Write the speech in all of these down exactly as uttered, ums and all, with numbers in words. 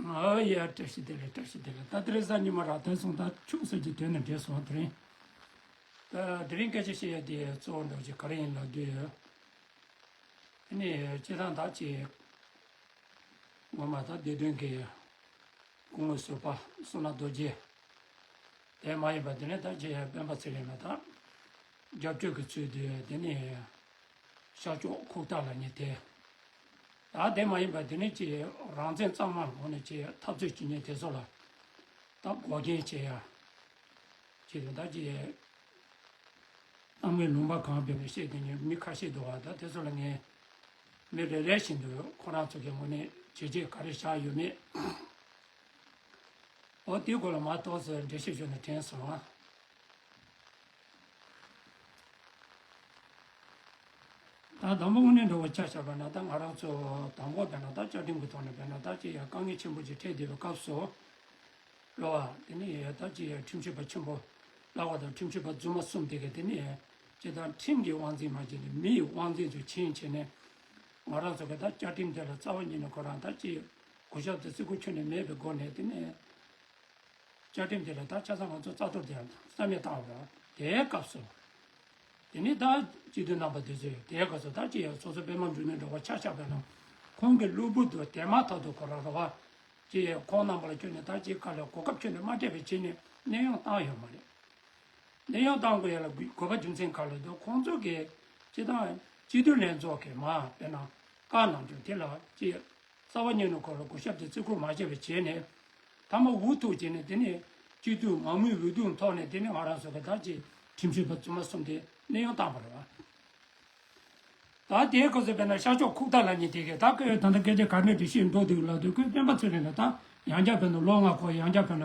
ཨོ་ཡ། བཀྲ་ཤིས་བདེ་ལེགས། བཀྲ་ཤིས་བདེ་ལེགས། ད་དེ་རིང་གཟའ་ཉི་མ་རེད། དེ་སོང་ད་ཆུ་ཚོད་ཀྱི་དོན་ནས་འབྲེལ་སོང་དེ་རིང་། ད་དེ་རིང་སྐད་ཆ་བཤད་ཡ་དེ་གཙོ་བོ་འདྲ་ཅིག་ག་རེ་ཡིན་ལབ་དུས། དེ་ནས་སྤྱིར་བཏང་ད་ཅིག་ངོ་མ་ད་སྡེ་བདུན་གྱི་སྐུ་ངོ་ཟུར་པ་བསོད་ནམས་རྡོ་རྗེ། དེ་མ་ཡིན་པ་དེ་ནས་ད་ཅིག་སྤེན་པ་ཚེ་རིང་ལ་ད་རྒྱབ་སྐྱོར་གྱི་ཚུལ་དུ་དེ་ནས་ཤར་ཕྱོགས་ཁུག་རྟ་ལབ་མཁན་དེ། ད་དེ་མ་ཡིན་པ་དེ་ནས་ཅིག་རང་བཙན་གཙང་མ་ངོས་ནས་ཅིག་འཐབ་རྩོད་བྱེད་མཁན་དེ་ཚོ་ལ་ད་འགོག་རྐྱེན་བྱེད་ཡ། ཅིག་ད་ཅིག་གཏམ་གྱི་ལུང་པ་གང་བེད་སྤྱད་དེ་ཉོན་མི་ཁ་ཤས་འདུག་བ། ད་དེ་ཚོ་ལ་ངས་མི་རེ་རེ་བཞིན་དུ་ཁོ་རང་ཚོ་གི་ངོས་ནས་བྱས་རྗེས་ག་རེ་བཞག་ཡོད་མེད། འོ་དེའི་སྐོར་ལ་མ་ཏོག་ཙམ་འགྲེལ་བཤད་ཞུས་ནས་དྲན་སོང་ཨ། ད་དང་པོ་དངོས་གནས་འདྲ་བོ་ཆ་བཞག་པ་ན་ད་ང་རང་ཚོ་དང་པོ་བས་ན་ད་བཅའ་ཁྲིམས་ཀྱི་ཐོག་ནས་བས་ན་ད་ཅི་ཡང་དཀའ་ངལ་ཆེན་པོ་ཅིག་འཕྲད་བསྡད་པའི་སྐབས་སུ། རེད་བ། དེ་ནི་ད་ཅི་ཡང་ཁྲིམས་ཞིབ་པ་ཆེན་པོ་ལྷག་པ་དང་ཁྲིམས་ཞིབ་པ་རྫུན་མ་གསུམ་དེ་གས་དེ་ནི་ཅི་ད་ཁྲིམས་ཀྱི་དབང་འཛིན་མ་བྱས་ནས་མི་ཡི་དབང་འཛིན་དུ་ཕྱིན་བྱས་ནས་ང་རང་ཚོ་གི་ད་བཅའ་ཁྲིམས་དེ་ལ་རྩ་བ་ཉིད་ནས་ཁོ་རང་ད་ཅི་གུས་ཞབས་དང་བརྩི་བཀུར་ཁྱོན་ནས་མེད་པའི་སྒོ་ནས་དེ་ནི། བཅའ་ཁྲིམས་དེ་ལ་ད་ཆ་ཚང་ང་ཚོ་རྩ་གཏོར་དེ་རྩ་མེད་བཏང་བ་དེའི་སྐབས་སུ། དེ་ནི་ད་སྤྱི་འཐུས་རྣམ་པ་དེ་ཚོས་དེའི་སྐབས་སུ་ད་ཅི་ཡང་སོ་སོ་པད་མ་འབྲུ་གནས་འདྲ་བ་ཆ་བཞག་པ་ན་ཁོང་གི་གློ་བུར་དུ་དེ་མ་ཐག་ཏུ་ཁོ་རང་རེད་བ། ཅི་ཡང་ཁོང་རྣམ་པ་ལ་ཁྱོན་ནས་ད་ཅི་ག་ལ་གོ་སྐབས་ཁྱོན་ནས་མ་སྤྲད་པའི་ཆེད་ནས་གནས་དབྱུང་བཏང་ཡོད་མ་རེད། གནས་དབྱུང་བཏང་དགོས་ཡ་ལ་དགོས་པ་རྒྱུ་མཚན་ག་ལ་འདུག་ཁོང་ཚོ་གིས་སྤྱི་བཏང་སྤྱི་འཐུས་ལྷན་ཚོགས་ཀྱིས་མ་དཔེར་ན་བཀའ་གནང་རྒྱུ་དེ་ལ་ཅི། རྩ་བ་ཉིད་ནས་ཁོ་ལ་གུས་ཞབས་དང་བརྩི་བཀུར་མ་བྱས་པ་བྱས་ནས། མཐའ་མ་འུ་ཐུག་བྱས་ནས་དེ་ནས་སྤྱི་འཐུས་མང་མོས་འོས་བསྡུ་ཐོག་ནས་དེ་ནས་ང་རང་ཚོ་གི་ད་ཅི་ཁྲིམས་ཞིབ་པ་རྫུན་མ་གསུམ་དེ་གནས་དབྱུང་བཏང་བ་རེད་བ། ད་དེའི་སྐབས་སུ་དཔེར་ན་ཤར་ཕྱོགས་ཁུག་རྟ་ལབ་མཁན་དེ་གས་ད་ཁོས་ད་ལྟ་སྐད་ཆ་ག་འདྲ་འདྲ་བཤད་འགྲོ་འདུག་ལབ་དུས་ཁོས་སྤེན་པ་ཚེ་རིང་ལ་ད་ཡང་བསྐྱར་དཔེར་ན་ལོ་ལྔ་འཁོར་ཡང་བསྐྱར་དཔེར་ན་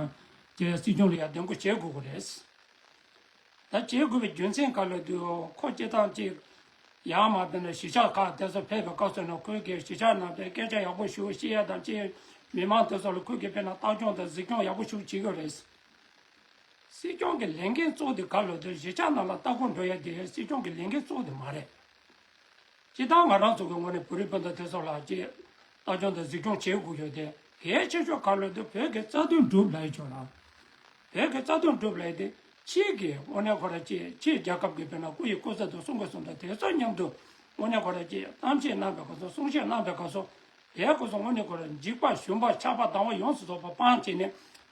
དེ་སྲིད་སྐྱོང་ལ་ཡར་གདན་འགོད་བྱེད་དགོས་ཀྱི་རེད། ད་བྱེད་དགོས་པའི་རྒྱུ་མཚན་ག་ལ་འདུག་ཁོ་སྤྱིར་བཏང་ཅིག་ཡར་མར་དཔེར་ན་གཞིས་ཆགས་ཁག་དེ་ཚོ་ཕེབས་པའི་སྐབས་སུ་ན་ཁོས་ཀྱི་གཞིས་ཆགས་ནང་པའི་སྐད་ཆ་ཡག་པོ་ཞིག་བཤད་ཡ་དང་ཅིག་མི་མང་དེ་ཚོ་ལ་ཁོས་ཀྱི་དཔེར་ན་ལྟ་སྐྱོང་དང་གཟིགས་སྐྱོང་ཡག་པོ་ཞིག་བྱེད་ཀྱི་རེད། སྲིད་སྐྱོང་གི་ལས་འགན་གཙོ་བོ་དེ་ག་ལ་འདུག་གཞིས་ཆགས་ནང་ལ་ལྟ་སྐོར་འགྲོ་ཡ་དེ་སྲིད་སྐྱོང་གི་ལས་འགན་གཙོ་བོ་དེ་མ་རེད། སྤྱིར་བཏང་ང་རང་ཚོ་གི་ངོས་ནས་བོད་རིགས་སྤུན་ཟླ་དེ་ཚོ་ལ་ཅིག་ལྟ་སྐྱོང་དང་གཟིགས་སྐྱོང་བྱེད་དགོས་ཡོད་དེ། གལ་ཆེ་ཤོས་ག་ལ་འདུག་བོད་ཀྱི་རྩ་དོན་སྒྲུབ་ལབ་ཡོད་ཆོག་ལ། བོད་ཀྱི་རྩ་དོན་སྒྲུབ་ལབ་ཡོད་དེ། ཕྱིའི་གི་དངོས་གནས་ཁོ་ར་ཅིག་ཕྱིའི་རྒྱལ་ཁབ་ཀྱི་དཔེར་ན་སྐུ་ཡི་སྐུ་ཚབ་དང་གསུང་གི་གསུང་དང་དེ་ཚོ་མཉམ་དུ་དངོས་གནས་ཁོ་ར་ཅིག་གཏམ་བཤད་གནང་བའི་སྐབས་སུ་གསུང་བཤད་གནང་བའི་སྐབས་སུ། དེའི་སྐབས་སུ་དངོས་གནས་ཁོ་ར་འཇིགས་པ་ཞུམ་པ་ཆགས་པ་སྡང་བ་ཡོངས་སུ་རྫོགས་པ་སྤངས་བྱས་ནས་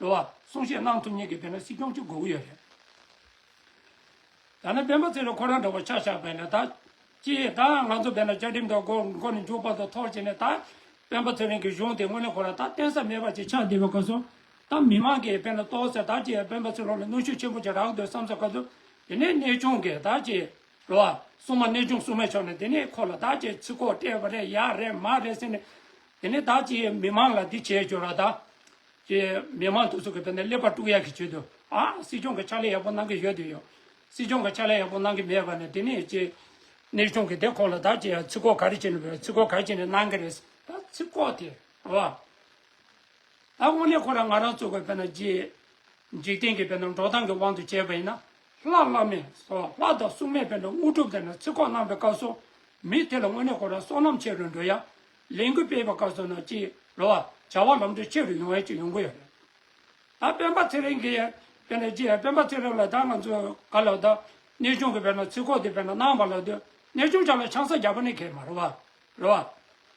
རེད་བ། གསུང་བཤད་གནང་ཐུབ་མཁན་གྱི་དཔེར་ན་སྲིད་སྐྱོང་ཅིག་དགོས་ཀྱི་ཡོད་རེད། ད་ནི་སྤེན་པ་ཚེ་རིང་ཁོ་རང་འདྲ་བོ་ཆ་བཞག་པ་ཡིན་ན་ད། ཅི་ད་ང་ཚོ་བས་ན་བཅའ་ཁྲིམས་དང་མགོ་མགོ་ནས་མཇུག་བར་དུ་ཐོར་བྱས་ནས་ད། སྤེན་པ་ཚེ་རིང་གི་གཞུང་དེ་དངོས་གནས་ཁོ་རང་ད་བརྟེན་ས་མེད་པ་ཅིག་ཆགས་བསྡད་པའི་སྐབས་སུ། ད་མི་མང་གིས་དཔེར་ན་ཏོག་ཙམ་ད་ཅི་སྤེན་པ་ཚེ་རིང་ལ་གནོན་ཤུགས་ཆེན་པོ་ཅིག་རག་འདུག་བསམ་ས་སྐབས་སུ། དེ་ནས་གནས་ཆུང་གིས་ད་ཅི། རེད་བ། སྲུང་མ་གནས་ཆུང་སྲུང་མའི་ཕྱོགས་ནས་དེ་ནས་ཁོ་ལ་ད་ཅི་ཚིག་གོ་སྤྲད་པ་རེད་ཡག་རེད་མ་རེད་ཟེར་ནས། དེ་ནས་ད་ཅི་མི་མང་ལ་འདི་བྱས་བཅུག་ར་ད། ཅེས་མི་མང་དེ་ཚོ་གི་དཔེར་ན་ཀླད་པ་དཀྲུག་ཡག་གི་ཆེད་དུ་ཨ་སྲིད་སྐྱོང་གི་ཕྱག་ལས་ཡག་པོ་གནང་གི་ཡོད་དུ་ཡོད། སྲིད་སྐྱོང་གི་ཕྱག་ལས་ཡག་པོ་གནང་གི་མེད་པ་ནས་དེ་ནས་ཅེས་གནས་ཆུང་གི་དེ་ཁོང་ལ་ད་ཅེས་ཚིག་གོ་ག་རེ་བྱས་ནས་ཚིག་གོ་ག་རེ་བྱས་ནས་གནང་གི་རེད། ད་ཚིག་གོ་དེ་རེད་བ། ད་དངོས་གནས་ཁོ་རང་ང་རང་ཚོ་གི་དཔེར་ན་ཅེས་འཇིག་རྟེན་གྱི་དཔེར་ན་འགྲོ་སྟངས་ཀྱི་དབང་དུ་བྱས་པ་ཡིན་ན་ལྷ་བླ་མེད་སོགས་ལྷ་དང་སྲུང་མས་དཔེར་ན་དངོས་གྲུབ་དེ་ན་ཚིག་གོ་གནང་པའི་སྐབས་སུ་མི་དེ་ལ་དངོས་གནས་ཁོ་རང་བསོད་ནམས་ཆེ་རུ་འགྲོ་ཡ། ལས་འགུལ་སྤེལ་བའི་སྐབས་སུ་ན་ཅི་རེད་བ། བྱ་བ་ལམ་འགྲོ་ཆེ་རུ་ཡོང་ཡ་ཅིག་ཡོང་གི་ཡོད་རེད། ད་སྤེན་པ་ཚེ་རིང་གིས་དཔེར་ན་ཅི་སྤེན་པ་ཚེ་རིང་ལ་ད་ང་ཚོ་ག་ལ་ད་གནས་ཆུང་གི་དཔེར་ན་ཚིག་གོ་དེ་དཔེར་ན་གནང་བ་ལ་དུས་གནས་ཆུང་ཆ་ལ་ཆང་ས་རྒྱག་པ་ནི་གལ་མ་རེད་བ། རེད་བ།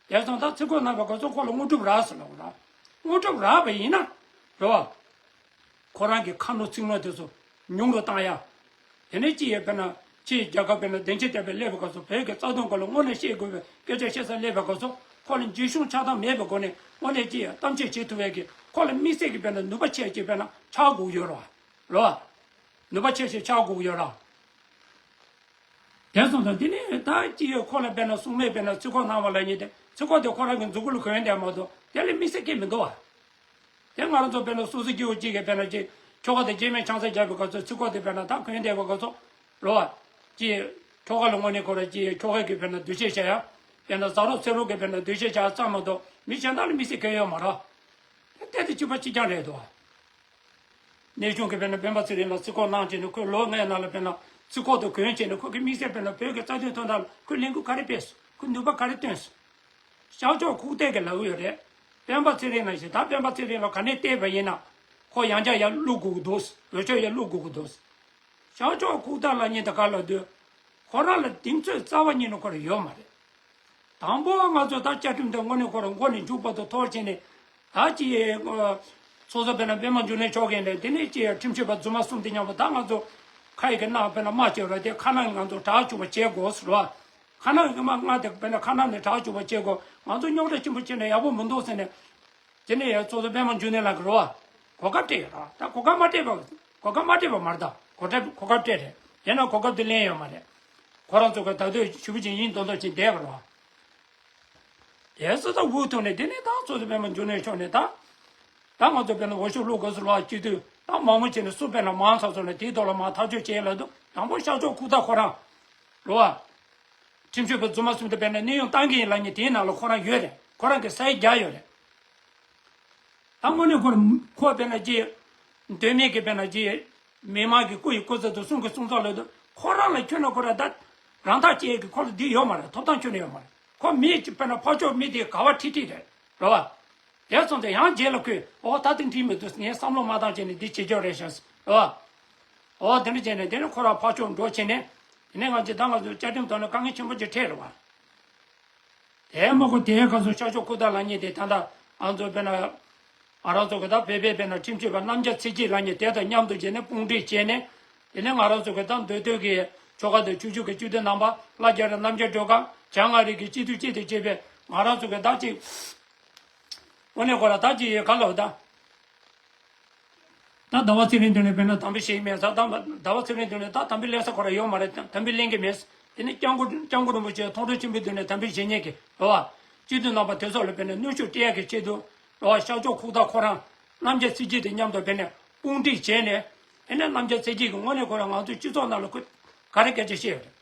དེ་སོང་ད་ཚིག་གོ་གནང་བའི་སྐབས་སུ་ཁོ་ལ་དངོས་གྲུབ་རག་ཟེར་ལབ་ར། དངོས་གྲུབ་རག་པ་ཡིན་ན་རེད་བ། ཁོ་རང་གི་ཁ་ནོར་ཚིག་ནོར་དེ་ཚོ་ཉུང་རུ་བཏང་ཡ། དེ་ནས་ཅི་ཡོད་དཔེར་ན་ཕྱིའི་རྒྱལ་ཁབ་དཔེར་ན་བདེན་བཞི་ལྟ་བའི་སླེབས་པའི་སྐབས་སུ་བོད་ཀྱི་རྩ་དོན་སྐོར་ལ་དངོས་གནས་བཤད་དགོས་པའི་སྐད་ཆ་བཤད་ས་སླེབས་པའི་སྐབས་སུ་ཁོ་ལ་འཇིགས་ཞུམ་ཆགས་སྡང་མེད་པའི་སྒོ་ནས་དངོས་གནས་ཅི་ཡོད་གཏམ་བཤད་བྱེད་ཐུབ་པའི་གི་ཁོ་ལ་དམིགས་བསལ་གྱི་དཔེར་ན་ནུས་པ་ཆེ་ཅིག་དཔེར་ན་ཆགས་དགོས་ཡོད་རེད་བ། རེད་བ། ནུས་པ་ཆེ་ཞིག་ཆགས་དགོས་ཡོད་རེད། དེ་སོང་ཙང་དེ་ནས་ད་ཅི་ཡོད་ཁོ་ལ་དཔེར་ན་སྲུང་མས་དཔེར་ན་ཚིག་གོ་གནང་བ་ལ་ཉེ་དེ་ཚིག་གོ་དེ་ཁོ་རང་གི་མཛུབ་གུ་ལ་གོན་བསྡད་མ་གཏོགས་དེ་ལས་དམིགས་བསལ་སྐད་མི་འདུག་བ། དེ་ང་རང་ཚོ་དཔེར་ན་སོ་སོ་སྐྱེ་བོ་གཅིག་གིས་དཔེར་ན་ཅི་ཁྱོ་ག་དང་སྐྱེ་དམན་ཆང་ས་རྒྱག་པའི་སྐབས་སུ་ཚིག་གོ་དེ་དཔེར་ན་ད་གོན་བསྡད་པའི་སྐབས་སུ་རོ་བ། ཅི་ཁྱོ་ག་ལ་དངོས་གནས་ཁོ་ར་ཅི་ཁྱོ་ག་གིས་དཔེར་ན་འདུ་ཤེས་བྱ་ཡ། དཔེར་ན་ཟ་རོགས་ཚེ་རོགས་ཀྱིས་དཔེར་ན་འདུ་ཤེས་བྱ་ཡ་ཙམ་མ་གཏོགས་མི་གཞན་དག་ལ་དམིགས་བསལ་སྐད་ཡོད་མ་རེད། དེ་དེ་གཅིག་པ་གཅིག་རྐྱང་རེད་འདུག་བ། གནས་ཆུང་གིས་དཔེར་ན་སྤེན་པ་ཚེ་རིང་ལ་རྩིས་འཁོར་གནང་བྱས་ནས་ཁོས་ལོ་ལྔའི་ནང་ལ་དཔེར་ན་རྩིས་འཁོར་དུ་གོན་བྱས་ནས་ཁོ་གི་དམིགས་བསལ་དཔེར་ན་བོད་ཀྱི་རྩ་དོན་དོན་དག་ལ་ཁོས་ལས་འགུལ་ག་རེ་སྤེལ་སོང་། ཁོས་ནུས་པ་ག་རེ་བཏོན་སོང་། ཤར་ཕྱོགས་ཁུག་རྟས་ཀྱི་ལབ་ཀྱི་ཡོད་རེད། སྤེན་པ་ཚེ་རིང་ལ་ཞིག་ད་སྤེན་པ་ཚེ་རིང་ལ་ག་ནས་བལྟས་པ་ཡིན་ན། ཁོ་ཡང་བསྐྱར་ཡར་བླུག་དགོས་ཀྱི་འདུག་འོས་ཤོག་ཡར་བླུག་དགོས་ཀྱི་འདུག་ཤར་ཕྱོགས་ཁུག་རྟ་ལབ་མཁན་དེ་ག་ལབ་དུས། ཁོ་རང་ལ་གདེང་ཚོད་རྩ་བ་ཉིད་ནས་ཁོ་རང་ཡོད་མ་རེད། དང་པོ་ང་ཚོ་ད་བཅའ་ཁྲིམས་དེ་དངོས་གནས་ཁོ་རང་མགོ་ནས་མཇུག་བར་དུ་འཐོར་བྱས་ནས། ད་ཅི་ཡི་ཚོགས་གཙོ་དཔོན་ལ་པད་མ་འབྱུང་གནས་མཆོག་གིས་ནས་དེ་ནས་ཅི་ཡི་ཁྲིམས་ཞིབ་པ་རྫུན་མ་གསུམ་དེ་མཉམ་པོ་ད་ང་ཚོ་ཁ་ཡི་གི་ནང་དཔེར་ན་དམག་བྱས་ར་དེ་ཁ་ནང་ང་ཚོ་དྲག་བཅུག་པ་བྱེད་དགོས་ཟེར་བ། ཁ་ནང་གི་དམག་ང་དེ་དཔེར་ན་ཁ་ནང་ནས་དྲག་བཅུག་པ་བྱེད་དགོས། ང་ཚོ་རྙོག་དྲ་ཆེན་པོ་བྱས་ན་ཡག་པོ་མི་འདུག་ཟེར་ནས། དེ་ནས་ཡང་ཚོགས་གཙོ་པད་མ་འབྱུང་གནས་ལགས་ཀྱིས་རོ། གོ་སྐབས་སྤྲད་ཡོད་ར། ད་གོ་སྐབས་མ་སྤྲད་པ། གོ་སྐབས་མ་སྤྲད་པ་མ་རེད། ད་གོ་སྐབས་གོ་སྐབས་སྤྲད་རེད། ཡིན་ན་གོ་སྐབས་དེ་ལེན་ཡོད་མ་རེད། ཁོ་རང་ཚོ་གི་ད་དུང་ཞུ་བ་ཅིག་ཡིན་མདོག་མདོག་ཅིག་བསྡད་པ་རོ། དེ་སུ་ད་འུ་ཐུག་ནས་དེ་ནས་ད་ཚོགས་གཙོ་པད་མ་འབྱུང་གནས་མཆོག་ནས་ད། ད་ང་ཚོ་དཔེར་ན་འོས་ཤོག་བླུག་དགོས་སུ་ལོག་སྤྱི་འཐུས་ད་མང་མོ་བྱས་ནས་སུ་དཔེར་ན་མང་ཚོགས་ཚོ་ནས་དེའི་ཐོག་ལ་མང་ཐག་གཅོད་བྱས་ལབ་འདུག་དང་པོ་ཤར་ཕྱོགས་ཁུག་རྟ་ཁོ་རང་རོ། ཁྲིམས་ཞིབ་པ་རྫུན་མ་གསུམ་དེ་དཔེར་ན་གནས་དབྱུང་བཏང་གི་ཡིན་ལབ་མཁན་དེའི་ནང་ལ་ཁོ་རང་ཡོད་རེད། ཁོ་རང་གི་ས་ཡིག་རྒྱག་ཡོད་རེད། ད་དངོས་གནས་ཁོ་ཁོ་དཔེར་ན་ཅི། མདོ་སྨད་ཀྱི་དཔེར་ན་ཅི། མི་མང་གི་སྐུ་ཡི་སྐུ་ཚབ་ཏུ་གསུང་གི་གསུང་ཚབ་ལ་དུ་ཁོ་རང་ལ་ཁྱོད་ན་ཁོ་རང་ད་རང་ཐག་བཅད་ཀྱི་ཁོ་ལ་འདི་ཡོད་མ་རེད། ཐོབ་ཐང་ཁྱོན་ནས་ཡོད་མ་རེད། ཁོ་མི་ཅི་དཔེར་ན་ཕར་ཕྱོགས་མི་དེ་ག་བ་ཁྲིད་ཁྲིད་རེད་རེད་བ། དེ་སོང་ཙང་ཡང་རྗེས་ལ་ཁོས་ཨོ་ད་དེ་འགྲིག་མི་འདུག་ངས་བསམ་བློ་མ་བཏང་བྱས་ནས་འདི་བྱེད་ཆོག་རེད་ཤག་རེད་བ། ཨོ་དེ་འདྲ་བྱས་ནས་དེ་ནས་ཁོ་རང་ཕར་ཕྱོགས་འགྲོ་བྱས་ནས་དེ་ནས་ང་ཚོས་ད་ང་ཚོ་བཅའ་ཁྲིམས་ཐོག་ནས་དཀའ་ངལ་ཆེན་པོ་ཅིག་འཕྲད་རེད་བ། དེ་མ་གོ་དེའི་སྐབས་སུ་ཤར་ཕྱོགས་ཁུག་རྟ་ལབ་མཁན་དེ་ད་ལྟ་ང་ཚོ་དཔེར་ན་ང་རང་ཚོ་གི་ད་བོད་པའི་དཔེར་ན་ཁྲིམས་ཞིབ་པ་རྣམ་རྒྱལ་ཚེ་སྐྱིད་ལབ་མཁན་དེ་དང་མཉམ་དུ་བྱས་ནས་དཔུང་སྒྲིག་བྱས་ནས་དེ་ནས་ང་རང་ཚོ་གི་ད་མདོ་སྟོད་ཀྱི་ཆོལ་ཁ་དང་ཆོས་བརྒྱུད་ཀྱི་སྤྱི་འཐུས་རྣམ་པ་བླ་རྒྱ་རི་རྣམ་རྒྱལ་སྒྲོལ་དཀར་བྱང་ཨ་རི་གི་སྤྱི་འཐུས་སྤྱི་འཐུས་བྱས་པའི་ང་རང་ཚོ་གི་ད་ཅིག་དངོས་གནས་ཁོ་ར་ད་ཅིག་ཡོད་ག་ལ་ད། ད་ཟླ་བ་ཚེ་རིང་མདུན་ནས་དཔེར་ན་དམ་འབུལ་བྱེད་མེད་ཟ་ད་ཟླ་བ་ཚེ་རིང་མདུན་ནས་ད་དམ་འབུལ་ལེན་ས་ཁོ་ར་ཡོད་མ་རེད། དམ་འབུལ་ལེན་གི་མེད། དེ་ནས་སྐྱབས་མགོན་སྐྱབས་མགོན་རིན་པོ་ཆེ་མཐོང་གྲོལ་ཆེན་པོའི་མདུན་ནས་དམ་འབུལ་བྱེད་མཁན་གྱི་རེད་བ། སྤྱི་འཐུས་རྣམ་པ་དེ་ཚོ་ལ་དཔེར་ན་གནོན་ཤུགས་སྤྲད་ཡག་གི་ཆེད་དུ་རེད་བ། ཤར་ཕྱོགས་ཁུག་རྟ་ཁོ་རང་རྣམ་རྒྱལ་ཚེ་སྐྱིད་དང་མཉམ་དུ་དཔེར་ན་དཔུང་སྒྲིག་བྱས་ནས་དེ་ནས་རྣམ་རྒྱལ་ཚེ་སྐྱིད་ཀྱིས་དངོས་གནས་ཁོ་རང་ང་ཚོའི་སྤྱི་ཚོགས་ནང་ལ་ཁོས་ག་རེ་སྐད་ཆ་བཤད་ཡོད་རེད།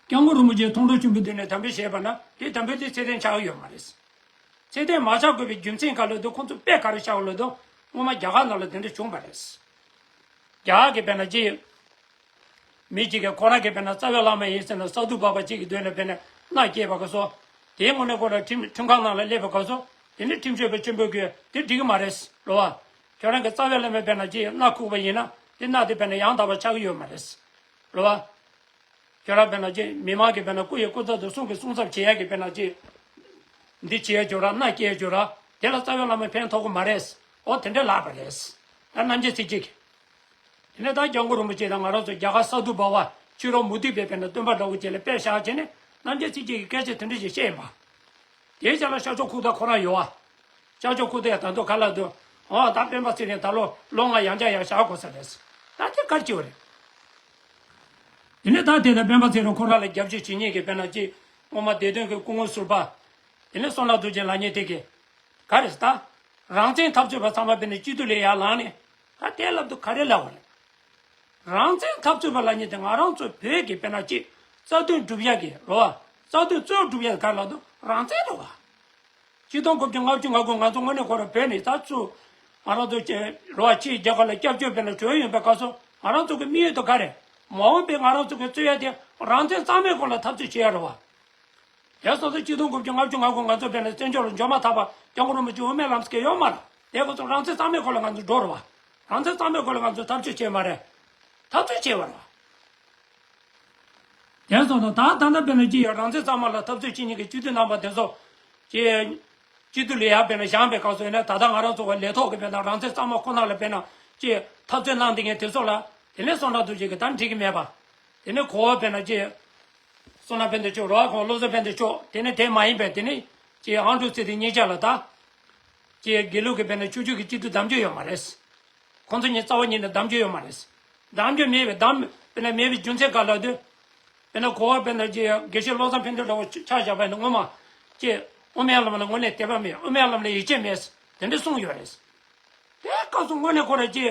སྐྱབས་མགོན་རིན་པོ་ཆེ་མཐོང་གྲོལ་ཆེན་པོའི་མདུན་ནས་དམ་འབུལ་བྱས་པ་ན་དེ་དམ་འབུལ་དེ་ཚད་ལྡན་ཆགས་ཀྱི་ཡོད་མ་རེད། ཚད་ལྡན་མ་ཆགས་དགོས་པའི་རྒྱུ་མཚན་ག་ལ་འདུག་ཁོང་ཚོ་དཔེ་ག་རེ་བཞག་ལ་འདུག་སྔོན་མ་རྒྱ་གར་ནང་ལ་དེ་འདྲ་བྱུང་བ་རེད། རྒྱ་གར་གྱི་དཔེར་ན་ཅི། མི་གཅིག་གིས་ཁོ་རང་གི་དཔེར་ན་རྩ་བའི་བླ་མ་ཡིན་ཟེར་ན་ས་འདུལ་བ་པ་གཅིག་གི་མདུན་ནས་དཔེར་ན་མནའ་སྐྱེལ་བ་ག་སོ། དེའི་དངོས་གནས་ཁོ་རང་ཁྲིམས་ཁྲིམས་ཁང་ནང་ལ་སླེབས་པ་ག་སོ། དེ་ནི་ཁྲིམས་ཞིབ་པ་ཆེན་པོས་གིས་དེ་འགྲིག་གི་མ་རེད་རེད་བ། ཁྱོད་རང་གི་རྩ་བའི་བླ་མའི་དཔེར་ན་ཅི་མནའ་ཁུག་པ་ཡིན་ན་དེ་མནའ་དེ་དཔེར་ན་ཡང་དག་པ་ཆགས་ཀྱི་ཡོད་མ་རེད་རེད་བ། ཁྱོད་རང་དཔེར་ན་ཅི་མི་མང་གི་དཔེར་ན་སྐུ་ཡི་སྐུ་ཚབ་ཏུ་གསུང་གི་གསུང་ཚབ་བྱེད་ཡག་གི་དཔེར་ན་ཅི། འདི་བྱེད་ཡག་བྱོས་ར་མནའ་སྐྱེལ་བྱོས་ར་དེ་ལ་རྩ་བའི་བླ་མ་ཕན་ཐོགས་ཀྱི་མ་རེད། ཨོ་དེ་འདྲ་ལབ་པ་རེད། ད་རྣམ་རྒྱལ་ཚེ་སྐྱིད་ཀྱིས། དེ་ནས་ད་སྐྱབས་མགོན་རིན་པོ་ཆེ་དང་ང་རང་ཚོ་རྒྱ་གར་ས་འདུལ་བ་པ་ཕྱི་རོལ་མུ་སྟེགས་པའི་དཔེར་ན་སྟོན་པ་འདྲ་བོ་ཅིག་ལ་དཔེ་བཞག་བྱས་ནས་རྣམ་རྒྱལ་ཚེ་སྐྱིད་ཀྱིས་སྐད་ཆ་དེ་འདྲ་ཞིག་བཤད་ཡིན་པ། དེའི་རྗེས་ལ་ཤར་ཕྱོགས་ཁུག་རྟ་ཁོ་རང་ཡོད་བ། ཤར་ཕྱོགས་ཁུག་རྟ་ཡང་ད་དུང་ག་ལ་འདུག་ཨོ་ད་སྤེན་པ་ཚེ་རིང་ད་ལོ་ལོ་ལྔ་ཡང་བསྐྱར་ཡང་བཞག་དགོས་ས་རེད། ད་དེ་ག་རེ་བྱེད་པ་རེད། དེ་ནས་ད་དེ་ལ་སྤེན་པ་ཚེ་རིང་ཁོ་རང་ལ་རྒྱབ་སྐྱོར་བྱེད་མཁན་གྱི་དཔེར་ན་ཅི། སྔོན་མ་བདེ་དོན་གྱི་སྐུ་ངོ་ཟུར་པ། དེ་ནས་བསོད་ནམས་རྡོ་རྗེ་ལབ་མཁན་དེ་གིས། ག་རེ་ཟེར་ད། རང་བཙན་འཐབ་རྩོད་པ་ཚང་མ་དཔེར་ན་སྤྱི་འཐུས་ལ་ཡར་ལངས་ནས། ད་དེ་ལབ་དུས་ག་རེ་ལབ་པ་རེད། རང་བཙན་འཐབ་རྩོད་པ་ལབ་མཁན་དེ་ང་རང་ཚོ་བོད་ཀྱི་དཔེར་ན་ཅི། རྩ་དོན་སྒྲུབ་ཡག་གི་རེད་བ། རྩ་དོན་གཙོ་བོ་སྒྲུབ་ཡག་ག་རེ་ལབ་དུས་རང་བཙན་རེད་བ། ཆིག་སྟོང་དགུ་བརྒྱ་ལྔ་བཅུ་ང་དགུ་ང་ཚོ་དངོས་གནས་ཁོ་རང་བོད་ནས་ད་ཚུར་ང་རང་ཚོ་ཅེ་རོ་བ་ཕྱིའི་རྒྱལ་ཁབ་ལ་སྐྱབས་བཅོལ་དཔེར་ན་བྲོས་ཡོང་པའི་སྐབས་སུ་ང་རང་ཚོ་གི་དམིགས་ཡུལ་དེ་ག་རེ། མ་འོངས་པའི་ང་རང་ཚོ་གི་རྩོད་ཡ་དེ་རང་བཙན་གཙང་མའི་སྒོ་ལ་འཐབ་རྩོད་བྱེད་ཡ་རེད་བ། དེ་སོ་སོ་ཆིག་སྟོང་དགུ་བརྒྱ་ལྔ་བཅུ་ང་དགུ་ང་ཚོ་དཔེར་ན་བཙན་བྱོལ་ལ་འབྱོར་མ་ཐག་པ་སྐྱབས་མགོན་རིན་པོ་ཆེ་དབུ་མའི་ལམ་ཟེར་མཁན་ཡོད་མ་རེད། དེ་ཁོ་ཚོ་རང་བཙན་གཙང་མའི་སྒོ་ལ་ང་ཚོ་འགྲོ་རེད་བ། རང་བཙན་གཙང་མའི་སྒོ་ལ་ང་ཚོ་འཐབ་རྩོད་བྱས་མ་རེད། འཐབ་རྩོད་བྱས་པ་རེད་བ། དེ་སོང་ཙང་ད་ད་ལྟ་དཔེར་ན་ཅི་ཡང་རང་བཙན་གཙང་མ་ལ་འཐབ་རྩོད་བྱེད་མཁན་གྱི་སྤྱི་འཐུས་རྣམ་པ་དེ་ཚོ་ཅི་སྤྱི་འཐུས་ལ་ཡར་དཔེར་ན་བཞེངས་པའི་སྐབས་སུ་ཡིན་ན་ད་ལྟ་ང་རང་ཚོ་བ་ལས་ཐོག་གི་དཔེར་ན་རང་བཙན་གཙང་མ་ཁོ་ན་ལ་དཔེར་ན་ཅི་འཐབ་རྩོད་གནང་བསྡད་མཁན་དེ་ཚོ་ལ་དེ་ནས་བསོད་ནམས་རྡོ་རྗེ་གིས་ད་འགྲིག་གི་མེད་པ། དེ་ནས་གོ་བ་དཔེར་ན་ཅི་བསོད་ནམས་དཔལ་ལྡན་མཆོག་རོགས་ཁོང་བློ་བཟང་དཔལ་ལྡན་མཆོག་དེ་ནས་དེ་མ་ཡིན་པའི་དེ་ནས་ཅི་ཨང་ཀྲུག་ཚེ་བརྟན་གཉིས་ཆ་ལ་ད་ཅི་དགེ་ལུགས་ཀྱི་དཔེར་ན་ཆོས་བརྒྱུད་ཀྱི་སྤྱི་འཐུས་གདམ་རྒྱུ་ཡོད་མ་རེད། ཁོང་ཚོ་གཉིས་རྩ་བ་ཉིད་ནས་གདམ་རྒྱུ་ཡོད་མ་རེད། གདམ་རྒྱུ་མེད་པའི་གདམ་དཔེར་ན་མེད་པའི་རྒྱུ་མཚན་ག་ལ་དུས། དཔེར་ན་གོ་བ་དཔེར་ན་ཅི་དགེ་བཤེས་བློ་བཟང་ཕུན་ཚོགས་འདྲ་བོ་ཆ་བཞག་པ་ཡིན་ན་སྔོན་མ་ཅི་དབུ་མའི་ལམ་ལ་དངོས་གནས་དད་པ་མེད། དབུ་མའི་ལམ་ལ་ཡིད་ཆེས་མེད། དེ་འདྲ་གསུངས་ཡོད་རེད། དེ་སྐབས་སུ་དངོས་གནས་ཁོ་རང་ཅི།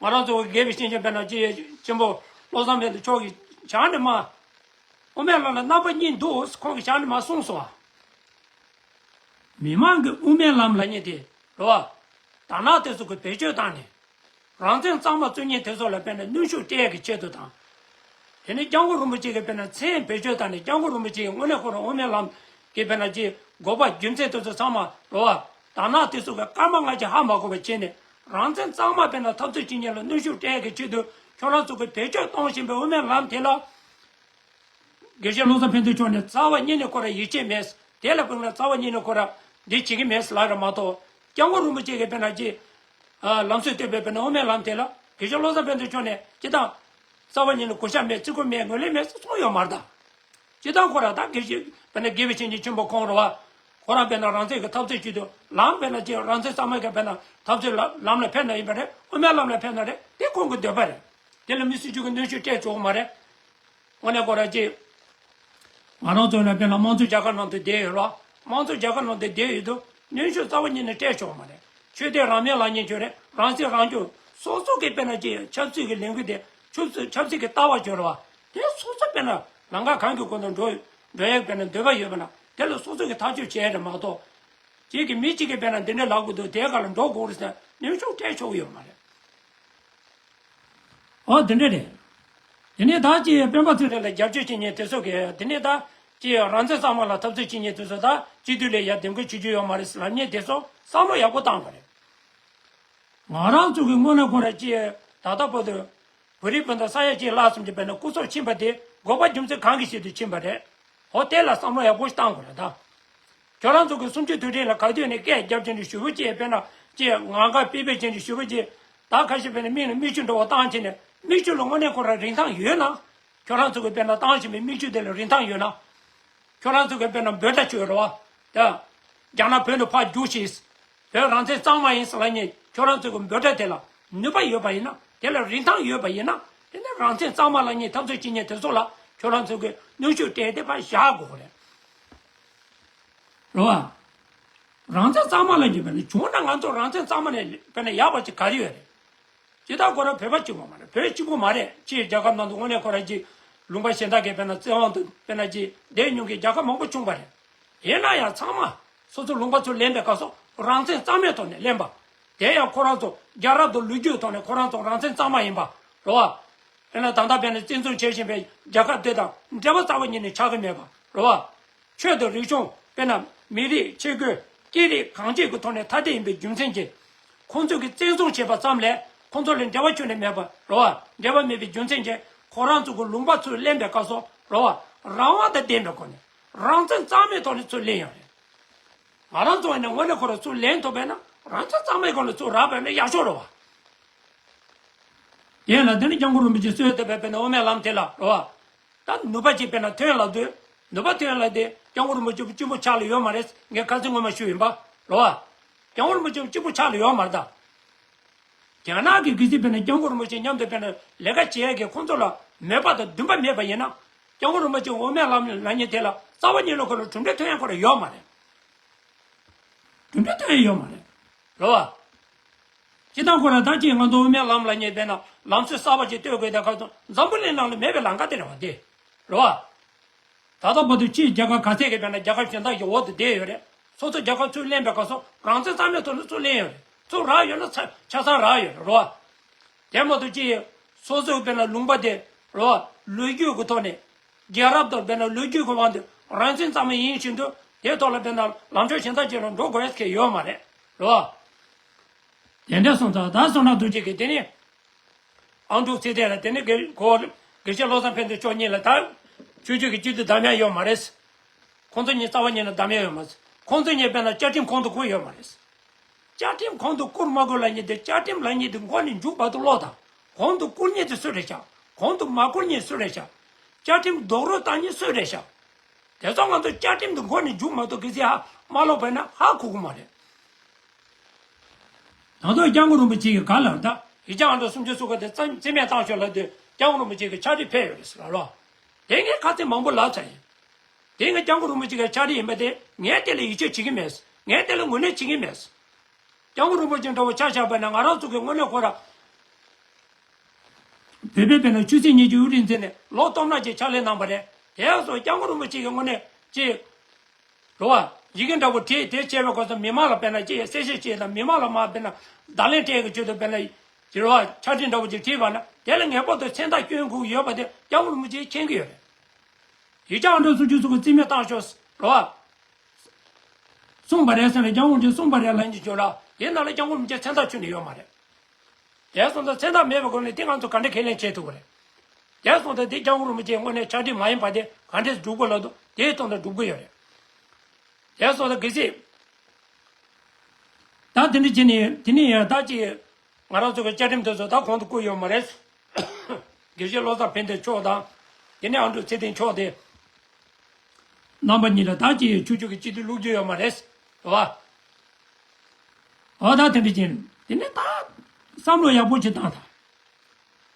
ང་རང་ཚོ་དགེ་བའི་བཤེས་གཉེན་དཔེར་ན་ཅི་ཆེན་པོ་བློ་བཟང་དཔལ་ལྡན་མཆོག་གིས་བྱས་ནས་མ། དབུ་མའི་ལམ་ལ་རྣམ་པ་གཉིས་འདུག་ཁོང་གིས་བྱས་ནས་མ་གསུངས་སོང་བ། མི་མང་གི་དབུ་མའི་ལམ་ལབ་མཁན་དེ་རེད་བ། དར་ནག་དེ་ཚོ་གིས་བེད་སྤྱོད་བཏང་ནས། རང་བཙན་གཙང་མ་རྩོད་མཁན་དེ་ཚོ་ལ་དཔེར་ན་གནོན་ཤུགས་སྤྲད་ཡག་གི་ཆེད་དུ་དང་། དེ་ནས་སྐྱབས་མགོན་རིན་པོ་ཆེ་གིས་དཔེར་ན་མཚན་བེད་སྤྱོད་བཏང་ནས་སྐྱབས་མགོན་རིན་པོ་ཆེ་གིས་དངོས་གནས་ཁོ་རང་དབུ་མའི་ལམ་ གི་དཔེར་ན་ཅིག་དགོས་པ་རྒྱུ་མཚན་དེ་ཚོ་ཚང་མ་རེད་བ། དར་ནག་དེ་ཚོ་གི་སྐར་མ་ལྔ་ཅིག་ཧ་མ་གོ་བ་བྱས་ནས་རང་བཙན་གཙང་མ་དཔེར་ན་འཐབ་རྩོད་བྱེད་མཁན་ལ་གནོན་ཤུགས་སྤྲད་ཀྱི་ཆེད་དུ་ཁྱོད་རང་ཚོ་གི་བེད་སྤྱོད་གཏོང་བཞིན་པའི་དབུ་མའི་ལམ་དེ་ལ། དགེ་བཤེས་བློ་བཟང་ཕན་ཚུན་མཆོག་ནས་རྩ་བ་ཉིད་ནས་ཁོ་ར་ཡིད་ཆེས་མེད། དེ་ལ་དཔེར་ན་རྩ་བ་ཉིད་ནས་ཁོ་ར་འདི་བྱེད་ཀྱི་མེད་ལབ་ར་མ་གཏོགས། སྐྱབས་མགོན་རིན་པོ་ཆེ་གིས་དཔེར་ན་ཅི། ལམ་སྲོལ་བཏོད་པའི་དཔེར་ན་དབུ་མའི་ལམ་དེ་ལ་དགེ་བཤེས་བློ་བཟང་ཕན་ཚུན་མཆོག་ནས་ཅི་དང་། རྩ་བ་ཉིད་ནས་གུས་ཞབས་མེད། བརྩི་བཀུར་མེད། ངོས་ལེན་མེད་ཟེར་གསུངས་ཡོད་མ་རེད་ད། ཅི་དང་ཁོ་ར་ད་དགེ་བཤེས་དཔེར་ན་དགེ་བའི་བཤེས་གཉེན་ཆེན་པོ་ཁོང་རེད་བ། ཁོ་རང་དཔེར་ན་རང་བཙན་གྱི་འཐབ་རྩོད་བྱེད་དུས་ལམ་དཔེར་ན་ཅི་རང་བཙན་གཙང་མ་གི་དཔེར་ན་འཐབ་རྩོད་ལམ་ལ་ཕེབས་ན་ཡིན་པ་རེད། དབུ་མའི་ལམ་ལ་ཕེབས་ན་རེད། དེ་ཁོང་གི་འདོད་པ་རེད། དེ་ལ་མི་སྲིད་ཇུས་ཀྱི་གནོན་ཤུགས་སྤྲད་ཆོག་གི་མ་རེད། དངོས་གནས་ཁོ་རང་ཅིག་ང་རང་ཚོ་ལ་དཔེར་ན་དམངས་གཙོ་རྒྱལ་ཁབ་ནང་དུ་བསྡད་ཡོད་རོགས། དམངས་གཙོ་རྒྱལ་ཁབ་ནང་དུ་བསྡད་ཡོད་དུས་གནོན་ཤུགས་རྩ་བ་ཉིད་ནས་སྤྲད་ཆོག་མ་རེད། ཆོས་དད་རང་མོས་ལབ་མཁན་ཅིག་རེད། རང་སྲིད་རང་སྐྱོང་། སོ་སོ་གི་དཔེར་ན་ཅིག་ཆབ་སྲིད་ཀྱི་ལས་འགུལ་དེ་ཆབ་སྲིད་ཆབ་སྲིད་ཀྱི་ལྟ་བ་ཅིག་རེད་བ། དེ་སོ་སོ་དཔེར་ན་ལམ་ཁ་གང་གི་སྒོ་ནས་འགྲོ་འགྲོ་ཡག་དཔེར་ན་འདོད་པ་ཡོད་པ་ན་དེ་ལ་སོ་སོ་གི་ཐག་གཅོད་བྱས་རེད་མ་གཏོགས། གཅིག་གིས་མི་གཅིག་གིས་དཔེར་ན་འདི་འདྲ་ལབ་དགོས་འདུག་དེའི་སྒང་ལ་འགྲོ་དགོས་རེད་ཟེར་གནོན་ཤུགས་སྤྲད་ཆོག་གི་ཡོད་མ་རེད། ཨོ་དེ་འདྲ་རེད། དེ་ནས་ད་ཅི་སྤེན་པ་ཚེ་རིང་ལ་རྒྱབ་སྐྱོར་བྱེད་མཁན་དེ་ཚོ་གིས་དེ་ནས་ད་ཅི་རང་བཙན་གཙང་མ་ལ་འཐབ་རྩོད་བྱེད་མཁན་དེ་ཚོ་ད་སྤྱི་འཐུས་ལ་ཡ་འདེམས་ཁུལ་བྱེད་རྒྱུ་ཡོད་མ་རེད་ལབ་མཁན་དེ་ཚོ་བསམ་བློ་ཡག་པོ་བཏང་དགོས་རེད། ང་རང་ཚོ་གི་དངོས་གནས་ཁོ་ར་ཅི་ད་ལྟ་བར་དུ་བོད་རིགས་སྤུན་ཟླ་ས་ཡ་གཅིག་ལྷག་ཙམ་གྱི་དཔེར་ན་སྐུ་སྲོག་ཕྱིན་པ་དེ་དགོས་པ་རྒྱུ་མཚན་གང་གི་ཆེད་དུ་ཕྱིན་པ་རེད། འོ་དེ་ལ་བསམ་བློ་ཡག་པོ་ཞིག་བཏང་དགོས་རེད་ད། ཁྱོད་རང་ཚོ་གི་གསུམ་བཅུའི་དུས་དྲན་ལ་ག་དུས་ནས་སྐད་རྒྱབ་ཀྱི་འདུག་ཞུ་བོ་ཅེས་དཔེར་ན་ཅེས་ངང་ག་པི་པེ་ཅན་གྱི་ཞུ་བོ་ཅེས་ད་ཁ་ཤས་དཔེར་ན་མིག་ལ་མིག་ཆུ་འགྲོ་བ་བཏང་བྱས་ནས་མིག་ཆུ་ལ་དངོས་གནས་ཁོ་རང་རིན་ཐང་ཡོད་ན། ཁྱོད་རང་ཚོ་གི་དཔེར་ན་བཏང་བཞིན་པའི་མིག་ཆུ་དེ་ལ་རིན་ཐང་ཡོད་ན། ཁྱོད་རང་ཚོ་གི་དཔེར་ན་འབོད་སྒྲ་བྱོས་རོགས། ད། རྒྱ་ནག་བོད་དུ་ཕར་རྒྱུགས་ཤིག་བོད་རང་བཙན་གཙང་མ་ཡིན་ཟེར་ལབ་མཁན་ཁྱོད་རང་ཚོ་གི་འབོད་སྒྲ་དེ་ལ་ནུས་པ་ཡོད་པ་ཡིན་ན་དེ་ལ་རིན་ཐང་ཡོད་པ་ཡིན་ན་དེ་ནི་རང་བཙན་གཙང་མ་ལབ་མཁན་འཐབ་རྩོད་བྱེད་མཁན་དེ་ཚོ་ལ་ཁྱོད་རང་ཚོ་གི་གནོན་ཤུགས་སྤྲད་དེ་ཕར་བཞག་དགོས་རེད། རེད་བ། རང་བཙན་གཙང་མ་ལབ་མཁན་དཔེར་ན་བྱུང་ན་ང་ཚོ་རང་བཙན་གཙང་མ་ནས་དཔེར་ན་ཡག་པ་ཅིག་ག་རེ་ཡོད་རེད། ཇི་ལྟར་ཁོ་རང་བོད་པ་གཅིག་པོ་མ་རེད། བོད་གཅིག་པོ་མ་རེད། ཕྱིའི་རྒྱལ་ཁབ་ནང་དུ་དངོས་གནས་ཁོ་རང་གཅིག་ལུང་པ་གཞན་དག་གི་དཔེར་ན་བཙན་དབང་དུ་དཔེར་ན་གཅིག་བསྡད་མྱོང་མཁན་རྒྱལ་ཁབ་མང་པོ་བྱུང་བ་རེད། ཡིན་ན་ཡང་ཚང་མ་སོ་སོ་ལུང་པ་ཚུར་ལེན་པའི་སྐབས་སུ་རང་བཙན་གཙང་མའི་ཐོག་ནས་ལེན་པ། དེ་ཡང་ཁོ་རང་ཚོ་རྒྱལ་རབས་དང་ལོ་རྒྱུས་ཐོག་ནས་ཁོ་རང་ཚོ་རང་བཙན་གཙང་མ་ཡིན་པ་རེད་བ། དཔེར་ན་ད་ལྟ་དཔེར་ན་བཙན་བཟུང་བྱེད་བཞིན་པའི་རྒྱལ་ཁབ་དེ་དང་འབྲེལ་བ་རྩ་བ་ཉིད་ནས་ཆགས་ཀྱི་མེད་པ་རེད་བ། ཆོས་དང་རིག་གཞུང་དཔེར་ན་མི་རིགས་ཆས་གོས་སྐད་རིགས་གང་ཅིའི་ཐོག་ནས་ཐ་དད་ཡིན་པའི་རྒྱུ་མཚན་གྱིས། ཁོང་ཚོས་ཀྱི་བཙན་བཟུང་བྱས་པ་ཙམ་ལས་ཁོང་ཚོ་ལ་འབྲེལ་བ་ཁྱོན་ནས་མེད་པ་རེད་བ། འབྲེལ་བ་མེད་པའི་རྒྱུ་མཚན་གྱིས་ཁོ་རང་ཚོ་གི་ལུང་པ་ཚུར་ལེན་པའི་སྐབས་སུ་རེད་བ། རང་དབང་དང་ལྡན་པའི་སྒོ་ནས་རང་བཙན་གཙང་མའི་ཐོག་ནས་ཚུར་ལེན་ཡོད་རེད། ང་རང་ཚོ་ནས་དངོས་གནས་ཁོ་རང་ཚུར་ལེན་ཐུབ་པས་ན་རང་བཙན་གཙང་མའི་སྒོ་ནས་ཚུར་རག་པས་ན་ཡག་ཤོས་རེད་བ། དེ་ལ་དེ་ནི་སྐྱབས་མགོན་རིན་པོ་ཆེ་གསོལ་ཐུབ་པའི་དཔེར་ན་དབུ་མའི་ལམ་དེ་ལ་རེད་བ། ད་ནུས་པ་ཅིག་དཔེར་ན་ཐོན་ལབ་དུས། ནུས་པ་ཐོན་ལབ་དེ་སྐྱབས་མགོན་རིན་པོ་ཆེ་གཅིག་པུ་ཆགས་ལ་ཡོད་མ་རེད། ངས་ཁ་སང་སྔོན་མ་ཞུས་ཡིན་པ། རེད་བ། སྐྱབས་མགོན་རིན་པོ་ཆེ་གཅིག་པུ་ཆགས་ལ་ཡོད་མ་རེད་ད། རྒྱ་ནག་གི་གི་སྲིད་དཔེར་ན་སྐྱབས་མགོན་རིན་པོ་ཆེ་མཉམ་དུ་དཔེར་ན་ལས་ཀ་བྱེད་ཡས་ཀྱི་ཁོང་ཚོ་ལ་མོས་པ་དང་འདུན་པ་མེད་པ་ཡིན་ན། སྐྱབས་མགོན་རིན་པོ་ཆེ་དབུ་མའི་ལམ་ལ་ཉེ་དེ་ལ་རྩ་བ་ཉིད་ལ་ཁོ་ལ་གྲུབ་འབྲས་ཐོན་ཡས་ཁོ་ལ་ཡོད་མ་རེད། གྲུབ་འབྲས་ཐོན་ཡས་ཡོད་མ་རེད། རེད་བ། སྤྱིར་བཏང་ཁོ་རང་ད་ཅི་ང་ཚོ་དབུ་མའི་ལམ་ལ་ཉེ་དཔེར་ན་ལམ་སྲོལ་གསར་པ་ཅིག་གཏོད་དགོས་དེ་ཁ་ཚོ་འཛམ་བུ་གླིང་ནང་ལ་མེད་པའི་ལམ་ཁ་དེ་རེད་བ་དེ། རེད་བ། ད་ལྟ་བར་དུ་ཕྱིའི་རྒྱལ་ཁབ་ག་ཚད་ཀྱིས་དཔེར་ན་རྒྱལ་ཁབ་གཞན་དག་གི་འོག་ཏུ་བསྡད་ཡོད་རེད། སོ་སོ་རྒྱལ་ཁབ་ཚུར་ལེན་པའི་སྐབས་སུ་རང་བཙན་གཙང་མའི་ཐོག་ནས་ཚུར་ལེན་ཡོད་རེད། ཚུར་རག་ཡོད་ན་ཆ་ཆ་ཚང་རག་ཡོད་རེད་རོ། དེ་མ་གཏོགས་ཅི་སོ་སོའི་དཔེར་ན་ལུང་པ་དེ་རོ། ལོ་རྒྱུས་ཀྱི་ཐོག་ནས་རྒྱལ་རབས་དང་དཔེར་ན་ལོ་རྒྱུས་ཀྱི་དབང་དུ་རང་བཙན་གཙང་མ་ཡིན་བཞིན་དུ་དེའི་ཐོག་ལ་དཔེར་ན་ལམ་ཕྱོགས་གཞན་དག་ཅིག་ལ་འགྲོ་དགོས་ཡས་ཀྱི་ཡོད་མ་རེད་རོ། དེ་འདྲ་སོང་ཙང་ད་བསོད་ནམས་རྡོ་རྗེ་གིས་དེ་ནི། ཨང་དྲུག་ཚེ་བརྟན་ལ་དེ་ནི་དགེ་གོ་དགེ་བཤེས་བློ་བཟང་ཕན་ཚུན་མཆོག་གཉིས་ལ་ད། ཆོས་བརྒྱུད་ཀྱི་སྤྱི་འཐུས་འདེམས་ཡག་ཡོད་མ་རེད། ཁོང་ཚོ་གཉིས་རྩ་བ་ཉིད་ནས་འདེམས་ཡག་ཡོད་མ་རེད། ཁོང་ཚོ་གཉིས་དཔེར་ན་བཅའ་ཁྲིམས་གོང་དུ་བཀུར་ཡོད་མ་རེད། བཅའ་ཁྲིམས་གོང་དུ་བཀུར་མ་བཀུར་ལབ་མཁན་དེ་བཅའ་ཁྲིམས་ལབ་མཁན་དེ་མགོ་ནས་མཇུག་བར་དུ་ཀློག་དང་། གོང་དུ་བཀུར་མཁན་དེ་སུ་རེད་ཤག་གོང་དུ་མ་བཀུར་མཁན་སུ་རེད་ཤག་བཅའ་ཁྲིམས་རྡོག་རོལ་བཏང་མཁན་སུ་རེད་ཤག་དེ་ཚོ་ང་ཚོ་བཅའ་ཁྲིམས་དེ་མགོ་ནས་མཇུག་མ་གཏོགས་གི་ཚེ་ཧ་མ་ལོག་པ་ན་ཧ་གོ་གི་མ་རེད། ད་དུང་སྐྱབས་མགོན་རིན་པོ་ཆེ་གིས་ག་ལབ་ད། ཡིག་ཆ་ཨང་གྲངས་སུམ་ཅུ་སོ་དགུ་དེ་རྩ་རྩིས་མེད་བཏང་ཤོག་ལབ་དུས་སྐྱབས་མགོན་རིན་པོ་ཆེ་གིས་ཕྱག་བྲིས་ཕེབས་ཡོད་རེད་ཟེར་ལབ་རོ། དེ་ངས་ཁ་ཚིག་མང་པོ་ལབ་ཚར་ཡིན། དེ་ངས་སྐྱབས་མགོན་རིན་པོ་ཆེ་གི་ཕྱག་བྲིས་ཡིན་པ་དེ་ངས་དེ་ལ་ཡིད་ཆེས་བྱེད་ཀྱི་མེད། ངས་དེ་ལ་ངོས་ལེན་བྱེད་ཀྱི་མེད། སྐྱབས་མགོན་རིན་པོ་ཆེ་འདྲ་བོ་ཆ་བཞག་པ་ན་ང་རང་ཚོ་གི་དངོས་གནས་ཁོ་ར། བོད་པའི་དཔེར་ན་ཆོས་སྲིད་གཉིས་ཀྱི་དབུ་ཁྲིད་མཛད་ནས་ལོ་སྟོང་ཕྲག་ཅིག་ཕྱག་ལས་གནང་བ་རེད། དེ་ཡང་སོ་སྐྱབས་མགོན་རིན་པོ་ཆེ་གི་དངོས་གནས་ཅིག་རེད་བ། ཡི་གེ་འདྲ་བོ་བྲིས་དེ་བྱས་པའི་སྐབས་སུ་མི་མང་ལ་དཔེར་ན་ཅི་ཡང་གསལ་བཤད་བྱས་དང་མི་མང་ལ་མར་དཔེར་ན་བརྡ་ལན་སྤྲད་ཀྱི་ཆེད་དུ་དཔེར་ན་ཅི་རེད་བ་ཕྱག་བྲིས་འདྲ་བོ་ཅིག་བྲིས་པ་ན་དེ་ལ་ངེས་པར་དུ་མཚན་རྟགས་སྐྱོན་དགོས་ཀྱི་ཡོད་པ་དེ་སྐྱབས་མགོན་རིན་པོ་ཆེས་མཁྱེན་གྱི་ཡོད་རེད། ཡིག་ཆ་ཨང་གྲངས་སུམ་ཅུ་སོ་དགུ་རྩིས་མེད་བཏང་ཤོག་རེད་བ། གསུངས་པ་རེད་ཟེར་ནས་སྐྱབས་མགོན་རིན་པོ་ཆེས་གསུངས་པ་རེད་ལབ་ཀྱི་ཡོད་ར། དེའི་ནང་ལ་སྐྱབས་མགོན་རིན་པོ་ཆེ་མཚན་རྟགས་ཁྱོན་ནས་ཡོད་མ་རེད། དེ་སོང་ཙང་མཚན་རྟགས་མེད་པའི་སྒོ་ནས་དེ་ང་ཚོ་ག་འདྲ་ཁས་ལེན་བྱེད་ཐུབ་ཀྱི་རེད། དེ་སོང་ཙང་དེ་སྐྱབས་མགོན་རིན་པོ་ཆེས་དངོས་གནས་ཕྱག་བྲིས་མ་ཡིན་པ་དེ་ག་འདྲས་སྒྲུབ་དགོས་ལབ་འདུག་དེའི་སྟེང་དུ་སྒྲུབ་ཀྱི་ཡོད་རེད། དེ་སོང་ཙང་གལ་སྲིད། ད་དེ་འདྲ་བྱས་ནས་དེ་ནས་ཡང་ད་ཅིག་ང་རང་ཚོ་གི་བཅའ་ཁྲིམས་དེ་ཚོ་ད་གོང་དུ་བཀོད་ཡོད་མ་རེད། དགེ་བཤེས་བློ་བཟང་ཕན་བདེ་མཆོག་དང་། དེ་ནས་ཨ་འབྲུག་ཚེ་བརྟན་མཆོག་དེ། རྣམ་པ་གཉིས་ལ་ད་ཅིག་ཆོས་ཕྱོགས་ཀྱི་སྤྱི་འཐུས་བླུག་རྒྱུ་ཡོད་མ་རེད། རེད་བ། འོ་ད་དེ་འདྲ་བྱས་ནས་དེ་ནས་ད་བསམ་བློ་ཡག་པོ་ཅིག་བཏང་དང་།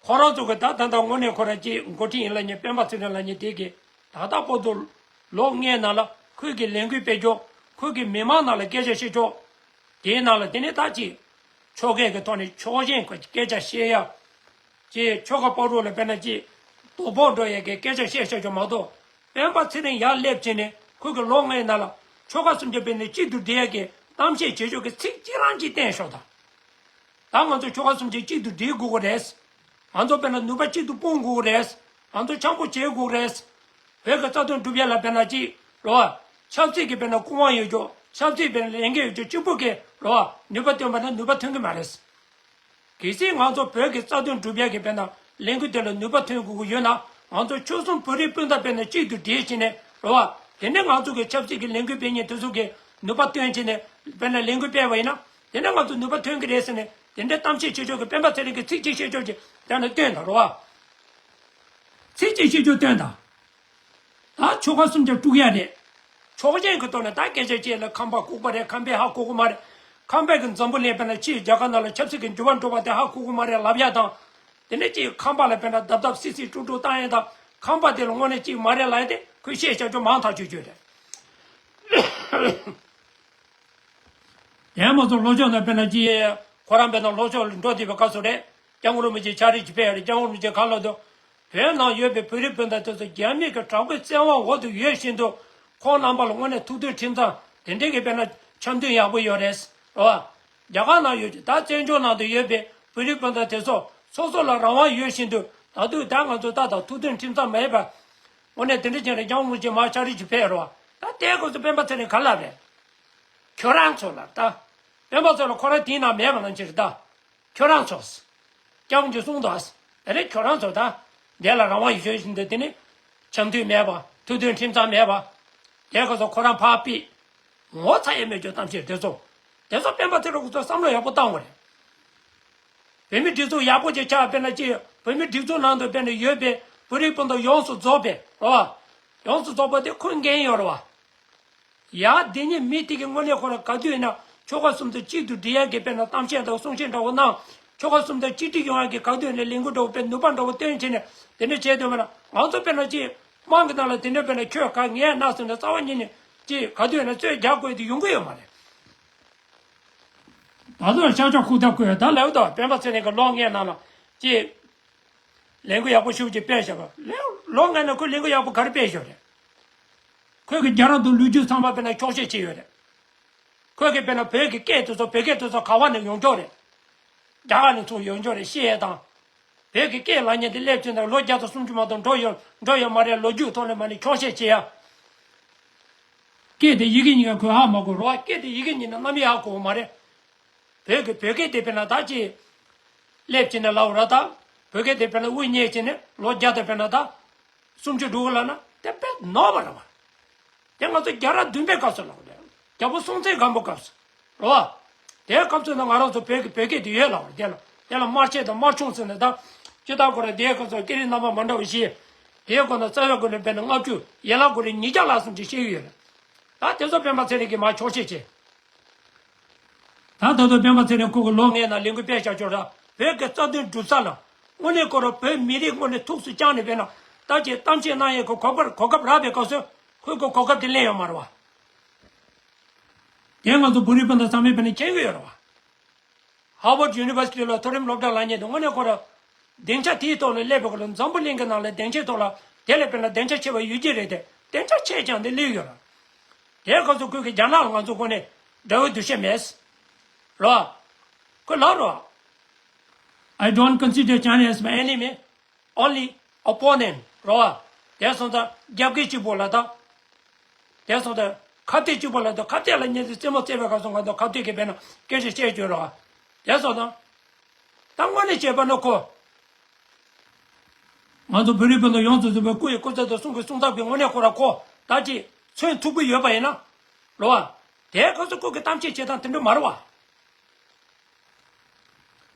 ཁོ་རང་ཚོ་གི་ད་ད་ལྟ་དངོས་གནས་ཁོ་རང་ཅིག་འགོ་ཁྲིད་ཡིན་ལབ་མཁན་སྤེན་པ་ཚེ་རིང་ལབ་མཁན་དེ་གིས་ད་ལྟ་བར་དུ་ལོ་ལྔའི་ནང་ལ་ཁོས་ཀྱི་ལས་འགུལ་སྤེལ་ཕྱོགས། ཁོས་ཀྱི་མི་མང་ནང་ལ་སྐད་ཆ་བཤད་ཕྱོགས། དེའི་ནང་ལ་དེ་ནས་ད་ཅིག་ཕྱོགས་འགལ་གྱི་ཐོག་ནས་ཕྱོགས་ཞེན་གྱི་སྐད་ཆ་བཤད་ཡ། ཅིག་ཆོལ་ཁ་བར་དུ་ལ་དཔེར་ན་ཅིག་དོ་ཕོག་འགྲོ་ཡ་གི་སྐད་ཆ་བཤད་བཤད་ཆོག་མ་གཏོགས། སྤེན་པ་ཚེ་རིང་ཡར་སླེབས་བྱས་ནས་ཁོས་ཀྱི་ལོ་ལྔའི་ནང་ལ་ཆོལ་ཁ་གསུམ་གྱི་བར་ནས་གཅིག་ཏུ་སྒྲིལ་ཡ་གི་གཏམ་བཤད་བྱེད་ཕྱོགས་ཀྱི་ཚིག་གཅིག་རང་གཅིག་བསྟན་ཤོག་དང་། ད་ང་ཚོ་ཆོལ་ཁ་གསུམ་གྱི་གཅིག་ཏུ་སྒྲིལ་དགོས་ཀྱི་རེད། ང་ཚོ་དཔེར་ན་ནུས་པ་གཅིག་ཏུ་སྤུངས་དགོས་ཀྱི་རེད། ང་ཚོ་འཆམ་པོ་བྱེད་དགོས་ཀྱི་རེད། བོད་ཀྱི་རྩ་དོན་སྒྲུབ་ཡ་ལ་དཔེར་ན་ཅིག་རེད་བ། ཆབ་སྲིད་ཀྱི་དཔེར་ན་སྐུ་དབང་ཡོད་ཀྱོག་ཆབ་སྲིད་དཔེར་ན་ལས་འགན་ཡོད་ཀྱོག་གཅིག་པུ་གིས་རེད་བ། ནུས་པ་བཏོན་པ་ན་ནུས་པ་ཐོན་གྱི་མ་རེད། གལ་སྲིད་ང་ཚོ་བོད་ཀྱི་རྩ་དོན་སྒྲུབ་ཡ་གི་དཔེར་ན་ལས་འགུལ་དེ་ལ་ནུས་པ་ཐོན་དགོས་ཀྱི་ཡོད་ན། ང་ཚོ་ཆོལ་གསུམ་བོད་རིགས་སྤུན་ཟླ་དཔེར་ན་གཅིག་ཏུ་སྒྲིལ་བྱས་ནས་རེད་བ། དེ་ནས་ང་ཚོ་གི་ཆབ་སྲིད་ཀྱི་ལས་འགུལ་སྤེལ་མཁན་དེ་ཚོ་གིས་ནུས་པ་བཏོན་བྱས་ནས་དཔེར་ན་ལས་འགུལ་སྤེལ་བ་ཡིན་ན། དེ་ནས་ང་ཚོ་ནུས་པ་ཐོན་གྱི་རེད་ཟེར་ནས་དེ་འདྲའི་གཏམ་བཤད་བྱེད་ཕྱོགས་ཀྱི་སྤེན་པ་ཚེ་རིང་གིས་ཚིག་གཅིག་བཤད་ཕྱོགས་ཀྱི་དེ་ནས་སྟོན་དང་རེད་བ། ཚིག་གཅིག་བཤད་ཕྱོགས་སྟོན་དང་། ད་ཆོལ་ཁ་གསུམ་ཆ་དཀྲུག་ཡ་རེད། ཕྱོགས་ཞེན་གྱི་ཐོག་ནས་ད་སྐད་ཆ་བཤད་ལ་ཁམས་པ་ལྐུགས་པ་རེད། ཁམས་པས་ཧ་གོ་གི་མ་རེད། ཁམས་པ་གི་འཛམ་བུ་གླིང་དཔེར་ན་ཕྱིའི་རྒྱ་གར་ནང་ལ་ཆབ་སྲིད་ཀྱི་འགྱུར་བ་འགྲོ་བ་དེ་ཧ་གོ་གི་མ་རེད་ལབ་ཡ་དང་། དེ་ནས་ཅིག་ཁམས་པ་ལ་དཔེར་ན་བརྡབ་བརྡབ་སིག་སིག་དཀྲུག་དཀྲུག་བཏང་ཡ་དང་། ཁམས་པ་དེ་ལ་དངོས་གནས་ཅིག་མ་རེད་ལབ་ཡ་དེ་ཁོས་བཤད་བྱ་རྒྱུ་མང་ཐག་ཆོད་ཆོད་རེད། དེ་མ་ཚོ་ལྷོ་ཕྱོགས་ན་དཔེར་ན་ཅི། ཁོ་རང་དཔེར་ན་ལྷོ་ཕྱོགས་ལ་འགྲོ་བསྡད་པའི་སྐབས་སུ་རེད། སྐྱབས་མགོན་རིན་པོ་ཆེ་ཕྱག་བྲིས་ཅིག་ཕེབས་རེད། སྐྱབས་མགོན་རིན་པོ་ཆེ་ག་ལབ་འདུག་བོད་ནང་ཡོད་པའི་བོད་རིགས་སྤུན་ཟླ་དེ་ཚོ་རྒྱ་མི་གི་དྲག་པོའི་བཙན་དབང་འོག་ཏུ་ཡོད་བཞིན་དུ། ཁོང་རྣམ་པ་ལ་དངོས་གནས་ཐུགས་མཐུན་ཁྲིམས་གཙང་དེ་འདྲའི་གི་དཔེར་ན་འཆམ་མཐུན་ཡག་པོ་ཡོད་རེད། རེད་བ། རྒྱ་གར་ནང་ཡོད་ཀྱི་ད་བཙན་བྱོལ་ནང་དུ་ཡོད་པའི་བོད་རིགས་སྤུན་ཟླ་དེ་ཚོ་སོ་སོ་ལ་རང་དབང་ཡོད་བཞིན་དུ། ད་དུང་ད་ང་ཚོ་ད་ད་ཐུགས་མཐུན་ཁྲིམས་གཙང་མེད་པ། དངོས་གནས་དེ་འདྲ་བྱས་ནས་སྐྱབས་མགོན་རིན་པོ་ཆེ་མར་ཕྱག་བྲིས་ཅིག་ཕེབས་རེད་བ། ད་དེའི་སྐབས་སུ་སྤེན་པ་ཚེ་རིང་ག་ལབ་རེད། ཁྱོད་རང་ཚོ་ལ་ད། སྤེན་པ་ཚོ་ལ་ཁོ་རང་དེའི་ནང་མེད་པ་ནང་བཞིན་རེད་ད། ཁྱོད་རང་ཚོ། སྐྱབས་མགོན་གྱིས་གསུངས་འདུག་དེ་ནས་ཁྱོད་རང་ཚོ་ད། འདི་ལ་རང་དབང་ཡོད་བཞིན་དུ་དེ་ནི། འཆམ་མཐུན་མེད་པ། ཐུགས་མཐུན་ཁྲིམས་གཙང་མེད་པ། དེ་སྐབས་སུ་ཁོ་རང་ཕར་ཕུད། ངོ་ཚ་ཡས་མེད་ཀྱོག་གཏམ་བཤད་དེ་ཚོ། དེ་ཚོ་སྤེན་པ་ཚེ་རིང་ཁོ་ཚོ་བསམ་བློ་ཡག་པོ་བཏང་དགོས་རེད། བོད་མི་སྒྲིག་འཛུགས་ཡག་པོ་ཅིག་ཆགས་དཔེར་ན་ཅི། བོད་མི་སྒྲིག་འཛུགས་ནང་དུ་དཔེར་ན་ཡོད་པའི་བོད་རིགས་སྤུན་ཟླ་ཡོངས་སུ་རྫོགས་པའི་རེད་བ། ཡོངས་སུ་རྫོགས་པ་དེ་ཁོས་འགན་ཡོད་རེད་བ། ཡ་དེ་ཉིད་མི་དེ་གི་དངོས་གནས་ཁོ་རང་ག་དུས་ཡིན་ན་ཆོལ་ཁ་གསུམ་དུ་གཅིག་ཏུ་སྒྲིལ་ཡག་གི་དཔེར་ན་གཏམ་བཤད་དང་གསུང་བཤད་འདྲ་བོ་གནང་། ཆོལ་ཁ་གསུམ་དུ་གཅིག་སྒྲིལ་ཡོང་ཡག་གི་ག་དུས་ཡིན་ན་ལས་འགུལ་འདྲ་བོ་དཔེ་ནུས་པ་འདྲ་བོ་བཏོན་བྱས་ནས་དེ་འདྲ་བྱས་དུས་མེད་ན་ང་ཚོ་དཔེར་ན་ཅི། དམངས་ཀྱི་ནང་ལ་དེ་འདྲ་དཔེར་ན་ཁྱོད་ག་ངས་ན་ཟེར་ནས་རྩ་བ་ཉིད་ནས་ཅི་ག་དུས་ཡིན་ན་རྩོད་རྒྱག་དགོས་དེ་ཡོང་གི་ཡོད་མ་རེད། ད་དུང་ཤག་ཤག་ཁུག་ཐབས་དགོས་ད་ལབ་དང་སྤེན་པ་ཚེ་རིང་གི་ལོ་ལྔའི་ནང་ལ་ཅི། ལས་འགུལ་ཡག་པོ་ཞེ་པོ་ཅིག་སྤེལ་བཞག་པ་ལས་ལོ་ལྔའི་ནང་ཁོས་ལས་འགུལ་ཡག་པོ་ག་རེ་སྤེལ་བཞག་རེད། ཁོས་ཀྱི་རྒྱ་ར་དང་ལོ་རྒྱུས་ཚང་མ་དཔེར་ན་འཁྱོག་བཤད་བྱས་ཡོད་རེད། ཁོས་ཀྱི་དཔེར་ན་བོད་ཀྱི་སྐད་དེ་ཚོ་བོད་སྐད་དེ་ཚོ་ག་བ་ནས་ཡོང་ཀྱོག་རེད། རྒྱ་གར་ནས་ཚུར་ཡོང་ཀྱོག་རེད་བཤད་ཡས་དང་། བོད་ཀྱི་སྐད་ལབ་མཁན་དེ་སླེབས་ཚུན་དང་ལོ་བརྒྱ་དང་སུམ་ཅུ་མ་གཏོགས་འགྲོ་ཡོད་འགྲོ་ཡོད་མ་རེད་ལོ་རྒྱུས་ཐོག་ནས་མ་ནས་འཁྱོག་བཤད་བྱེད་ཡ། སྐད་དེ་ཡི་གེ་གཉིས་ཀ་ཁོས་ཧ་མ་གོ་རོ་བ་སྐད་དེ་ཡི་གེ་གཉིས་ནི་གནམ་ཡག་གོ་མ་རེད། བོད་ཀྱི་བོད་སྐད་དེ་དཔེར་ན་ད་ཅི། སླེབས་བྱས་ནས་ལབ་ར་ད། བོད་སྐད་དེ་དཔེར་ན་དབུ་བརྙེས་བྱས་ནས་ལོ་བརྒྱ་དང་དཔེར་ན་ད། སུམ་ཅུ་འགྲོ་གི་ལབ་ན་དེ་དཔེ་ནོར་བ་རེད་བ། དེ་ང་ཚོ་རྒྱལ་རབས་བདུན་པའི་སྐབས་སུ་ལབ་རེད། རྒྱལ་པོ་སྲོང་བཙན་སྒམ་པོ་སྐབས་སུ། རེད་བ། དེའི་སྐབས་སུ་ན་ང་རང་ཚོ་བོད་ཀྱི་བོད་སྐད་དེ་ཡོད་ལབ་རེད་དེ་ལ་དེ་ལ་དམར་ཆས་དང་དམར་ཆུང་ཟེར་ནས་ད། སྤྱི་བཏང་ཁོ་ར་དེའི་སྐབས་སུ་སྐད་རིགས་རྣམ་པ་མ་འདྲ་བ་བཞི། དེའི་སྐོར་ན་རྩ་བའི་སྐོར་ནས་དཔེར་ན་ལྔ་བཅུ་ཡན་ལག་སྐོར་རེ་ཉིས་བརྒྱ་ལྷག་ཙམ་ཅིག་བཤད་ཀྱི་ཡོད་རེད། ད་དེ་ཚོ་སྤེན་པ་ཚེ་རིང་གིས་མར་འཁྱོག་བཤད་བྱས། ད་ད་དུང་སྤེན་པ་ཚེ་རིང་ཁོ་གི་ལོ་ལྔའི་ནང་ལས་འགུལ་སྤེལ་བཞག་ཆོག་ར། བོད་ཀྱི་རྩ་དོན་སྒྲུབ་ས་ལ། དངོས་གནས་ཁོ་རང་བོད་མི་རིགས་དངོས་གནས་ཐུགས་སུ་བཅངས་ནས་དཔེར་ན། ད་ཅིག་གཏམ་བཤད་གནང་ཡས་ཁོ་གོ་སྐབས་གོ་སྐབས་རག་པའི་སྐབས་སུ། ཁོས་ཁོ་གོ་སྐབས་དེ་ལེན་ཡོད་མ་རེད་བ། དེ་ང་ཚོ་བོད་རིགས་སྤུན་ཟླ་ཚང་མས་དཔེར་ན་མཁྱེན་གྱི་ཡོད་རེད་བ། Harvard University ལ་མཐོ་རིམ་སློབ་གྲྭ་ལ་ཉེ་དུ་དངོས་གནས་ཁོ་ར། སྡིངས་ཆ་དེའི་ཐོག་ལ་སླེབས་པའི་སྐོར་ལ་འཛམ་བུ་གླིང་གི་ནང་ལ་སྡིངས་ཆའི་ཐོག་ལ་དེ་ལས་དཔེར་ན་སྡིངས་ཆ་ཆེ་བ་ཡོད་ཀྱི་རེད་དེ་སྡིངས་ཆ་ཆེ་ཀྱང་དེ་སླེབས་ཡོད་ར། དེའི་སྐབས་སུ་ཁོས་ཀྱི་རྒྱ་ནག་ལ་ང་ཚོ་དངོས་གནས་དགྲ་བོའི་འདུ་ཤེས་མེད། རོ། ཁོས་ལབ་རོ། I don't consider China as my enemy, only opponent རོ། དེ་སོང་ཙང་རྒྱབ་ཀྱི་གཅིག་པོ་ལ་ད། དེ་སོང་ཙང་ ཁ་གཏད་གཅིག་པ་ལ་དང་ཁ་གཏད་ལ་ཉེ་ཚེ་རྩེད་མོ་རྩེ་བའི་སྐབས་སུ་ང་ཚོ་ཁ་གཏད་ཀྱི་དཔེར་ན་སྐད་ཆ་བཤད་རྒྱུ་རེད་བ། དེ་སོགས་དང་། ད་དངོས་གནས་བྱས་པ་ན་ཁོ། ང་ཚོ་བོད་རིགས་སྤུན་ཟླ་ཡོངས་སུ་རྫོགས་པའི་སྐུ་ཡི་སྐུ་ཚབ་དང་གསུང་གི་གསུང་ཚབ་ཀྱི་ངོས་ནས་ཁོ་ར་ཁོ་ད་ཅིག་མཚོན་ཐུབ་ཀྱི་ཡོད་པ་ཡིན་ན། རེད་བ། དེའི་སྐབས་སུ་སྐུ་གི་གཏམ་བཤད་བྱེད་སྟངས་དེ་འདྲ་མ་རེད་བ།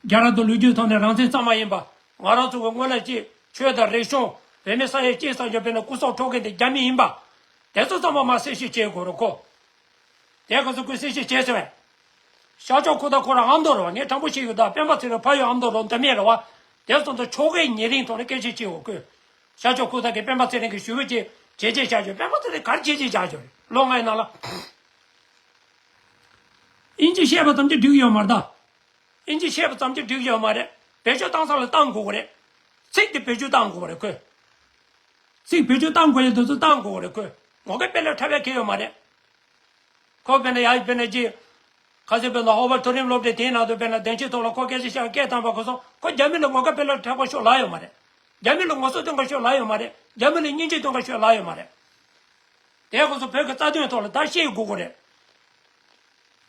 རྒྱལ་རབས་དང་ལོ་རྒྱུས་ཐོག་ནས་རང་བཙན་གཙང་མ་ཡིན་པ། ང་རང་ཚོ་གི་སྔོན་ལ་ཅིག་ཆོས་དང་རིག་གཞུང་བོད་མི་ས་ཡ་གཅིག་ཙམ་ཞིག་དཔེར་ན་སྐུ་སྲོག་འཕྲོག་མཁན་དེ་རྒྱ་མི་ཡིན་པ། དེ་ཚོ་ཚང་མ་མར་གསལ་བཤད་བྱེད་དགོས་རེད་ཁོ། དེ་ག་ཚོད་ཁོས་གསལ་བཤད་བྱས་ཟེར་བས། ཤར་ཕྱོགས་ཁུག་རྟ་ཁོ་རང་ཨ་མདོ་རེད་བ། ངས་དྲང་པོ་བཤད་ཡོད་ད། སྤེན་པ་ཚེ་རིང་ཕ་ཡུལ་ཨ་མདོ་རེད་འདི་མེད་རེད་བ། དེ་སོང་ཙང་ཆོལ་ཁའི་ཉེ་རིང་ཐོག་ནས་སྐད་ཆ་བཤད་འོ་ཁོས། ཤར་ཕྱོགས་ཁུག་རྟ་གིས་སྤེན་པ་ཚེ་རིང་གི་ཞུ་བོ་ཅིག་བྱས་རྗེས་བཞག་ཞོར་སྤེན་པ་ཚེ་རིང་གར་བྱས་རྗེས་བཞག་ཞོར་ལོ་ལྔའི་ནང་ལ། ཨིན་ཇི་བཤད་པ་ཙམ་གྱིས་འགྲིག་ཡོད་མ་རེད་ད། ཨིན་ཇི་བཤད་པ་ཙམ་གྱིས་འགྲིག་ཡོད་མ་རེད། བེད་སྤྱོད་བཏང་ས་ལ་བཏང་དགོས་ཀྱི་རེད། ཚིག་དེ་བེད་སྤྱོད་བཏང་དགོས་ཀྱི་རེད་ཁོས། ཚིག་བེད་སྤྱོད་བཏང་དགོས་ཡ་དེ་ཚོ་བཏང་དགོས་ཀྱི་རེད་ཁོས། ངོ་དགའ་དཔེ་ལ་འཁྲབ་ཡ་གལ་ཡོད་མ་རེད། ཁོ་དཔེར་ན་ཡ་དཔེར་ན་ཅི། ཁ་སང་དཔེར་ན་ཧོ་ཝར་མཐོ་རིམ་སློབ་གྲྭ་དེའི་ནང་དུ་དཔེར་ན་བདེན་བཞིའི་ཐོག་ལ་ཁོ་སྐད་ཆ་བཤད་སྐད་བཏང་པ་གོ་སོང་། ཁོ་རྒྱ་མི་ལ་ངོ་དགའ་དཔེ་ལ་འཁྲབ་པ་ཤོག་ལབ་ཡོད་མ་རེད། རྒྱ་མི་ལ་ངོ་སོ་སྟོན་པ་ཤོག་ལབ་ཡོད་མ་རེད། རྒྱ་མི་ལ་སྙིང་རྗེ་སྟོན་པ་ཤོག་ལབ་ཡོད་མ་རེད། དེ་གོ་སོང་བོད་ཀྱི་རྩ་དོན་ཐོག་ལ་ད་བཤད་དགོས་ཀྱི་རེད།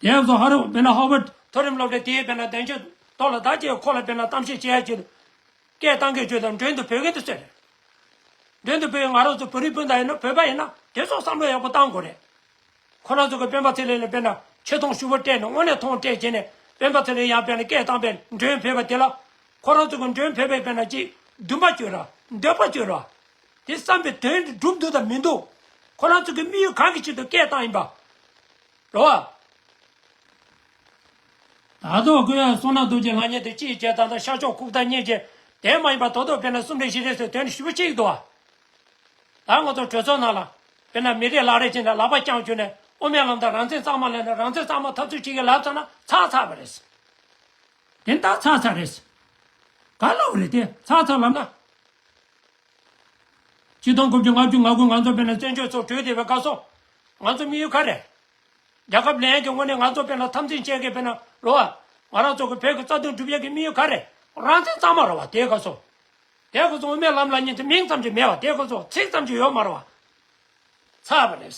དེ་གོ་སོང་ཧ་རུ་དཔེར་ན་ཧོ་ཝར་མཐོ་རིམ་སློབ་གྲྭ་དེའི་དཔེར་ན་བདེན་བཞིའི་ཐོག་ལ་ད་ཅིག་ཁོ་ལ་དཔེར་ན་གཏམ་བཤད་བྱེད་ཡ་ཅིག་སྐད་བཏང་གི་བརྗོད་དང་མགྲོན་དུ་བོས་མཁན་དེ་ཚོ་རེད། མགྲོན་དུ་བོས་ང་རང་ཚོ་བོད་རིགས་སྤུན་ཟླ་ཡིན་ན་བོད་པ་ཡིན་ན་དེ་ཚོ་བསམ་བློ་ཡག་པོ་བཏང་དགོས་རེད། ཁོ་རང་ཚོ་གི་སྤེན་པ་ཚེ་རིང་ལ་དཔེར་ན་ཆེ་མཐོང་ཞུ་བ་སྤྲད་ནས་དངོས་གནས་མཐོང་སྤྲད་བྱས་ནས་སྤེན་པ་ཚེ་རིང་ཡང་དཔེར་ན་སྐད་བཏང་པའི་མགྲོན་བོས་པ་དེ་ལ། ཁོ་རང་ཚོ་གི་མགྲོན་བོས་པའི་དཔེར་ན་ཅིག་འདུན་པ་བཅོས་ར་འདོད་པ་བཅོས་ར། དེ་བསམ་པའི་དོན་འགྲུབ་འདུག་དང་མི་འདུག་ཁོ་རང་ཚོ་གི་དམིགས་ཡུལ་གང་གི་ཆེད་དུ་སྐད་བཏང་ཡིན་པ། རེད་བ། ད་དུང་ཁོས་བསོད་ནམས་རྡོ་རྗེ་ལྷ་མཉེས་དེ་གཅིག་བྱས་ཙང་ད་ཤར་ཕྱོགས་ཁུག་རྟ་གཉིས་བྱས། དེ་མ་ཡིན་པ་ད་དུང་དཔེར་ན་གསུམ་རེ་བཞི་རེ་ཟེར་དོན་ཞུ་བ་གཅིག་འདུག་བ། ད་ང་ཚོ་གྲོས་ཚོགས་ནང་ལ་དཔེར་ན་མི་རེ་ལག་རེ་བྱས་ནས་ལག་པ་བརྐྱངས་བྱས་ནས་དབུ་མའི་ལམ་དང་རང་བཙན་གཙང་མ་ལབ་ནས་རང་བཙན་གཙང་མ་འཐབ་རྩོད་བྱེད་ཀྱི་ལབ་ཚར་ན་ཚར་ཚར་བ་རེད། དེ་ད་ཚར་ཚར་རེད། ག་ལབ་རེད་དེ་ཚར་ཚར་ལབ་ན། ཆིག་སྟོང་དགུ་བརྒྱ་ལྔ་བཅུ་ང་དགུ་ང་ཚོ་དཔེར་ན་བཙན་བྱོལ་ཚོ་གྲོལ་བསྡད་པའི་སྐབས་སུ། ང་ཚོ་དམིགས་ཡུལ་ག་རེ། རྒྱལ་ཁབ་ལེན་གྱི་དངོས་གནས་ང་ཚོ་དཔེར་ན་འཐབ་འཛིང་བྱེད་མཁན་དཔེར་ན་རོ་བ། ང་རང་ཚོ་གི་བོད་ཀྱི་རྩ་དོན་སྒྲུབ་ཡག་གི་དམིགས་ཡུལ་ག་རེ། རང་བཙན་གཙང་མ་རེད་བ་དེའི་སྐབས་སུ། དེའི་སྐབས་སུ་དབུ་མའི་ལམ་ལབ་མཁན་དེ་མིང་ཙམ་ཅིག་མེད་བ་དེའི་སྐབས་སུ་ཚིག་ཙམ་ཅིག་ཡོད་མ་རེད་བ། ཚར་བ་རེད།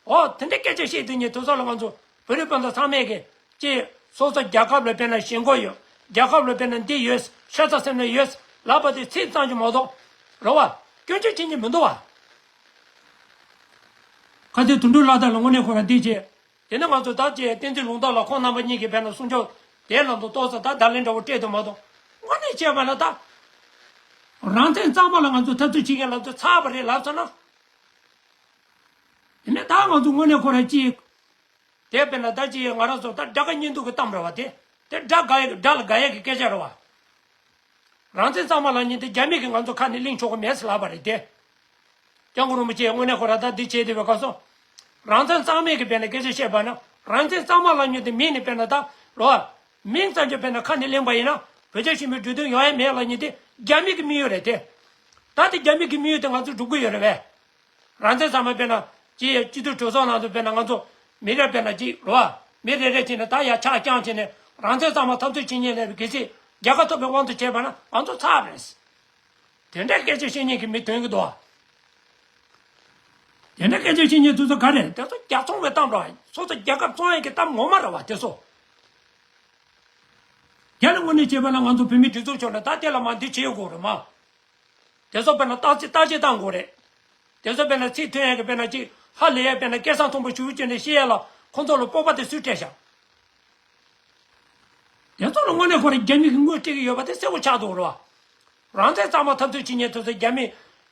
འོ་དེ་འདྲའི་སྐད་ཆ་བཤད་དུས་ཉིད་དུས་ཚོད་ལ་ང་ཚོ་བོད་རིགས་སྤུན་ཟླ་ཚང་མས་ཀྱི་ཅེས་སོ་སོ་རྒྱལ་ཁབ་ལ་དཔེར་ན་ཞེན་ཁོག་ཡོད། རྒྱལ་ཁབ་ལ་དཔེར་ན་འདི་ཡོད། ཤ་ཚ་སེམས་ན་ཡོད་ལབ་པ་དེ་ཚིག་ཙམ་གྱིས་མ་གཏོགས། རེད་བ། སྐྱོན་བརྗོད་བྱེད་མཁན་མི་འདུག་བ། ཁ་སང་དོན་གྲུབ་ལགས་དང་ལ་དངོས་གནས་ཁོ་རང་འདི་བྱས། དེ་ནས་ང་ཚོ་ད་ཅེས་བསྟན་འཛིན་ལུང་རྟོགས་ལ་ཁོང་རྣམ་པ་གཉིས་ཀྱིས་དཔེར་ན་གསུང་ཆོས་དེ་ལ་འདུག་ཏོག་ཙམ་ད་བརྡ་ལན་འདྲ་བོ་སྤྲད་འདུག་མ་གཏོགས། དངོས་གནས་བྱས་པ་ན་ད། རང་བཙན་གཙང་མ་ལ་ང་ཚོ་འཐབ་རྩོད་བྱེད་མཁན་ལ་ཚོ་ཚར་བ་རེད་ལབ་ཚར་ན། དེ་ནས་ད་ང་ཚོ་དངོས་གནས་ཁོ་རང་གཅིག་དེ་དཔེར་ན་ད་ཅི་ང་རང་ཚོ་ད་དགྲ་དགའ་གཉེན་སྡུག་གི་གཏམ་རེད་བ་དེ། དེ་དགྲ་དགའ་ཡ་གི་དགྲ་ལ་དགའ་ཡ་གི་སྐད་ཆ་རེད་བ། རང་བཙན་གཙང་མ་ལབ་མཁན་དེ་རྒྱ་མི་གིས་ང་ཚོ་ཁ་ནས་གླེང་ཆོག་གི་མེད་ཟེར་ལབ་པ་རེད་དེ། སྐྱབས་མགོན་རིན་པོ་ཆེས་དངོས་གནས་ཁོ་རང་ད་འདི་བྱས་བསྡད་པའི་སྐབས་སུ། རང་བཙན་གཙང་མའི་གི་དཔེར་ན་སྐད་ཆ་བཤད་པ་ན་རང་བཙན་གཙང་མ་ལབ་མཁན་དེ་མིང་ནས་དཔེར་ན་ད་རེད་བ། མིང་ཙམ་གྱིས་དཔེར་ན་ཁ་ནས་གླེང་པ་ཡིན་ན་བོད་རྒྱ་ཞི་མོལ་གྲོས་མཐུན་ཡོང་ཡ་མེད་ལབ་མཁན་དེ་རྒྱ་མི་གི་དམིགས་ཡུལ་རེད་དེ། ད་དེ་རྒྱ་མི་གི་དམིགས་ཡུལ་དེ་ང་ཚོ་འགྲུབ་གི་ཡོད་རེད་བས། རང་བཙན་གཙང་མ་དཔེར་ན་སྤྱི་སྤྱི་འཐུས་གྲོས་ཚོགས་ནང་དུ་དཔེར་ན་ང་ཚོ་མི་རེ་དཔེར་ན་གཅིག་རེད་བ། མི་རེ་རེ་བྱས་ནས་ད་ཡར་ཆག་རྐྱང་བྱས་ནས་རང་བཙན་གཙང་མ་འཐབ་རྩོད་བྱེད་མཁན་ལས་གལ་སྲིད་རྒྱལ་ཁ་ཐོབ་པའི་དབང་དུ་བྱས་པ་ན་ང་ཚོ་ཚར་བ་རེད། དེ་འདྲའི་སྐད་ཆ་བཤད་མཁན་གྱི་མི་ཐོན་གྱི་འདུག་བ། དེ་འདྲའི་སྐད་ཆ་བཤད་མཁན་དེ་ཚོ་ག་རེ་དེ་ཚོ་རྒྱལ་བཙོང་བའི་གཏམ་རེད་བ། སོ་སོ་རྒྱལ་ཁབ་བཙོང་ཡས་ཀྱི་གཏམ་ངོ་མ་རེད་བ་དེ་ཚོ། རྒྱ་ལ་དངོས་གནས་བྱས་པ་ན་ང་ཚོ་བོད་མི་སྒྲིག་འཛུགས་ཕྱོགས་ནས་ད་དེ་ལ་མ་འདི་བྱེད་དགོས་རེད་མ། དེ་ཚོ་དཔེར་ན་བརྟག་དཔྱད་བརྟག་དཔྱད་བཏང་དགོས་རེད། དེ་ཚོ་དཔེར་ན་ཚིག་ཐོན་ཡག་གི་དཔེར་ན་ཅིག་ཧ་ལས་ཡག་དཔེར་ན་སྐད་གསང་མཐོན་པོ་ཞུ་རྒྱུ་ནས་བཤད་ཡག་ལ་ཁོང་ཚོ་ལ་སྤོབས་པ་དེ་སུས་སྤྲད་བཞག་དེ་ཚོ་ལ་དངོས་གནས་ཁོ་རང་རྒྱ་མི་གི་དངུལ་སྤྲད་ཀྱི་ཡོད་པ་དེ་གསལ་པོ་ཆགས་འདུག་རེད་བ། རང་བཙན་གཙང་མ་འཐབ་རྩོད་བྱེད་མཁན་དེ་ཚོ་རྒྱ་མི་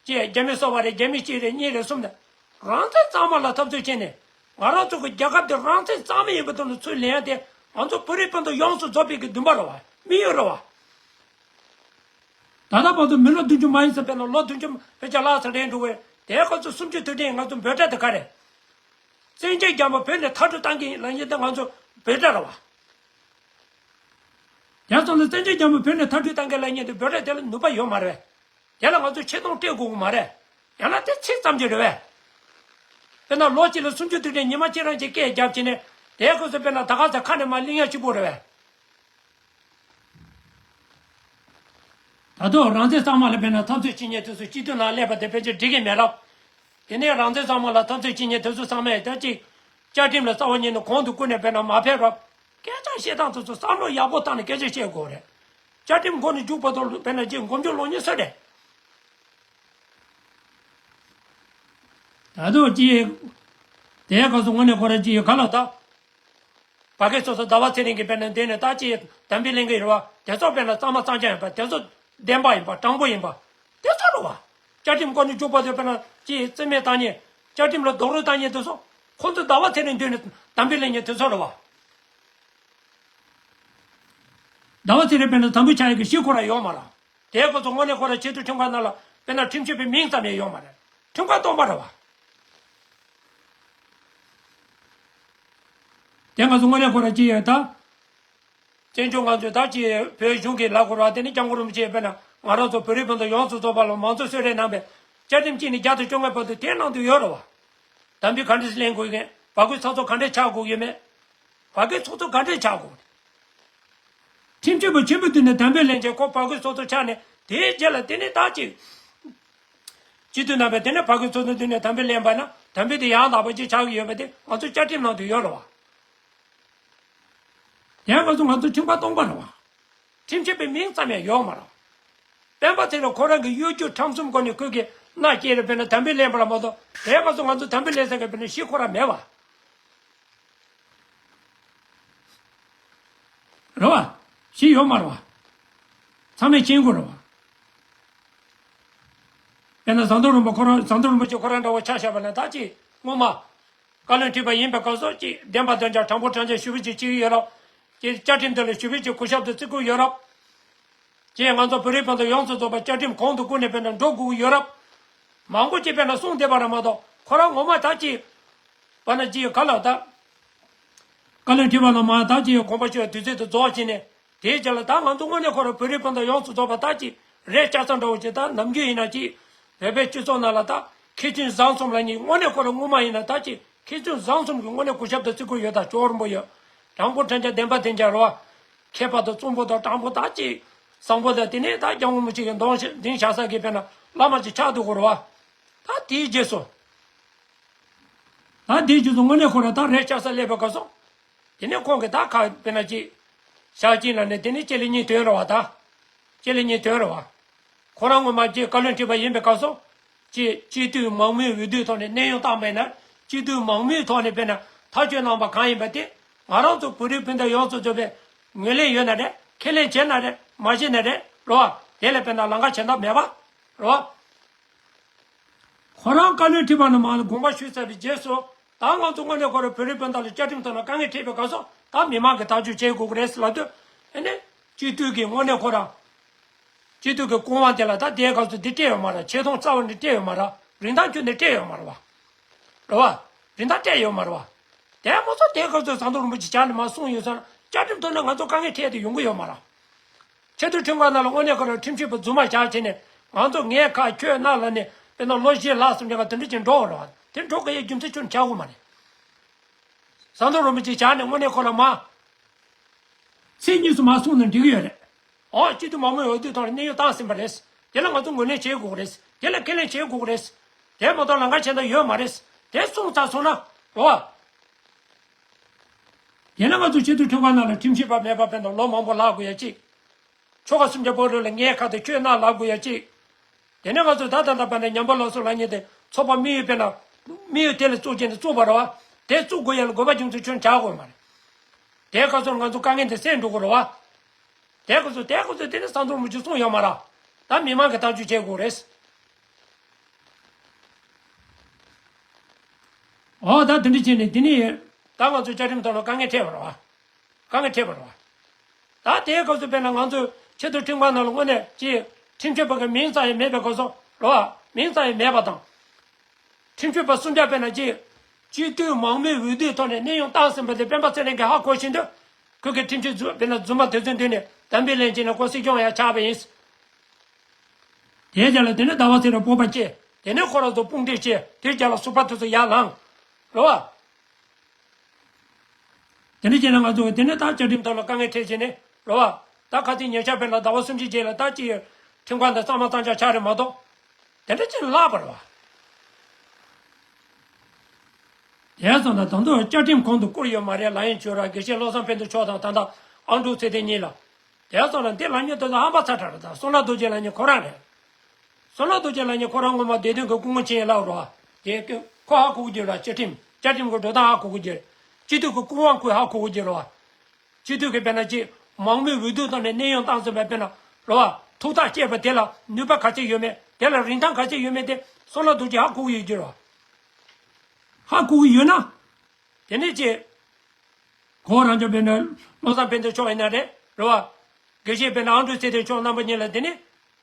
ཅེས་རྒྱ་མི་སོ་པ་རེད། རྒྱ་མི་གཅིག་རེད་གཉིས་རེད་གསུམ་རེད། རང་བཙན་གཙང་མ་ལ་འཐབ་རྩོད་བྱས་ནས་ང་རང་ཚོ་གི་རྒྱལ་ཁབ་དེ་རང་བཙན་གཙང་མ་ཡིན་པ་དེ་ལ་ཚུར་ལེན་ཡག་དེ་ང་ཚོ་བོད་རིགས་སྤུན་ཟླ་ཡོངས་སུ་རྫོགས་པའི་གི་འདུན་པ་རེད་བ། དམིགས་ཡུལ་རེད་བ། ད་ལྟ་བར་དུ་མི་ལོ་བདུན་ཅུ་མ་ཡིན་ཙམ་དཔེར་ན་ལོ་བདུན་ཅུ་ཕལ་ཆེར་ལྷག་ཙམ་རེད་འགྲོ་བས། དེའི་སྐབས་སུ་གསུམ་བཅུའི་དུས་དྲན་ང་ཚོ་འབོད་སྒྲ་དེ་ག་རེད། བཙན་བྱོལ་རྒྱལ་ཁབ་བོད་ནས་མཐར་སྐྲོད་བཏང་གི་ལབ་མཁན་དེ་ང་ཚོ་འབོད་སྒྲ་རེད་བ། ཡང་སོང་ན་བཙན་བྱོལ་རྒྱལ་ཁབ་བོད་ནས་མཐར་སྐྲོད་བཏང་གི་ལབ་མཁན་དེ་འབོད་སྒྲ་དེ་ལ་ནུས་པ་ཡོད་མ་རེད། དེ་ལ་ང་ཚོས་ཆེ་མཐོང་སྤྲད་དགོས་ཀྱི་མ་རེད། ཡང་ན་དེ་ཚིག་ཙམ་གྱི་རེད་བས། དཔེར་ན་ལོ་གཅིག་ལ་གསུམ་བཅུའི་དུས་དྲན་ཉི་མ་གཅིག་རང་གཅིག་སྐད་རྒྱབ་བྱས་ནས་དེའི་སྐབས་སུ་དཔེར་ན་ད་ག་ཚོད་ཁ་ནས་མར་གླེང་ཡག་གཅིག་པོ་རེད་བས། ད་དུང་རང་བཙན་གཙང་མ་ལ་དཔེར་ན་འཐབ་རྩོད་བྱེད་མཁན་དེ་ཚོ་སྤྱི་འཐུས་ནང་སླེབས་པ་དེ་ཕལ་ཆེར་འགྲིག་གི་མེད་ལབ། དེ་ནས་རང་བཙན་གཙང་མ་ལ་འཐབ་རྩོད་བྱེད་མཁན་དེ་ཚོ་ཚང་མས་ད་ཅིག་ བཅའ་ཁྲིམས་ལ་རྩ་བ་ཉིད་ནས་གོང་དུ་བཀུར་ནས་དཔེར་ན་མ་ཕེབས་རོགས། སྐད་ཆ་བཤད་སྟངས་དེ་ཚོ་བསམ་བློ་ཡག་པོ་བཏང་ནས་སྐད་ཆ་བཤད་དགོས་རེད། བཅའ་ཁྲིམས་འགོ་ནས་མཇུག་བར་དུ་དཔེར་ན་ཅིག་མགོ་མཇུག་སློང་མཁན་སུ་རེད། ད་དུང་ཅིག་དེའི་སྐབས་སུ་དངོས་གནས་ཁོ་རང་ཅིག་ག་ལ་ད། ཕ་གི་སོ་སོ་ཟླ་བ་ཚེ་རིང་གིས་དཔེར་ན་འདི་ནས་ད་ཅིག་དམ་པའི་ལྷན་རྒྱས་རེད་བ། དེ་ཚོ་དཔེར་ན་གཙང་མ་གཙང་རྐྱང་ཡིན་པ། དེ་ཚོ་བདེན་པ་ཡིན་པ། དྲང་པོ་ཡིན་པ། དེ་ཚོ་རེད་བ། བཅའ་ཁྲིམས་འགོ་ནས་མཇུག་བར་དུ་དཔེར་ན་ཅིག་རྩིས་མེད་བཏང་མཁན། བཅའ་ཁྲིམས་ལ་རྡོག་རོལ་བཏང་མཁན་དེ་ཚོ། ཁོ་ཚོ་ཟླ་བ་ཚེ་རིང་མདུན་ནས་དམ་པའི་ལྷན་རྒྱས་དེ་ཚོ་རེད་བ། ཟླ་བ་ཚེ་རིང་དཔེར་ན་དམ་པོ་ཆགས་ཡག་གི་གཞི་ཁོ་རང་ཡོད་མ་རེད། དེའི་སྐབས་སུ་དངོས་གནས་ཁོ་རང་ཆེས་མཐོའི་ཁྲིམས་ཁང་ནང་ལ་དཔེར་ན་ཁྲིམས་ཞིབ་པའི་མིང་ཙམ་ཡང་ཡོད་མ་རེད། ཁྲིམས་ཁང་སྟོང་པ་རེད་བ། དེ་སྐབས་སུ་དངོས་གནས་ཁོ་རང་ཅི་ཡོད་ད། བཙན་བྱོལ་ང་ཚོས་ད་ཅི་བོད་གཞུང་གི་ལབ་དགོས་རེད་བ། དེ་ནི་སྐྱབས་མགོན་རིན་པོ་ཆེས་དཔེར་ན་ང་རང་ཚོ་བོད་རིགས་སྤུན་ཟླ་ཡོངས་སུ་རྫོགས་པ་ལ་མང་གཙོ་གསོལ་རས་གནང་བའི་བཅའ་ཁྲིམས་གཅིག་ནས་བརྒྱ་དང་བཅོ་ལྔའི་བར་དུ་དེའི་ནང་དུ་ཡོད་རེད་བ། དམ་པའི་བཀའ་དྲིན་ལེན་དགོས་མཁན། བར་སྐོར་ཚོགས་གཙོ་ག་འདྲས་ཆགས་དགོས་ཡོད་མེད། བར་སྐོར་ཚོགས་གཙོ་ག་འདྲས་ཆགས་དགོས། ཁྲིམས་ཞིབ་པ་ཆེན་པོའི་མདུན་ནས་དམ་པའི་ལྷན་རྒྱས་ཁོ་བར་སྐོར་ཚོགས་གཙོ་ཆགས་ནས། དེའི་རྗེས་ལ་དེ་ནི་ད་ཅི། སྤྱི་འཐུས་རྣམ་པས་དེ་ནས་བར་སྐོར་ཚོགས་གཙོའི་མདུན་ནས་དམ་པའི་ལྷན་པ་ན་དམ་པའི་དེ་ཡང་དག་པ་ཅིག་ཆགས་ཀྱི་ཡོད་པ་དེ་ང་ཚོ་བཅའ་ཁྲིམས་ནང་དུ་ཡོད་རེད་བ། ཡང་ང་ཚོ་ང་ཚོ་ཁྲིམས་ཁང་སྟོང་པ་རེད་བ། ཁྲིམས་ཞིབ་པའི་མིང་ཙམ་ཡང་ཡོད་མ་རེད། སྤེན་པ་ཚེ་རིང་ཁོ་རང་གི་གཡོ་སྒྱུ་ཁྲམ་གསུམ་སྒོ་ནས་ཁོས་ཀྱི་མནའ་སྐྱེལ་རེ་དཔེར་ན་དམ་པའི་ལྷན་པ་ལ་མ་གཏོགས། དེའི་སྐབས་སུ་ང་ཚོ་དམ་པའི་ལྷན་ས་གི་དཔེར་ན་གཞི་ཁོ་རང་མེད་བ། རེད་བ། གཞི་ཡོད་མ་རེད་བ། ཚང་མས་མཁྱེན་དགོས་རེད་བ། དཔེར་ན་ཟམ་གདོང་རིན་པོ་ཁོ་རང་། ཟམ་གདོང་རིན་པོ་ཆེ་ཁོ་རང་འདྲ་བོ་ཆ་བཞག་པ་ན་ད་ཅི་སྔོན་མ། བཀའ་བློན་ཁྲི་པ་ཡིན་པའི་སྐབས་སུ་ཅིག་བདེན་པ་བདེན་འཇགས་དྲང་པོ་དྲང་བདེན་ཞུ་བའི་ཅིག་ཅིག་ཡོད་རབས། ཅིག་བཅའ་ཁྲིམས་དེ་ལ་ཞུ་བའི་ཅིག་གུས་ཞབས་དང་བརྩི་བཀུར་ཡོད་རབས། ཅིག་ང་ཚོ་བོད་རིགས་སྤུན་ཟླ་ཡོངས་སུ་རྫོགས་པ་བཅའ་ཁྲིམས་གོང་དུ་བཀུར་ནས་དཔེར་ན་འགྲོ་དགོས་ཀྱི་ཡོད་རབས། མང་པོ་ཅིག་དཔེར་ན་གསུངས་བསྡད་པ་རེད་མ་གཏོགས། ཁོ་རང་ངོ་མ་ད་ཅིག་བ་ན་ཅིག་ག་ལ་ད། བཀའ་བློན་ཁྲི་པ་ལ་མ་ད་ཅིག་དགོངས་པ་ཞུ་བའི་དུས་ཚོད་དུ་རྫོགས་ཕྱིན་ནས། དེའི་རྗེས་ལ་ད་ང་ཚོ་དངོས་གནས་ཁོ་རང་བོད་རིགས་སྤུན་ཟླ་ཡོངས་སུ་རྫོགས་པ་ད་ཅིག་རས་ལྕགས་ཟམ་འདྲ་བོ་ཅིག་ད་ནམ་རྒྱུན་ཡིན་ན་ཅིག་བོད་པའི་སྤྱི་ཚོགས་ནང་ལ་ད་མཁས་བཙུན་བཟང་གསུམ་ལབ་མཁན་དངོས་གནས་ཁོ་རང་ངོ་མ་ཡིན་ན་ད་ཅིག་མཁས་བཙུན་བཟང་གསུམ་གྱི་དངོས་གནས་གུས་ཞབས་དང་བརྩི་བཀུར་ཡོད། ད་སྐྱབས་མགོན་རིན་པོ་ཆེ་ཡོད། དྲང་པོ་དྲང་རྐྱང་བདེན་པ་བདེན་འཇགས་རེད་བ། མཁས་པ་དང་གཙང་པོ་དང་དྲང་པོ་ད་ཅིག་བཟང་པོ་དང་། དེ་ནས་ད་སྐྱབས་མགོན་རིན་པོ་ཆེ་གི་གདུང་ཞིག་འདིང་བཞག་ས་གི་དཔེར་ན་བླ་མ་ཅིག་ཆགས་འདུག་གོ་རེད་བ། ད་དེའི་རྗེས་སུ། ད་དེའི་རྗེས་སུ་དངོས་གནས་ཁོ་རང་ད་རས་ལྕགས་ཟམ་སླེབས་པའི་སྐབས་སུ། དེ་ནས་ཁོང་གིས་ད་ཁ་དཔེར་ན་ཅིག་ཞག་གཅིག་ལ་ནས་དེ་ནས་ལྕེ་ལེ་གཉིས་ཐོན་རེད་བ་ད། ལྕེ་ལེ་གཉིས་ཐོན་རེད་བ། ཁོ་རང་ངོ་མ་ཅིག་བཀའ་བློན་ཁྲི་པ་ཡིན་པའི་སྐབས་སུ། ཅིག་སྤྱི་འཐུས་མང་མོས་འོས་བསྡུའི་ཐོག་ནས་གནས་དབྱུང་བཏང་བ་ཡིན་ན། སྤྱི་འཐུས་མང་མོས་ཐོག་ནས་དཔེར་ན་ཐག་གཅོད་གནང་བ་གང་ཡིན་པ་དེ། ང་རང་ཚོ་བོད་རིགས་སྤུན་ཟླ་ཡོངས་སུ་རྫོགས་པས་ངོས་ལེན་ཡོད་ན་རེད། ཁས་ལེན་བྱས་ན་རེད། མ་བྱས་ན་རེད། རེད་བ། དེ་ལ་དཔེར་ན་ལམ་ཁ་གཞན་དག་མེད་པ། རེད་བ། ཁོ་རང་བཀའ་བློན་ཁྲི་པ་ནས་མར་ལ་དགོངས་པ་ཞུས་ཚར་བའི་རྗེས་སུ། ད་ང་ཚོ་དངོས་གནས་ཁོ་རང་བོད་རིགས་སྤུན་ཟླ་ལ་བཅའ་ཁྲིམས་ཐོག་ནས་དཀའ་ངལ་འཕྲད་པའི་སྐབས་སུ་ད་མི་མང་གིས་ཐག་གཅོད་བྱེད་དགོས་ཀྱི་རེད་ལབ་དུས། ཨ་ནི། སྤྱི་འཐུས་ཀྱི་དངོས་གནས་ཁོ་རང་། སྤྱི་འཐུས་ཀྱི་སྐུ་དབང་དེ་ལ་ད་དེའི་སྐབས་སུ་འདི་སྤྲད་ཡོད་མ་རེད། ཆེ་མཐོང་རྩ་བ་ནས་སྤྲད་ཡོད་མ་རེད། རིན་ཐང་ཁྱོན་ནས་སྤྲད་ཡོད་མ་རེད་བ། རེད་བ། རིན་ཐང་སྤྲད་ཡོད་མ་རེད་བ། དེ་མ་ཚད་དེའི་སྐབས་སུ་ཟམ་གདོང་རིན་པོ་ཆེ་ཕྱག་ནས་མར་གསུངས་ཡོད་ཙང་བཅའ་ཁྲིམས་ཐོག་ནས་ང་ཚོ་དཀའ་ངལ་འཕྲད་དེ་ཡོང་གི་ཡོད་མ་རེད། ཆེས་མཐོའི་ཁྲིམས་ཁང་ནང་ལ་དངོས་གནས་ཁོ་རང་ཁྲིམས་ཞིབ་པ་རྫུན་མ་བཞག་བྱས་ནས་ང་ཚོ་ངས་ཁ་ཁྱོད་ན་ལབ་ནས་དཔེར་ན་ལོ་བཞི་ལྷག་ཙམ་རིང་ལ་དེ་འདྲ་ཅིག་འགྲོ་བ་རེད་བ། དེ་འགྲོ་དགོས་ཡའི་རྒྱུ་མཚན་ཁྱོན་ཆགས་ཀྱི་མ་རེད། ཟམ་གདོང་རིན་པོ་ཆེ་ཕྱག་ནས་དངོས་གནས་ཁོ་ལ་མ། ཚིག་གཉིས་སུ་མ་གསུངས་ན་འགྲིག་གི་ཡོད་རེད། འོ་སྤྱི་འཐུས་མང་མོས་འོས་བསྡུ་ཐོག་ནས་གནས་དབྱུང་བཏང་ཟིན་པ་རེད། དེ་ལ་ང་ཚོ་ངོས་ལེན་བྱེད་དགོས་རེད། དེ་ལ་ཁས་ལེན་བྱེད་དགོས་རེད། དེ་མ་གཏོགས་ལམ་ཁ་གཞན་དག་ཡོད་མ་རེད། དེ་གསུངས་ཚར་སོང་ན། རེད་བ། དེ་ན་ང་ཚོ་ཆེས་མཐོའི་ཁྲིམས་ཁང་ནང་ལ་ཁྲིམས་ཞིབ་པ་མེད་པ་ཕན་ཐོགས་ལོ་མང་པོ་ལྷག་དགོས་ཡ་གཅིག་ཆོལ་ཁ་གསུམ་ཆ་བོད་རིགས་ལ་ངའི་ཁ་དང་ཁྱོད་རྣ་ལབ་དགོས་ཡ་གཅིག་དེ་ནས་ང་ཚོ་ད་ད་ལྟ་བར་ན་ཉམས་པ་སླར་གསོ་ལབ་མཁན་དེ་ཚོགས་པ་དམིགས་ཡུལ་དཔེར་ན། དམིགས་ཡུལ་དེ་ལ་བཙུགས་བྱས་ནས་བཙུགས་པ་རེད་བ། དེ་བཙུགས་དགོས་ཡ་ལ་དགོས་པ་རྒྱུ་མཚན་ཁྱོན་ཆགས་དགོས་མ་རེད། དེའི་སྐབས་སུ་ང་ཚོ་དཀའ་ངལ་འདི་སེལ་འགྲོ་དགོས་རེད་བ། དེའི་སྐབས་སུ་དེའི་སྐབས་སུ་དེ་ནི་ཟམ་གདོང་རིན་པོ་ཆེ་གསུངས་ཡོད་མ་རེད། ད་མི་མང་གིས་ཐག་གཅོད་བྱེད་དགོས་རེད། འོ་ད་དེ་འདྲ་བྱས་ནས་འདི་ནི་ད་ང་ཚོའི་བཅའ་ཁྲིམས་ཐོག་ལ་དཀའ་ངལ་འཕྲད་པ་རེད་བ། དཀའ་ངལ་འཕྲད་པ་རེད་བ། ད་དེའི་སྐབས་སུ་དཔེར་ན་ང་ཚོའི་ཆེས་མཐོའི་ཁྲིམས་ཁང་ནང་ལ་དངོས་གནས་ཀྱི་ཁྲིམས་ཞིབ་པ་གི་མིང་ཙམ་ཡང་མེད་པའི་སྐབས་སུ་རེད་བ། མིང་ཙམ་ཡང་མེད་པ་དང་། ཁྲིམས་ཞིབ་པ་གསུམ་ཆ་དཔེར་ན་ཅིག་སྤྱི་འཐུས་མང་མོས་འོས་བསྡུའི་ཐོག་ནས་གནས་དབྱུང་བཏང་ཟིན་པ་དེ་སྤེན་པ་ཚེ་རིང་གིས་ཧ་གོ་བཞིན་དུ། ཁོས་ཀྱི་ཁྲིམས་ཞིབ་རྫུན་དཔེར་ན་རྫུན་མ་དེ་ཚོའི་མདུན་ནས་དམ་པའི་ལན་བྱས་ནས་ཁོ་སྲིད་སྐྱོང་ཡང་ཆགས་པ་ཡིན། དེའི་རྗེས་ལ་དེ་ནས་ཟླ་བ་ཚེ་རིང་སྤོབས་པ་སྐྱེས། དེ་ནས་ཁོ་རང་ཚོ་དཔུང་སྒྲིག་བྱས། དེའི་རྗེས་ལ་ཟུར་པ་དེ་ཚོ་ཡར་ལངས། རེད་བ། དེ་འདྲ་བྱས་ན་ང་ཚོ་དེ་ནས་ད་བཅའ་ཁྲིམས་ཐོག་ལ་དཀའ་ངལ་འཕྲད་བྱས་ནས་རེད་བ། ད་ཁ་སང་ཉེ་ཆར་དཔེར་ན་ཟླ་བ་གསུམ་བཞི་རྗེས་ལ་ད་ཅི་ཁྲིམས་ཁང་དང་གཙང་མ་གཙང་རྐྱང་ཆགས་རེད་མ་གཏོགས། དེ་འདྲ་ཅིག་ལྷག་པ་རེད་བ། དེ་སོང་ན་ད་དུང་བཅའ་ཁྲིམས་ཁོང་དུ་བསྐུར་ཡོད་མ་རེད་ལབ་ཡིན་ཆོས་ར། དགེ་བཤེས་བློ་བཟང་ཕན་ཚུན་མཆོག་དང་ད་ལྟ་ཨང་ཀྲུག་ཚེ་བརྟན་གཉིས་ལ། དེ་སོང་ན་འདི་ལབ་མཁན་དེ་ཚོ་ཧམ་པ་ཚ་དྲགས་རེད། ད་བསོད་ནམས་རྡོ་རྗེ་ལབ་མཁན་ཁོ་རང་རེད། བསོད་ནམས་རྡོ་རྗེ་ལབ་མཁན་ཁོ་རང་སྔོན་མ་བདེ་དོན་གྱི་སྐུ་ངོ་ཆེན་ལབ་རོ། དེ་ཁོ་ཧ་གོ་གི་རེད། བཅའ་ཁྲིམས་བཅའ་ཁྲིམས་ཀྱི་འགྲོ་སྟངས་ཧ་གོ་གི་རེད། སྤྱི་འཐུས་ཀྱི་སྐུ་དབང་ཁོས་ཧ་གོ་གི་རེད། སྤྱི་འཐུས་ཀྱི་དཔེར་ན་ཅིག་མང་མོས་འོས་བསྡུ་བཏང་ནས་གནས་དབྱུང་བཏང་ཟིན་པའི་དཔེར་ན་རོ། ཐུགས་ཐག་བཅད་པ་དེ་ལ་ནུས་པ་ག་ཚད་ཡོད་མེད། དེ་ལ་རིན་ཐང་ག་ཚད་ཡོད་མེད་དེ་བསོད་ནམས་རྡོ་རྗེ་ཧ་གོ་གི་ཡོད་ཀྱི་རེད། ཧ་གོ་གི་ཡོད་ན། དེ་ནས་ཅི། ཁོ་རང་ཚོ་དཔེར་ན་བློ་བཟང་ཕན་ཚུན་མཆོག་ཡིན་ན་རེད་རེད་བ། དགེ་བཤེས་དཔེར་ན་ཨང་ཀྲུག་ཚེ་བརྟན་མཆོག་རྣམ་པ་གཉིས་ལ་དེ་ནི།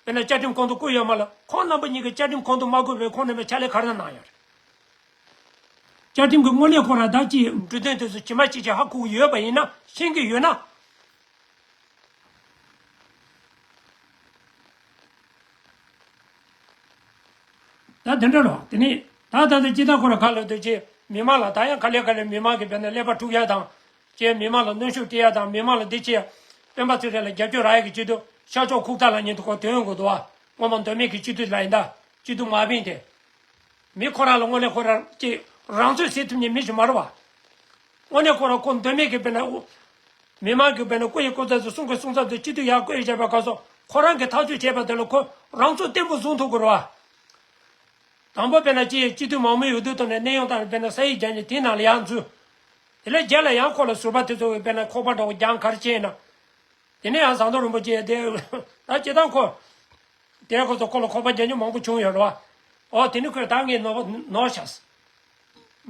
དཔེར་ན་བཅའ་ཁྲིམས་ཁོང་དུ་བསྐུར་ཡོད་མ་ལ། ཁོང་རྣམ་པ་གཉིས་ཀྱིས་བཅའ་ཁྲིམས་ཁོང་དུ་མ་བསྐུར་བའི་ཁོང་རྣམ་པས་ཕྱག་ལས་ག་རེ་གནང་ཡོད་རེད། བཅའ་ཁྲིམས་ཀྱི་དངོས་གནས་ཁོ་རང་ད་ཅི་འབྲུ་དོན་དེ་ཚོ་ཇི་མ་ཇི་བཞིན་ཧ་གོ་གི་ཡོད་པ་ཡིན་ན། ཤེས་ཀྱི་ཡོད་ན། ད་དེ་འདྲ་རོ། དེ་ནི་ད་ད་ལྟ་སྤྱི་བཏང་ཁོ་ར་ག་ལ་དུ་ཅི་མི་མང་ལ་ད་ཡང་ག་ལེ་ག་ལེ་མི་མང་གི་དཔེར་ན་ཀླད་པ་འཁྲུག་ཡ་དང་། ཅེས་མི་མང་ལ་གནོན་ཤུགས་སྤྲད་ཡ་དང་མི་མང་ལ་འདི་ཅེས། སྤེན་པ་ཚེ་རིང་ལ་རྒྱབ་སྐྱོར་རག་ཡ་གི་སྤྱི་འཐུས་ཤར་ཕྱོགས་ཁུག་རྟ་ལབ་མཁན་དེ་ཁོ་དོན་དགོས་འདུག་བ། སྔོན་མ་མདོ་སྨད་ཀྱི་སྤྱི་འཐུས་ལ་ཡིན་ད། སྤྱི་འཐུས་མ་བིན་ཏེ། མི་ཁོ་རང་ལ་དངོས་གནས་ཁོ་རང་ཅིག་རང་ཚོད་ཟེར་ཐུབ་མཁན་མི་ཞིག་མ་རེད་བ། དངོས་གནས་ཁོ་རང་ཁོ་མདོ་སྨད་ཀྱི་དཔེར་ན་དབུ། མི་མང་གི་དཔེར་ན་སྐུ་ཡི་སྐུ་ཚབ་ཚོ་གསུང་གི་གསུང་ཚབ་ཚོ་སྤྱི་འཐུས་ཡར་བསྐོས་བྱས་པའི་སྐབས་སུ་ཁོ་རང་གིས་ཐག་གཅོད་བྱས་པ་དེ་ལ་ཁོ་རང་ཚོད་བརྟན་པོ་བཟུང་ཐུབ་དགོས་རེད་བ། དང་པོ་དཔེར་ན་ཅིག་སྤྱི་འཐུས་མང་མོས་འོས་བསྡུ་ཐོག་ནས་གནས་དབྱུང་བཏང་ནས་དཔེར་ན་ས་ཡིག་རྒྱག་ནས་དེའི་ནང་ལ་ཡར་འཛུལ། དེ་ལས་རྗེས་ལ་ཡང་ཁོ་ལ་ཟུར་པ་དེ་ཚོ་གིས་དཔེར་ན་ཁོག་པ་འདྲ་བོ་རྒྱག་ག་རེ་བྱས་ན། དེ་ནས་ཡང་ཟམ་གདོང་རིན་པོ་ཆེ་དེ་ད་སྤྱི་བཏང་ཁོ། དེ་ཁོ་ཚོ་ཁོ་ལ་ཁོག་པ་རྒྱག་མཁན་མང་པོ་བྱུང་ཡོད་རེད་བ། ཨོ་དེ་ནི་ཁོས་ད་ངས་ནོར་ནོར་བཞག་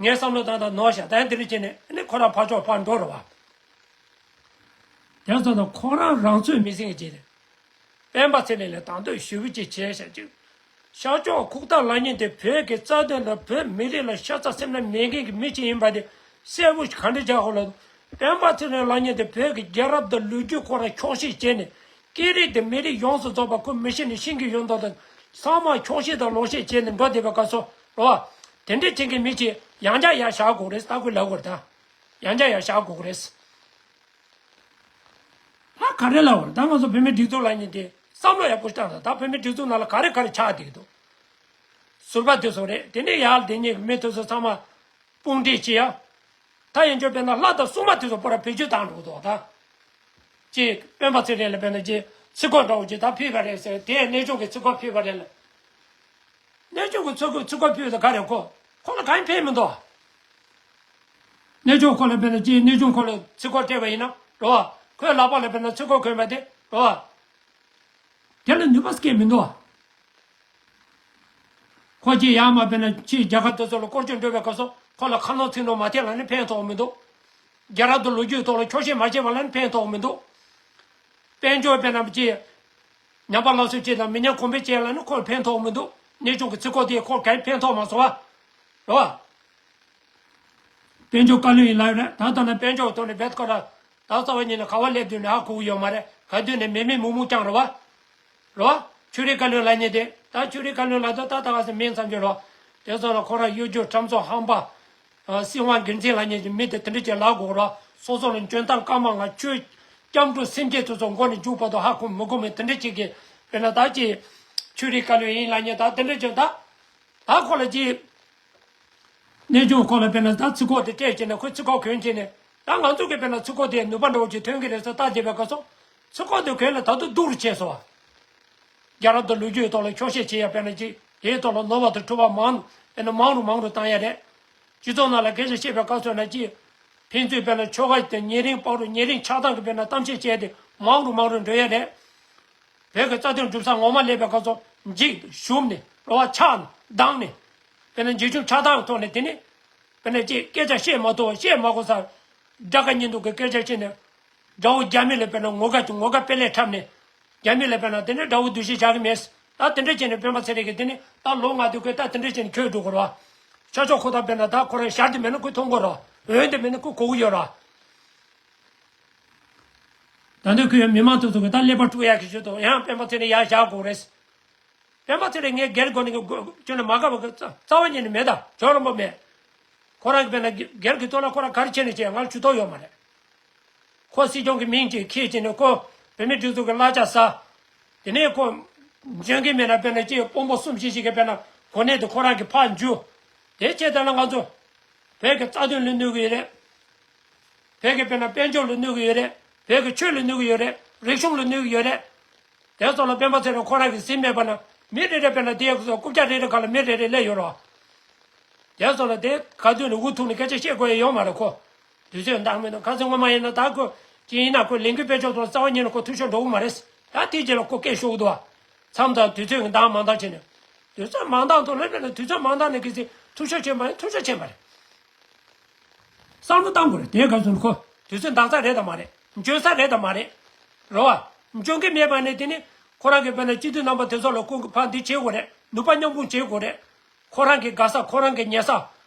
ངའི་བསམ་བློ་བཏང་དང་ནོར་བཞག་ད་ཡང་དེ་འདྲ་བྱས་ནས་ཨ་ནི་ཁོ་རང་ཕར་ཕྱོགས་ཕར་འགྲོ་རེད་བ། དེ་ཚོ་དང་ཁོ་རང་རང་ཚོད་མི་ཟིན་གྱི་རེད། སྤེན་པ་ཚེ་རིང་ལ་དང་དོད་ཞུ་བ་ཅིག་བྱས་བཞག་ཅིག་ཤར་ཕྱོགས་ཁུག་རྟ་ལབ་མཁན་དེ་བོད་ཀྱི་རྩ་དོན་དང་བོད་མི་རིགས་ལ་ཤ་ཚ་སེམས་ལ་མེད་མཁན་གྱི་མི་ཅིག་ཡིན་པ་དེ་གསལ་པོ་ཞིག་ག་འདྲ་བྱ་དགོས་ལ། སྤེན་པ་ཚེ་རིང་ལབ་མཁན་དེ་བོད་ཀྱི་རྒྱལ་རབས་དང་ལོ་རྒྱུས་ཁོ་རང་འཁྱོག་བཤད་བྱས་ནས་སྐད་རིགས་དེ་མི་རིགས་ཡོངས་སུ་རྫོགས་པ་ཁོ་མི་ཤེས་ནས་ཤེས་ཀྱི་ཡོད་མདོག་དང་ཚང་མ་འཁྱོག་བཤད་དང་ལོག་བཤད་བྱས་ནས་འགྲོ་བསྡད་པའི་སྐབས་སུ་རོ། དེ་འདྲ་བྱེད་མཁན་མི་ཅིག་ཡང་བསྐྱར་ཡར་བཞག་དགོས་རེད། ད་ཁོས་ལབ་དགོས་རེད་ད། ཡང་བསྐྱར་ཡར་བཞག་དགོས་རེད། ད་ག་རེ་ལབ་དགོས་རེད། ད་ང་ཚོ་བོད་མིའི་སྒྲིག་འཛུགས་ལབ་མཁན་དེ་བསམ་བློ་ཡག་པོ་བཏང་དང་། ད་བོད་མིའི་སྒྲིག་འཛུགས་ནང་ལ་ག་རེ་ག་རེ་ཆགས་བསྡད་ཀྱི་འདུག་ཟུར་པ་དེ་ཚོ་རེད། དེ་ནས་ཡར་དེ་ཉིད་ཀྱི་མི་དེ་ཚོ་ཚང་མ་དཔུང་སྒྲིག་བྱེད་ཡ། ད་ཡིན་ཆོག་དཔེར་ན་ལྷ་དང་སྲུང་མ་དེ་ཚོ་པོ་ར་བེད་སྤྱོད་བཏང་འགྲོ་གི་འདུག་ད་ཅེས་སྤེན་པ་ཚེ་རིང་ལ་དཔེར་ན་ཅེས་ཚིག་གོ་འདྲ་བོ་ཅིག་ད་ཕུལ་བ་རེད་ཟེར། དེ་གནས་ཆུང་གི་ཚིག་གོ་ཕུལ་བ་རེད་ལ། གནས་ཆུང་གི་ཚིག་གོ་ཚིག་གོ་ཕུལ་ད་ག་རེ་ཁོ་ཁོ་ལ་གང་ཡང་ཕན་མི་འདུག་གནས་ཆུང་ཁོ་ལ་དཔེར་ན་ཅེས་གནས་ཆུང་ཁོ་ལ་ཚིག་གོ་སྤྲད་པ་ཡིན་ན་རོ། ཁོའི་ལག་པ་ལ་དཔེར་ན་ཚིག་གོ་གོན་པ་དེ་རོ། དེ་ལ་ནུས་པ་སྐྱེ་མི་འདུག་ཁོ་ཅིག་ཡར་མར་དཔེར་ན་ཕྱིའི་རྒྱལ་ཁབ་དེ་ཚོ་ལ་སྐོར་སྐྱོད་འགྲོ་བའི་སྐབས་སུ་ཁོ་ལ་ཁ་ནོར་ཚིག་ནོར་མ་ཐེབས་ལབ་ནི་ཕན་ཐོགས་མི་འདུག་རྒྱལ་རབས་དང་ལོ་རྒྱུས་ཐོག་ལ་འཁྱོག་བཤད་མ་བྱེད་པ་ལབ་ནི་ཕན་ཐོགས་མི་འདུག་དཔལ་འབྱོར་དཔེར་ན་ཅིག་ཉམས་པ་སླར་གསོ་བྱེད་དང་མི་ཉམས་གོང་འཕེལ་བྱེད་ལབ་ནི་ཁོ་ལ་ཕན་ཐོགས་མི་འདུག་གནས་ཆུང་གི་ཚིག་གོ་དེས་ཁོ་ལ་གང་ཕན་ཐོགས་མ་སོང་བ། རེད་བ། དཔལ་འབྱོར་བཀའ་བློན་ཡིན་ལབ་རེད། ད་ལྟ་ན་དཔལ་འབྱོར་ཐོག་ནས་བེད་ཁོ་ར་ད་རྩ་བ་ཉིད་ནས་ག་བ་སླེབས་དུས་ནས་ཧ་གོ་གི་ཡོད་མ་རེད། ག་དུས་ནས་མེད་མེད་མུག་མུག་རྐྱང་རེད་བ། རེད་བ། ཆོས་རིག་བཀའ་བློན་ལབ་མཁན་དེ་ད་ཆོས་རིག་བཀའ་བློན་ལབ་དུས་ད་ད་ག་ཟེ་མིང་ཙམ་ཅིག་རེད་བ། དེ་ཚོ་ལ་ཁོ་ར་གཡོ་སྒྱུ་ཁྲམ་ཚོང་ཧམ་པ། ཨ་སྲིད་དབང་སྒེར་འཛིན་ལབ་མཁན་གྱི་མི་དེ་དེ་འདྲ་ཅིག་ལབ་དགོས་རེད་བ། སོ་སོ་ལ་འཇོན་ཐང་སྐར་མ་ལྔ་ཆོས་སྐྱབས་འགྲོ་སེམས་བསྐྱེད་དེ་ཚོ་མགོ་ནས་མཇུག་བར་དུ་ཧ་གོ་མི་གོ་མི་དེ་འདྲ་ཅིག་གི་དཔེར་ན་ད་ཅིག་ཆོས་རིག་བཀའ་བློན་ཡིན་ལབ་མཁན་ད་དེ་འདྲ་ཅིག་ད། ད་ཁོ་ལ་ཅིག་གནས་ཆུང་ཁོ་ལ་དཔེར་ན་ད་ཚིག་གོ་དེ་སྤྲད་བྱས་ནས་ཁོས་ཚིག་གོ་གོན་བྱས་ནས་ད་ང་ཚོ་གིས་དཔེར་ན་ཚིག་གོ་དེ་ནུས་པ་འདྲ་བོ་ཅིག་ཐོན་གྱི་རེད་ཟེར་བལྟ་བྱས་པའི་སྐབས་སུ་ཚིག་གོ་དེ་གོན་ལ་ད་དུང་སྡུག་རུ་ཆེ་སོང་བ། རྒྱལ་རབས་དང་ལོ་རྒྱུས་ཐོག་ལ་འཁྱོག་བཤད་བྱེད་ཡ་དཔེར་ན་ཅིག་དེའི་ཐོག་ལ་ནོར་བ་དང་འཁྲུལ་བ་མང་དཔེར་ན་མང་རུ་མང་རུ་བཏང་ཡ་རེད། སྤྱི་ཚོགས་ནང་ལ་སྐད་ཆ་བཤད་པའི་སྐབས་སུ་ན་ཅིག་ཕན་ཚུན་དཔེར་ན་ཆོལ་ཁ་དང་ཉེ་རིང་བར་དུ་ཉེ་རིང་ཆགས་སྡང་གི་དཔེར་ན་གཏམ་བཤད་བྱས་ཏེ་མང་རུ་མང་རུ་འགྲོ་ཡ་རེད། བོད་ཀྱི་རྩ་དོན་སྒྲུབ་ས་ངོ་མ་སླེབས་པའི་སྐབས་སུ་འཇིགས་ཞུམ་ནས་རོ་བ་ཆགས་ནས་སྡང་ནས། དཔེར་ན་འཇིགས་ཞུམ་ཆགས་སྡང་གི་ཐོག་ནས་དེ་ནས་དཔེར་ན་ཅིག་སྐད་ཆ་བཤད་མ་ཐུབ་པ་བཤད་མ་དགོས་སར་དགྲ་དགའ་གཉེན་སྡུག་གི་སྐད་ཆ་བཤད་ནས་དགྲ་བོ་རྒྱ་མི་ལ་དཔེར་ན་ངོ་དགའ་ངོ་དགའ་དཔེ་ལེགས་འཁྲབ་ནས་རྒྱ་མི་ལ་དཔེར་ན་དེ་འདྲའི་དགྲ་བོ་འདུ་ཤེས་བཞག་གི་མེད། ད་དེ་འདྲ་བྱས་ནས་སྤེན་པ་ཚེ་རིང་གིས་དེ་ནི་ད་ལོ་ལྔ་དུས་ཁོས་ད་དེ་འདྲ་བྱས་ནས་ཁྱོད་འགྲོ་དགོས་རེད་བ། ཤར་ཕྱོགས་ཁོ་ཐག་དཔེར་ན་ད་ཁོ་རང་ཞར་དུ་མེད་ན་ཁོས་མཐོང་གི་རེད་བ། འོན་ཏེ་མེད་ན་ཁོས་གོ་གི་ཡོད་རེད་བ། ད་ལྟ་ཁོས་མི་མང་དེ་ཚོ་གིས་ད་ཀླད་པ་དཀྲུག་ཡག་གི་ཞུ་དང་ཡང་སྤེན་པ་ཚེ་རིང་ཡར་བཞག་དགོས་རེད། སྤེན་པ་ཚེ་རིང་ངས་སྒེར་སྒོ་ནས་ཁྱོད་ལ་མ་དགའ་བ་གི་རྩ་རྩ་བ་ཉིད་ནས་མེད་ད་ཇོ་རོང་པོ་མེད། ཁོ་རང་གི་དཔེར་ན་སྒེར་གྱི་ཐོག་ལ་ཁོ་རང་ག་རེ་བྱས་ནས་བྱས་ང་ལ་ཇུས་གཏོགས་ཡོད་མ་རེད། ཁོ་སྲིད་སྐྱོང་གི་མིང་ཅིག་འཁྱེར་བྱས་ནས་ཁོ་བོད་མིའི་སྒྲིག་འཛུགས་ཀྱི་གླ་ཆ་ཟ། དེ་ནས་ཁོ་འཇོན་གྱི་མེད་ན་དཔེར་ན་ཅིག་དཔོན་པོ་གསུམ་བཞི་ཞིག་གིས་དཔེར་ན་གོ་གནས་དེ་ཁོ་རང་གི་ཕར་འཇུ། དེ་བྱས་ཙང་ལ་ང་ཚོ་ བོད་ཀྱི་རྩ་དོན་ལ་གནོད་ཀྱི་ཡོད་རེད། བོད་ཀྱི་དཔེར་ན་དཔལ་འབྱོར་ལ་གནོད་ཀྱི་ཡོད་རེད། བོད་ཀྱི་ཆོས་ལ་གནོད་ཀྱི་ཡོད་རེད། རིག་གཞུང་ལ་གནོད་ཀྱི་ཡོད་རེད། དེ་ཚོ་ལ་སྤེན་པ་ཚེ་རིང་ཁོ་རང་གིས་ཟིན་མེད་པ་ན། མི་རེ་རེ་དཔེར་ན་དེའི་རྐུབ་བཀྱག་རེ་རེ་ཁ་ལ་མི་རེ་རེ་སླེབས་ཡོད་རེད་བ། དེ་ཚོ་ལ་དེ་ག་དུས་ནས་འུ་ཐུག་ནས་སྐད་ཆ་བཤད་དགོས་ཡ་ཡོད་མ་རེད་ཁོ། དུས་ཚོད་འདང་མི་འདུག་ག་ཚོད་སྔོན་མ་ཡིན་ན་ད་ཁོ་ཅི་ཡིན་ན་ཁོ་ལས་འགུལ་སྤེལ་ཕྱོགས་ཐོག་རྩ་བ་ཉིད་ནས་ཁོ་འཐུས་ཤོར་འགྲོ་གི་མ་རེད། ད་དེའི་རྗེས་ལ་ཁོ་སྐད་ཤོར་གི་འདུག་བ། མཚམས་མཚམས་དུས་ཚོད་ཀྱི་འདང་མ་འདང་བྱས་ནས། དུས་ཚོད་མ་འདང་ཐོག་ལ་དཔེར་ན་དུས་ཚོད་མ་འདང་ནས་གལ་སྲིད་འཐུས་ཤོར་ཕྱིན་པ་ཡིན་འཐུས་ཤོར་ཕྱིན་པ་རེད། བསམ་བློ་བཏང་དགོས་རེད་དེའི་སྐབས་སུ་ཁོ་དུས་ཚོད་འདང་ས་རེད་དམ་མ་རེད། འཇོན་ས་རེད་དམ་མ་རེད། རེད་བ། འཇོན་གི་མེད་པ་ནས་དེ་ནི་ཁོ་རང་གི་དཔེར་ན་སྤྱི་འཐུས་རྣམ་པ་དེ་ཚོ་ལ་ཁོ་གི་ཕར་འདི་བྱེད་དགོས་རེད། ནུས་པ་མཉམ་སྤུངས་བྱེད་དགོས་རེད། ཁོ་རང་གི་དགའ་ས་ཁོ་རང་གི་ཉེ་ས།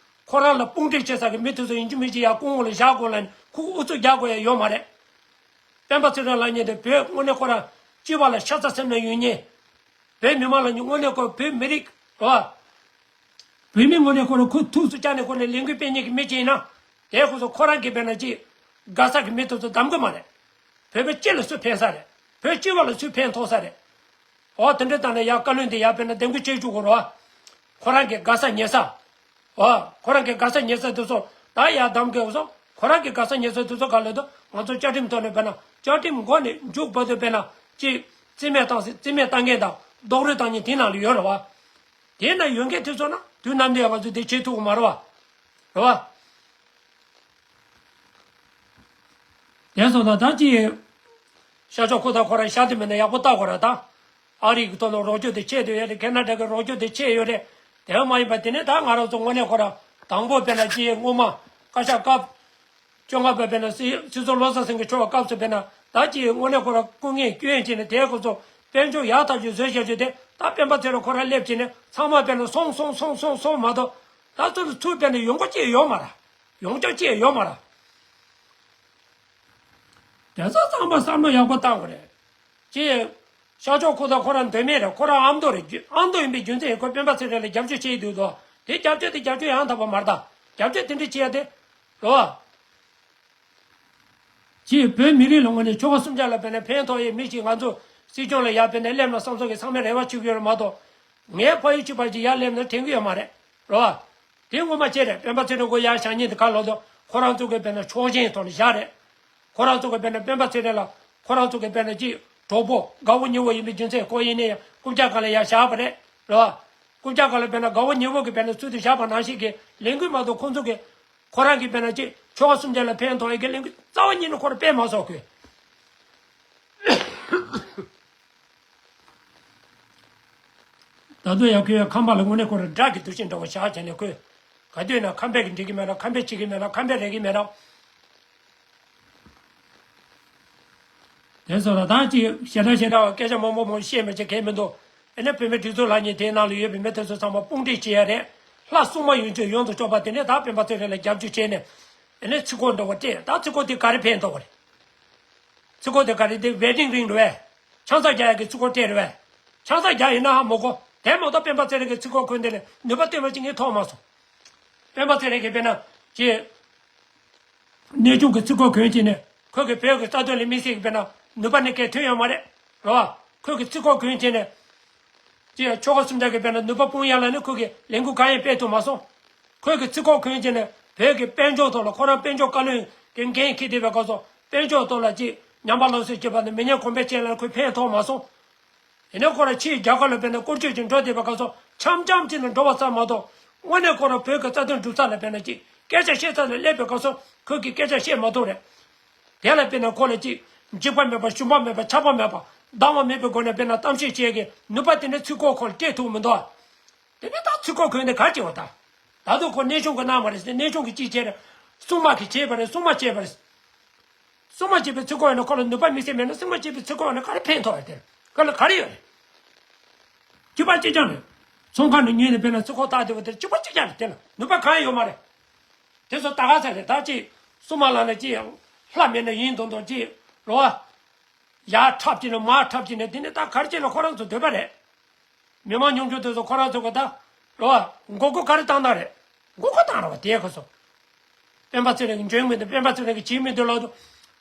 ཁོ་རང་ལ་དཔུང་སྒྲིག་བྱེད་ས་གི་མི་དེ་ཚོ་ཡིན་གཅིག་མིན་གཅིག་ཡར་སྐུ་ངོ་ལ་བཞག་དགོས་ལ་ནི་ཁོ་གི་ཨུ་ཚུགས་རྒྱག་དགོས་ཡ་ཡོད་མ་རེད། སྤེན་པ་ཚེ་རིང་ལབ་མཁན་དེ་བོད་དངོས་གནས་ཁོ་རང་སྤྱི་པ་ལ་ཤ་ཚ་སེམས་ནང་ཡོད་མཁན། བོད་མི་མང་ལ་ནི་དངོས་གནས་ཁོ་བོད་མི་རིགས་རེད་བ། བོད་མི་ངོས་ནས་ཁོ་རང་ཁོ་ཐུགས་སུ་བཅངས་ནས་ཁོ་ནས་ལས་འགུལ་སྤེལ་མཁན་གྱི་མི་ཅིག་ཡིན་ན། དེ་ཁོ་ཚོ་ཁོ་རང་གི་དཔེར་ན་ཅིག་དགའ་ས་གི་མི་དེ་ཚོ་གདམ་གི་མ་རེད། བོད་པའི་སྤྱི་ལ་སུ་ཕན་ས་རེད། བོད་སྤྱི་བ་ལ་སུ་ཕན་ཐོགས་ས་རེད། འོ་དེ་འདྲ་བཏང་ནས་ཡ་བཀའ་བློན་དེ་ཡ་དཔེར་ན་འདེམས་བསྐོ་བྱེད་བཅུག་གོ་རོ། ཁོ་རང་གི་དགའ་ས་ཉེ་ས། འོ་ཁོ་རང་གི་དགའ་ས་ཉེ་ས་དེ་ཚོ་ད་ཡ་གདམ་གི་འོ་སོ་ཁོ་རང་གི་དགའ་ས་ཉེ་ས་དེ་ཚོ་ག་ལོད་དུ་ང་ཚོ་བཅའ་ཁྲིམས་ཐོག་ནས་དཔེར་ན་བཅའ་ཁྲིམས་འགོ་ནས་མཇུག་བར་དུ་དཔེར་ན་ཅིག་རྩིས་མེད་བཏང་སྲིད་རྩིས་མེད་བཏང་མཁན་དང་རྡོག་རོལ་བཏང་མཁན་དེ་ནང་ལ་ཡོད་རེད་བ། དེ་ན་ཡོད་མཁན་དེ་ཚོ་ན་དུས་ནམ་དུ་ཡང་ང་ཚོས་དེ་བྱེད་ཐུབ་ཀྱི་མ་རེད་བ། རེད་བ། དེ་སོང་ཙང་ད་ཅི། ཤར་ཕྱོགས་ཁུག་རྟ་ཁོ་རང་ཤར་དུ་མེད་ན་ཡག་པོ་ལྟ་དགོས་ར་ད། ཨ་རི་གི་ཐོག་ནས་རོགས་སྐྱོར་དེ་བྱས་ཡོད་རེད་ཁེ་ན་ཌ་གི་རོགས་སྐྱོར་དེ་བྱས་ཡོད་རེད། དེ་མ་ཡིན་པ་དེ་ནས་ད་ང་རང་ཚོ་དངོས་གནས་ཁོ་རང་དང་པོ་དཔེར་ན་ཅི་སྔོན་མ་བཀའ་ཤག་སྐབས། བཅོ་ལྔ་པ་དཔེར་ན་སྲིད་སྲིད་ཚོགས་བློ་བཟང་སེང་གེ་མཆོག་སྐབས་སུ་དཔེར་ན་ད་ཅི་དངོས་གནས་ཁོ་རང་སྐུ་ངལ་སྐྱོན་བྱས་ནས་དེ་ཁོ་ཚོ་དཔལ་འབྱོར་ཡག་ཐག་ཆོད་བཟོས་བཞག་རྒྱུ་དེ་ད་སྤེན་པ་ཚེ་རིང་ཁོ་རང་སླེབས་བྱས་ནས་ཚང་མ་དཔེར་ན་སོང་སོང་སོང་སོང་སོང་མ་གཏོགས་ད་ཚོ་ལ་ཚུར་དཔེར་ན་ཡོང་སྒོ་ཅི་ཡོད་མ་ར། ཡོང་ཆོག་ཅི་ཡོད་མ་ར། དེ་ཚོ་ཚང་མ་བསམ་བློ་ཡག་པོ་བཏང་དགོས་རེད། ཅི། ཤར་ཕྱོགས་ཁུག་རྟ་ཁོ་རང་འདོད་མེད་རེད་ཁོ་རང་ཨ་མདོ་རེད་རྒྱུ་ཨ་མདོ་ཡིན་པའི་རྒྱུ་མཚན་ཡིན་ཁོ་སྤེན་པ་ཚེ་རིང་ལ་རྒྱབ་སྐྱོར་བྱེད་ཀྱི་འདུག་དོ། དེ་རྒྱབ་སྐྱོར་དེ་རྒྱབ་སྐྱོར་ཡང་དག་པ་མ་རེད་ད། རྒྱབ་སྐྱོར་དེ་འདྲ་བྱེད་ཡ་དེ། རེད་བ། ཅི་བོད་མི་རིགས་ལ་ངོས་ནས་ཆོལ་ཁ་གསུམ་ཆ་ལ་དཔེར་ན་ཕན་ཐོགས་ཡས་མི་ཞིག་ང་ཚོ་སྲིད་སྐྱོང་ལ་ཡར་དཔེར་ན་སླེབས་ན་བསམ་ཚོགས་ཀྱི་ཚང་མས་རེ་བ་བྱེད་ཀྱི་ཡོད་རེད་མ་གཏོགས། ངའི་ཕ་ཡུལ་གཅིག་པ་ཅིག་ཡར་སླེབས་ན་དྲན་གྱི་ཡོད་མ་རེད། རེད་བ། དེ་ངོ་མ་བྱས་རེད་སྤེན་པ་ཚེ་རིང་ཁོ་ཡར་བཞག་མཁན་དེ་ག་ལོག་དོ་ཁོ་རང་ཚོ་གི་དཔེར་ན་ཕྱོགས་ཞེན་ཐོག་ནས་བཞག་རེད། ཁོ་རང་ཚོ་གི་དཔེར་ན་སྤེན་པ་ཚེ་རིང་ལ་ཁོ་རང་ཚོ་གི་དཔེར་ན་ཅིག་གྲོགས་པོ་དགའ་བོ་ཉེ་བོ་ཡིན་པའི་རྒྱུ་མཚན་ཁོ་ཡིན་ནའི་རྐུབ་བཀྱག་སྒང་ལ་ཡར་བཞག་པ་རེད། རེད་བ། རྐུབ་བཀྱག་སྒང་ལ་དཔེར་ན་དགའ་བོ་ཉེ་བོ་གི་དཔེར་ན་ཚུལ་དུ་བཞག་པ་ནང་བཞིན་གྱི་ལས་འགུལ་མ་གཏོགས་ཁོ་ཚོ་གི་ཁོ་རང་གི་དཔེར་ན་ཅིག་ཆོལ་ཁ་གསུམ་ཆ་ལ་ཕན་ཐོགས་ཡི་གི་ལས་འགུལ་རྩ་བ་ཉིད་ནས་ཁོ་རང་སྤེལ་མ་སོང་ཁོས། ད་དུང་ཡང་ཁོས་ཁམས་པ་ལ་དངོས་གནས་ཁོ་རང་དགྲ་གི་འདུ་ཤེས་འདྲ་བོ་བཞག་བྱས་ནས་ཁོས་ག་དུས་ན་ཁམས་པས་ཀྱི་འགྲིག་གི་མེད་ན་ཁམས་པས་བྱེད་ཀྱི་མེད་ན་ཁམས་པས་རེག་གི་མེད་ན། དེ་ཚོ་ལ་ད་ཅིག་ཞེ་དྲག་ཞེ་དྲག་སྐད་ཆ་མང་པོ་མང་པོ་བཤད་མི་བྱེད་གལ་མི་འདུག་ཨེ་ནི་བོད་མི་སྒྲིག་འཛུགས་ལབ་མཁན་དེའི་ནང་ལ་ཡོད་པའི་མི་དེ་ཚོ་ཚང་མ་དཔུང་སྒྲིག་བྱེད་ཡ་རེད། ལྷ་སྲུང་མ་ཡོང་རྒྱུ་ཡོངས་སུ་གཅོག་པ་དེ་ནས་ད་སྤེན་པ་ཚེ་རིང་ལ་རྒྱབ་སྐྱོར་བྱས་ནས་ཨེ་ནི་ཚིག་གོ་འདྲ་བོ་སྤྲད་ད་ཚིག་གོ་དེ་ག་རེ་ཕན་ཐོགས་པ་རེད། ཚིག་གོ་དེ་ག་རེ་དེ་ཝེ་ཌིང་རིང་རེད་བས། ཆང་ས་རྒྱག་ཡ་གི་ཚིག་གོ་སྤྲད་རེད་བས། ཆང་ས་རྒྱག་ཡིན་ན་ཧ་མ་གོ་དེ་མ་གཏོགས་སྤེན་པ་ཚེ་རིང་གི་ཚིག་གོ་གོན་དེ་ལས་ནུས་པ་སྟོན་པ་ཅིག་ངས་མཐོང་མ་སོང་། སྤེན་པ་ཚེ་རིང་གིས་དཔེར་ན་ཅེས། གནས་ཆུང་གི་ཚིག་གོ་གོན་བྱས་ནས་ཁོས་གི་བོད་ཀྱི་རྩ་དོན་ལ་དམིགས་བསལ་གྱི་དཔེར་ན་ནུས་པ་ནི་གལ་ཐོན་ཡོད་མ་རེད། རེད་བ། ཁོས་གི་ཚིག་གོ་གོན་བྱས་ནས། ཅེས་ཆོལ་ཁ་གསུམ་ཆ་གི་དཔེར་ན་ནུས་པ་སྤུངས་ཡ་ལ་ནི་ཁོས་གི་ལས་འགུལ་གང་ཡང་སྤེལ་ཐུབ་མ་སོང་། ཁོས་གི་ཚིག་གོ་གོན་བྱས་ནས་བོད་ཀྱི་དཔལ་འབྱོར་ཐོག་ལ་ཁོ་རང་དཔལ་འབྱོར་བཀའ་བློན་གྱི་འགན་འཁྱེར་བསྡད་པའི་སྐབས་སུ་དཔལ་འབྱོར་ཐོག་ལ་ཅིག་ཉམས་པ་སློབ་གསོ་བྱེད་པ་ནི་མི་ཉམས་གོང་འཕེལ་བྱེད་ལ་ཁོས་ཕན་ཐོགས་མ་སོང་། དེ་ནས་ཁོ་རང་ཕྱིའི་རྒྱལ་ཁབ་ལ་དཔེར་ན་བཀོལ་སྤྱོད་ཅིག་འགྲོ་བསྡད་པའི་སྐབས་སུ་འཆམ་འཆམ་ཅིག་ལ་འགྲོ་བ་ཙམ་མ་གཏོགས་དངོས་གནས་ཁོ་རང་བོད་ཀྱི་རྩ་དོན་སྒྲུབ་ས་ལ་དཔེར་ན་ཅིག་སྐད་ཆ་བཤད་ས་ལ་སླེབས་པའི་སྐབས་སུ་ཁོས་ཀྱི་སྐད་ཆ་བཤད་མ་ཐུབ་རེད། དེ་ལ་དཔེར་ན་ཁོ་ལ་ཅིག་འཇིགས་པ་མེད་པ་ཞུམ་པ་མེད་པ་ཆགས་པ་མེད་པ་སྡང་བ་མེད་པའི་སྒོ་ནས་དཔེར་ན་གཏམ་བཤད་བྱེད་ཀྱི་ནུས་པ་དེ་འདྲ་ཚིག་གོ་ཁོ་ལ་སྤྲད་ཐུབ་མི་འདུག་དེ་ནས་ད་ཚིག་གོ་གོན་ཏེ་ག་བྱེད་བ་ད། ད་དུང་ཁོ་གནས་ཆུང་གི་གནང་བ་རེད་ཟེར་གནས་ཆུང་གི་ཅིག་བྱས་རེད། སྲུང་མ་གིས་བྱས་པ་རེད་སྲུང་མ་བྱས་པ་རེད། སྲུང་མ་བྱས་པའི་ཚིག་གོ་ཡིན་ན་ཁོ་ལ་ནུས་པ་དམིགས་བསལ་མེད་ན་སྲུང་མ་བྱས་པའི་ཚིག་གོ་ཡིན་ན་ག་རེ་ཕན་ཐོགས་རེད་དེ། ཁོ་ལ་ག་རེ་ཡོད་རེད། གཅིག་པ་གཅིག་རྐྱང་རེད། ཚོང་ཁང་ནས་ཉོས་ནས་དཔེར་ན་ཚིག་གོ་བཏགས་བསྡད་པ་དེར་གཅིག་པ་གཅིག་རྐྱང་རེད་དེ་ལ་ནུས་པ་གང་ཡང་ཡོད་མ་རེད། དེ་ཚོ་ད་ག་ཚད་རེད་ད་ཅིག་སྲུང་མ་ལ་ན་ཅིག་ཡང་ལྷ་མེད་ན་ཡིན་མདོག་མདོག་ཅིག་རོ། ཡར་འཁྲབ་ཀྱི་ན་མར་འཁྲབ་ཀྱི་ན་དེ་ནི་ད་ག་རེ་བྱས་ན་ཁོ་རང་ཚོ་འདོད་པ་རེད། མི་མང་ཉུང་ཆུང་དེ་ཚོ་ཁོ་རང་ཚོ་གི་ད་རོ། མགོ་སྐོར་ག་རེ་བཏང་ན་རེད། མགོ་སྐོར་བཏང་ར་བ་དེ་ཁོ་ཚོ། སྤེན་པ་ཚེ་རིང་གི་འཇོན་མི་འདུག་སྤེན་པ་ཚེ་རིང་གི་བྱེད་མི་འདུག་ལོག་འདུག་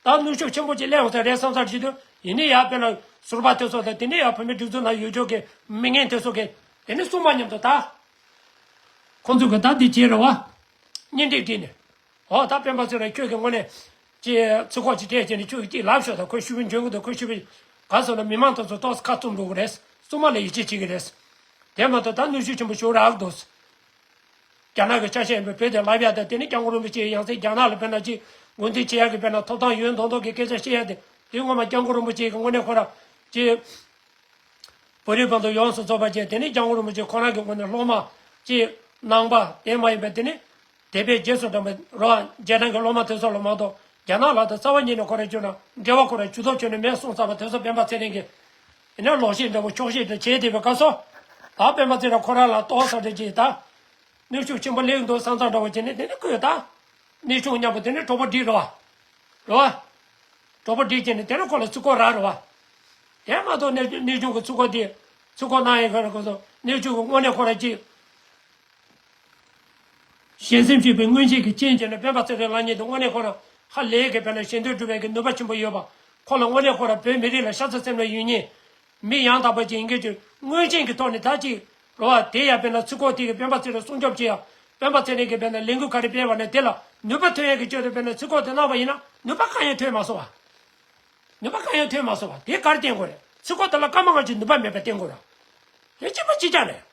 ད་ནུས་ཤུགས་ཆེན་པོ་ཅིག་སླེབས་ཡོང་ས་རེད་བསམ་ས་བྱེད་དུས་ཡིན་ནི་ཡ་དཔེར་ན་ཟུར་པ་དེ་ཚོ་དང་དེ་ནི་ཡ་བོད་མི་སྒྲིག་འཛུགས་ནང་ཡོད་ཆོག་གི་མི་ངན་དེ་ཚོ་གི་དེ་ནི་སྲུང་མ་མཉམ་དུ་ད། ཁོ་ཚོ་གི་ད་འདི་བྱེད་ར་བ། གཉེན་སྒྲིག་བྲིས་ནས། འོ་ད་སྤེན་པ་ཚེ་རིང་ཁྱོད་ཀྱི་དངོས་གནས་ཅིག་ཚིག་ཁོག་ཅིག་སྤྲད་བྱས་ནས་ཁྱོད་ཀྱིས་ཅིག་ལབ་ཤོག་དང་། ཁོ་ཞུ་བའི་འཇོན་གི་འདུག་ཁོ་ཞུ་བའི་ག་སོང་ན་མི་མང་དེ་ཚོ་ཏོག་ཙམ་ཁ་བཙུམ་འགྲོ་གི་རེད། སྲུང་མ་ལ་ཡིད་ཆེས་བྱེད་ཀྱི་རེད། དེ་མ་གཏོགས་ད་གནོན་ཤུགས་ཆེན་པོ་ཞིག་རག་གི་འདུག་རྒྱ་ནག་གི་ཆ་ཤས་ཡིན་པའི་བོད་དེ་ལབ་ཡ་དང་། དེ་ནི་སྐྱབས་མགོན་རིན་པོ་ཆེ་ཡང་སེ་རྒྱ་ནག་ལ་དཔེར་ན་ཅིག་ངོས་འཛིན་བྱེད་ཡ་གི་དཔེར་ན་ཐོབ་ཐང་ཡོད་མདོག་མདོག་གི་སྐད་ཆ་བཤད་ཡ་དེ། དེ་ངོ་མ་སྐྱབས་མགོན་རིན་པོ་ཆེ་གི་དངོས་གནས་ཁོ་རང་ཅིག་བོད་རིགས་བར་དུ་ཡོངས་སུ་རྫོགས་པ་བཅས། དེ་ནི་སྐྱབས་མགོན་རིན་པོ་ཆེ་ཁོ་རང་གི་དངོས་གནས་སློབ་མ་ཅིག་ནང་པ་དེ་མ་ཡིན་པ། དེ་ནི་དད་པས་རྗེས་སུ་འབྲངས་པའི་རོ། རྗེས་འབྲང་གི་སློབ་མ་དེ་ཚོ་ལ་མ་གཏོགས། རྒྱ་ནག་ལ་དང་རྩ་བ་ཉིད་ནས་ཁོ་རང་བསྐྱོན་ན་འབྲེལ་བ་ཁོ་རང་ཇུས་གཏོགས་བྱས་ནས་མེད་གསུངས་ཚར་བ་དེ་ཚོ་སྤེན་པ་ཚེ་རིང་གིས་ཡིན་ན་ལོག་བཤད་འདྲ་བོ་འཁྱོག་བཤད་འདྲ་བྱས་བསྡད་པའི་སྐབས་སུ། ད་སྤེན་པ་ཚེ་རིང་ཁོ་རང་ལ་ཏོག་ཙམ་འདྲ་ཅིག་ད་གནོན་ཤུགས་ཆེན་པོ་སླེབས་འདུག་བསམ་བསམ་འདྲ་བོ་བྱས་ནས། དེ་ནི་ཁོས་ད་གནས་ཆུང་མཉམ་པོ་དེ་ནི་གྲོགས་པོ་སྒྲིག་རོ། རོ། གྲོགས་པོ་སྒྲིག་བྱས་ནས་དེ་ནི་ཁོ་ལ་ཚིག་ཁོག་རག་རོ། དེ་མ་གཏོགས་གནས་གནས་ཆུང་གི་ཚིག་ཁོག་དེ། ཚིག་ཁོག་གནང་ཡས་ཁོ་རང་ཁོ་ཚོ་གནས་ཆུང་གི་དངོས་གནས་ཁོ་རང་ཅིག་ཞལ་སེམས་ཞེས་པའི་མངོན་ཤེས་ཀྱི་སྤྱན་ཅན་ལ་སྤེན་པ་ཚེ་རིང་ལབ་མཁན་དེ་དངོས་གནས་ཁོ་རང་ཧ་ལས་ཀྱི་དཔེར་ན་ཞལ་འདོན་སྒྲུབ་པའི་གི་ནུས་པ་ཆེན་པོ་ཡོད་པ། ཁོ་ལ་དངོས་གནས་ཁོ་རང་བོད་མི་རིགས་ལ་ཤ་ཚ་སེམས་ལ་ཡོད་མཁན། མི་ཡང་དག་པ་ཅིག་ཡིན་མཁན་ཅིག་མངོན་ཤེས་ཀྱི་ཐོག་ནས་ད་ཅིག་རོ་བ། དེ་ཡང་དཔེར་ན་ཚིག་ཁོག་དེ་གིས་སྤེན་པ་ཚེ་རིང་སྲུང་སྐྱོབ་བྱེད་ཡ། སྤེན་པ་ཚེ་རིང་གིས་དཔེར་ན་ལས་འགུལ་ག་རེ་སྤེལ་བ་ན་དེ་ལ་ནུས་པ་ཐོན་ཡ་གི་ཆེད་དུ་དཔེར་ན་ཚིག་ཁོག་དེ་གནང་བ་ཡིན་ན་ནུས་པ་གང་ཡང་ཐོན་མ་སོང་བ། ནུས་པ་གང་ཡང་ཐོན་མ་སོང་བ་དེ་ག་རེ་བསྟན་དགོས་རེད། ཚིག་ཁོག་དེ་ལ་སྐར་མ་ལྔ་གཅིག་ནུས་པ་མེད་པ་བསྟན་དགོས་རེད། དེ་གཅིག་པ་གཅིག་རྐྱང་རེད།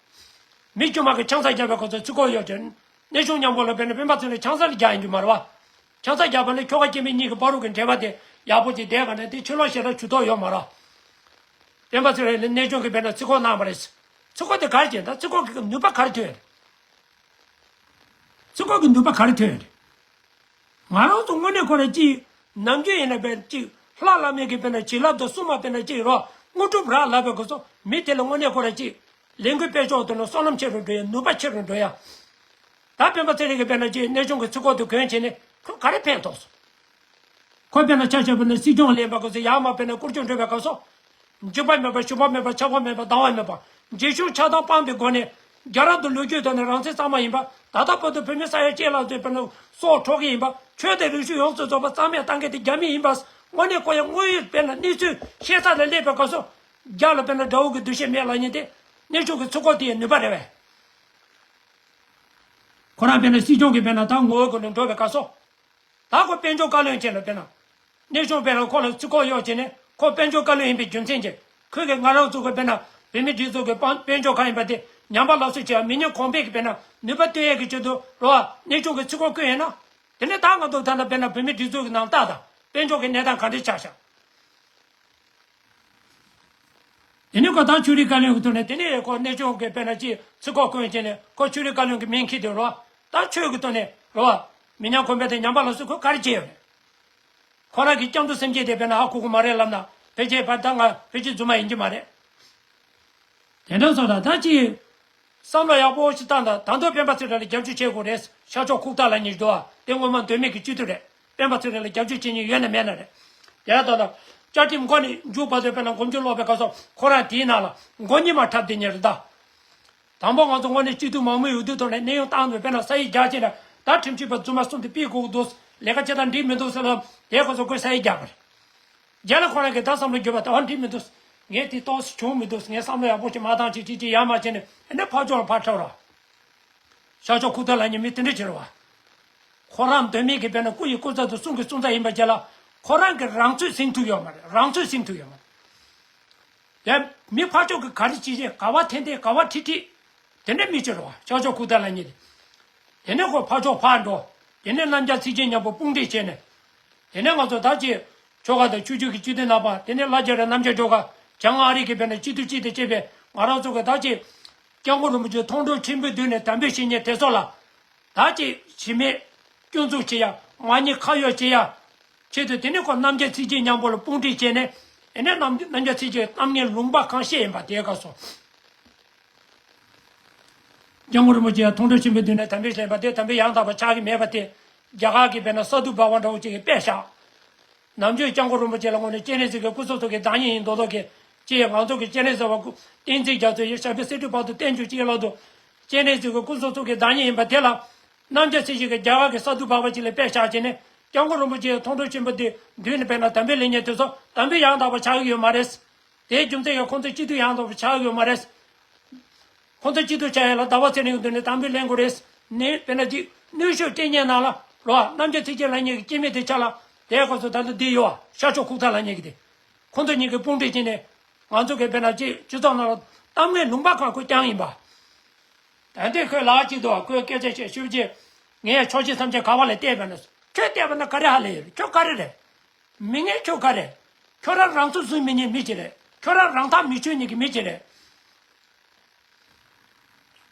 མི་དཀྱུས་མ་གི་ཆང་ས་བརྒྱབ་པའི་སྐབས་སུ་ཚིག་ཁོག་ཡོད་ཀྱང་། གནས་ཆུང་མཉམ་པོ་ལ་དཔེར་ན་སྤེན་པ་ཚེ་རིང་ཆང་ས་ལ་རྒྱག་ཡིན་རྒྱུ་མ་རེད་བ། ཆང་ས་རྒྱག་པ་ནི་ཁྱོ་ག་སྐྱེ་དམན་གཉིས་ཀྱི་བར་དུ་གི་འབྲེལ་བ་དེ་ཡག་པོ་ཅིག་བསྡད་པ་ན་དེ་ཕྱི་ལོགས་ཞེ་དྲག་ཇུས་གཏོགས་ཡོད་མ་རེད། སྤེན་པ་ཚེ་རིང་ལ་གནས་ཆུང་གིས་དཔེར་ན་ཚིག་ཁོག་གནང་བ་རེད། ཚིག་ཁོག་དེ་ག་རེ་བྱས། ད་ཚིག་ཁོག་གི་ནུས་པ་ག་རེ་ཐོན་རེད། ཚིག་ཁོག་གི་ནུས་པ་ག་རེ་ཐོན་རེད། ང་རང་ཚོ་དངོས་གནས་ཁོ་རང་ཅིག་ནམ་རྒྱུན་ཡིན་ན་དཔེར་ཅིག་ལྷ་བླ་མའི་གི་དཔེར་ན་བྱིན་རླབས་དང་སྲུང་མ་དཔེར་ན་ཅིག་རོ། དངོས་གྲུབ་རག་ལབ་པའི་སྐབས་སུ་མི་དེ་ལ་དངོས་གནས་ཁོ་རང་ཅིག་ལས་འགུལ་སྤེལ་ཕྱོགས་དེ་ལ་བསོད་ནམས་ཆེ་རུ་འགྲོ་ཡ། ནུས་པ་ཆེ་རུ་འགྲོ་ཡ། ད་སྤེན་པ་ཚེ་རིང་གི་དཔེར་ན་ཅིག་གནས་ཆུང་གི་ཚིག་ཁོག་དེ་གོན་བྱས་ནས་ཁོས་ག་རེ་ཕན་ཐོགས་སོང་། ཁོ་དཔེར་ན་ཆ་བཞག་པ་ན་སྲིད་སྐྱོང་ལེན་པའི་སྐབས་སུ་ཡར་མར་དཔེར་ན་སྐོར་སྐྱོད་འགྲོ་བའི་སྐབས་སུ། འཇིགས་པ་མེད་པ། ཞུམ་པ་མེད་པ། ཆག་པ་མེད་པ། སྡང་བ་མེད་པ། རྗེས་ཤུལ་ཆགས་སྡང་སྤངས་པའི་སྒོ་ནས་རྒྱ་རབ་ཏུ་ལོ་རྒྱུས་ཐོག་ནས་རང་བཙན་གཙང་མ་ཡིན་པ། ད་ལྟ་བར་དུ་བོད་མི་ས་ཡ་གཅིག་ལྷག་ཙམ་དཔེར་ན་སྲོག་འཕྲོག་གི་ཡིན་པ། ཆོས་དང་རིག་གཞུང་ཡོངས་སུ་རྫོགས་པ་རྩ་མེད་བཏང་མཁན་དེ་རྒྱ་མི་ཡིན་པ། དངོས་གནས་ཁོ་ཡང་དངོས་ཡོད་དཔེར་ན་གནས་ཚུལ་ཤེས་ས་ལ་སླེབས་པའི་སྐབས་སུ། རྒྱ་ལ་དཔེར་ན་དགྲ་བོ་གི་འདུ་ཤེས་མེད་ལབ་མཁན་དེ་གནས་ཆུང་གི་ཚིག་ཁོག་དེ་ཡི་ནུས་པ་རེད་པས། ཁོ་རང་དཔེར་ན་སྲིད་སྐྱོང་གི་དཔེར་ན་ད་ངོ་བོའི་སྒོ་ནས་འགྲོ་བའི་སྐབས་སུ། ད་ཁོ་དཔལ་འབྱོར་བཀའ་བློན་བྱས་ལ་དཔེར་ན། གནས་ཆུང་དཔེར་ན་ཁོ་ལ་ཚིག་ཁོག་གཡོག་བྱས་ནས་ཁོ་དཔལ་འབྱོར་བཀའ་བློན་ཡིན་པའི་རྒྱུ་མཚན་གྱིས། ཁོས་ཀྱིས་ང་རང་ཚོ་གི་དཔེར་ན་བོད་མི་སྒྲིག་འཛུགས་ཀྱི་དཔལ་དཔལ་འབྱོར་གང་ཡིན་པ་དེ་ཉམས་པ་སླར་གསོ་བྱེད་པ། མི་ཉམས་གོང་འཕེལ་གྱི་དཔེར་ན་ནུས་པ་བཏོན་ཡས་ཀྱི་ཆེད་དུ་རོ། གནས་ཆུང་གི་ཚིག་ཁོག་བཀོད་ཡིན་ན། དེ་ནས་ད་ང་ཚོ་ད་ལྟ་དཔེར་ན་བོད་མི་སྒྲིག་འཛུགས་ཀྱི་ནང་ལྟ་དང་། དཔལ་འབྱོར་གྱི་གནས་སྟངས་ག་འདྲ་ཆགས་ཤག་དེ་ནས་ཁོ་ད་ཆོས་རིག་བཀའ་བློན་གྱི་ཐོག་ནས། དེ་ནས་ཁོ་གནས་ཆུང་གི་དཔེར་ན་ཅིག་ཚིག་ཁོག་བཀོད་བྱས་ནས་ཁོ་ཆོས་རིག་བཀའ་བློན་གྱི་མིང་འཁྱེར་དུས་རོ། ད་ཆོས་ཀྱི་ཐོག་ནས་རོ། མི་ཉམས་གོང་འཕེལ་དང་ཉམས་པ་སླར་གསོ་ཁོས་ག་རེ་བྱས་ཡོད་རེད། ཁོ་རང་གི་སྐྱབས་འགྲོ་སེམས་བསྐྱེད་དེ་དཔེར་ན་ཧ་གོ་གི་མ་རེད་ལབ་ན། ཕལ་ཆེར་བར་ད་ང་ཕལ་ཆེར་རྫུན་མ་ཡིན་གྱི་མ་རེད། དེ་འདྲ་སོང་ཙང་ད་ཅིག་བསམ་བློ་ཡག་པོ་ཞིག་བཏང་དང་། ད་དུང་སྤེན་པ་ཚེ་རིང་ལ་རྒྱབ་སྐྱོར་བྱེད་དགོས་རེད། ཤར་ཕྱོགས་ཁུག་རྟ་ལབ་མཁན་ཞིག་འདུག་ཨ། དེ་སྔོན་མ་མདོ་སྨད་ཀྱི་སྤྱི་འཐུས་རེད། སྤེན་པ་ཚེ་རིང་ལ་རྒྱབ་སྐྱོར་བྱེད་མཁན་ཡོད་ན་མེད་ན་རེད། དེ་ལྟར་ལ་བཅའ་ཁྲིམས་འགོ་ནས་མཇུག་བར་དུ་དཔེར་ན་མགོ་མཇུག་སློག་པའི་སྐབས་སུ་ཁོ་རང་དེའི་ནང་ལ་མགོ་གཉིས་མ་འཁྲབ་བསྡད་མཁན་རེད་ད། དང་པོ་ང་ཚོ་དངོས་གནས་སྤྱི་འཐུས་མང་མོས་འོས་བསྡུ་ཐོག་ནས་གནས་དབྱུང་བཏང་འདུག་དཔེར་ན་ས་ཡིག་རྒྱག་བྱས་ནས་ད་ཁྲིམས་ཞིབ་པ་རྫུན་མ་གསུམ་དེ་ཕུད་དགོས་ཀྱི་འདུག་ལས་ཀ་བྱེད་སྟངས་འགྲིག་མི་འདུག་ཟེར་ལབ། དེའི་སྐབས་སུ་ཁོས་ས་ཡིག་རྒྱག་པ་རེད། རྒྱ་ལ་ཁོ་རང་གིས་ད་བསམ་བློ་བརྒྱབ་པ་དེ་འགྲིག་མི་འདུག་ངས་དེ་ཏོག་ཙམ་བྱུང་མི་འདུག་ངས་བསམ་བློ་ཡག་པོ་ཞིག་མ་བཏང་ཅིག་ཅིག་ཅིག་ཡར་མར་བྱས་ནས་ཨ་ནི་ཕར་ཕྱོགས་ལ་ཕར་འཁྲབ་རོགས། ཤར་ཕྱོགས་ཁུག་རྟ་ལབ་མཁན་མི་དེ་འདྲ་བྱེད་རོགས། ཁོ་རང་མདོ་སྨད་ཀྱི་དཔེར་ན་སྐུ་ཡི་སྐུ་ཚབ་དང་གསུང་གི་གསུང་ཚབ་ཡིན་པ་བྱས་ལ། ཁོ་རང་གིས་རང་ཚོད་ཟིན་ཐུབ་ཡོད་མ་རེད། རང་ཚོད་ཟིན་ཐུབ་ཡོད་མ་རེད། ཡ། མི་ཕར་ཕྱོགས་ཀྱིས་ག་རེ་བྱེད་བྱེད། ག་བ་འཐེན་འཐེན། ག་བ་ཁྲིད་ཁྲིད། དེ་འདྲ་མི་བྱེད་རོགས། ཤར་ཕྱོགས་ཁུག་རྟ་ལབ་མཁན་དེ། དེ་ནས་ཁོ་ཕར་ཕྱོགས་ཕར་འགྲོ། དེ་ནས་རྣམ་རྒྱལ་ཚིག་ཅན་མཉམ་པོ་དཔུང་སྒྲིག་བྱས་ནས། དེ་ནས་ང་ཚོ་ད་ཅིག་ཆོལ་ཁ་དང་ཆོས་བརྒྱུད་ཀྱི་སྤྱི་འཐུས་རྣམ་པ། དེ་ནས་བླ་རྒྱ་ར་རྣམ་རྒྱལ་སྒྲོལ་དཀར། བྱང་ཨ་རི་གི་དཔེར་ན་སྤྱི་འཐུས་གཅིག་དང་བཅས་པའི་ང་རང་ཚོ་གི་ད་ཅིག་སྐྱབས་མགོན་རིན་པོ་ཆེ་མཐོང་གྲོལ་ཆེན་པོའི་མདུན་ནས་དམ་འབུལ་བྱེད་མཁན་དེ་ཚོ་ལ། ད་ཅིག་གཞི་མེད་སྐྱོན་འཛུགས་བྱེད་ཡ། མ་ཉེས་ཁ་གཡོགས་བྱེད་ཡ་ཆེད་དུ། དེ་ནས་ཁོ་རྣམ་རྒྱལ་ཚིག་ཅན་མཉམ་པོ་ལ་དཔུང་སྒྲིག་བྱས་ནས། ཨེ་ནས་རྣམ་རྣམ་རྒྱལ་ཚིག་ཅན་གཏམ་ངན་ལུང་པ་གང་བཤད་ཡིན་པ་དེའི་སྐབས་སུ། སྐྱབས་མགོན་རིན་པོ་ཆེ་མཐོང་གྲོལ་ཆེན་པོའི་མདུན་ནས་དམ་འབུལ་ལེན་པ་དེ་དམ་འབུལ་ཡང་དག་པ་ཆགས་ཀྱི་མེད་པ་དེ། རྒྱ་གར་གྱི་དཔེར་ན་ས་རྡུལ་འབར་བ་འདྲ་བོ་ཅིག་གིས་དཔེ་བཞག་ནམ་རྒྱུན་སྐྱབས་མགོན་རིན་པོ་ཆེ་ལ་དངོས་གནས་སྤྱན་རས་གཟིགས་ཀྱི་སྐུ་ཚབ་ཚོ་གི་བདག་ཉིད་ཡིན་མདོག་མདོག་གི་ཅིག་ང་ཚོ་གི་སྤྱན་རས་གཟིགས་པ་སྐུ་བསྟན་འཛིན་རྒྱ་མཚོ་ཡི་ཞབས་པད་སྲིད་མཐའི་བར་དུ་བརྟན་བཅུག་ཅིག་ལ་དུ། སྤྱན་རས་གཟིགས་ཀྱི་སྐུ་ཚབ་ཚོ་གི་བདག་ཉིད་ཡིན་པ་དེ་ལ། རྣམ་རྒྱལ་ཚིག་ཅན་གྱིས་རྒྱ་གར་གྱི་ས་རྡུལ་འབར་བ་ཅིག་ལ་དཔེ་བཞག་བྱས་ནས། སྐྱབས་མགོན་རིན་པོ་ཆེའི་མཐོང་གྲོལ་ཆེན་པོ་དེ་མདུན་ནས་དཔེར་ན་དམ་འབུལ་ལེན་མཁན་དེ་ཚོ་དམ་འབུལ་ཡང་དག་པ་ཆགས་ཀྱི་ཡོད་མ་རེད། དེའི་རྒྱུ་མཚན་གྱིས་ཁོང་ཚོ་སྤྱི་འཐུས་ཡང་དག་པ་ཆགས་ཀྱི་ཡོད་མ་རེད། ཁོང་ཚོ་སྤྱི་འཐུས་ཆགས་ཡ་ལ་ཟླ་བ་ཚེ་རིང་གི་མདུན་ནས་དམ་འབུལ་ལེན་དགོས་རེད། ནས་དཔེར་ན་ཅིག་ གནོན་ཤུགས་སྤྲད་མཁན་ནང་ལ་རོ་ཨ། རྣམ་རྒྱལ་ཚེ་སྐྱིད་ལབ་མཁན་གྱི་སྐྱེ་དམན་དེ་ཆ་ལ་དེའི་སྐབས་སུ་ད་ལྟ་འདི་ཡོད་ཨ། ཤར་ཕྱོགས་ཁུག་རྟ་ལབ་མཁན་གྱི་དེ། ཁོང་ཚོ་གཉིས་ཀྱིས་དཔུང་སྒྲིག་བྱས་ནས་ང་ཚོ་གི་དཔེར་ན་ཅིག་སྤྱི་ཚོགས་ནང་ལ་གཏམ་ངན་ལུང་པ་ཁག་ཁོས་བསྐྱངས་ཡིན་པ། ད་ལྟའི་ཁོས་ལག་གཅིག་ཏུ་ཁོས་སྐད་ཆ་བཤད་ཤུགས་ཀྱིས་ངས་ཕྱོགས་ཞེན་སེམས་ཅན་ག་བ་ལ་བལྟས་པ་ན། ཁྱོད་བལྟས་པ་ན་ག་རེ་ཧ་ལས་ཡོད་རེད། ཁྱོད་ག་རེ་རེད། མི་ངན་ཁྱོད་ག་རེ། ཁྱོད་རང་རང་ཚུགས་བཟུང་མི་ཉན་མི་ཅིག་རེད། ཁྱོད་རང་རང་ཐག་མི་ཆོད་མཁན་གྱི་མི་ཅིག་རེད།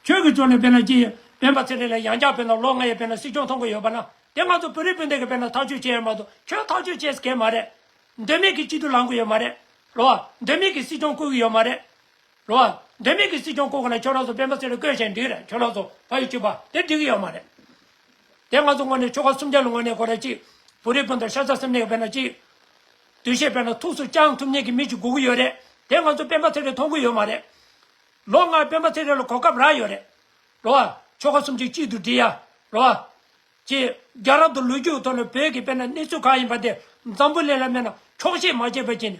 ཁྱོད་ཀྱི་ཕྱོགས་ནས་དཔེར་ན་ཅིག་སྤེན་པ་ཚེ་རིང་ལ་ཡང་བསྐྱར་དཔེར་ན་ལོ་ལྔ་ཡི་དཔེར་ན་སྲིད་སྐྱོང་ཐོན་གྱི་ཡོད་པ་ན། དེ་ང་ཚོ་བོད་རིགས་སྤུན་ཟླ་གིས་དཔེར་ན་ཐག་གཅོད་བྱེད་ཡ་མ་གཏོགས་ཁྱོད་ཐག་གཅོད་བྱེད་ས་གང་ཡང་མ་རེད། འདོད་མེད་ཀྱི་སྤྱི་འཐུས་ལངས་ཀྱི་ཡོད་མ་རེད། རེད་བ། འདོད་མེད་ཀྱི་སྲིད་སྐྱོང་བསྐོ་གི་ཡོད་མ་རེད། རེད་བ། འདོད་མེད་ཀྱི་སྲིད་སྐྱོང་བསྐོ་དགོས་ན་ཁྱོད་རང་ཚོ་སྤེན་པ་ཚེ་རིང་བསྐོས་བཞག་འགྲིག་རེད། ཁྱོད་རང་ཚོ་ཕ་ཡུལ་གཅིག་པ་དེ་འགྲིག་གི་ཡོད་མ་རེད། དེ་ང་ཚོ་ངོས་ནས་ཆོལ་ཁ་གསུམ་ཆ་ལ་ངོས་ནས་ཁོ་ར་གཅིག་བོད་རིགས་སྤུན་ཟླ་ཤ་ཚ་སེམས་ནད་དཔེར་ན་གཅིག་འདུ་ཤེས་དཔེར་ན་ཐུགས་སུ་བཅངས་ཐུབ་མཁན་གྱི་མི་གཅིག་དགོས་ཀྱི་ཡོད་རེད། དེ་ང་ཚོ་སྤེན་པ་ཚེ་རིང་མཐོང་གི་ཡོད་མ་རེད། ལོ་ལྔ་སྤེན་པ་ཚེ་རིང་ལ་གོ་སྐབས་རག་ཡོད་རེད། རེད་བ། ཆོལ་ཁ་གསུམ་གཅིག་གཅིག་ཏུ་སྒྲིལ་ཡ། རེད་བ། ཅེས་རྒྱལ་རབས་དང་ལོ་རྒྱུས་ཐོག་ནས་བོད་ཀྱི་དཔེར་ན་གནས་ཚུལ་གང་ཡིན་པ་དེ་འཛམ་བུ་གླིང་ལ་མེད་ན་འཁྱོག་བཤད་མ་བྱས་པ་བྱས་ནས།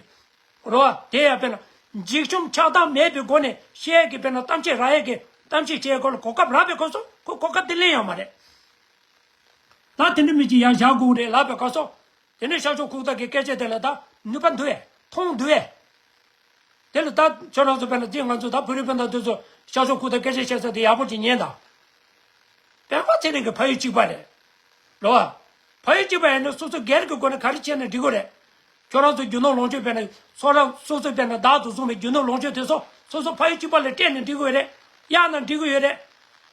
རེད་བ། དེ་ཡང་དཔེར་ན་འཇིགས་ཞུམ་ཆགས་སྡང་མེད་པའི་སྒོ་ནས་བཤད་ཀྱི་དཔེར་ན་གཏམ་བཤད་རག་ཡས་ཀྱི་གཏམ་བཤད་བྱེད་སྐོར་ལ་གོ་སྐབས་རག་པའི་སྐབས་སུ་ཁོས་གོ་སྐབས་དེ་ལེན་ཡོད་མ་རེད། ད་དེ་འདྲ་མི་གཅིག་ཡར་བཞག་དགོས་རེད་ལབ་པའི་སྐབས་སུ། དེ་ནས་ཤར་ཕྱོགས་ཁུག་རྟ་གི་སྐད་ཆ་དེ་ལ་ད་ནུས་པ་འདུག་ཨེ། མཐོང་འདུག་ཨེ། དེ་ལ་ད་ཁྱོད་རང་ཚོ་དཔེར་ན་དེ་ང་ཚོ་ད་བོད་རིགས་སྤུན་ཟླ་དེ་ཚོ་ཤར་ཕྱོགས་ཁུག་རྟ་སྐད་ཆ་བཤད་ས་དེ་ཡག་པོ་ཅིག་ཉན་དང་། སྤེན་པ་ཚེ་རིང་གི་ཕ་ཡུལ་གཅིག་པ་རེད། རེད་བ། ཕ་ཡུལ་གཅིག་པ་ཡིན་ན་སོ་སོ་སྒེར་གྱི་སྒོ་ནས་ག་རེ་བྱས་ན་འགྲིག་གི་རེད། ཁྱོད་རང་ཚོ་རྒྱུ་ནོར་ལོངས་སྤྱོད་དཔེར་ན་སོ་རང་སོ་སོ་དཔེར་ན་བདག་ཏུ་བཟུང་བའི་རྒྱུ་ནོར་ལོངས་སྤྱོད་དེ་ཚོ་སོ་སོ་ཕ་ཡུལ་གཅིག་པ་ལ་སྤྲད་ན་འགྲིག་གི་ཡོད་རེད། གཡར་ན་འགྲིག་གི་ཡོད་རེད།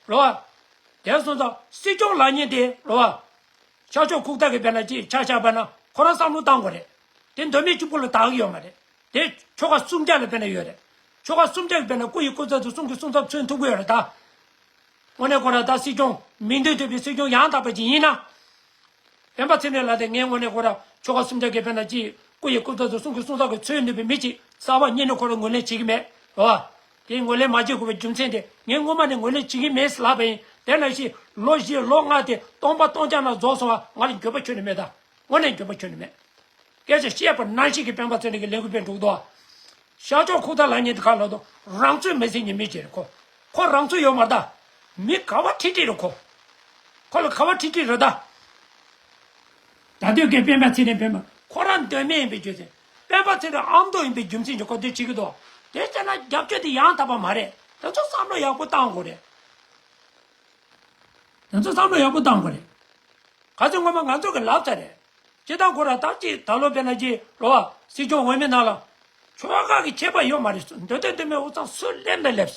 རེད་བ། དེ་སོང་ཙང་སྲིད་སྐྱོང་ལབ་མཁན་དེ་རེད་བ། ཤར་ཕྱོགས་ཁུག་རྟ་གི་དཔེར་ན་ཅིག་ཆ་བཞག་པ་ན་ཁོ་རང་བསམ་བློ་བཏང་དགོས་རེད། དེ་འདོད་མེད་གཅིག་པུ་ལ་བདག་གི་ཡོད་མ་རེད། དེ་ཆོལ་ཁ་གསུམ་ཆ་ལ་དཔེར་ན་ཡོད་རེད། ཆོལ་ཁ་གསུམ་ཆ་གི་དཔེར་ན་སྐུ་ཡི་སྐུ་ཚབ་དང་གསུང་གི་གསུང་ཚབ་མཚོན་ཐུབ་ཀྱི་ཡོད་རེད་ད། དངོས་གནས་ཁོ་རང་ད་སྲིད་སྐྱོང་མིང་དོན་མཐུན་པའི་སྲིད་སྐྱོང་ཡང་དག་པ་ཅིག་ཡིན་ན། སྤེན་པ་ཚེ་རིང་ལགས་དེ་ངས་དངོས་གནས་ཁོ་རང་ཆོལ་ཁ་གསུམ་ཆ་གི་དཔེར་ན་ཅིག་སྐུ་ཡི་སྐུ་ཚབ་དང་གསུང་གི་གསུང་ཚབ་ཀྱི་མཚོན་ནུས་པའི་མི་ཅིག་རྩ་བ་ཉིད་ནས་ཁོ་རང་ངོས་ལེན་བྱེད་ཀྱི་མེད་རེད་བ། དེ་ངོས་ལེན་མ་བྱེད་དགོས་པའི་རྒྱུ་མཚན་དེ་ངས་སྔོན་མ་ནས་ངོས་ལེན་བྱེད་ཀྱི་མེད་ལབ་པ་ཡིན། དེ་ནང་བཞིན་ལོ་བཞི་ལོ་ལྔ་དེ་སྟོང་པ་སྟོང་རྐྱང་ནང་རྫོགས་སོང་བ་ང་ལ་འགྱོད་པ་ཁྱོན་ནས་མེད་ད། དངོས་གནས་འགྱོད་པ་ཁྱོན་ནས་མེད། སྐད་ཆ་བཤད་པ་ནང་བཞིན་གྱི་སྤེན་པ་ཚེ་རིང་གི་ལས་འགུལ་སྤེལ་འགྲོ་གི་འདུག་ཤར་ཕྱོགས་ཁུག་རྟ་ལབ་མཁན་དེ་ག་ལབ་དུས་རང་ཚོད་མི་ཟིན་གྱི་མི་ཅིག་རེད་ཁོ། ཁོ་རང་ཚོད་ཡོད་མ་རེད་ད། མི་ག་བ་ཁྲིད་ཁྲིད་རེད་ཁོ། ཁོ་ལ་ག་བ་ཁྲིད་ཁྲིད་རེད་ད། ད་དུས་ཀྱི་སྤེན་པ་ཚེ་རིང་སྤེན་པ་ཁོ་རང་འདོད་མེད་ཡིན་པའི་རྒྱུ་མཚན། སྤེན་པ་ཚེ་རིང་ཨ་མདོ་ཡིན་པའི་རྒྱུ་མཚན་གྱིས་ཁོ་འདི་བྱེད་ཀྱི་འདུག་དེ་བྱས་ན་རྒྱབ་སྐྱོར་དེ་ཡང་དག་པ་མ་རེད། དེ་ཚོ་བསམ་བློ་ཡག་པོ་བཏང་དགོས་རེད། དེ་ཚོ་བསམ་བློ་ཡག་པོ་བཏང་དགོས་རེད། ག་ཚོད་སྔོན་མ་ང་ཚོ་གི་ལབ་ཚར་རེད། སྤྱིར་བཏང་ཁོ་རང་ད་ཅིག་ད་ལོ་དཔེར་ན་ཅིག་རོ་བ་སྲིད་སྐྱོང་འོས་མི་ནང་ལ། ཆོལ་ཁ་གི་ཁྱད་པར་ཡོད་མ་རེད། འདོད་དོན་འདོད་མེད་དབུས་གཙང་སུ་སླེབས་ན་སླེབས།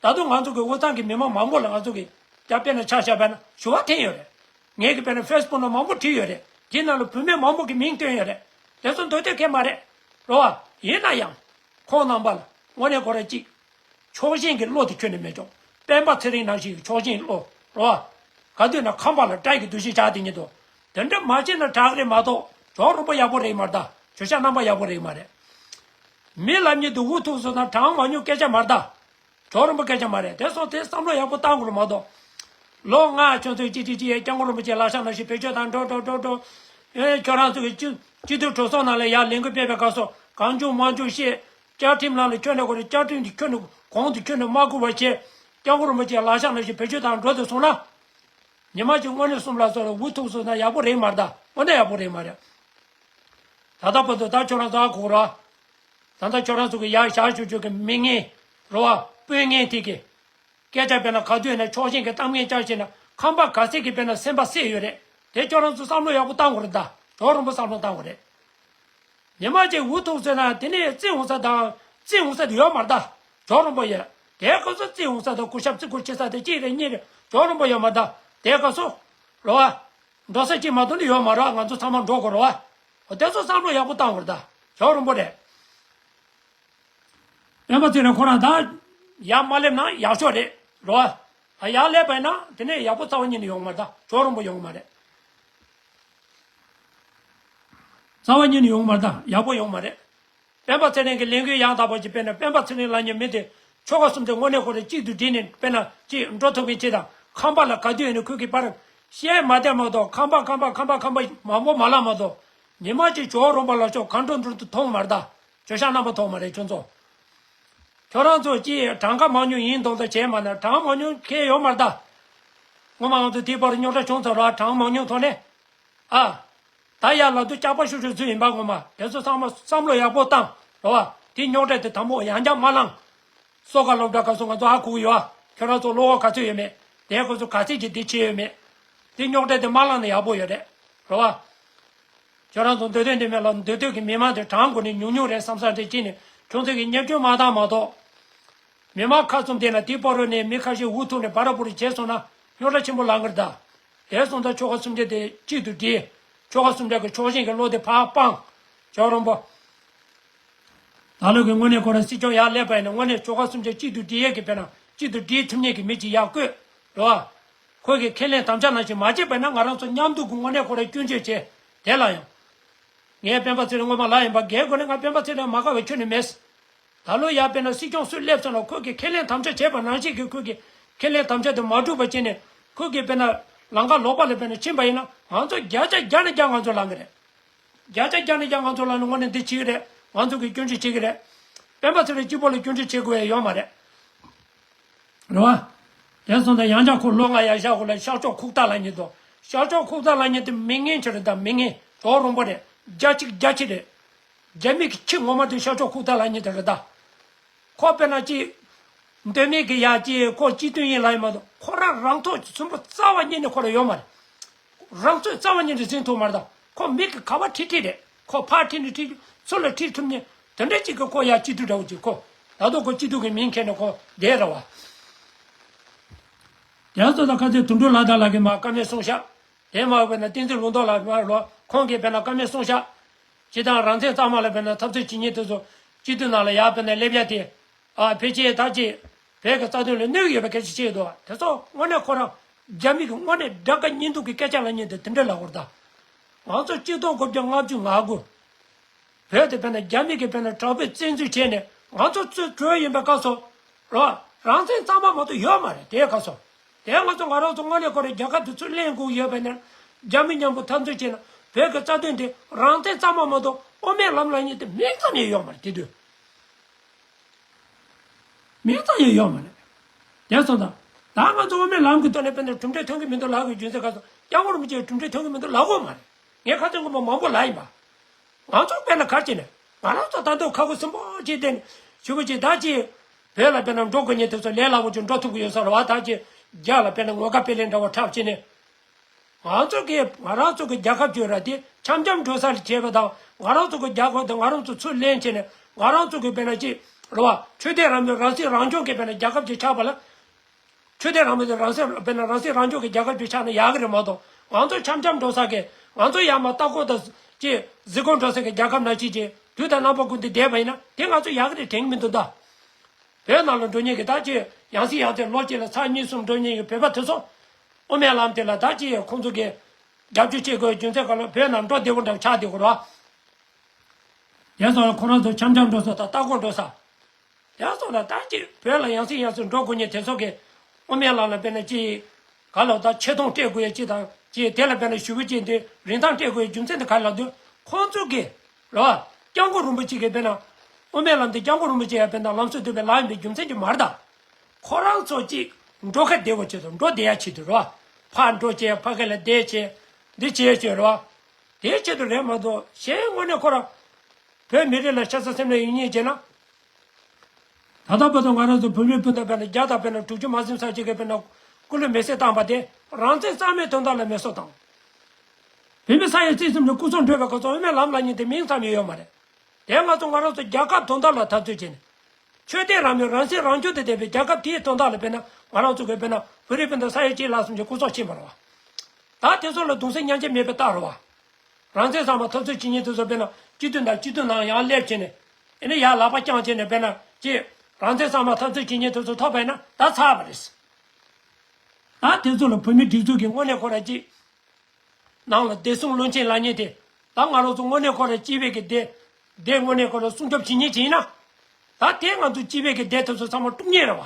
ད་དུང་ང་ཚོ་གི་དབུས་གཙང་གི་མི་མང་མང་པོ་ལ་ང་ཚོ་གི་རྒྱ་དཔེར་ན་ཆ་བཞག་པ་ན་ཞུ་བ་འཐེན་ཡོད་རེད། ངས་གི་དཔེར་ན་ཕེ་སི་བུག་ནང་མང་པོ་བྲིས་ཡོད་རེད། དེ་ནང་ལ་བུད་མེད་མང་པོ་གི་མིང་བཏོན་ཡོད་རེད། དེ་ཚོ་འདོད་དོན་གང་ཡང་མ་རེད། རོ་བ། ཡིན་ན་ཡང་། ཁོང་རྣམ་པ་ལ་དངོས་གནས་ཁོ་རང་གཅིག་ཕྱོགས་ཞེན་གྱི་བློ་དེ་ཁྱོན་ནས་མེད་ཅོག་སྤེན་པ་ཚེ་རིང་ནང་བཞིན་གྱི་ཕྱོགས་ཞེན་བློ་རོ། ག་དུས་ན་ཁམས་པ་ལ་དགྲ་ཡི་འདུ་ཤེས་བཞག་དེ་ཉིད་དུ། དེ་འདྲ་མ་བྱས་ན་དྲག་རེད་མ་གཏོགས་ཇོ་རོང་པོ་ཡག་པོ་རེད་མ་རེད་ད། ཇོ་ཤཱཀ་རྣམ་པ་ཡག་པོ་རེད་མ་རེད། མི་ལབ་ཉིད་དུ་འུ་ཐུག་སོང་ན་དྲང་མ་མྱོང་སྐད་ཆ་མ་རེད་ད། ཇོ་རོང་པོ་སྐད་ཆ་མ་རེད་དེ་སོང་དེ་བསམ་བློ་ཡག་པོ་བཏང་དགོས་རེད་མ་གཏོགས། ལོ་ལྔ་ཁྱོད་ཚོས་ཅི་ཅི་ཅི་ཡས་སྐྱབས་མགོན་རིན་པོ་ཆེ་ལག་ཤ་ནང་བཞིན་བེད་སྤྱོད་དང་འགྲོ་འགྲོ་འགྲོ་འགྲོ། ཨེ་ཁྱོད་རང་ཚོ་གི་སྤྱི་སྤྱི་འཐུས་གྲོས་ཚོགས་ནང་ལ་ཡར་ལས་འགུལ་སྤེལ་བའི་སྐབས་སུ་གང་བྱུང་མང་བྱུང་བཤད། བཅའ་ཁྲིམས་ནང་ལ་ཁྱོན་ནས་གོ་རེ་བཅའ་ཁྲིམས་འདི་ཁྱོན་ནས་གོང་དུ་ཁྱོན་ནས་མ་བསྐུར་བ་བྱས། སྐྱབས་མགོན་རིན་པོ་ཆེ་ལག་ཤ་ནང་བཞིན་བེད་སྤྱོད་དང་འགྲོ་དུ་སོང་ན། ཉི་མ་གཅིག་དངོས་གནས་གསུམ་ལ་སོགས་ལ་འུ་ཐུག་སོང་ན་ཡག་པོ་རེད་མ་རེད་ད། དངོས་གནས་ཡག་པོ་རེད་མ་རེད། ད་ལྟ་བར་དུ་ད་ཁྱོད་རང་ཚོ་ཨ་གོ་ར། ད་ལྟ་ཁྱོད་རང་ཚོ་གི་ཡར་བཞག་བཅུག་བཅུག་གི་མི་ངན་རོ་བ་དཔོན་ངན་དེ་གི་སྐད་ཆ་དཔེར་ན་ག་དུས་ནས་ཕྱོགས་ཞེན་གྱི་གཏམ་ངན་བཅར་ཞིག་ན་ཁམས་པ་ག་ཚད་ཀྱི་དཔེར་ན་སེམས་པ་བསད་ཡོད་རེད། དེ་ཁྱོད་རང་ཚོ་བསམ་བློ་ཡག་པོ་བཏང་དགོས་རེད་ད། ཇོ་རོང་པོ་བསམ་བློ་བཏང་དགོས་རེད། ཉི་མ་གཅིག་འུ་ཐུག་ཟེར་ན་དེ་ནས་རྩིས་འོང་ས་དང་རྩིས་འོང་ས་དེ་ཡོད་མ་རེད་ད། ཇོ་རོང་པོ་ཡོད། དེ་སྐབས་སུ་རྩིས་འོང་ས་དང་སྐུ་ཞབས་རྩིས་སྐུ་ཆེ་ས་དེ་གཅིག་རེད་གཉིས་རེད་ཇོ་རོང་པོ་ཡོད་མ་རེད་ད། དེ་སྐབས་སུ་རོ་བ། འགྲོ་ས་གཅིག་མ་གཏོགས་ནི་ཡོད་མ་རེད། ང་ཚོ་ཚང་མ་འགྲོ་དགོས་རེད་བ། འོ་དེ་ཚོ་བསམ་བློ་ཡག་པོ་བཏང་དགོས་རེད་ད། ཇོ་རོང་པོ་རེད། སྤེན་པ་ཚེ་རིང་ཁོ་རང་ད་ཡར་མ་སླེབས་ན་ཡག་ཤོས་རེད་རོ། ཨ་ཡར་སླེབས་པ་ཡིན་ན་དེ་ནས་ཡག་པོ་རྩ་བ་ཉིད་ནས་ཡོང་མ་རེད་ད། ཇོ་རོང་པོ་ཡོང་མ་རེད། རྩ་བ་ཉིད་ནས་ཡོང་མ་རེད་ད། ཡག་པོ་ཡོང་མ་རེད། སྤེན་པ་ཚེ་རིང་གི་ལས་འགུལ་ཡང་དག་པ་ཅིག་སྤེལ་ནས་སྤེན་པ་ཚེ་རིང་ལབ་མཁན་མི་དེ་ཆོལ་ཁ་གསུམ་དེ་དངོས་གནས་ཁོ་རང་གཅིག་ཏུ་སྒྲིལ་ནས་དཔེར་ན་གཅིག་འགྲོ་ཐུབ་མཁན་ཅིག་དང་ཁམས་པ་ལ་ག་དུས་ཡིན་ན་ཁོས་ཀྱི་པར་བཤད་མ་བསྡད་མ་གཏོགས་ཁམས་པ་ཁམས་པ་ཁམས་པ་ཁམས་པ་མང་པོ་མ་ལབ་མ་གཏོགས་ཉི་མ་གཅིག་ཇོ་རོང་པོ་ལ་ཤོག་གང་འགྲོ་འགྲོ་དུ་མཐོང་མ་རེད་ད། ཇོ་ཤཱཀ་རྣམ་པ་མཐོང་མ་རེད་ཁྱོད་ཚོ། ཁྱོད་རང་ཚོ་ཅིག་གྲངས་ཀ་མང་ཉུང་ཡིན་མདོག་མདོག་བྱས་མ་ན་གྲངས་མང་ཉུང་ཁེལ་ཡོད་མ་རེད་ད། སྔོན་མ་ང་ཚོ་དེའི་བར་རྙོག་དྲ་བྱུང་ཚར་ར། གྲངས་མང་ཉུང་ཐོག་ནས། ཨ། ད་ཡར་ལ་དུ་སྐྱག་པ་ཤུ་ཤུ་ཚུལ་ཡིན་པ། ངོ་མ་དེ་ཚོ་ཚང་མ་བསམ་བློ་ཡག་པོ་བཏང་རོ་བ། དེ་རྙོག་དྲ་དེ་དང་པོ་ཡང་བསྐྱར་མ་བླངས། གསོ་ཁ་སློབ་གྲྭ་ག་སོང་ང་ཚོ་ཧ་གོ་གི་ཡོད་ཨ། ཁྱོད་རང་ཚོ་བློ་ཁོག་ག་ཚོད་ཡོད་མེད། དེ་ཁོ་ཚོ་ག་ཚད་ཀྱི་དེ་བྱེད་ཡོད་མེད། དེ་རྙོག་དྲ་དེ་མ་བླངས་ན་ཡག་པོ་ཡོད་རེད་རོ་བ། ཁྱོད་རང་ཚོ་འདོད་དོན་འདི་མེད་ལ། འདོད་དོན་གྱི་མི་མང་དེ་གྲངས་འགོ་ནས་ཉུང་ཉུང་རེད་བསམ་བསམ་དེ་ཅི་ནས་ཁྱོད་ཚོ་གི་བརྙས་བཅོས་མ་བཏང་མ་གཏོགས། མི་མང་ཁ་བཙུམ་བསྡད་ན་དེའི་སྤོ་རོ་ནས་མི་ཁ་ཤས་འུ་ཐུག་ནས་བར་བུ་རུ་བྱས་སོང་ན་རྙོག་དྲ་ཆེན་པོ་ལངས་གི་རེད་ད། དེ་སོང་ཙང་ཆོལ་ཁ་གསུམ་ཆ་དེ་གཅིག་ཏུ་སྒྲིལ། ཆོལ་ཁ་གསུམ་ཆ་གི་ཕྱོགས་ཞེན་གྱི་བློ་དེ་ཕར་སྤངས། ཇོ་རོང་པོ། ད་ལོ་གི་དངོས་གནས་ཁོ་རང་སྲིད་སྐྱོང་ཡར་སླེབས་པ་ཡིན་ན་དངོས་གནས་ཆོལ་ཁ་གསུམ་ཆ་གཅིག་ཏུ་སྒྲིལ་ཡས་ཀྱི་དཔེར་ན་གཅིག་ཏུ་སྒྲིལ་ཐུབ་མཁན་གྱི་མི་ཅིག་ཡར་བསྐོས་རོ། ཁོ་གི་ཁས་ལེན་དམ་བཅའ་ནང་བཞིན་མ་བྱས་པ་ཡིན་ན་ང་རང་ཚོ་མཉམ་འདུག་གི་དངོས་གནས་ཁོ་རང་སྐྱོན་བརྗོད་བྱས། དེ་ལ་ཡང་། ངས་སྤེན་པ་ཚེ་རིང་སྔོན་མ་ལབ་ཡིན་པ། རྒན་རྒོན་ནི་ང་སྤེན་པ་ཚེ་རིང་མ་དགའ་བའི་ཁྱོན་ནས་མེད། ད་ལོ་ཡར་དཔེར་ན་སྲིད་སྐྱོང་སུ་སླེབས་སོང་ན་ཁོ་གི་ཁས་ལེན་དམ་བཅའ་བྱས་པ་ནང་བཞིན་གྱི་ཁོ་གི་ཁས་ལེན་དམ་བཅའ་དེ་མ་འགྲུབ་པ་བྱས་ནས་ཁོ་གི་དཔེར་ན་ལམ་ཁ་ལོག་པ་ལ་དཔེར་ན་ཕྱིན་པ་ཡིན་ན་ང་ཚོ་བརྒྱ་ཆ་བརྒྱ་ནས་བརྒྱ་ང་ཚོ་ལངས་གི་རེད། བརྒྱ་ཆ་བརྒྱ་ནས་བརྒྱ་ང་ཚོ་ལངས་ནས་དངོས་གནས་འདི་བྱེད་ཀྱི་རེད། ང་ཚོ་གི་སྐྱོན་བརྗོད་བྱེད་ཀྱི་རེད། སྤེན་པ་ཚེ་རིང་གཅིག་པོ་ལ་སྐྱོན་བརྗོད་བྱེད་དགོས་ཡ་ཡོད་མ་རེད། རེད་བ། དེ་སོང་ཙང་ཡང་བསྐྱར་ཁོ་ལོ་ལྔ་ཡར་བཞག་དགོས་ལ། ཤར་ཕྱོགས་ཁུག་རྟ་ལབ་མཁན་དང་། ཤར་ཕྱོགས་ཁུག་རྟ་ལབ་མཁན་དེ་མི་ངན་ཅིག་རེད་ད། མི་ངན་ཇོ་རོང་པོ་རེད། རྒྱ་གཅིག་རྒྱ་ཆེ་རེད། རྒྱ་མི་གི་ཁྱི་ངོ་མ་དེ་ཤར་ཕྱོགས་ཁུག་རྟ་ལབ་མཁན་དེ་རེད་ད། ཁོ་དཔེར་ན་ཅི། འདོད་མེད་ཀྱི་ཡ་ཅི་ཁོ་སྤྱི་མཐུན་ཡིན་ལབ་ཡིན་མ་གཏོགས་ཁོ་རང་རང་ཐོག་གི་ཚོན་པོ་རྩ་བ་ཉིད་ནས་ཁོ་ལ་ཡོད་མ་རེད། རང་ཚོད་རྩ་བ་ཉིད་ནས་འཛིན་ཐུབ་མ་རེད་ད། ཁོ་མི་གི་ཁ་བ་ཁྲིད་ཁྲིད་རེད། ཁོ་ཕར་ཁྲིད་ནས་ཁྲིད་རྒྱུ་ཚུར་ལ་ཁྲིད་ཐུབ་མཁན་དེ་འདྲ་ཅིག་གི་ཁོ་ཡ་སྤྱི་འཐུས་འདྲ་བོ་ཅིག་ཁོ་ད་དུང་ཁོ་སྤྱི་འཐུས་ཀྱི་མིང་ཁྱེར་ནས་ཁོ་བསྡད་ར་བ། དེ་ཚོ་ད་ཁ་ཚོད་དུད་འགྲོ་ལ་དྭགས་ལ་གི་མ་བཀའ་མོལ་གསུངས་ཤག་དེ་མ་བས་ན་བསྟན་འཛིན་ལུང་རྟོགས་ལ་མ་ལོ་ཁོང་གིས་བས་ན་བཀའ་མོལ་གསུངས་ཤག་སྤྱི་བཏང་རང་བཙན་གཙང་མ་ལ་བས་ན་འཐབ་རྩོད་བྱེད་མཁན་དེ་ཚོ་སྤྱི་འཐུས་ནང་ལ་ཡར་བས་ན་སླེབས་ཡ་དེ། ཨ་ཕལ་ཆེར་ད་ཅི་བོད་ཀྱི་རྩ་དོན་ལ་གནོད་ཡོད་པའི་སྐད་ཆ་བཤད་འདུག་དེ་ཚོ་དངོས་གནས་ཁོ་རང་རྒྱ་མི་གི་དངོས་གནས་དགྲ་དགའ་གཉེན་སྡུག་གི་སྐད་ཆ་ལབ་མཁན་དེ་དེ་འདྲ་ལབ་དགོས་རེད་ད། ང་ཚོ་གཅིག་སྟོང་དགུ་བརྒྱ་ལྔ་བཅུ་ང་དགུ། བོད་དེ་བས་ན་རྒྱ་མི་གིས་བས་ན་དྲག་པོས་བཙན་འཛུལ་བྱས་ནས་ང་ཚོ་ཚུར་བྲོས་ཡིན་པའི་སྐབས་སུ། རོ། རང་བཙན་གཙང་མ་མ་གཏོགས་ཡོད་མ་རེད་དེའི་སྐབས་སུ། དེ་ང་ཚོ་ང་རང་ཚོ་དངོས་གནས་ཁོ་རང་རྒྱལ་ཁབ་དེ་ཚུར་ལེན་དགོས་ཡོད་པས་ན། རྒྱ་མི་མཉམ་པོ་འཐབ་རྩོད་བྱས་ན་བོད་ཀྱི་རྩ་དོན་དེ་རང་བཙན་གཙང་མ་མ་གཏོགས་དབུ་མའི་ལམ་ལབ་མཁན་དེ་མིང་ཙམ་ཡང་ཡོད་མ་རེད་དེ་དུས། མིང་ཙམ་ཡང་ཡོད་མ་རེད། དེ་སོང་ཙང་། ད་ང་ཚོ་དབུ་མའི་ལམ་གྱི་ཐོག་ནས་དཔེར་ན་གྲུབ་འབྲས་ཐོན་གྱི་མི་འདུག་ལབ་དགོས་རྒྱུ་མཚན་ག་ཚོད། སྐྱབས་མགོན་རིན་པོ་ཆེས་གྲུབ་འབྲས་ཐོན་གྱི་མི་འདུག་ལབ་དགོས་མ་རེད། ངས་ཁ་སང་དགོངས་པ་མང་པོ་ལབ་ཡིན་པ། ང་ཚོ་དཔེར་ན་ག་རེ་བྱས་ནས་ང་རང་ཚོ་ད་དུང་ཁ་ཁུ་སིམ་པོ་བྱས་བསྡད་ནས་ཞུ་གི་ཅིག་ད་ཅིག་བོད་ལ་དཔེར་ན་འགྲོ་དགོས་མཁན་དེ་ཚོ་ལས་སླ་པོ་ཅིག་འགྲོ་ཐུབ་ཀྱི་ཡོད་ས་རེད་བ། ད་ཅིག་རྒྱ་ལ་དཔེར་ན་ངོ་དགའ་དཔེ་ལེན་འདྲ་བོ་འཁྲབ་བྱས་ནས། ང་ཚོ་གིས་ང་རང་ཚོ་གི་རྒྱལ་ཁབ་ཀྱི་ར་དེ་འཆམ་འཆམ་འགྲོ་ས་ལ་བྱས་པ་དང་ང་རང་ཚོ་གི་རྒྱལ་ཁབ་དེ་ང་རང་ཚོ་ཚུར་ལེན་བྱས་ནས་ང་རང་ཚོ་གི་དཔེར་ན་ཅིག་རེད་བ། ཆོས་དད་རང་མོས་རང་སྲིད་རང་སྐྱོང་གི་དཔེར་ན་རྒྱལ་ཁབ་ཅིག་ཆགས་པ་ལ། ཆོས་དད་རང་མོས་དེ་རང་སྲིད་དཔེར་ན་རང་སྲིད་རང་སྐྱོང་གི་རྒྱལ་ཁབ་ཅིག་ཆགས་ན་ཡག་གི་རེད་མ་གཏོགས་ང་ཚོ་འཆམ་འཆམ་འགྲོ་ས་གི་ང་ཚོ་ཡར་མར་ལྟ་སྐོར་དང་ཅིག་གཟིགས་སྐོར་འགྲོ་ས་གི་རྒྱལ་ཁབ་ནང་བཞིན་ཅིག་དུས་དང་རྣམ་པ་ཀུན་ཏུ་བསྡད་པ་ཡིན་ན་དེ་ང་ཚོ་ཡག་གི་རེད་དྲན་གི་མི་འདུག་ད། བོད་ནང་ལ་འགྲོ་མཁན་གྱི་ད་ཅི་ཡང་སྲིད་ཡང་སྲིད་ལོ་གཅིག་ལ་ཚར་གཉིས་གསུམ་འགྲོ་མཁན་གྱི་བོད་པ་དེ་ཚོ་དབུ་མའི་ལམ་དེ་ལ་ད་ཅི་ཁོང་ཚོ་གིས་རྒྱབ་སྐྱོར་བྱེད་དགོས་རྒྱུ་མཚན་ག་ལ་བོད་ནང་འགྲོ་བདེ་པོ་འདྲ་ཆགས་བསྡད་ཀྱི་རེད། དེ་སོང་ལ་ཁོ་རང་ཚོ་འཆམ་འཆམ་འགྲོ་ས་དང་ལྟ་སྐོར་འགྲོ་ས། དེ་སོང་ལ་ད་ཅི་བོད་ལ་ཡང་སྲིད་ཡང་སྲིད་འགྲོ་དགོས་མཁན་དེ་ཚོ་གིས་དབུ་མའི་ལམ་ལ་དཔེར་ན་ཅི། ག་ལ་ད་ཆེ་མཐོང་སྤྲད་དགོས་ཡ་ཅི་དང་ཅི་དེ་ལ་དཔེར་ན་ཞུ་བ་ཅི་འདི་རིན་ཐང་སྤྲད་དགོས་ཡ་རྒྱུ་མཚན་དེ་ག་ལ་འདུག་ཁོང་ཚོ་གིས། རེད་བ། སྐྱབས་མགོན་རིན་པོ་ཆེ་གིས་དཔེར་ན། དབུ་མའི་ལམ་དེ་སྐྱབས་མགོན་རིན་པོ་ཆེ་ཡང་དཔེར་ན་ལམ་སྲོལ་བཏོད་པའི་ལམ་ཡིན་པའི་རྒྱུ་མཚན་གྱིས་མ་རེད་ད། ཁོ་རང་ཚོ་གཅིག་འགྲོ་ཁ་བདེ་བོ་བྱེད་དུ་འགྲོ་བདེ་ཡ་ཆེད་དུ་རེད་བ། ཕར་འགྲོ་བྱས་ཕ་གི་ལ་བསྡད་བྱས། འདི་བྱས་བྱས་རེད་བ། དེའི་ཆེད་དུ་རེད་མ་གཏོགས་གཞན་དངོས་གནས་ཁོ་རང་། བོད་མི་རིགས་ལ་ཤ་ཚ་སེམས་ལ་ཡིད་གཉིས་བྱས་ན། ད་ལྟ་བར་དུ་ང་རང་ཚོ་བོད་མི་སྤུན་ཟླ་དཔེར་ན་བརྒྱ་དང་དཔེར་ན་དྲུག་ཅུ་མ་ཟིན་ས་ཅིག་གིས་དཔེར་ན་སྐུ་ལུས་མེ་སྲེག་བཏང་པ་དེ་རང་བཙན་གཙང་མའི་དོན་དག་ལ་མེ་སྲེག་བཏང་། བོད་མི་ས་ཡི་རྩིས་གསུམ་ནས་སྐུ་སྲོག་འཕྲོག་པའི་སྐབས་སུ་དབུ་མའི་ལམ་ལབ་མཁན་དེ་མིང་ཙམ་ཡང་ཡོད་མ་རེད། དེ་ང་ཚོ་ང་རང་ཚོ་རྒྱལ་ཁབ་དོན་དག་ལ་འཐབ་རྩོད་བྱས་ནས། ཆོས་དད་རང་མོས་རང་སྲིད་རང་སྐྱོང་དུ་ལྡན་པའི་རྒྱལ་ཁབ་དེའི་དོན་དག་ལ་དཔེར་ན་ང་རང་ཚོ་གིས་དཔེར་ན་བོད་རིགས་སྤུན་ཟླ་ས་ཡ་གཅིག་ལྷག་ཙམ་གྱི་སྐུ་སྲོག་ཕྱིན་པ་རེད་བ། ད་དེ་ཚོ་ལ་གདུང་སེམས་མཉམ་སྐྱེད་མེད་པའི་རྟགས་རེད་བ། རང་བཙན་གཙང་མ་འཐབ་རྩོད་བྱེད་མཁན་དེ་ཚོ་དཔེར་ན་སྤྱི་འཐུས་དང་སྤྱི་འཐུས་ནང་ཡར་སླེབས་བྱས་ནས། ཨེ་ནས་ཡར་ལག་པ་བརྐྱངས་བྱས་ནས་དཔེར་ན་ཅིག་རང་བཙན་གཙང་མ་འཐབ་རྩོད་བྱེད་མཁན་དེ་ཚོ་ཐོབ་པ་ཡིན་ན་ད་ཚར་བ་རེད། ད་དེ་ཚོ་ལ་བོད་མི་སྒྲིག་འཛུགས་ཀྱི་དངོས་གནས་ཁོ་རང་ཅིག་ནང་ལ་བདེ་སྲུང་བློན་ཆེན་ལབ་མཁན་དེ། ད་ང་རང་ཚོ་དངོས་གནས་ཁོ་རང་སྤྱི་པའི་གི་བདེ། བདེ་དངོས་གནས་ཁོ་རང་སྲུང་སྐྱོབ་བྱེད་མཁན་ཅིག་ཡིན་ན། ད་དེ་ང་ཚོ་སྤྱི་པའི་གི་བདེ་དེ་ཚོ་ཚང་མ་དཀྲུག་མཁན་རེད་བ།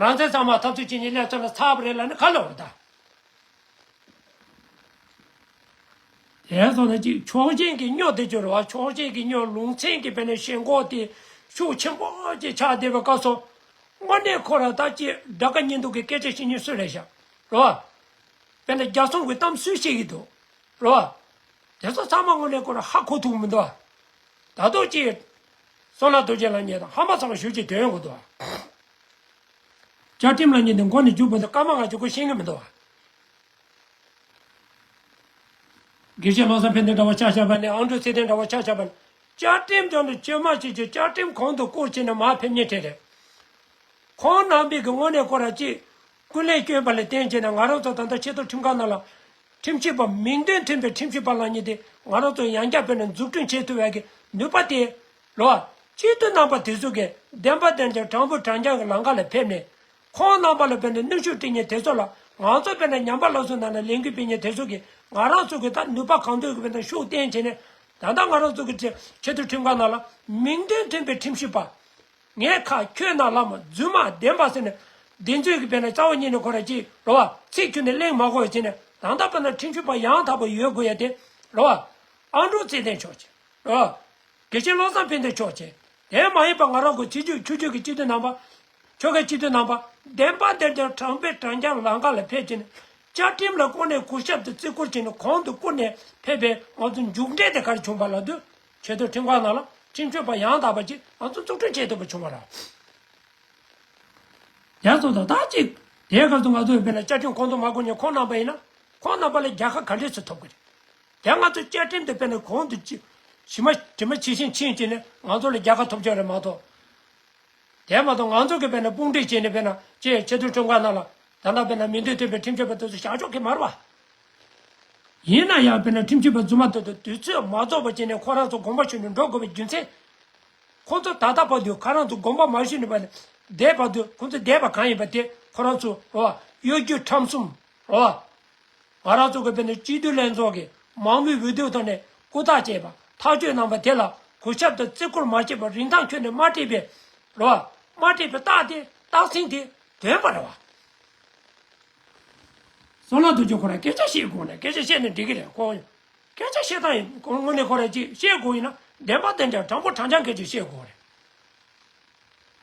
རང་བཙན་གཙང་མ་འཐབ་རྩོད་བྱེད་མཁན་སླེབས་ཚར་ལ་ཚར་བ་རེད་ལབ་ན་ག་ལ་འོ་ད། དེ་སོང་ན་ཅིག་ཕྱོགས་ཞེན་གྱི་སྨྱོ་དེ་ཚོ་རེད་བ། ཕྱོགས་ཞེན་གྱི་སྨྱོ་ལུང་ཚན་གྱི་དཔེར་ན་ཞེན་ཁོག་དེ་ཤུགས་ཆེན་པོ་ཅིག་ཆགས་བསྡད་པའི་སྐབས་སུ། དངོས་གནས་ཁོ་རང་ད་ཅིག་དགྲ་དགའ་གཉེན་སྡུག་གི་སྐད་ཆ་བཤད་མཁན་སུ་རེད་ཤག་རེད་བ། དཔེར་ན་རྒྱ་སྲུང་གི་གཏམ་སུས་བཤད་ཀྱི་འདུག་རེད་བ། དེ་ཚོ་ཚང་མ་དངོས་གནས་ཁོ་རང་ཧ་གོ་ཐུབ་མི་འདུག་བ། ད་དུང་ཅིག་བསོད་ནམས་རྡོ་རྗེ་ལགས་ཉིད་དང་ཧམ་པ་ཚ་བ་ཞུ་ཅིག་དོན་ཡོང་གི་འདུག་བ། བཅའ་ཁྲིམས་ལ་ཉིད་དུ་མགོ་ནས་མཇུག་བར་དུ་སྐར་མ་ལྔ་བཅུ་ཁོ་ཤེས་ཀྱི་མི་འདུག་བ། དགེ་བཤེས་བློ་བཟང་ཕན་བདེ་འདྲ་བ་ཆ་བཞག་པ་ནས་ཨང་དྲུག་ཚེ་བརྟན་འདྲ་བ་ཆ་བཞག་པ་ནས་བཅའ་ཁྲིམས་སྦྱོང་དུ་བཅོས་མ་བྱེད་ཀྱི་བཅའ་ཁྲིམས་གོང་དུ་བཀུར་བྱས་ནས་མར་ཕེབས་མཁན་གྲས་རེད། ཁོང་རྣམ་པས་ཀྱི་དངོས་གནས་ཁོ་ར་ཅིག་ཀུན་ལེགས་བསྐྱོན་པ་ལ་བརྟེན་བྱས་ནས་ང་རང་ཚོ་ད་ལྟ་ཆེས་མཐོ་ཁྲིམས་ཁང་ནང་ལ་ཁྲིམས་ཞིབ་པ་མིང་དོན་མཐུན་པའི་ཁྲིམས་ཞིབ་པ་ལག་གཉིས་དེ་ང་རང་ཚོ་ཡང་བསྐྱར་དཔེར་ན་འཛུགས་སྐྲུན་བྱེད་ཐུབ་ཡག་གི་ནུས་པ་དེ་རེད་བ། སྤྱི་འཐུས་རྣམ་པ་དེ་ཚོ་གིས་བདེན་པ་བདེན་རྐྱང་དྲང་པོ་དྲང་རྐྱང་གི་ལམ་ཁ་ལ་ཕེབས་ནས། ཁོང་རྣམ་པ་ལ་དཔེར་ན་གནོན་ཤུགས་སྤྲད་མཁན་དེ་ཚོ་ལ་ང་ཚོ་དཔེར་ན་ཉམས་པ་སླར་གསོའི་ནང་ལ་ལས་འགུལ་སྤེལ་མཁན་དེ་ཚོ་གིས་ང་རང་ཚོ་གི་ད་ནུས་པ་གང་ཐོན་གྱི་དཔེར་ན་ཤུགས་བསྟན་བྱས་ནས་ད་ལྟ་ང་རང་ཚོ་གི་ཆེ་མཐོ་ཁྲིམས་ཁང་ནང་ལ་མིང་དོན་མཐུན་པའི་ཁྲིམས་ཞིབ་པ། ངས་ཁ་ཁྱོད་ནང་ལ་མ་རྫུན་མ་བདེན་པ་ཟེར་ནས་བདེན་རྫུན་གྱི་དཔེར་ན་རྩ་བ་ཉིད་ནས་ཁོ་ར་ཅིག་རེད་བ། ཚིག་ཁྱོན་ནས་གླེང་མ་དགོས་བྱས་ནས་ད་ལྟ་དཔེར་ན་ཁྲིམས་ཞིབ་པ་ཡང་དག་པ་ཡོད་དགོས་ཡ་དེ་རེད་བ། ཨང་དྲུག་ཚེ་བརྟན་མཆོག་ཅིག་རེད་བ། དགེ་བཤེས་བློ་བཟང་ཕན་བདེ་མཆོག་བཅས། དེ་མ་ཡིན་པ་ང་རང་གི་ཆེ་བརྗོད་ཆུ་བརྗོད་ཀྱི་སྤྱི་འཐུས་རྣམ་པ། ཆོལ་ཁའི་སྤྱི་འཐུས་རྣམ་པ། བདེན་པ་བདེན་རྐྱང་དྲང་པོའི་དྲང་རྐྱང་ལམ་ཁ་ལ་ཕེབས་ཀྱིན། བཅའ་ཁྲིམས་ལ་དངོས་གནས་གུས་ཞབས་དང་བརྩི་བཀུར་བྱས་ནས་གོང་དུ་བཀུར་ནས་ཕེབས་པའི་ང་ཚོ་མཇུག་འབྲས་དེ་ག་རེ་བྱུང་བ་ལབ་དུས། ཆེས་མཐོའི་ཁྲིམས་ཁང་ནང་ལ་ཁྲིམས་ཞིབ་པ་ཡང་དག་པ་ཅིག་ང་ཚོ་འཛུགས་སྐྲུན་བྱེད་ཐུབ་པ་བྱུང་བ་རེད། ཡང་སོང་ཙང་ད་ཅིག་དེའི་སྐབས་སུ་ང་ཚོས་དཔེར་ན་བཅའ་ཁྲིམས་གོང་དུ་མ་བཀུར་མཁན་ཁོང་རྣམ་པ་ཡིན་ན་ཁོང་རྣམ་པ་ལ་རྒྱལ་ཁ་ག་འདྲས་སུ་ཐོབ་ཀྱི་རེད། ཡང་ང་ཚོས་བཅའ་ཁྲིམས་དེ་དཔེར་ན་གོང་དུ་ཅི་ཇི་མ་ཇི་མ་ཇི་བཞིན་ཕྱིན་བྱས་ནས་ང་ཚོ་ལ་རྒྱལ་ཁ་ཐོབ་ཀྱི་རེད་མ་གཏོགས། དེ་མ་གཏོགས་ང་ཚོ་གིས་དཔེར་ན་དཔུང་སྒྲིག་བྱས་ནས་དཔེར་ན་ཅིག་ཆེས་མཐོའི་ཁྲིམས་ཁང་ནང་ལ་ད་ལྟ་དཔེར་ན་མིང་དོན་མཐུན་པའི་ཁྲིམས་ཞིབ་པ་དེ་ཚོ་བཞག་ཆོག་གི་མ་རེད་བ། ཡིན་ན་ཡང་དཔེར་ན་ཁྲིམས་ཞིབ་པ་རྫུན་མ་དེ་ཚོ་དུས་ཚོད་མ་རྫོགས་པ་བྱས་ནས་ཁོ་རང་ཚོ་དགོངས་པ་ཞུས་ནས་འགྲོ་དགོས་པའི་རྒྱུ་མཚན། ཁོང་ཚོ་ད་ལྟ་བར་དུ་ཁོ་རང་ཚོ་དགོངས་པ་མ་ཞུས་ནས་བར་ནས་འདས་བར་དུ་ཁོང་ཚོ་འདས་པ་གང་ཡིན་པ་དེ་ཁོ་རང་ཚོ་རོ་གཡོ་སྒྱུ་ཁྲམ་གསུམ་རོ། ང་རང་ཚོ་གི་དཔེར་ན་སྤྱི་འཐུས་ལྷན་ཚོགས་ཀྱི་མང་མོས་འོས་བསྡུ་ཐོག་ནས་སྐུ་ཐག་བཅད་པ་ཐག་གཅོད་གནང་བ་དེ་ལ་གུས་ཞབས་དང་བརྩི་བཀུར་མ་བྱས་པར་རིན་ཐང་ཁྱོན་ནས་མ་སྤྲད་པའི་རོ། མ་སྤྲད་པའི་རྟགས་དེ་རྟགས་མཚན་དེ་ཐོན་པ་རེད་བ། བསོད་ནམས་རྡོ་རྗེ་ཁོ་རང་སྐད་ཆ་བཤད་དགོས་ནས་སྐད་ཆ་བཤད་ནས་འགྲིག་གི་རེད་ཁོ། སྐད་ཆ་བཤད་སྟངས་ཡིན་ཁོ་དངོས་གནས་ཁོ་རང་ཅིག་བཤད་དགོས་ཡིན་ན་བདེན་པ་བདེན་འདྲ་དྲང་པོ་དྲང་རྐྱང་སྐད་ཆ་བཤད་དགོས་རེད།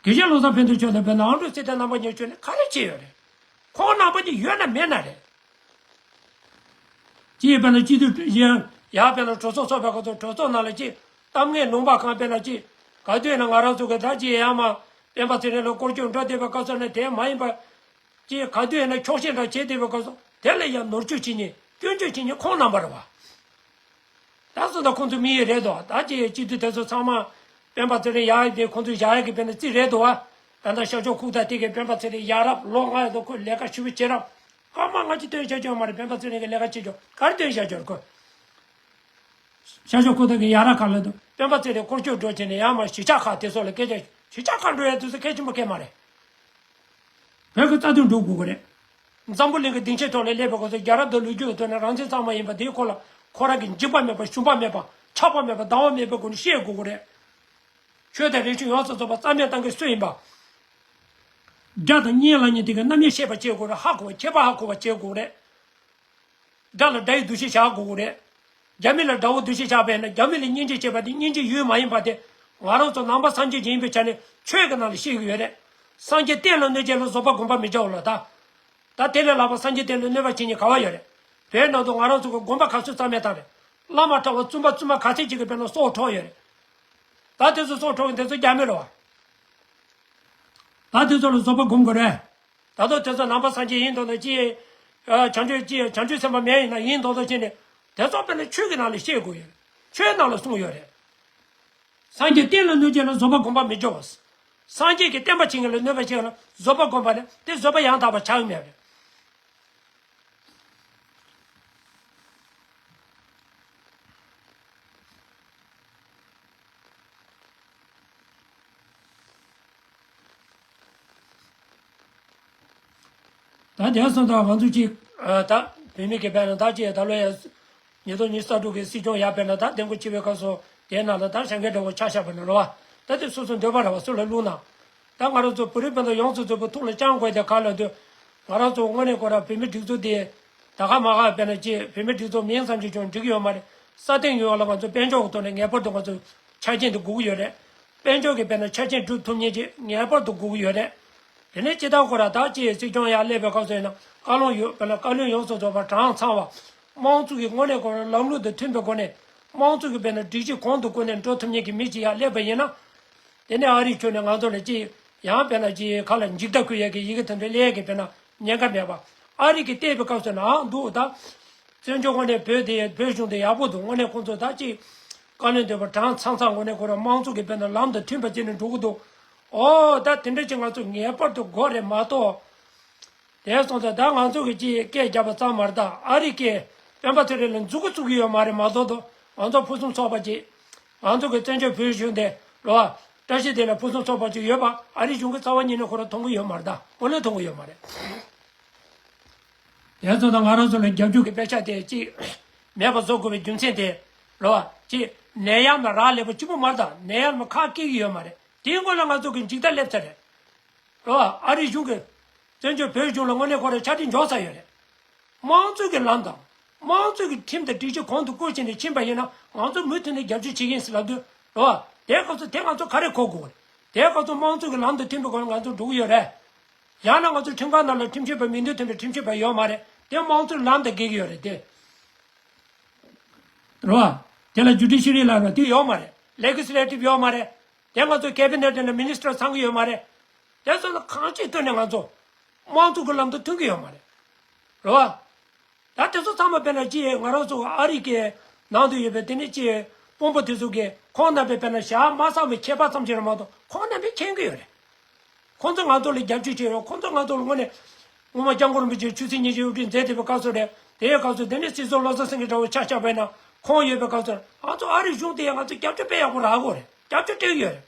དགེ་བཤེས་བློ་བཟང་ཕན་ཚུན་ཕྱོགས་ནས་དཔེར་ན་ཨང་དྲུག་ཚེ་བརྟན་རྣམ་པ་གཉིས་ཕྱོགས་ནས་ག་རེ་བྱས་ཡོད་རེད། ཁོང་རྣམ་པ་གཉིས་ཡོད་ན་མེད་ན་རེད། ཅིག་དཔེར་ན་སྤྱི་འཐུས་ཡང་ཡང་དཔེར་ན་གྲོས་ཚོགས་ཚོགས་པའི་སྐབས་སུ་གྲོས་ཚོགས་ནང་ལ་ཅིག་གཏམ་ངན་ལུང་པ་གང་དཔེར་ན་ཅིག་ག་དུས་ཡིན་ན་ང་རང་ཚོ་གི་ད་ཅིག་ཡང་མ་སྤེན་པ་ཚེ་རིང་ལ་སྐོར་སྐྱོད་འགྲོ་བསྡད་པའི་སྐབས་སུ་ནས་དེ་མ་ཡིན་པ། ཅིག་ག་དུས་ཡིན་ན་འཁྱོག་བཤད་འདྲ་བྱེད་བསྡད་པའི་སྐབས་སུ་དེ་ལ་ཡང་ནོར་བཅོས་བྱེད་མཁན་སྐྱོན་བརྗོད་བྱེད་མཁན་ཁོང་རྣམ་པ་རེད་བ། ད་སོ་ད་ཁོང་ཚོ་མི་ཡི་རེད་དོ། ད་ཅི་སྤྱི་འཐུས་དེ་ཚོ་ཚང་མ་སྤེན་པ་ཚེ་རིང་ཡག་ཡི་དེ་ཁོང་ཚོ་བཞག་ཡག་གི་དཔེར་ན་རྩིས་རེད་དོ་བ། ད་ལྟ་ཤར་ཕྱོགས་ཁུག་རྟ་དེ་གའི་སྤེན་པ་ཚེ་རིང་ཡག་རབས་ལོ་ལྔ་ཡི་ཐོག་ཁོས་ལས་ཀ་ཞུ་བའི་བྱེད་རབས་སྐར་མ་ལྔ་བཅུ་སྟོན་བྱ་རྒྱུ་མ་རེད། སྤེན་པ་ཚེ་རིང་གི་ལས་ཀ་བྱེད་རྒྱུ་ག་རེ་སྟོན་བྱ་རྒྱུ་རེད་ཁོས། ཤར་ཕྱོགས་ཁུག་རྟ་གི་ཡག་རབས་ཁ་ལ་དུ་སྤེན་པ་ཚེ་རིང་སྐོར་སྐྱོད་འགྲོ་བྱས་ནས་ཡང་མ་གཞིས་ཆགས་ཁག་དེ་ཚོ་ལ་སྐད་ཆ་གཞིས་ཆགས་ཁག་འགྲོ་ཡ་དུས་སུ་གལ་ཆེན་པོ་སྐད་མ་རེད། བོད་ཀྱི་རྩ་དོན་སྒྲུབ་དགོས་ཀྱི་རེད། འཛམ་བུ་གླིང་གི་སྡིངས་ཆའི་ཐོག་ལ་སླེབས་པའི་སྐབས་སུ་རྒྱལ་རབས་དང་ལོ་རྒྱུས་ཀྱི་ཐོག་ནས་རང་བཙན་གཙང་མ་ཡིན་པ་དེའི་སྐོར་ལ་ཁོ་རང་གི་འཇིགས་པ་མེད་པ་ཞུམ་པ་མེད་པ་ཆགས་པ་མེད་པ་སྡང་བ་མེད་པའི་སྒོ་ནས་བཤད་དགོས་ཀྱི་རེད། ཆོས་དང་རིག་གཞུང་ཡོངས་སུ་རྫོགས་པ་རྩ་མེད་བཏང་མཁན་སུ་ཡིན་པ། དགྲ་དང་གཉེན་ལ་ཉེ་དེ་གའི་རྣམ་དབྱེ་ཤེས་པ་བྱེད་དགོས་རེད། ཧ་གོ་བ་ཁྱད་པར་ཧ་གོ་བ་བྱེད་དགོས་རེད། དགྲ་ལ་དགྲ་ཡི་འདུ་ཤེས་བཞག་དགོས་རེད། རྒྱ་མི་ལ་དགྲ་བོ་འདུ་ཤེས་བཞག་པས་ན་རྒྱ་མི་ལ་སྙིང་རྗེ་བྱེད་པ་དེ་སྙིང་རྗེ་ཡུལ་མ་ཡིན་པ་དེ། ང་རང་ཚོ་ནང་པ་སངས་རྒྱས་ཅིག་ཡིན་པའི་ཆ་ནས་ཆོས་ཀྱི་ནང་ལ་བཤད་ཀྱི་ཡོད་རེད། སངས་རྒྱས་བསྟན་ལ་གནོད་བྱེད་ལ་བཟོད་པ་སྒོམ་པ་མི་བྱའོ་ལ་ད། ད་དེ་ལས་ལྷག་པ་སངས་རྒྱས་བསྟན་ལ་གནོད་པ་བྱེད་མཁན་ག་བ་ཡོད་རེད། བོད་ནང་དུ་ང་རང་ཚོ་གི་དགོན་པ་ག་ཚོད་རྩ་མེད་བཏང་རེད། བླ་མ་གྲྭ་པ་བཙུན་པ་བཙུན་མ་ག་ཚད་ཅིག་གི་དཔེར་ན་སྲོག་འཕྲོག་ཡོད་རེད། ད་དེ་ཚོ་སྲོག་འཕྲོག་མཁན་དེ་ཚོ་རྒྱ་མི་རེད་བ། ད་དེ་ཚོ་ལ་བཟོད་པ་སྒོམ་དགོས་རེད། ད་དུང་དེ་ཚོ་ནང་པ་སངས་རྒྱས་ཡིན་མདོག་མདོག་ཅི། བྱང་ཆུབ་ཅི་བྱང་ཆུབ་སེམས་དཔའ་མེད་ཡིན་ན་ཡིན་མདོག་མདོག་བྱས་ནས། དེ་ཚོ་དཔེར་ན་ཆོས་ཀྱི་ནང་ལ་བཤད་དགོས་ཡོད་རེད། ཆོས་ནང་ལ་གསུངས་ཡོད་རེད། སངས་རྒྱས་བསྟན་ལ་གནོད་བྱེད་ལ་བཟོད་པ་སྒོམ་པ་མི་བྱའོ། སངས་རྒྱས་ཀྱི་བསྟན་པ་བྱེད་མཁན་ལ་གནོད་པ་བྱེད་མཁན་ལ་བཟོད་པ་སྒོམ་པ་ནི་དེ་བཟོད་པ་ཡང་དག་པ་ཆགས་ཀྱི་མེད་རེད། ད་དེ་སོང་ཙང་ང་ཚོ་གཅིག་ད་བོད་མི་གི་དཔེར་ན་ད་ཅིག་ད་ལོ་ཡ་ཉིས་སྟོང་ཉི་ཤུ་རྩ་དྲུག་གི་སྲིད་སྐྱོང་ཡར་དཔེར་ན་ད་འདེམས་བསྐོ་བྱེད་པའི་སྐབས་སུ་དེའི་ནང་ལ་ད་བྱ་འགན་འདྲ་བོ་ཆ་བཞག་པ་ན་རེད་བ། ད་དེ་སོ་སོ་འདོད་པ་རེད་བ་སུ་ལ་བླུགས་ན། ད་ང་རང་ཚོ་བོད་རིགས་སྤུན་ཟླ་ཡོངས་སུ་རྫོགས་པའི་ཐུགས་ལ་བཅངས་དགོས་དེ་ག་ལ་འདོད། ང་རང་ཚོ་དངོས་གནས་ཁོ་ར་བོད་མི་སྒྲིག་འཛུགས་དེ། ད་ག་མ་ག་དཔེར་ན་ཅིག་བོད་མི་སྒྲིག་འཛུགས་མིང་ཙམ་གྱིས་ཀྱང་འགྲིག་གི་ཡོད་མ་རེད། སྲ་བརྟན་ཡོང་བ་ལ་ང་ཚོ་དཔལ་འབྱོར་གྱི་ཐོག་ནས་ངེས་པར་དུ་ང་ཚོ་ཆ་རྐྱེན་དེ་དགོས་ཀྱི་ཡོད་རེད། དཔལ་འབྱོར་གྱི་དཔེར་ན་ཆ་རྐྱེན་སྒྲུབ་ཐུབ་མཁན་ཅིག་ངེས་པར་དུ་དགོས་ཀྱི་ཡོད་རེད། དེ་ནས་སྤྱི་བཏང་ཁོ་ར་ད་ཅི་སྲིད་སྐྱོང་ཡར་སླེབས་པའི་སྐབས་སུ་ཡིན་ན་བཀའ་བློན་ཡོད་པ་ལ་བཀའ་བློན་ཡོངས་སུ་རྫོགས་པ་གྲངས་ཚང་བ། དམངས་གཙོ་གི་དངོས་གནས་ཁོ་ར་ལམ་ལུགས་དང་མཐུན་པའི་སྒོ་ནས་དམངས་གཙོ་གི་དཔེར་ན་སྒྲིག་གཞི་གོང་དུ་བཀུར་ནས་འགྲོ་ཐུབ་མཁན་གྱི་མི་ཅིག་ཡར་སླེབས་པ་ཡིན་ན། དེ་ནས་ཨ་རིའི་ཁྱོན་ནས་ང་ཚོ་ལ་ཅི་ཡང་དཔེར་ན་ཅི་ཁ་ལ་འཇིགས་སྐྲག་ཁུལ་ཡས་ཀྱི་ཡི་གེ་དེ་འདྲ་སླེབས་ཀྱི་དཔེར་ན་ཉེན་ཁ་མེད་པ། ཨ་རི་གི་བལྟས་པའི་སྐབས་སུ་ན་འདུག་ད། བཙན་བྱོལ་དངོས་གནས་བོད་དེ་བོད་གཞུང་དེ་ཡག་པོ་འདུག་དངོས་གནས་ཁོང་ཚོ་ད་ཅི། བཀའ་བློན་འདོད་པ་གྲངས་ཚང་ཚང་དངོས་གནས་ཁོ་རང་དམངས་གཙོ་གི་དཔེར་ན་ལམ་དང་མཐུན་པ་བྱས་ནས་འགྲོ་གི་འདུག་ཨོ་ད་དེ་འདྲ་ཅིག་ང་ཚོ་ངེས་པར་དུ་དགོས་རེད་མ་གཏོགས། དེ་སོང་ཙང་ད་ང་ཚོ་གི་ཅི་སྐད་རྒྱབ་པ་ཙམ་མ་རེད་ད། ཨ་རི་སྐད་སྤེན་པ་ཚེ་རིང་ལ་མཛུབ་གུ་བཙུགས་ཀྱི་ཡོད་མ་རེད་མ་གཏོགས་ད་ང་ཚོ་ཕུན་སུམ་ཚོགས་པ་ཅིག་ང་ཚོ་གི་བཙན་བྱོལ་བོད་གཞུང་དེ་རེད་བ། བཀྲ་ཤིས་བདེ་ལེགས་ཕུན་སུམ་ཚོགས་པ་ཅིག་ཡོད་པ་ཨ་རི་གཞུང་གི་རྩ་བ་ཉིད་ནས་ཁོ་རང་མཐོང་གི་ཡོད་མ་རེད་ད། དངོས་གནས་མཐོང་གི་ཡོད་མ་རེད། དེ་ཚོ་དང་ང་རང་ཚོ་ལ་རྒྱབ་སྐྱོར་གྱི་དཔེ་ཆ་དེ་གཅིག་མེད་པ་བཟོ་དགོས་པའི་རྒྱུ་མཚན་དེ་རེད་བ། གཅིག་ནད་ཡམས་ལ་རག་ལས་པ་གཅིག་པུ་མ་རེད་ད། ནད་ཡམས་ལ་ཁག་སྐྱེ་གི་ཡོད་མ་རེད། དེའི་སྔོན་ལ་ང་ཚོ་གི་འཇིག་ལྟ་སླེབས་ཚར་རེད། རེད་བ། ཨ་རི་གཞུང་གི་བཙན་བྱོལ་བོད་གཞུང་ལ་དངོས་གནས་ཁོ་རང་ཆ་འགྲིག་འཇོག་ཚར་ཡོད་རེད། དམངས་གཙོ་གི་ལམ་དང་། དམངས་གཙོ་གི་ཁྲིམས་དང་སྒྲིག་གཞི་གོང་དུ་བཀུར་བྱས་ནས་ཕྱིན་པ་ཡིན་ན་ང་ཚོ་མུ་མཐུད་ནས་རྒྱབ་སྐྱོར་བྱེད་ཀྱི་ཡིན་ཟེར་ལབ་དུས་རེད་བ། དེའི་སྐབས་སུ་དེ་ང་ཚོ་ག་རེ་གོ་དགོས་རེད། དེའི་སྐབས་སུ་དམངས་གཙོ་གི་ལམ་དང་མཐུན་པའི་སྒོ་ནས་ང་ཚོ་འགྲོ་གི་ཡོད་རེད། ཡང་ན་ང་ཚོ་ཁྲིམས་ཁང་ནང་ལ་ཁྲིམས་ཞིབ་པ་མིང་དོན་མཐུན་པའི་ཁྲིམས་ཞིབ་པ་ཡོད་མ་རེད། དེ་དམངས་གཙོའི་ལམ་དང་འགལ་གྱི་ཡོད་རེད་དེ། རེད་བ། དེ་ལ་ཇུ་ཌི་ཤི་རི་ལབ་ན་དེ་ཡོད་མ་རེད། ལེ་ཇི་སི་ལེ་ཊིབ་ཡོད་མ་རེད། དེ་ང་ཚོ་ཁེ་བི་ནེ་ཊི་ནང་མི་ནི་སི་ཊར་ཚང་གི་ཡོད་མ་རེད། དེ་ཚོ་ལ་གང་ཅིའི་ཐོག་ནས་ང་ཚོ་དམངས་གཙོ་གི་ལམ་དུ་མཐུན་གི་ཡོད་མ་རེད། རེད་བ། ད་དེ་ཚོ་ཚང་མ་དཔེར་ན་ཅི་ང་རང་ཚོ་ཨ་རི་གི་ནང་དུ་ཡོད་པའི་དེ་ནི་ཅི་དཔོན་པོ་དེ་ཚོ་གི་ཁོང་རྣམ་པས་དཔེར་ན་ཞག་མ་བསགས་པའི་ཁྱད་པར་ཙམ་ཅིག་རེད་མ་གཏོགས་ཁོང་རྣམ་པས་མཁྱེན་གི་ཡོད་རེད། ཁོང་ཚོ་ང་ཚོ་ལ་རྒྱབ་སྐྱོར་བྱས་ཡོད། ཁོང་ཚོ་ང་ཚོ་ལ་དངོས་གནས་སྔོན་མ་སྐྱབས་མགོན་རིན་པོ་ཆེ་ཆོས་སྲིད་སྙན་ཞུ་དབུ་ཁྲིད་མཛད་བསྡད་པའི་སྐབས་སུ་རེད། དེའི་སྐབས་སུ་དེ་ནི་སྲིད་ཟུར་བློ་བཟང་སེང་གེ་འདྲ་བོ་ཆ་བཞག་པ་ཡིན་ན་ཁོང་ཡོད་པའི་སྐབས་སུ་ང་ཚོ་ཨ་རི་གཞུང་དེ་ཡང་ང་ཚོ་རྒྱབ་སྐྱོར་དཔེ་ཡག་པོ་རག་གི་ཡོད་རེད། རྒྱབ་སྐྱོར་སྤྲད་ཀྱི་ཡོད་རེད།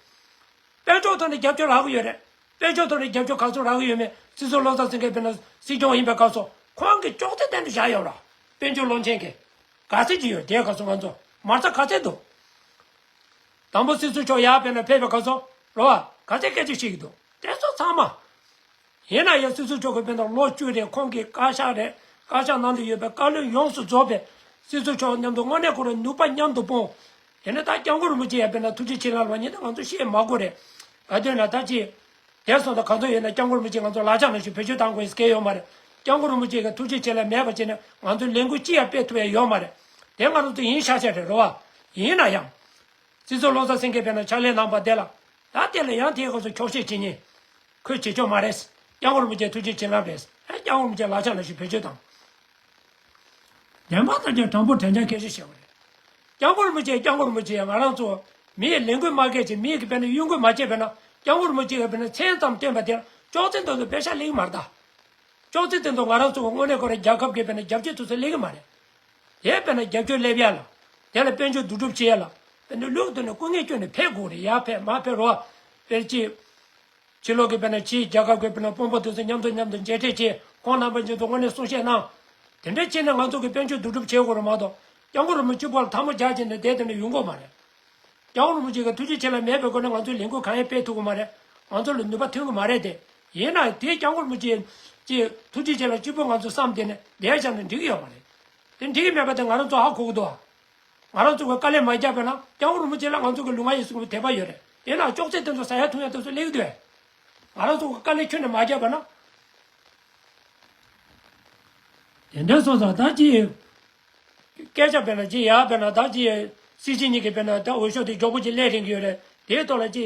དཔལ་འབྱོར་ཐོག་ནས་རྒྱབ་སྐྱོར་རག་གི་ཡོད་རེད། དཔལ་འབྱོར་ཐོག་ནས་རྒྱབ་སྐྱོར་ག་ཚོད་རག་གི་ཡོད་མེད་སྲིད་ཟུར་བློ་བཟང་སེང་གེ་དཔེར་ན་སྲིད་སྐྱོང་ཡིན་པའི་སྐབས་སུ་ཁོང་གིས་ཅོག་ཙེ་སྟེང་དུ་བཞག་ཡོད་ར། དཔལ་འབྱོར་བློན་ཆེན་གྱིས་ག་ཚད་ཅིག་ཡོད། དེའི་སྐབས་སུ་ང་ཚོ་མ་རྩ་ག་ཚད་འདུག་དང་པོ་སྲིད་ཟུར་མཆོག་ཡར་དཔེར་ན་ཕེབས་པའི་སྐབས་སུ་རེད་བ། ག་ཚད་སྐད་ཆ་བཤད་ཀྱི་འདུག་དེ་ཚོ་ཚང་མ། ཡིན་ན་ཡང་སྲིད་ཟུར་མཆོག་གི་དཔེར་ན་ལོ་བཅུ་རེད། ཁོང་གི་བཀའ་ཤག་རེད། བཀའ་ཤག་ནང་དུ་ཡོད་པའི་བཀའ་བློན་ཡོངས་སུ་རྫོགས་པའི་སྲིད་ཟུར་མཆོག་མཉམ་དུ་དངོས་གནས་ཁོ་རང་ནུས་པ་མཉམ་དུ་སྤུངས། དེ་ནས་ད་སྐྱབས་མགོན་རིན་པོ་ཆེ་ཡང་དཔེར་ན་ཐུགས་རྗེ་ཆེ་ལབ་པ་ཉིད་དུ་ང་ཚོ་བཤད་མ་དགོས་རེད། ག་དུས་ན་ད་ཅི། དེ་སོང་ཙང་ག་ཚོད་ཡིན་ན་སྐྱབས་མགོན་རིན་པོ་ཆེ་ང་ཚོ་ལག་ཆ་ནང་བཞིན་བེད་སྤྱོད་བཏང་དགོས་ཡ་གང་ཡང་ཡོད་མ་རེད། སྐྱབས་མགོན་རིན་པོ་ཆེ་གི་ཐུགས་རྗེ་ཆེ་ལབ་མེད་པ་བྱས་ན་ང་ཚོ་ལས་འགུལ་ཅི་ཡང་སྤེལ་ཐུབ་ཡ་ཡོད་མ་རེད། དེ་ང་རང་ཚོ་ཡིན་ཤག་ཤག་རེད་རེད་བ། ཡིན་ན་ཡང་། སྲིད་ཟུར་བློ་བཟང་སེང་གེ་དཔེར་ན་ཕྱག་ལས་གནང་བ་དེ་ལ། ད་དེ་ལ་ཡང་དེའི་སྐབས་སུ་འཁྱོག་བཤད་བྱེད་ཉེན། ཁོས་བྱེད་ཆོག་མ་རེད། སྐྱབས་མགོན་རིན་པོ་ཆེ་ཐུགས་རྗེ་ཆེ་ལབ་རེད། ཨ་སྐྱབས་མགོན་རིན་པོ་ཆེ་ལག་ཆ་ནང་བཞིན་བེད་སྤྱོད་བཏང་། བདེན་པ་ལྟར་ཀྱང་དྲང་པོ་དྲང་རྐྱང་སྐད་ཆ་བཤད་པ་རེད། སྐྱབས་མགོན་རིན་པོ་ཆེ་སྐྱབས་མགོན་རིན་པོ་ཆེ་ང་རང་ཚོ་མི་ཡི་ལས་འགུལ་མ་སྐད་ཅིག་མི་ཡི་གི་དཔེར་ན་གཡོ་འགུལ་མ་བྱས་པས་ན་སྐྱབས་མགོན་རིན་པོ་ཆེ་གི་དཔེར་ན་མཚན་ཙམ་བཏོན་པ་དེ་ལ་ཅོག་ཙེ་འདོན་དུ་པེ་ཤ་ལེགས་མ་རེད་ད། ཅོག་ཙེ་དེ་ཚོ་ང་རང་ཚོ་གི་དངོས་གནས་ཁོ་རང་རྒྱལ་ཁབ་ཀྱི་དཔེར་ན་རྒྱབ་སྐྱོར་དེ་ཚོ་ལེགས་ཀྱི་མ་རེད། དེ་དཔེར་ན་རྒྱབ་སྐྱོར་སླེབས་ཡ་ལ། དེ་ལ་དཔལ་འབྱོར་བསྡུ་སྒྲུབ་བྱེད་ཡ་ལ། དཔེར་ན་ལུགས་མཐུན་ནས་སྐུ་ངལ་བསྐྱོན་ནས་ཕེབས་དགོས་རེད། ཡར་ཕེབས་མར་ཕེབས་རོགས། དཔེར་ཅིག་ཕྱི་ལོགས་ཀྱི་དཔེར་ན་ཕྱིའི་རྒྱལ་ཁབ་ཀྱི་དཔེར་ན་དཔོན་པོ་དེ་ཚོ་མཉམ་དུ་མཉམ་དུ་མཇལ་འཕྲད་བྱེད། ཁོང་རྣམ་པ་ཚོ་དངོས་གནས་གསུང་བཤད་གནང་། དེ་འདྲ་བྱས་ནས་ང་ཚོ་གི་དཔལ་འབྱོར་བསྡུ་སྒྲུབ་བྱེད་དགོས་རེད་མ་གཏོགས། སྐྱབས་མགོན་རིན་པོ་ཆེ་པོ་ལ་ཐལ་མོ་སྦྱར་བྱས་ནས་བསྡད་དེ་ནས་ཡོང་གི་མ་རེད། སྐྱབས་མགོན་རིན་པོ་ཆེ་གི་ཐུགས་རྗེ་ཆེ་ལབ་མེད་པའི་སྒོ་ནས་ང་ཚོས་ལས་འགུལ་གང་ཡང་སྤེལ་ཐུབ་ཀྱི་མ་རེད། ང་ཚོ་ལ་ནུས་པ་ཐོན་གྱི་མ་རེད་དེ། ཡིན་ན་ཡང་དེ་སྐྱབས་མགོན་རིན་པོ་ཆེ་ཀྱི་ཐུགས་རྗེ་ཆེ་ལ་གཅིག་པུ་ང་ཚོ་བསམ་བསྡད་ནས་བསྡད་བཞག་ན་འགྲིག་གི་ཡོད་མ་རེད། དེ་འགྲིག་གི་མེད་པ་དེ་ང་རང་ཚོ་ཧ་གོ་གི་འདུག་ང་རང་ཚོ་གི་དཀའ་ལས་མ་བརྒྱབ་པ་ན་སྐྱབས་མགོན་རིན་པོ་ཆེ་ལ་ང་ཚོ་གི་ལུས་ངག་ཡིད་གསུམ་གྱི་དད་པ་ཡོད་རེད། དེ་ན་ཅོག་ཙེ་དེ་ཚོ་ཟ་ཡ་འཐུང་ཡ་དེ་ཚོ་སླེབས་ཀྱི་འདུག་ང་རང་ཚོ་གི་དཀའ་ལས་ཁྱོན་ནས་མ་བརྒྱབ་པ་ན། དེ་འདྲ་སོང་ཙང་ད་ཅི། སྐད་ཆ་དཔེར་ན་ཅི་ཡ་དཔེར་ན་ད་ཅི། སྲིད་སྤྱི་གཉིས་ཀྱི་དཔེར་ན་ད་འོས་ཤོག་དེ་མགྱོགས་པོ་ཅིག་སླེབས་རན་གྱི་ཡོད་རེད། དེའི་ཐོག་ལ་ཅི།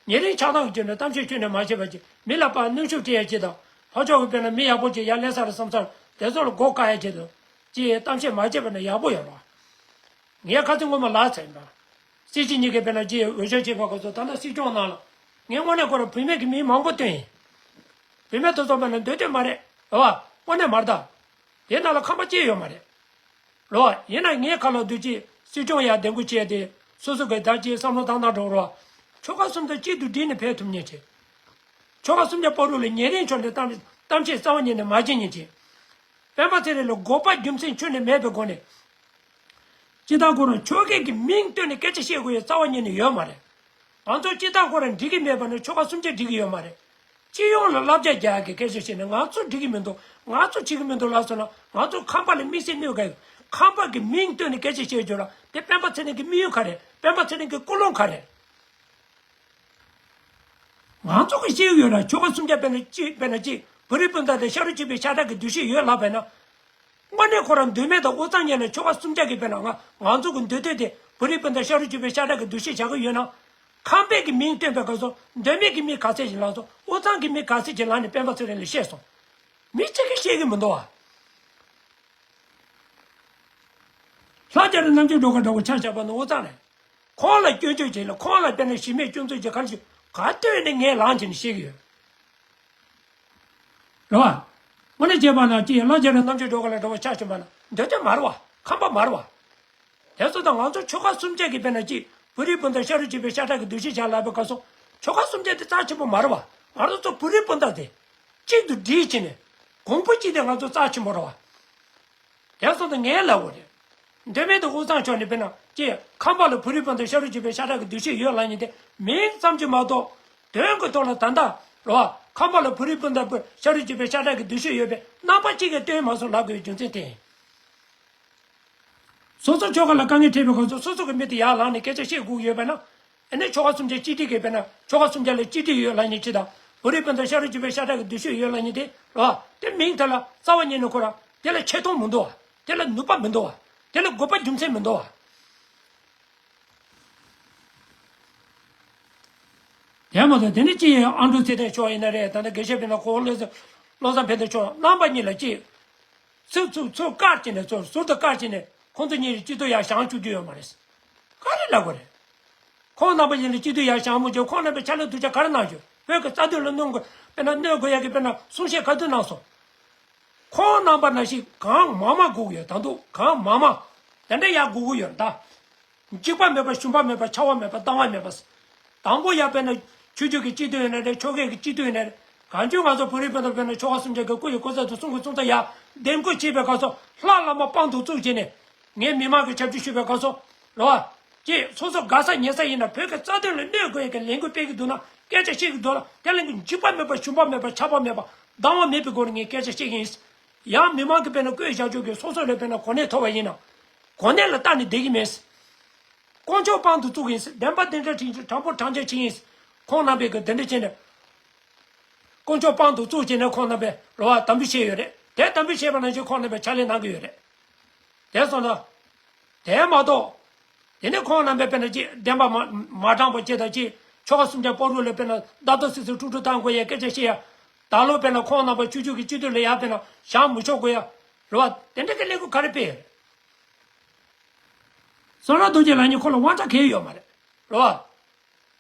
ཉེ་རིང་ཆགས་སྡང་གི་བརྗོད་ནས་གཏམ་བཤད་ཁྱོན་ནས་མ་བྱེད་པ་ཅིག་མི་ལ་ཕར་གནོན་ཤུགས་སྤྲད་ཡ་ཅིག་དང་། ཕར་ཕྱོགས་ཀྱི་དཔེར་ན་མི་ཡག་པོ་ཅིག་ཡར་སླེབས་ས་རེད་བསམ་ས་དེ་ཚོ་ལ་མགོ་བཀག་ཡ་ཅིག་དང་། ཅི་གཏམ་བཤད་མ་བྱེད་པ་ན་ཡག་པོ་ཡོད་རེད། ངས་ཁ་སང་སྔོན་མ་ལབ་ཚར་ཡིན་པ། སྲིད་སྤྱི་གཉིས་ཀྱི་དཔེར་ན་ཅི་འོས་ཤོག་ཅིག་ཕར་ཁོ་ཚོ་ད་ལྟ་སྲིད་སྐྱོང་ནང་ལ། ངས་དངོས་གནས་ཁོ་རང་བུད་མེད་ཀྱི་མི་མང་པོ་བཏོན་ཡིན། བུད་མེད་དེ་ཚོ་དཔེར་ན་འདོད་འདོད་མ་རེད་རེད་བ། དངོས་གནས་མ་རེད་ད། དེ་ནང་ལ་ཁང་པ་གཅིག་ཡོད་མ་རེད། རེད་བ། ཡིན་ན་ངས་ག་ལ་འདུག་ཅི་སྲིད་སྐྱོང་ཡར་འདེམས་བསྐོ་བྱས་ཏེ་སོ་སོ་གི་ད་ཅི་བསམ་བློ་བཏང་སྟངས་འགྲོ་རེད་བ། ཆོལ་ཁ་གསུམ་དང་གཅིག་ཏུ་བསྒྲིལ་ནས་ཕེབས་ཐུབ་མཁན་ཅིག་ཆོལ་ཁ་གསུམ་ཀྱི་བར་དུ་ལ་ཉེ་རིང་ཕྱོགས་ནས་གཏམ་གཏམ་བཤད་རྩ་བ་ཉིད་ནས་མ་བྱེད་མཁན་ཅིག་སྤེན་པ་ཚེ་རིང་ལ་དགོས་པ་རྒྱུ་མཚན་ཁྱོན་ནས་མེད་པའི་སྒོ་ནས། སྤྱི་བཏང་ཁོ་རང་ཆོལ་ཁའི་གི་མིང་བཏོན་ནས་སྐད་ཆ་བཤད་དགོས་ཡ་རྩ་བ་ཉིད་ནས་ཡོད་མ་རེད། ང་ཚོ་སྤྱི་བཏང་ཁོ་རང་འགྲིག་གི་མེད་པ་ནི་ཆོལ་ཁ་གསུམ་ཆ་འགྲིག་གི་ཡོད་མ་རེད། སྤྱི་ཡོངས་ལ་བསླབ་བྱ་རྒྱག་ཡ་གི་སྐད་ཆ་བཤད་ནས་ང་ཚོ་འགྲིག་གི་མི་འདུག་ང་ཚོ་བྱེད་ཀྱི་མི་འདུག་ལབ་སོང་ན་ང་ཚོ་ཁང་པ་ལ་དམིགས་བསལ་གནོད་ག་ཡོད། ཁང་པ་གི་མིང་བཏོན་ནས་སྐད་ཆ་བཤད་རྒྱུ་ལ་དེ་སྤེན་པ་ཚེ་རིང་གི་དམིགས་ཡུལ་ག་རེད། སྤེན་པ་ཚེ་རིང་གི་ཀུན་སློང་ག་རེད། ང་ཚོ་གི་ཤེས་ཡོད་ན་ཆོལ་ཁ་གསུམ་ཆ་དཔེར་ན་གཅིག་དཔེར་ན་གཅིག་བོད་རིགས་སྤུན་ཟླ་དེ་ཤ་རུས་གཅིག་པའི་ཤ་ཁྲག་གི་འདུ་ཤེས་ཡོད་ལབ་པས་ན། དངོས་གནས་ཁོ་རང་མདོ་སྨད་དང་དབུས་གཙང་གཉིས་ལ་ཆོལ་ཁ་གསུམ་ཆ་གི་དཔེར་ན་ང་ང་ཚོ་གི་འདོད་འདོད་དེ་བོད་རིགས་སྤུན་ཟླ་ཤ་རུས་གཅིག་པའི་ཤ་ཁྲག་གི་འདུ་ཤེས་བྱ་གི་ཡོད་ན། ཁམས་པའི་གི་མིང་བཏོན་པའི་སྐབས་སུ་མདོ་སྨད་ཀྱི་མི་ག་ཚད་ཅིག་ལངས་སོང་། དབུས་གཙང་གི་མི་ག་ཚད་ཅིག་ལངས་ནས་སྤེན་པ་ཚེ་རིང་ལ་བཤད་སོང་། མི་གཅིག་གིས་བཤད་ཀྱི་མི་འདུག་བ། ལྷ་རྒྱ་རི་རྣམ་རྒྱལ་སྒྲོལ་དཀར་འདྲ་བོ་ཆ་བཞག་པ་ན་དབུས་གཙང་རེད། ཁོང་ལ་སྐྱོན་བརྗོད་བྱས་ལ་ཁོང་ལ་དཔེར་ན་གཞི་མེད་སྐྱོན་འཛུགས་ཀྱི་ག་རེ་ཞིག་ག་ལྟོས་ནས་ངས་ལངས་བྱས་ནས་བཤད་ཀྱི་ཡོད། རེད་བ། དངོས་གནས་བྱས་པ་ན་ཅི་ཡང་ལྷ་རྒྱ་རི་རྣམ་རྒྱལ་སྒྲོལ་དཀར་ལ་འདྲ་བོ་ཆ་བཞག་པ་ན་འདོད་དོན་མ་རེད་བ། ཁམས་པ་མ་རེད་བ། དེ་ཚོ་དང་ང་ཚོ་ཆོལ་ཁ་གསུམ་ཆ་གི་དཔེར་ན་ཅི་བོད་རིགས་སྤུན་ཟླ་ཤ་རུས་གཅིག་པའི་ཤ་ཁྲག་གི་འདུ་ཤེས་བྱ་ལབ་པའི་སྐབས་སུ་ཆོལ་ཁ་གསུམ་ཆ་དེ་རྩ་ཆེན་པོ་མ་རེད་བ། ང་རང་ཚོ་བོད་རིགས་སྤུན་ཟླ་དེ་གཅིག་ཏུ་སྒྲིལ་བྱས་ནས་གོང་བུ་གཅིག་དེ་ང་ཚོ་རྩ་ཆེན་པོ་རེད་བ། དེ་སོང་ཙང་ངས་ལབ་དགོས་རེད། མདོ་སྨད་དང་དབུས་གཙང་ཕྱོགས་ནས་དཔེར་ན་ཅི་ཁམས་པ་ལ་བོད་རིགས་སྤུན་ཟླ་ཤ་རུས་གཅིག་པའི་ཤ་ཁྲག་གི་འདུ་ཤེས་ཡོད་ལབ་མཁན་དེ་མིང་ཙམ་གྱིས་མ་གཏོགས་དོན་གྱི་ཐོག་ལ་ད་ལྟ་རེད་བ། ཁམས་པ་ལ་བོད་རིགས་སྤུན་ཟླ་ཤ་རུས་གཅིག་པའི་ཤ་ཁྲག་གི་འདུ་ཤེས་ཡོད་པའི་རྣམ་པ་གཅིག་ཀྱང་སྟོན་མ་སོང་ལབ་དགོས་པའི་རྒྱུ་མཚན་དེ་ཡིན། སོ་སོ་ཆོལ་ཁ་ལ་དཀའ་ངལ་འཕྲད་པའི་སྐབས་སུ་སོ་སོ་གི་མི་དེ་ཡར་ལངས་ནས་སྐད་ཆ་བཤད་དགོས་ཡོད་པ་ན། ཨ་ནི་ཆོལ་ཁ་གསུམ་ཆ་གཅིག་སྒྲིལ་གྱི་དཔེར་ན་ཆོལ་ཁ་གསུམ་ཆ་ལ་གཅིག་སྒྲིལ་ཡོད་ལབ་མཁན་ཅི་དང་བོད་རིགས་སྤུན་ཟླ་ཤ་རུས་གཅིག་པའི་ཤ་ཁྲག་གི་འདུ་ཤེས་ཡོད་ལབ་མཁན་དེ་རེད་བ། དེ་མིང་དེ་ལ་རྩ་བ་ཉིད་ནས་ཁོ་རང་དེ་ལ་ཆེ་མཐོང་མི་འདུག་བ། དེ་ལ་ནུས་པ་མི་འདུག་བ། དེ་ལ་དགོས་པ་རྒྱུ་མཚན་མི་འདུག་བ། དེ་མ་གཏོགས་དེ་ནི་ཅི་ཡང་ཨ་འབྲུག་ཚེ་བརྟན་མཆོག་ཡིན་ན་རེད། ད་ལྟ་དགེ་བཤེས་དཔེར་ན་གོ་བོ་བློ་བཟང་ཕན་བདེ་མཆོག་རྣམ་པ་གཉིས་ལ་ཅི། ཚུར་ཚུར་ཚུར་བཀར་བྱས་ནས་ཚུར་ཟུར་དུ་བཀར་བྱས་ནས་ཁོང་ཚོ་གཉིས་ཀྱི་སྐྱིད་སྡུག་ཡར་བཞེངས་བཅུག་རྒྱུ་ཡོད་མ་རེད། ག་རེ་ལབ་དགོས་རེད། ཁོང་རྣམ་པ་གཉིས་ལ་སྐྱིད་སྡུག་ཡར་བཞེངས་མ་བཅུག་ཁོང་རྣམ་པས་ཕྱག་ལས་སྡུག་ཅག་ག་རེ་གནང་བྱུང་། བོད་ཀྱི་རྩ་དོན་ལ་གནོད་དགོས་དཔེར་ན་གནོད་དགོས་ཡག་གི་དཔེར་ན་གསུང་བཤད་ག་དུས་གནང་སོང་། ཁོང་རྣམ་པ་ནང་བཞིན་གང་མང་མང་དགོས་ཀྱི་ཡོད། ད་དུང་གང་མང་མང་དེ་འདྲ་ཡག་དགོས་ཀྱི་ཡོད་ད། འཇིགས་པ་མེད་པ་ཞུམ་པ་མེད་པ་ཆགས་པ་མེད་པ་སྡང་བ་མེད་པ། དང་པོ་ཡག་དཔེར་ན་ཆོས་བརྒྱུད་ཀྱི་སྤྱི་འཐུས་ཡིན་ན་རེད། ཆོལ་ཁའི་གི་སྤྱི་འཐུས་ཡིན་ན་རེད། གང་བྱུང་ང་ཚོ་བོད་རིགས་སྤུན་ཟླ་དཔེར་ན་ཆོལ་ཁ་གསུམ་ཆ་གི་སྐུ་ཡི་སྐུ་ཚབ་ཏུ་གསུང་གི་གསུང་ཚབ་ཡག་འདེམས་བསྐོ་བྱེད་པའི་སྐབས་སུ་ལྷ་བླ་མ་དཔང་དུ་བཙུགས་བྱས་ནས་ངས་མི་མང་གི་ཆབ་སྲིད་ཞུ་བའི་སྐབས་སུ་རེད་བ། ཅེས་སོ་སོ་དགའ་ས་ཉེ་ས་ཡིན་ན་བོད་ཀྱི་རྩ་དོན་ལ་གནོད་དགོས་ཡག་གི་ལས་འགུལ་སྤེལ་གི་འདུག་ན་སྐད་ཆ་བཤད་གི་འདུག་ལ་དེ་ལ་ངས་འཇིགས་པ་མེད་པ་ཞུམ་པ་མེད་པ་ཆགས་པ་མེད་པ་སྡང་བ་མེད་པའི་སྒོ་ནས་ངས་སྐད་ཆ་བཤད་ཀྱི་ཡིན། ཡང་མི་མང་གིས་དཔེར་ན་བསྐོས་བཞག་ཆོག་གི་སོ་སོ་ལ་དཔེར་ན་གོ་གནས་ཐོབ་པ་ཡིན་ན། གོ་གནས་ལ་བལྟ་ནས་བསྡད་ཀྱི་མེད། དཀོན་མཆོག་དཔང་དུ་བཙུགས་ཡིན། བདེན་པ་བདེན་འདྲ་དྲང་དྲང་པོ་དྲང་བཞག་བྱེད་ཡིན། ཁོང་རྣམ་པས་གི་འདི་འདྲ་བྱས་ནས། དཀོན་མཆོག་དཔང་དུ་བཙུགས་བྱས་ནས་ཁོང་རྣམ་པས་རེད་བ་དམ་འབུལ་བྱས་ཡོད་རེད། དེ་དམ་འབུལ་བྱས་པ་ནང་བཞིན་ཁོང་རྣམ་པས་ཕྱག་ལས་གནང་གི་ཡོད་རེད། དེ་སོང་ན། དེ་མ་གཏོགས། དེ་ནས་ཁོང་རྣམ་པས་དཔེར་ན་ཅིག་བདེན་པ་མ་མ་དྲང་པ་ཅིག་དང་ཅིག་ཆོལ་ཁ་གསུམ་ཆ་བར་དུ་ལ་དཔེར་ན་ལྡབ་ལྡབ་སིག་སིག་དཀྲུག་དཀྲུག་བཏང་དགོས་ཡ་སྐད་ཆ་བཤད་ཡ། ད་ལོ་དཔེར་ན་ཁོང་རྣམ་པ་ཆོས་བརྒྱུད་ཀྱི་སྤྱི་འཐུས་ལ་ཡ་དཔེར་ན་བཞེངས་མི་ཆོག་དགོས་ཡ། རེད་བ། དེ་འདྲ་གི་ལས་འགུལ་ག་རེ་སྤེལ་ཡོད་རེད། བསོད་ནམས་རྡོ་རྗེ་ལགས་ནི་ཁོ་ལ་དབང་ཆ་གང་ཡང་ཡོད་མ་རེད། རེད་བ།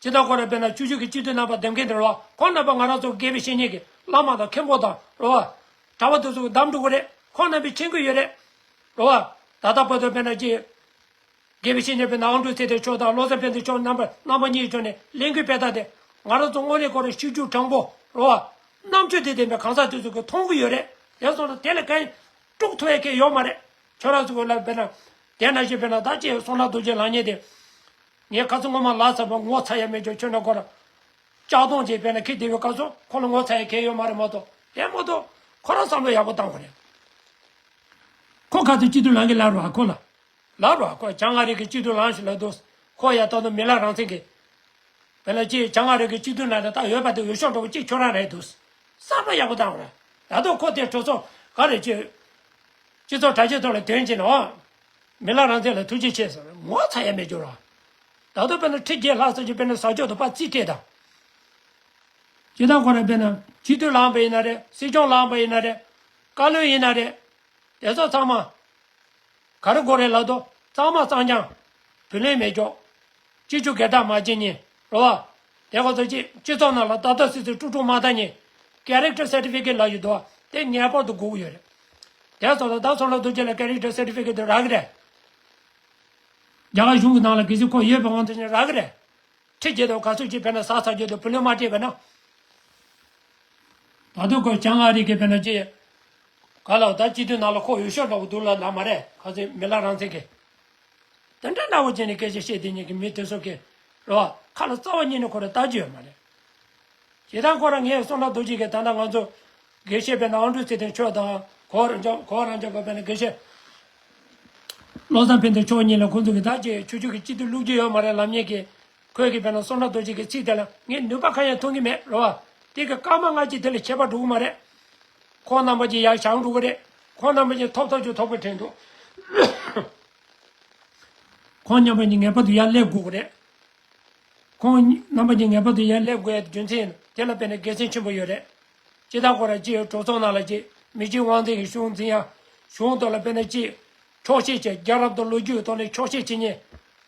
སྤྱི་ཚོགས་ཁོ་ར་དཔེར་ན་ཆོས་བརྒྱུད་ཀྱི་སྤྱི་འཐུས་རྣམ་པ་འདེམས་མཁན་དེ་རེད་བ། ཁོང་རྣམ་པ་ང་རང་ཚོ་དགེ་བའི་བཤེས་གཉེན་གྱི་བླ་མ་དང་མཁན་པོ་དང་རེད་བ། གྲྭ་པ་དེ་ཚོ་གི་འདེམས་འགྲོ་གི་རེད། ཁོང་རྣམ་པས་མཁྱེན་གྱི་ཡོད་རེད། རེད་བ། ད་ལྟ་བར་དུ་དཔེར་ན་ཅིག་དགེ་བའི་བཤེས་གཉེན་དཔེར་ན་ཨ་འབྲུག་ཚེ་བརྟན་མཆོག་དང་བློ་བཟང་ཕན་བདེ་མཆོག་རྣམ་པ་རྣམ་པ་གཉིས་ཀྱི་ཕྱོགས་ནས་ལས་འགུལ་སྤེལ་སྟངས་དེ་ང་རང་ཚོ་དངོས་གནས་ཁོ་རང་ཤེས་རྒྱུ་དྲང་པོ་རེད་བ། རྣམ་དཔྱོད་དེ་ལྡན་པའི་གང་ཟག་དེ་ཚོ་གིས་མཐོང་གི་ཡོད་རེད། དེ་སོང་ཙང་དེ་ལ་གང་ཡང་དཀྲུག་ཐུབ་ཡ་གང་ཡང་ཡོད་མ་རེད། ཁྱོད་རང་ཚོ་གི་ལ་དཔེར་ན། དེ་ནང་བཞིན་དཔེར་ན་ད་ཅིག་བསོད་ནམས་རྡོ་རྗེ་ལགས་ཉིད་དེ། ངས་ཁ་སང་སྔོན་མ་ལབ་ཚར་བ་ངོ་ཚ་ཡ་མེད་ཀྱང་ཁྱོད་རང་ཁོ་རང་། ལྕགས་སྡོང་ཅིག་དཔེར་ན་ཁྱེར་བསྡད་པའི་སྐབས་སུ་ཁོ་ལ་ངོ་ཚ་ཡ་གང་ཡང་ཡོད་མ་རེད་མ་གཏོགས་དེ་མ་གཏོགས་ཁོ་རང་བསམ་བློ་ཡག་པོ་བཏང་དགོས་རེད། ཁོ་ག་ཚོད་སྤྱི་འཐུས་ལངས་ཀྱི་ལབ་རོགས་ཨ་ཁོ་ལ། ལབ་རོགས་ཨ་ཁོ་བྱང་ཨ་རི་གི་སྤྱི་འཐུས་ལངས་ཤིག་ལབ་འདུག་ཁོ་ཡ་ད་དུང་མི་ལ་རང་བཙན་གྱི། དཔེར་ན་ཅིག་བྱང་ཨ་རི་གི་སྤྱི་འཐུས་ནང་ལ་ད་འོས་པ་དེ་འོས་ཤོག་འདྲ་བོ་གཅིག་ཁྱོད་རང་རེད་འདུག་བསམ་བློ་ཡག་པོ་བཏང་རོགས། ད་དུང་ཁོ་དེ་གྲོས་ཚོགས་ག་རེ་ཅིག་སྤྱི་ཚོགས་དྲ་རྒྱའི་ཐོག་ལ་ཐོན་ཕྱིན་ནོ། མི་ལ་རང་བཙན་ལ་ཐུགས་རྗེ་ཆེ་ཟེར་ངོ་ཚ་ཡ་མེད་རྒྱུ་ར། ད་དུང་དཔེར་ན་ཁྲི་བརྒྱད་ལྷག་ཙམ་གྱིས་དཔེར་ན་ཟ་ཕྱོགས་དང་པ་རྩིས་སྤྲད་དང་། སྤྱི་བཏང་ཁོ་ར་དཔེར་ན་སྤྱི་འཐུས་ལངས་པ་ཡིན་ན་རེད། སྲིད་སྐྱོང་ལངས་པ་ཡིན་ན་རེད། བཀའ་བློན་ཡིན་ན་རེད། དེ་ཚོ་ཚང་མ། ག་རེ་དགོས་རེད་ལབ་དུས་གཙང་མ་གཙང་རྐྱང་། བུ་ལོན་མེད་ཀྱོག་སྤྱི་སྤྱོད་སྒེར་བདག་མ་བྱེད་མཁན་རེད་བ། དེ་ག་ཚོད་ཅིག་སྤྱི་ཚོགས་ནང་ལ་ཏག་ཏག་སིག་སིག་དཀྲུག་དཀྲུག་མ་བཏང་མཁན། Character Certificate ལབ་ཡོད་དོ། དེ་ངེས་པར་དུ་དགོས་ཀྱི་ཡོད་རེད། དེ་སོང་ཙང་ད་བསོད་ནམས་རྡོ་རྗེ་ལ་Character Certificate དེ་རག་གི་རེད། རྒྱ་གར་གཞུང་གི་ནང་ལ་གལ་སྲིད་ཁོ་ཡོད་པའི་དབང་དུ་བྱས་ན་རག་གི་རེད། ཁྲི་བརྒྱད་དང་ག་ཚོད་ཅིག་དཔེར་ན་ཟ་ཚར་རྒྱུ་དང་བུ་ལོན་མ་སྤྲད་པ་ན། ད་དུང་ཁོས་བྱང་ཨ་རི་གི་དཔེར་ན་ཅི། ག་ལ་ད་སྤྱི་འཐུས་ནང་ལ་ཁོ་འོས་ཤོག་འདྲ་བོ་འདུག་ལ་ལ་མ་རེད་ག་ཚོད་མི་ལ་རང་བཙན་གི། དེ་འདྲ་འདྲ་བོ་བྱས་ནས་སྐད་ཆ་བཤད་དེ་ཉིད་ཀྱི་མི་དེ་ཚོ་གི། རེད་བ། ཁ་ལ་རྩ་བ་ཉིད་ནས་ཁོ་རང་ལྟ་རྒྱུ་ཡོད་མ་རེད། བྱས་ཙང་ཁོ་རང་ངས་བསོད་ནམས་རྡོ་རྗེ་གི་ད་ལྟ་ང་ཚོ། དགེ་བཤེས་དཔེར་ན་ཨ་འབྲུག་ཚེ་བརྟན་མཆོག་དང་གོ་རང་ཅག་གོ་རང་ཅག་གོ་དཔེར་ན་དགེ་བཤེས། བློ་བཟང་ཕན་བདེ་མཆོག་གཉིས་ལ་ཁོང་ཚོ་གི་ད་ཅིག་ཆོས་ཕྱོགས་ཀྱི་སྤྱི་འཐུས་བླུག་རྒྱུ་ཡོད་མ་རེད་ལབ་མཁན་གྱི། ཁོས་ཀྱི་དཔེར་ན་བསོད་ནམས་རྡོ་རྗེ་གི་ཚིག་དེ་ལ་ངས་ནུས་པ་གང་ཡང་ཐོན་གྱི་མེད་རེད་བ། དེ་གི་སྐར་མ་ལྔ་གཅིག་དེ་ལས་ཁྱད་པར་འགྲོ་གི་མ་རེད། ཁོང་རྣམ་པ་ཀྱིས་ཡར་བཞེངས་འགྲོ་གི་རེད། ཁོང་རྣམ་པ་ཀྱིས་ཐོབ་ཐོབ་ཀྱི་ཐོབ་གི་དྲན་འདུག་ཁོང་རྣམ་པ་ཀྱིས་ངེས་པར་དུ་ཡར་སླེབས་དགོས་ཀྱི་རེད། ཁོང་རྣམ་པ་ཀྱིས་ངེས་པར་དུ་ཡར་སླེབས་དགོས་ཡ་རྒྱུ་མཚན་དེ་ལ་དཔེར་ན་དགེ་མཚན་ཆེན་པོ་ཡོད་རེད། སྤྱིར་བཏང་ཁོ་རང་ཅིག་གྲོས་ཚོགས་ནང་ལ་ཅིག་མི་རྗེ་དབང་འཛིན་གྱི་གཞུང་འཛིན་ཡ། གཞུང་ཐོག་ལ་དཔེར་ན་ཅིག་འཁྱོག་བཤད་བྱས། རྒྱལ་རབས་དང་ལོ་རྒྱུས་ཐོག་ནས་འཁྱོག་བཤད་བྱེད་མཁན།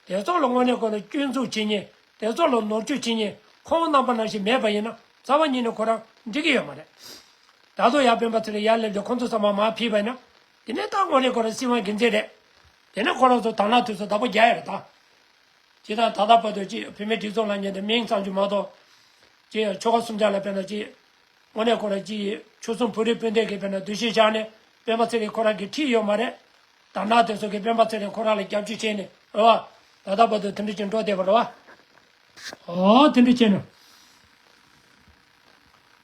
དེ་ཚོ་ལ་དངོས་གནས་ཁོ་རང་སྐྱོན་འཛུགས་བྱེད་མཁན། དེ་ཚོ་ལ་ནོར་བཅོས་བྱེད་མཁན་ཁོང་རྣམ་པ་ནང་བཞིན་མེད་པ་ཡིན་ན་རྩ་བ་ཉིད་ནས་ཁོ་རང་འགྲིག་གི་ཡོད་མ་རེད། ད་དུང་ཡར་སྤེན་པ་ཚེ་རིང་ཡར་སླེབས་ཏེ་ཁོང་ཚོ་ཚང་མ་མར་ཕུད་པ་ཡིན་ན། དེ་ནས་ད་དངོས་གནས་ཁོ་རང་སྲིད་དབང་སྒེར་འཛིན་རེད། དེ་ནས་ཁོ་རང་ཚོ་དར་ནག་དེ་ཚོ་བདག་པོ་རྒྱག་ཡ་རེད་ད། ཇི་ལྟར་ད་ལྟ་བར་དུ་ཅིག་བོད་མིའི་སྒྲིག་འཛུགས་ལ་ཉན་ཏེ་མིང་ཙམ་ཅིག་མ་གཏོགས། ཅིག་ཆོལ་ཁ་གསུམ་ཆ་ལ་དཔེར་ན་ཅིག་དངོས་གནས་ཁོ་རང་ཅིག་ཆོལ་གསུམ་བོད་རིགས་སྤུན་ཟླའི་གི་དཔེར་ན་འདུ་ཤེས་བཞག་ནས་སྤེན་པ་ཚེ་རིང་ཁོ་རང་གིས་ཁྲིད་ཡོད་མ་རེད། དར་ནག་དེ་ཚོ་གིས་སྤེན་པ་ཚེ་རིང་ཁོ་རང་ལ་རྒྱབ་སྐྱོར་བྱས་ནས་རེད་བ། ད་ལྟ་བར་དུ་དེ་འདྲ་ཅིག་འགྲོ་བསྡད་པ་རེད་བ། ཨོ་དེ་འདྲ་བྱས་ན།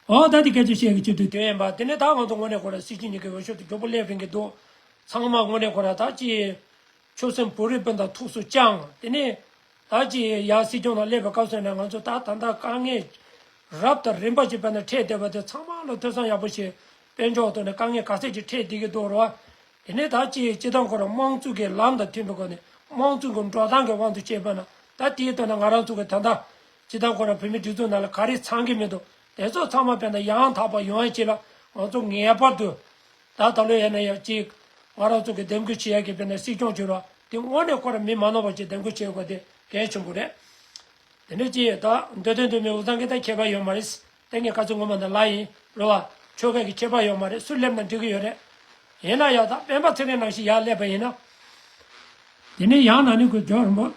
ཨོ་ད་དེ་སྐད་ཆ་བཤད་ཀྱི་ཆེད་དུ་དེ་ཡིན་པ། དེ་ནས་ད་ང་ཚོ་དངོས་གནས་ཁོ་རང་སྲིད་སྤྱི་གཉིས་ཀྱི་འོས་ཤོག་དེ་མགྱོགས་པོ་སླེབས་རན་གྱི་འདུག་ཚང་མ་དངོས་གནས་ཁོ་རང་ད་ཅིག་ཆོལ་གསུམ་བོད་རིགས་སྤུན་ཟླ་ཐུགས་སུ་བཅངས། དེ་ནས་ད་ཅི་ཡར་སྲིད་སྐྱོང་ལ་སླེབས་པའི་སྐབས་སུ་ནས་ང་ཚོ་ད་ད་ལྟ་དཀའ་ངལ་རབ་དང་རིམ་པ་ཅིག་དཔེར་ན་འཕྲད་བསྡད་པ་དེ་ཚང་མ་ལ་ཐོས་བསམ་ཡག་པོ་བྱས། དཔལ་འབྱོར་ཐོག་ནས་དཀའ་ངལ་ག་ཚད་ཅིག་འཕྲད་བསྡད་ཀྱི་འདུག་རེད་བ། དེ་ནས་ད་ཅི་སྤྱི་བཏང་ཁོ་རང་དམངས་གཙོ་གི་ལམ་དང་མཐུན་པའི་སྒོ་ནས་དམངས་གཙོ་གི་འགྲོ་སྟངས་ཀྱི་དབང་དུ་བྱས་པ་ན་ད་དེའི་ཐོག་ནས་ང་རང་ཚོ་གི་ད་ལྟ་སྤྱི་བཏང་ཁོ་རང་བོད་མིའི་སྒྲིག་འཛུགས་ནང་ལ་ག་རེ་ཚང་གི་མི་འདུག་དེ་ཚོ་ཚང་མ་དཔེར་ན་ཡང་དག་པ་ཡོང་ཡ་ཅིག་ལ་ང་ཚོ་ངེས་པར་དུ། ད་ད་ལོ་ཡིན་ན་ཡང་ཅིག་ང་རང་ཚོ་གི་འདེམས་བསྐོ་བྱེད་ཡག་གི་དཔེར་ན་སྲིད་སྐྱོང་བྱེད་རོགས་དེ་དངོས་གནས་ཁོ་རང་མི་མ་ནོར་བ་ཅིག་འདེམས་བསྐོ་བྱེད་དགོས་དེ་གལ་ཆེན་པོ་རེད། དེ་འདྲ་ཅིག་ད་འདོད་དོན་འདོད་མི་འུ་ཚང་གི་ད་ཁྱད་པར་ཡོད་མ་རེད། དེ་ངས་ཁ་ཚོད་ངོ་མ་འདི་ལ་ཡིན་རེད་བ། ཆོལ་ཁ་གི་ཁྱད་པར་ཡོད་མ་རེད། སུ་སླེབས་ན་འགྲིག་གི་ཡོད་རེད། ཡིན་ན་ཡང་ད་སྤེན་པ་ཚེ་རིང་ནང་བཞིན་ཡར་སླེབས་པ་ཡིན་ན། དེ་ནས་ཡང་ན་ནི་ཁོས་རྒྱོ་རིན་པོ།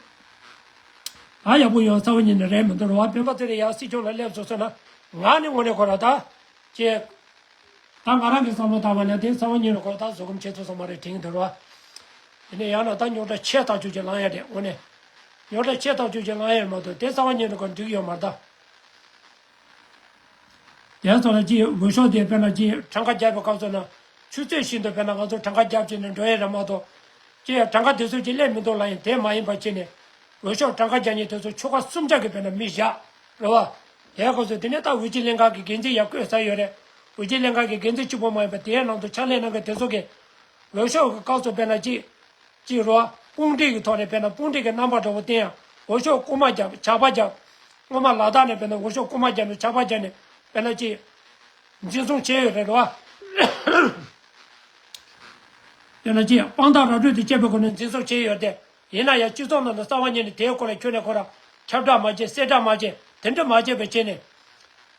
ད་ཡག་པོ་ཡོང་རྩ་བ་ཉིད་ནས་རེད་མི་འདུག་རེད་བ། སྤེན་པ་ཚེ་རིང་ཡར་སྲིད་སྐྱོང་ལ་སླེབས་སོང་ཟེར་ན། ང་ནི་དངོས་གནས་ཁོ་རང་ད། ཅེས། ད་ང་རང་གི་བསམ་བློ་བཏང་བ་ན་དེ་རྩ་བ་ཉིད་ནས་ཁོ་ད་བཟོད་སྒོམ་བྱེད་ཐུབ་སོང་མ་རེད་དྲན་གྱི་འདུག་རེད་བ། དེ་ནས་ཡང་ན་ད་རྙོག་དྲ་ཆེ་ཐག་ཆོད་ཅིག་ལངས་ཡ་རེད་དངོས་གནས། རྙོག་དྲ་ཆེ་ཐག་ཆོད་ཅིག་ལངས་ཡ་རེད་མ་གཏོགས་དེ་རྩ་བ་ཉིད་ནས་ཁོ་འགྲིག་ཡོད་མ་རེད་ད། དེ་ཚོ་ལ་ཅིག་འོས་ཤོག་དེ་དཔེར་ན་ཅིག་གྲངས་ཀ་རྒྱག་པའི་སྐབས་སུ་ན་ཆུ་ཚོད་བཞིན་དུ་དཔེར་ན་ང་ཚོ་གྲངས་ཀ་རྒྱབ་བྱས་ནས་འགྲོ་ཡས་རེད་མ་གཏོགས། ཅིག་གྲངས་ཀ་དེ་ཚོ་ཅིག་སླེབས་མི་འདུག་ལབ་ཡིན་དེ་མ་ཡིན་པ་བྱས་ནས། འོས་ཤོག་གྲངས་ཀ་རྒྱག་མཁན་དེ་ཚོ་ཆོལ་ཁ་གསུམ་ཆ་གི་དཔེར་ན་མི་བཞག་རེད་བ། དེའི་སྐབས་སུ་དེ་ནས་ད་འོས་སྦྱོར་ལྷན་ཁང་གི་འགན་འཛིན་ཡར་བསྐོས་ཚར་ཡོད་རེད། འོས་སྦྱོར་ལྷན་ཁང་གི་འགན་འཛིན་གཅིག་པོ་མ་ཡིན་པ་དེའི་ནང་དུ་ཕྱག་ལས་གནང་མཁན་དེ་ཚོ་གི་འོས་ཤོག་གི་སྐབས་སུ་དཔེར་ན་ཅིག་ཅིག་རོ། དཔུང་སྒྲིག་གི་ཐོག་ནས་དཔེར་ན་དཔུང་སྒྲིག་གི་རྣམ་པ་འདྲ་བོ་བསྟན་ཡང་འོས་ཤོག་རྐུ་མ་རྒྱབ་ཇག་པ་རྒྱབ། སྔོན་མ་ལ་དྭགས་ནས་དཔེར་ན་འོས་ཤོག་རྐུ་མ་རྒྱབ་ནས་ཇག་པ་རྒྱབ་ནས་དཔེར་ན་ཅིག་འཛིན་བཟུང་བྱས་ཡོད་རེད་རོ། དཔེར་ན་ཅིག་དཔང་རྟགས་ར་སྤྲོད་དེ་བཅད་པའི་སྒོ་ནས་འཛིན་བཟུང་བྱས་ཡོད་དེ། ཡིན་ན་ཡང་སྤྱི་ཚོགས་ནང་དུ་རྩ་བ་ཉིད་ནས་དེའི་སྐོར་ལ་ཁྱོན་ནས་ཁོ་རང་ཁྱབ་བསྒྲགས་མ་བྱས་གསལ་བསྒྲགས་མ་བྱས་དེ་འདྲ་མ་བྱས་པ་བྱས་ནས།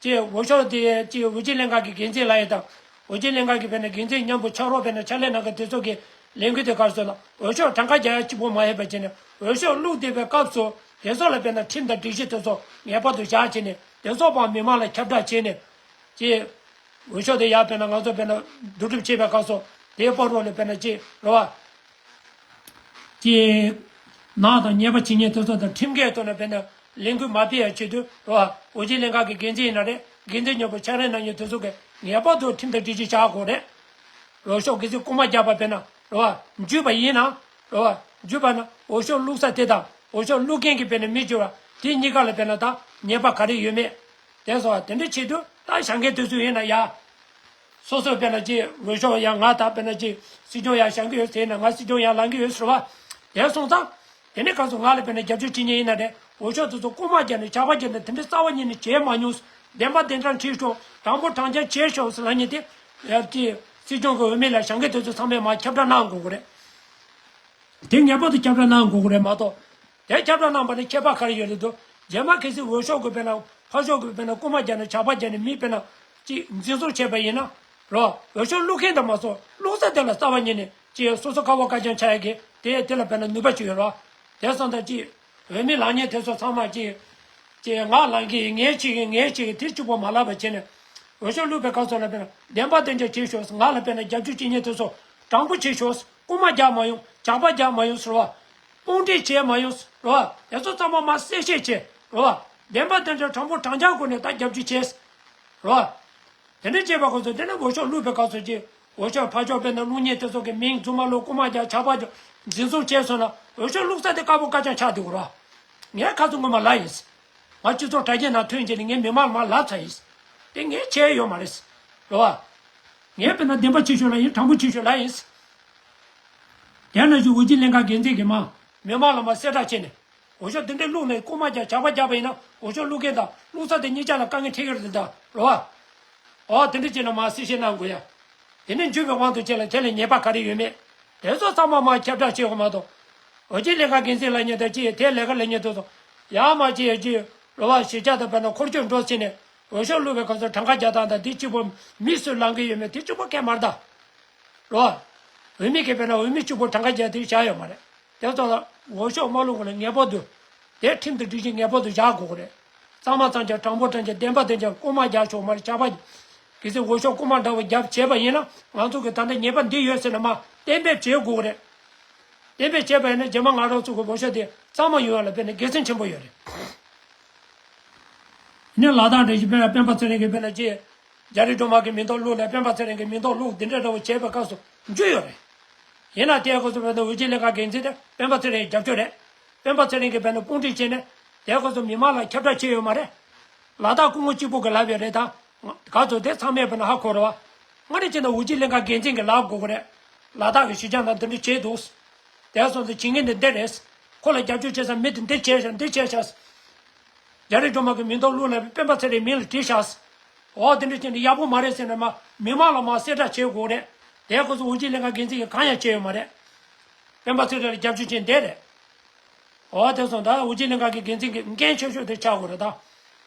ཅེས་འོས་ཤོག་དེ་ཅེས་འོས་སྦྱོར་ལྷན་ཁང་གི་འགན་འཛིན་ལགས་ཡིན་དང་། འོས་སྦྱོར་ལྷན་ཁང་གི་དཔེར་ན་འགན་འཛིན་མཉམ་དུ་ཕྱག་རོགས་དཔེར་ན་ཕྱག་ལས་གནང་མཁན་དེ་ཚོ་གི་ལས་འགུལ་དེ་གར་སོང་ན་འོས་ཤོག་གྲངས་ཀ་རྒྱག་ཡ་གཅིག་པོ་མ་ཡིན་པ་བྱས་ནས་འོས་ཤོག་བླུགས་བསྡད་པའི་སྐབས་སུ་དེ་ཚོ་ལ་དཔེར་ན་ཁྲིམས་དང་སྒྲིག་གཞི་དེ་ཚོ་ངེས་པར་དུ་བཞག་བྱས་ནས་དེ་ཚོ་བར་མི་མང་ལ་ཁྱབ་བསྒྲགས་བྱས་ནས་ཅེས་འོས་ཤོག་དེ་ཡར་དཔེར་ན་ང་ཚོ་དཔེར་ན་བསྡུ་སྒྲུབ་བྱེད་པའི་སྐབས་སུ་དེའི་བར་རོ་ལ་དཔེར་ན་ཅེས་རོ་བ། ཀྱི་ནག་དང་ཉེས་པ་བྱེད་མཁན་དེ་ཚོ་དང་ཁྲིམས་འགལ་ཐོག་ནས་དཔེར་ན་ལས་འགུལ་མ་སྤེལ་ཡ་ཆེད་དུ་རོ། འོས་སྦྱོར་ལྷན་ཁང་གི་འགན་འཛིན་ཡིན་ན་རེད། འགན་འཛིན་མཉམ་པོ་ཕྱག་ལས་གནང་མཁན་དེ་ཚོ་གི་ངེས་པར་དུ་ཁྲིམས་དང་སྒྲིག་གཞི་བཞག་དགོས་རེད། འོས་ཤོག་གི་ཚིག་རྐུ་མ་རྒྱག་པ་དཔེར་ན་རོ། འཇུས་པ་ཡིན་ན་རོ། འཇུས་པ་ན་འོས་ཤོག་བླུགས་ས་དེ་དང་འོས་ཤོག་བླུགས་མཁན་གྱི་དཔེར་ན་མི་འཇུ་བ་དེ་གཉིས་ཀ་ལ་དཔེར་ན་ད་ཉེས་པ་ག་རེ་ཡོད་མེད། དེ་སོགས་དེ་འདྲ་ཆེད་དུ་ད་བཞེངས་མཁན་དེ་ཚོ་ཡིན་ན་ཡ། སོ་སོ་དཔེར་ན་ཅིག་འོས་ཤོག་ཡང་ང་ད་དཔེར་ན་ཅིག་སྲིད་སྐྱོང་ཡང་བཞེངས་ཀྱི་ཡོད་ཟེར་ན་ང་སྲིད་སྐྱོང་ཡང་ལངས་ཀྱི་ཡོད་ཟེར་བ། དེ་སོང་ཙང་། དེ་ནས་ག་ཚོད་ང་ལ་དཔེར་ན་རྒྱབ་སྐྱོར་བྱེད་མཁན་ཡིན་ན་རེད། འོས་ཤོག་དེ་ཚོ་རྐུ་མ་རྒྱག་ནས་ཇག་པ་རྒྱག་ནས་དེ་འདྲ་རྩ་བ་ཉིད་ནས་བྱས་མ་མྱོང་། བདེན་པ་བདེན་དྲང་བྱས་ཤོག་དྲང་པོ་དྲང་རྐྱང་བྱས་ཤོག་ཟེར་ལབ་མཁན་དེ། ཡ་ཅིག་སྲིད་སྐྱོང་གི་འོས་མི་ལ་བཞེངས་མཁན་དེ་ཚོ་ཚང་མས་མར་ཁྱབ་བསྒྲགས་གནང་དགོས་ཀྱི་རེད། དེ་ངེས་པར་དུ་ཁྱབ་བསྒྲགས་གནང་དགོས་ཀྱི་རེད་མ་གཏོགས། དེ་ཁྱབ་བསྒྲགས་གནང་པ་ནི་ཁྱད་པར་ག་རེ་ཡོད་རེད་འདུག་རྗེས་མ་གལ་སྲིད་འོས་ཤོག་གི་དཔེར་ན་ཕར་ཕྱོགས་ཀྱི་དཔེར་ན་རྐུ་མ་རྒྱག་ནས་ཇག་པ་རྒྱག་ནས་མི་དཔེར་ན་ཅིག་འཛིན་བཟུང་བྱས་པ་ཡིན་ན་རོ། འོས་ཤོག་བླུག་མཁན་དང་མ་སོང་བླུག་ས་དེ་ལ་རྩ་བ་ཉིད་ནས་ཅིག་སོ་སོ་ཁ་བ་ཀ་རྐྱང་ཆགས་ཡ་གི་དེ་དེ་ལ་དཔེར་ན་ནུས་པ་ཅིག་ཡོད་རོ། དེ་སོང་ཙང་ཅིག་འོས་མི་ལངས་མཁན་དེ་ཚོ་ཚང་མ་ཅིག་ཅེས་ང་ལངས་ཀྱི་ཡིན། ངས་བྱེད་ཀྱི་ཡིན། ངས་བྱེད་ཀྱི་ཡིན། དེ་གཅིག་པོ་མ་ལབ་པ་བྱས་ནས། འོས་ཤོག་བླུགས་པའི་སྐབས་སུ་ལ་དཔེར་ན་བདེན་པ་བདེན་རྐྱང་བྱེད་ཤོག་ང་ལ་དཔེར་ན་རྒྱབ་སྐྱོར་བྱེད་མཁན་དེ་ཚོ་དྲང་པོ་བྱེད་ཤོག་རྐུ་མ་རྒྱག་མ་ཡོང་། ཇག་པ་རྒྱག་མ་ཡོང་ཟེར་བ། དཔུང་སྒྲིག་བྱས་མ་ཡོང་ཟེར་བ། དེ་ཚོ་ཚང་མ་མར་གསལ་བཤད་བྱས་རེད་བ། བདེན་པ་བདེན་རྐྱང་དྲང་པོ་དྲང་རྐྱང་སྒོ་ནས་ད་རྒྱབ་སྐྱོར་བྱས་རེད་བ། དེ་འདྲ་བྱས་པ་ཁོ་ཚོ་དེ་ནས་འོས་ཤོག་བླུགས་པའི་སྐབས་སུ་ཅིག་འོས་ཤོག་ཕར་ཕྱོགས་དཔེར་ན་བླུག་མཁན་དེ་ཚོ་གི་མིང་རྫུན་མ་བླུགས། རྐུ་མ་རྒྱག་ཇག་པ་རྒྱག་འཛིན་བཟུང་བྱས་སོང་ན་འོས་ཤོག་བླུགས་ས་དེ་དཀར་པོ་དཀར་རྐྱང་ཆགས་འདུག་ར། ངས་ཁ་ཚོ་ངོ་མ་ལབ་ཡིན། ང་སྤྱི་ཚོགས་དྲ་རྒྱའི་ནང་ཐོན་རྗེས་ནས་ངས་མི་མང་ལ་མར་ལབ་ཚར་ཡིན། དེ་ངས་བྱས་ཡོད་མ་རེད། རེད་བ། ངས་དཔེར་ན་བདེན་པ་ཆེ་ཤོས་ལ་ཡིན། དྲང་པོ་ཆེ་ཤོས་ལ་ཡིན། དེ་ནང་བཞིན་འོས་བསྡུ་ལྷན་ཁང་འགན་འཛིན་གྱིས་མ་མི་མང་ལ་མར་གསལ་བསྒྲགས་བྱས་ནས། འོས་ཤོག་འདི་འདྲའི་བླུགས་ནས་རྐུ་མ་རྒྱག་ཇག་པ་རྒྱག་པ་ཡིན་ན། འོས་ཤོག་བླུག་མཁན་དང་བླུགས་ས་དེ་གཉིས་ཆ་ལ་དཀའ་ངལ་འཕྲད་ཀྱི་རེད་ད། རེད་བ། ཨོ་དེ་འདྲ་བྱས་ན་མར་གསལ་བཤད་གནང་དགོས་ཡ། དེ་ནས་འཇུས་པའི་དབང་དུ་བྱས་ལ་དེ་ལ་ཉེས་པ་ག་རེ་ཡོད་མེད། དེ་ཚོ་ཚང་མ་མར་ཁྱབ་བསྒྲགས་བྱེད་དགོས་མ་གཏོགས། འོས་བསྡུ་ལྷན་ཁང་འགན་འཛིན་ལབ་མཁན་དང་ཅི་ཡི་དེ་ལས་ཀ་ལས་མཁན་དེ་ཚོ་ཡར་མར་ཅི་ཡི་ཅི་རེད་བ། གཞིས་ཆགས་དང་བོད་ནང་འཁོར་སྐྱོད་འགྲོ་ཟིན་ནས་འོས་ཤོག་བླུགས་པའི་སྐབས་སུ་གྲངས་ཀ་རྒྱག་སྟངས་དང་དེ་གཅིག་པོ་མི་སུ་ལང་གི་ཡོད་མེད་དེ་གཅིག་པོ་སྐད་མ་རེད་ད། རེད་བ། འོས་མི་གིས་དཔེར་ན་འོས་མི་གཅིག་པོ་གྲངས་ཀ་རྒྱག་དེ་བཞག་ཡོད་མ་རེད། དེ་ཚོ་ལ་འོས་ཤོག་མ་བླུགས་གོང་ལ་ངེས་པར་དུ། དེ་ཁྲིམས་དང་སྒྲིག་གཞི་ངེས་པར་དུ་བཞག་དགོས་ཀྱི་རེད། གཙང་མ་གཙང་རྐྱང་དྲང་པོ་དྲང་རྐྱང་བདེན་པ་བདེན་རྐྱང་རྐུ་མ་རྒྱག་ཆོག་མ་རེད། ཇག་པ། གལ་སྲིད་འོས་ཤོག་རྐུ་མ་འདྲ་བོ་བརྒྱབ་བྱས་པ་ཡིན་ན་ང་ཚོ་གིས་ད་ལྟ་ཉེས་པ་འདི་ཡོད་ཟེར་ནས་མར་གཏན་འབེབས་བྱེད་དགོས་ཀྱི་རེད། གཏན་འབེབས་བྱས་པ་ཡིན་ན་རྗེས་མ་ང་རང་ཚོ་གི་འོས་ཤོག་དེ་གཙང་མ་ཡོང་བ་ལ་དཔེར་ན་དགེ་མཚན་ཆེན་པོ་ཡོད་རེད། ནས་ལ་དྭགས་འདྲ་ཞིག་དཔེར་ན་སྤེན་པ་ཚེ་རིང་གིས་དཔེར་ན་ཅི། རྒྱ་རིགས་སྒྲོལ་མ་གི་མིང་ཐོ་བླུགས་ནས་སྤེན་པ་ཚེ་རིང་གི་མིང་ཐོ་བླུགས་འདི་འདྲ་འདྲ་བོ་བྱས་པའི་སྐབས་སུ་འཇུས་ཡོད་རེད། ཡིན་ན་དེའི་སྐབས་སུ་དཔེར་ན་འོས་བསྡུ་ལྷན་ཁང་འགན་འཛིན་དེ་སྤེན་པ་ཚེ་རིང་གི་རྒྱབ་སྐྱོར་རེད། སྤེན་པ་ཚེ་རིང་གིས་དཔེར་ན་དཔུང་སྒྲིག་བྱས་ནས་དེའི་སྐབས་སུ་མི་མང་ལ་ཁྱབ་བསྒྲགས་བྱས་ཡོད་མ་རེད། ལ་དྭགས་སྐུ་ངོ་གཅིག་པུ་གིས་ལབ་ཡོད་རེད་ད། ག་ཚོད་དེ་ཚང་མས་དཔེར་ན་ཧ་གོ་རེད་བ། སྔ་ནས་བྱས་ན་འོས་བསྡུ་ལྷན་ཁང་འགན་འཛིན་གྱིས་ལབ་དགོས་ཀྱི་རེད། ལ་དྭགས་ཀྱི་གཞིས་ཆགས་ནང་འདི་འདྲ་བྱས་འདུག་དེ་སོང་ཙང་བྱེད་མཁན་འདི་འདི་རེད། ཁོ་ལ་རྒྱབ་སྐྱོར་བྱེད་ས་མི་དེ་འདི་བྱས་ཤག་འདི་བྱས་ཤག་རྒྱ་རིགས་སྒྲོལ་མ་གི་མིང་ཐོ་བླུགས་ནས་སྤེན་པ་ཚེ་རིང་མིང་ལ་བྲིས་ཤག་འོ་དེ་འདྲ་བྱས་ནས་ཡག་པོ་མ་རེད་ཟེར་ནས་མ་མི་མང་ལ་མར་གསལ་བསྒྲགས་བྱེད་དགོས་རེད། དེ་ཁོ་ཚོ་འོས་བསྡུ་ལྷན་ཁང་འགན་འཛིན་གྱིས་གང་ཡང་བྱས་ཡོད་མ་རེད། སྤེན་པ་ཚེ་རིང་ལ་རྒྱབ་སྐྱོར་བྱེད་འདི་རེད། འོ་དེ་སོང་ད་འོས་བསྡུ་ལྷན་ཁང་གི་འགན་འཛིན་གྱི་འགན་ཆེ་ཤོས་དེ་ཆགས་དགོས་རེད་ད།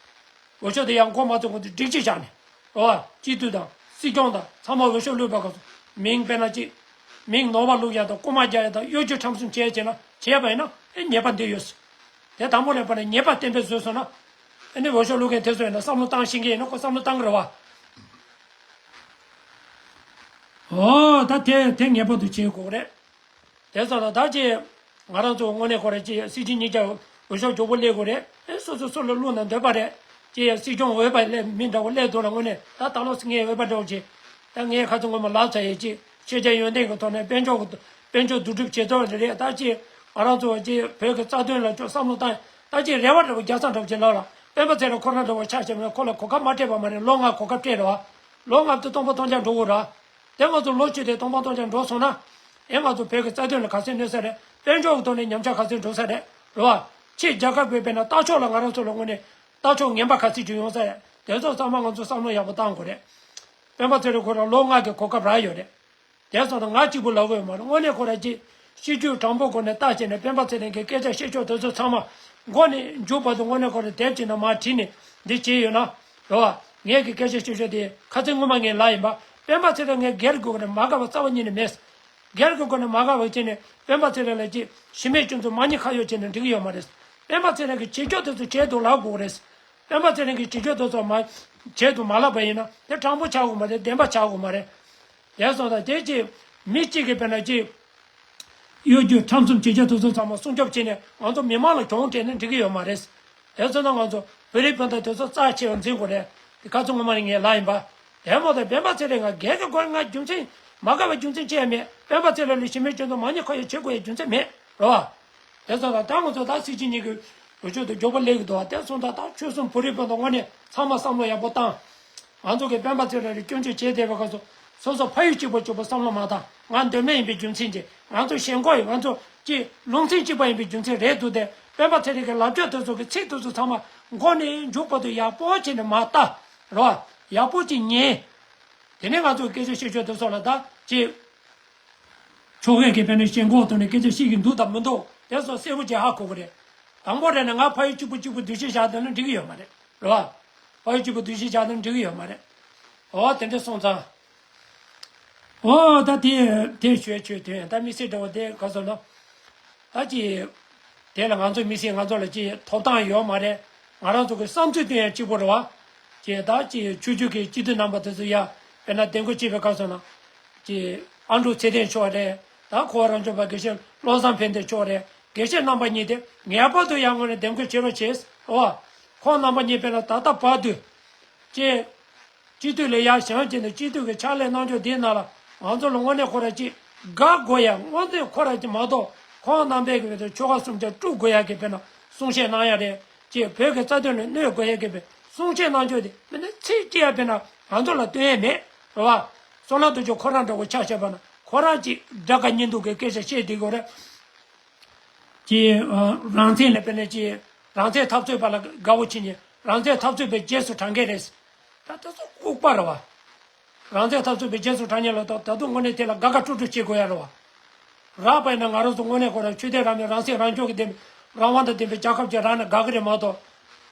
འོས་ཤོག་དེ་ཡང་མགོ་མ་ཚོས་གོང་དུ་སྒྲིག་གཅིག་བཞག་ནས། རེད་བ། སྤྱི་འཐུས་དང་སྲིད་སྐྱོང་དང་ཚང་མ་འོས་ཤོག་བླུགས་པའི་སྐབས་སུ་མིང་དཔེར་ན་ཅིག་མིང་ནོར་བ་བླུགས་ཡ་དང་རྐུ་མ་རྒྱག་ཡ་དང་གཡོ་སྒྱུ་ཁྲམ་གསུམ་བྱས་བྱས་ན་བྱས་པ་ཡིན་ན་ཨེ་ཉེས་པ་འདི་ཡོད། དེ་དང་པོ་ལས་པ་ནས་ཉེས་པ་གཏན་འབེབས་བཟོས་སོང་ན། ཨ་ནི་འོས་ཤོག་བླུག་མཁན་དེ་ཚོ་ཡིན་ན་བསམ་བློ་བཏང་ཤེས་མཁན་ཡིན་ན་ཁོ་བསམ་བློ་བཏང་གི་རེད་བ། ཨོ་ད་དེ་དེ་ངེས་པར་དུ་བྱེད་དགོས་རེད། དེ་ཚོ་ལ་ད་ཅི། ང་རང་ཚོ་དངོས་གནས་ཁོ་རེ་ཅི་སྲིད་སྤྱི་གཉིས་ཀ་འོས་ཤོག་མགྱོགས་པོ་སླེབས་དགོས་རེད། ཨེ་སོ་སོ་སོ་ལ་བླུག་ན་འདོད་པ་རེད། ཅི་ཡ་སྲིད་སྐྱོང་འོས་པ་སླེབས་མི་འདྲ་བོ་སླེབས་འདུག་ལ་དངོས་གནས་ད་ད་ལོ་ངའི་འོས་པ་འདྲ་བོ་ཅི། ད་ངས་ཁ་ཚོ་ངོ་མ་ལབ་ཚར་ཡས་ཅི། ཤེས་བྱ་ཡོན་ཏན་གྱི་ཐོག་ནས་དཔལ་འབྱོར་གྱི་དཔལ་འབྱོར་བསྡུ་སྒྲུབ་བྱེད་ཐུབ་པ་རེད། ད་ཅི་ང་རང་ཚོ་ཅི་བོད་ཀྱི་རྩ་དོན་ལ་ཅོ་བསམ་བློ་བཏང་། ད་ཅི་རེ་བ་འདྲ་བོ་རྒྱག་ས་འདྲ་བོ་ཅི་ལབ་ལ་སྤེན་པ་ཚེ་རིང་ཁོ་རང་འདྲ་བོ་ཆ་བཞག་ན་ཁོ་ལ་གོ་སྐབས་མ་སྤྲད་པ་མ་རེད། ལོ་ལྔ་གོ་སྐབས་སྤྲད་རེད་བ། ལོ་ལྔ་དེ་སྟོང་པ་སྟོང་རྐྱང་འགྲོ་དགོས་ར། དེ་ང་ཚོ་ལོ་བཅུ་དེ་སྟོང་པ་སྟོང་རྐྱང་འགྲོ་སོང་ན། ཨེ་ང་ཚོ་བོད་ཀྱི་རྩ་དོན་ལ་ག་ཚོད་གནོད་ས་རེད། དཔལ་འབྱོར་གྱི་ཐོག་ནས་ཉམས་ཆག་ག་ཚོད་འགྲོ་ས་རེད། རེད་བ། ཕྱིས་རྒྱལ་ཁབ་ཀྱི་དཔེར་ན་ལྟ་ཕྱོགས་ལ་ང་རང་ཚོ་ལ་དངོས་གནས་ལྟ་ཕྱོགས་ངན་པ་ག་ཚོད་ཅིག་ཡོང་ས་རེད། དེ་ཚོ་ཚང་མ་ང་ཚོ་བསམ་བློ་ཡག་པོ་བཏང་དགོས་རེད། སྤེན་པ་ཚེ་རིང་ཁོ་རང་ལོ་ལྔ་གི་གོ་སྐབས་རག་ཡོད་རེད། དེ་སོང་ན་ང་གཅིག་པུ་ལབ་དགོས་ཡོད་མ་རེད། དངོས་གནས་ཁོ་རང་གཅིག་སྤྱི་སྤྱོད་དྲང་པོ་སྒོ་ནས་བལྟས་བྱས་ནས་སྤེན་པ་ཚེ་རིང་གི་སྐད་ཆ་བཤད་ཕྱོགས་དེ་ཚོ་ཚང་མ་མགོ་ནས་མཇུག་བར་དུ་དངོས་གནས་ཁོ་རང་དེབ་ཅིག་ནང་མར་བྲིས་ནས་འདི་བྱས་ཡོད་ན། རེད་བ། ངས་ཀྱི་སྐད་ཆ་བཤད་ཕྱོགས་དེ་ཁ་སང་སྔོན་མ་ངས་ལབ་ཡིན་པ། སྤེན་པ་ཚེ་རིང་ངས་སྒེར་དགོས་ཀྱི་རེད། མ་དགའ་བ་རྩ་བ་ཉིད་ནས་མེད། སྒེར་གྱི་སྒོ་ནས་མ་དགའ་བ་བྱས་ནས་སྤེན་པ་ཚེ་རིང་ལ་ཅིག་གཞི་མེད་སྐྱོན་འཛུགས་མ་ཉེས་ཁ་གཡོགས་བྱས་ནས་འགྲིག་གི་ཡོད་མ་རེད། སྤེན་པ་ཚེ་རིང་གི་བྱེད་ཕྱོགས་དེ་ཚོ་བྱས་འདུག་ལབ་དགོས་རེད། སྤེན་པ་ཚེ་རིང་གི་བྱེད་ཕྱོགས་དེ་ཚོ་མ་བྱས་འདུག་མ་ལབ་པ་ཡིན་ན་དེ་དྲང་པོ་ཆགས་དགོས་མ་རེད། བདེན་པ་ཆགས་དགོས་མ་རེད། དེ་སོང་ཙང་དེ་ཅིག་མི་གཅིག་གིས་དཔེར་ན་ཅིག་གཡོ་སྒྱུ་ཁྲམ་གསུམ་བྱེད་ཕྱོགས་དེ་ཚོ་ཚང་མ་སྲུང་སྐྱོབ་བྱས་ནས་ང་ཚོ་མི་མང་ལ་གྱོང་སྤྲད་ན་འགྲིག་གི་ཡོད་མ་རེད། དེ་ཚོ་ན་ང་ཚོ་བོད་རིགས་སྤུན་ཟླ་དེ་ཚོ་རྩ་ཆེ་བ་འཛིན་དགོས་རེད། དེ་ཁ་ཚོ་ངོ་མ་ནས་ངས་ལབ་ཡིན་པ། དེ་མོ་དང་སྤེན་པ་ཚེ་རིང་ང་སྒེར་གྱི་སྒོ་ནས་ང་རྒྱུ་མཚན་མ་དགའ་བའི་རྒྱུ་མཚན་ཅི་ཡང་མེད། སྤེན་པ་ཚེ་རིང་ལ་གཞི་མེད་སྐྱོན་འཛུགས་མ་ཉེས་ཁ་གཡོགས་བྱེད་དགོས་ཡའི་རྒྱུ་མཚན་མེད། རེད་བ། དེ་སོང་ཙང་ད་ང་ཚོ་ད་སྲིད་སྤྱི་གཉིས་ཀྱི་འོས་ཤོག་དེ་མགྱོགས་པོ་སླེབས་ཀྱི་འདུག་བ། དེ་སོང་ཙང་ད་ཆོལ་གསུམ་བོད་རིགས་སྤུན་ཟླ་དངོས་གནས་ཚང་མ་བསམ་བློ་ཡག་པོ་བཏང་། ང་ཚོ་གི་སྤེན་པ་ཚེ་རིང་ལ་སྐྱོན་བརྗོད་བྱས་བསྡད་པའི་སྐབས་སུ་སོ་སོ་ཕ་ཡུལ་གཅིག་པ་གཅིག་པ་བསམ་བློ་མ་བཏང་། ང་མདོ་སྨད་ཡིན་པའི་རྒྱུ་མཚན་གྱིས། ང་ཚོ་ཞེན་ཁོག་ཡིན། ང་ཚོ་ཀྱི་ལུང་ཚན་གཅིག་པ་ཡིན་པའི་རྒྱུ་མཚན་རེད་འདུག་སྟེ། སྤེན་པ་ཚེ་རིང་གི་ལབ་ཕྱོགས་དེ་ཚོ་གི་ཚིག་དེ་ཚོ་ཚང་མ་མགོ་ནས་མཇུག་བར་དུ་ཡག་པོ་བྱས་ནས་མར་ལྟ། རེད་བ། ཡག་པོ་ཅིག་ཉན། དེ་ནས་ང་ཚོ་སྐད་ཆ་བཤད་ཕྱོགས་དེ་ཚོ་ལ་ད་ཅིག་ཕྱོགས་ཁག་གི་དཔེར་ན་ཞེན་ཁོག་ཐོག་ནས་སྐད་ཆ་བཤད་ཀྱི་འདུག་དང་མི་འདུག་དེ་ཚོ་གསལ་པོ་ཅིག་ཧ་གོ་གི་རེད། དང་པོ་རེད་ན་ང་ཕ་ཡུལ་གཅིག་པུ་གཅིག་པུ་འདུ་ཤེས་བཞག་བསྡད་ན་འགྲིག་གི་ཡོད་མ་རེད། རེད་བ། ཕ་ཡུལ་གཅིག་པུ་འདུ་ཤེས་བཞག་བསྡད་ན་འགྲིག་གི་ཡོད་མ་རེད། འོ་དེ་འདྲ་སོང་ཙང་། འོ་ད་དེ་དེ་ཞོལ་ཆོས་དོན་ད་དམིགས་བསལ་འདྲ་བོ་དེ་ག་ཚོད་ན། ད་ཅི། དེ་ལ་ང་ཚོ་དམིགས་བསལ་ང་ཚོ་ལ་ཅི་ཐོབ་ཐང་ཡོད་མ་རེད། ང་རང་ཚོ་གི་བསམ་ཚུལ་དེ་ཡང་གཅིག་པོ་རེད་བ། ཅི་ད་ཅི་ཆོས་བརྒྱུད་ཀྱི་སྤྱི་འཐུས་རྣམ་པ་དེ་ཚོ་ཡ་དཔེར་ན་འདེམས་བསྐོ་བྱེད་པའི་སྐབས་སུ་ན། ཅི་ཨ་འབྲུག་ཚེ་བརྟན་མཆོག་རེད། ད་ཁོ་རང་སྐྱོན་པ་དགེ་བཤེས་བློ་བཟང་ཕན་བདེ་མཆོག་རེད། དགེ་བཤེས་རྣམ་པ་གཉིས་དེ་ངེས་པར་དུ་ཡང་ངོས་ནས་འདེམས་བསྐོ་བྱེད་རོགས་བྱེད། རེད་བ། ཁོང་རྣམ་པ་གཉིས་དཔེར་ན་ད་ལྟ་བར་དུ། ཅི། སྤྱི་འཐུས་ལ་ཡར་བཞེངས་བྱས་ནས་སྤྱི་འཐུས་ཀྱི་ཕྱག་ལས་གནང་ཕྱོགས་འདིའི་ནང་ལ་ང་ཚོ་ལ་དངོས་གནས་ཁོ་ར་ཅིག་དགའ་དགོས་ཡ། དངོས་གནས་ཁོ་ར་ཅིག་མ་གཏོགས་ཁོང་རྣམ་པས་ཀྱི་བའི་ཆོལ་ཁ་གསུམ་ཆ་དཀྲུག་དགོས་ཡ་གི་དཔེར་ན་ གསུང་བཤད་གནང་ཡ་རེད། ཅེས་བོད་ཀྱི་རྩ་དོན་ལ་གནོད་དགོས་ཡ་གི་བའི་གསུང་བཤད་གནང་རྒྱུ་དེ་མི་སྣ་ཚིག་གཅིག་ཡ་དཔེར་ན་ང་ཚོ་ལ་སྟོན་ཡ་མེད་རེད་བ། བསོད་ནམས་རྡོ་རྗེ་ཁོ་རང་འདྲ་བོ་ཆ་བཞག་པ་ན་ཁོ་རང་གཅིག་དགྲ་དགའ་གཉེན་སྡུག་གི་སྐད་ཆ་བཤད་བསྡད་དགོས་རེད། ཅེས་རང་བཙན་ལ་དཔེར་ན་ཅེས་རང་བཙན་འཐབ་རྩོད་པ་ལ་དགའ་བོ་བྱེད་ཉེ་རང་བཙན་འཐབ་རྩོད་པའི་རྗེས་སུ་འབྲང་མཁན་རེད། ད་ད་ཚོ་ལྐུགས་པ་རེད་བ། རང་བཙན་འཐབ་རྩོད་པའི་རྗེས་སུ་འབྲང་མཁན་ལ་ད་ད་དུང་དངོས་གནས་དེ་ལ་དགའ་དགའ་སྤྲོ་སྤྲོ་བྱེད་དགོས་ཡ་རེད་བ། རག་པ་ཡིན་ན་ང་རང་ཚོ་དངོས་གནས་ཁོ་རང་ཆོས་དད་རང་མོས་རང་སྲིད་རང་སྐྱོང་གི་ལྡན་པའི་རང་དབང་དང་ལྡན་པའི་རྒྱལ་ཁབ་ཅིག་རག་ན་དགའ་གི་རེད་མ་གཏོགས།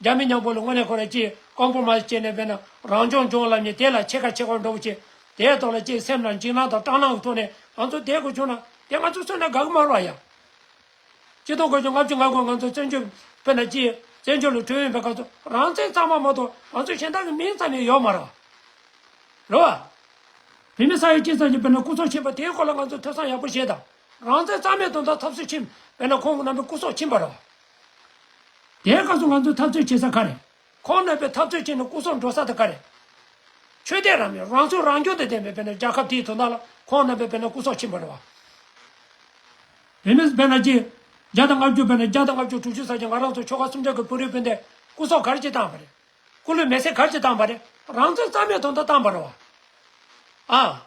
རྒྱ་མི་མཉམ་པོ་ལ་དངོས་གནས་ཁོ་རང་ཅིག་ཀོམ་པོ་མའེ་སི་བྱས་ནས་དཔེར་ན་རང་སྐྱོང་ལྗོངས་ལབ་ནས་དེ་ལ་ཕྱེད་ཀ་ཕྱེད་ཀ་འགྲོ་བྱེད། དེའི་ཐོག་ལ་ཅིག་སེམས་ལ་འཇིགས་སྣང་དང་སྐྲག་སྣང་གི་ཐོག་ནས་ང་ཚོ་བསྡད་དགོས་བྱུང་ན་དེ་ང་ཚོ་སུ་ན་དགའ་གི་མ་རེད་བ་ཡ། ཆིག་སྟོང་དགུ་བརྒྱ་ལྔ་བཅུ་ང་དགུ་ང་ཚོ་བཙན་བྱོལ་དཔེར་ན་ཅིག་བཙན་བྱོལ་ལ་བྲོས་ཡོང་པའི་སྐབས་སུ་རང་བཙན་གཙང་མ་མ་གཏོགས་ང་ཚོ་གཞན་དག་གི་མིང་ཙམ་ཡང་ཡོད་མ་རེད་བ། རེད་བ། བོད་མི་ས་ཡ་གཅིག་ཙམ་གྱིས་དཔེར་ན་སྐུ་སྲོག་ཕྱིན་པ་དེའི་སྐོར་ལ་ང་ཚོ་ཐོས་བསམ་ཡག་པོ་བྱས་དང་། རང་བཙན་གཙང་མའི་དོན་དག་འཐབ་རྩོད་ཕྱིན་དཔེར་ན་ཁོང་རྣམ་པའི་སྐུ་སྲོག་ཕྱིན་པ་རེད་བ། དེའི་སྐབས་སུ་ང་ཚོ་འཐབ་རྩོད་བྱེད་ས་ག་རེད། ཁོང་རྣམ་པའི་འཐབ་རྩོད་བྱས་ནས་སྐུ་སྲོག་འགྲོ་ས་དེ་ག་རེད། ཆོས་དད་རང་མོས་རང་ཚུགས་རང་སྐྱོང་དང་ལྡན་པའི་དཔེར་ན་རྒྱལ་ཁབ་དེའི་དོན་དག་ལ་ཁོང་རྣམ་པའི་དཔེར་ན་སྐུ་སྲོག་ཕྱིན་པ་རེད་བ། བོད་མི་དཔེར་ན་ཅི། བརྒྱ་དང་ལྔ་བཅུ་དཔེར་ན་བརྒྱ་དང་ལྔ་བཅུ་དྲུག་ཅུ་ཙམ་གྱིས་ང་རང་ཚོ་ཆོལ་ཁ་གསུམ་ཆར་གྱི་བོད་རིགས་སྤུན་ཟླའི་སྐུ་སྲོག་ག་རེ་ཅིག་བཏང་བ་རེད། སྐུ་ལུས་མེ་སྲེག་ག་རེ་ཅིག་བཏང་བ་རེད། རང་བཙན་གཙང་མའི་དོན་དུ་བཏང་བ་རེད་བ། ཨ།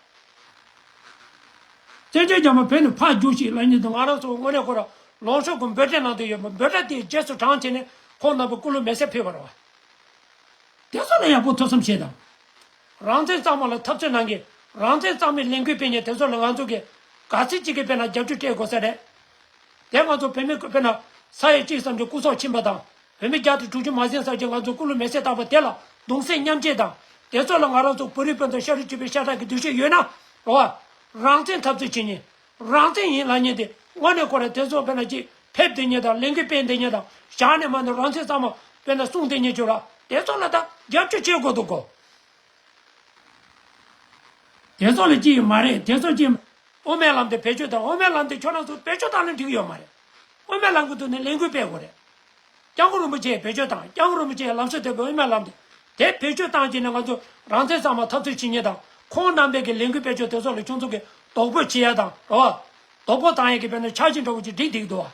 བཙན་བྱོལ་རྒྱ་མི་བོད་ནས་ཕར་རྒྱུགས་ཤིག་ལབ་མཁན་དེ་ང་རང་ཚོ་དངོས་གནས་ཁོ་རང་ལངས་ཕྱོགས་ཀྱི་འབོད་སྒྲ་ནང་དུ་ཡོད་པ་འབོད་སྒྲ་དེའི་རྗེས་སུ་འབྲངས་བྱས་ནས་ཁོང་རྣམ་པའི་སྐུ་ལུས་མེ་སྲེག་ཕུལ་བ་རེད་བ། དེ་ཚོ་ལ་ཡག་པོ་ཐོས་བསམ་བྱེད་དང་། རང་བཙན་གཙང་མ་ལ་འཐབ་རྩོད་གནང་མཁན། རང་བཙན་གཙང་མའི་ལས་འགུལ་སྤེལ་མཁན་དེ་ཚོ་ལ་ང་ཚོ་གིས་ག་ཚོད་ཅིག་གིས་དཔེར་ན་རྒྱབ་སྐྱོར་སྤྲད་དགོས་ས་རེད། དེ་ང་ཚོ་བོད་མི་དཔེར་ན་ས་ཡ་གཅིག་ཙམ་གྱི་སྐུ་སྲོག་ཕྱིན་པ་དང་། བོད་མི་བརྒྱ་དང་དྲུག་ཅུ་མ་ཟིན་ཙམ་གྱིས་ང་ཚོ་སྐུ་ལུས་མེ་སྲེག་བཏང་བ་དེ་ལ་གདུང་སེམས་མཉམ་སྐྱེད་དང་། དེ་ཚོ་ལ་ང་རང་ཚོ་བོད་རིགས་སྤུན་ཟླ་ཤ་རུས་གཅིག་པའི་ཤ་ཁྲག་གི་འདུ་ཤེས་ཡོད་ན། རེད་བ། རང་བཙན་འཐབ་རྩོད་བྱེད་མཁན། རང་བཙན་ཡིན་ལབ་མཁན་དེ་དངོས་གནས་ཁོ་རང་དེ་ཚོ་དཔེར་ན་ཅིག་ཕེབས་བསྡད་མཁན་དང་ལས་འགུལ་སྤེལ་བསྡད་མཁན་དང་བཞག་ནས་མ་ནས་རང་བཙན་གཙང་མ་དཔེར་ན་གསུང་བསྡད་མཁན་ཚོ་ལ་དེ་ཚོ་ལ་ད་རྒྱབ་སྐྱོར་བྱེད་དགོས་འདུག་གོ། དེ་ཚོ་ལ་ཅི་ཡང་མ་རེད། དེ་ཚོ་ཅི་དབུ་མའི་ལམ་དེ་བེད་སྤྱོད་བཏང་། དབུ་མའི་ལམ་དེ་ཁྱོད་རང་ཚོ་བེད་སྤྱོད་བཏང་ན་འགྲིག་གི་ཡོད་མ་རེད། དབུ་མའི་ལམ་གི་ཐོག་ནས་ལས་འགུལ་སྤེལ་དགོས་རེད། སྐྱབས་མགོན་རིན་པོ་ཆེས་བེད་སྤྱོད་བཏང་། སྐྱབས་མགོན་རིན་པོ་ཆེས་ལམ་སྲོལ་དེ་དབུ་མའི་ལམ་དེ་དེ་བེད་སྤྱོད་བཏང་བྱས་ནས་ང་ཚོ་རང་བཙན་གཙང་མ་འཐབ་རྩོད་བྱེད་མཁན་དང་ཁོང་རྣམ་པས་ཀྱི་ལས་འགུལ་སྤེལ་ཕྱོགས་དེ་ཚོ་ལ་ཁྱོད་ཚོ་གིས་དོགས་པ་བྱེད་ཡ་དང་རེད་བ། དོགས་པ་བཏང་ཡ་གི་དཔེར་ན་འཆར་གཞི་འདྲ་བོ་ཅིག་བསྒྲིགས་བསྡད་ཀྱི་འདུག་བ།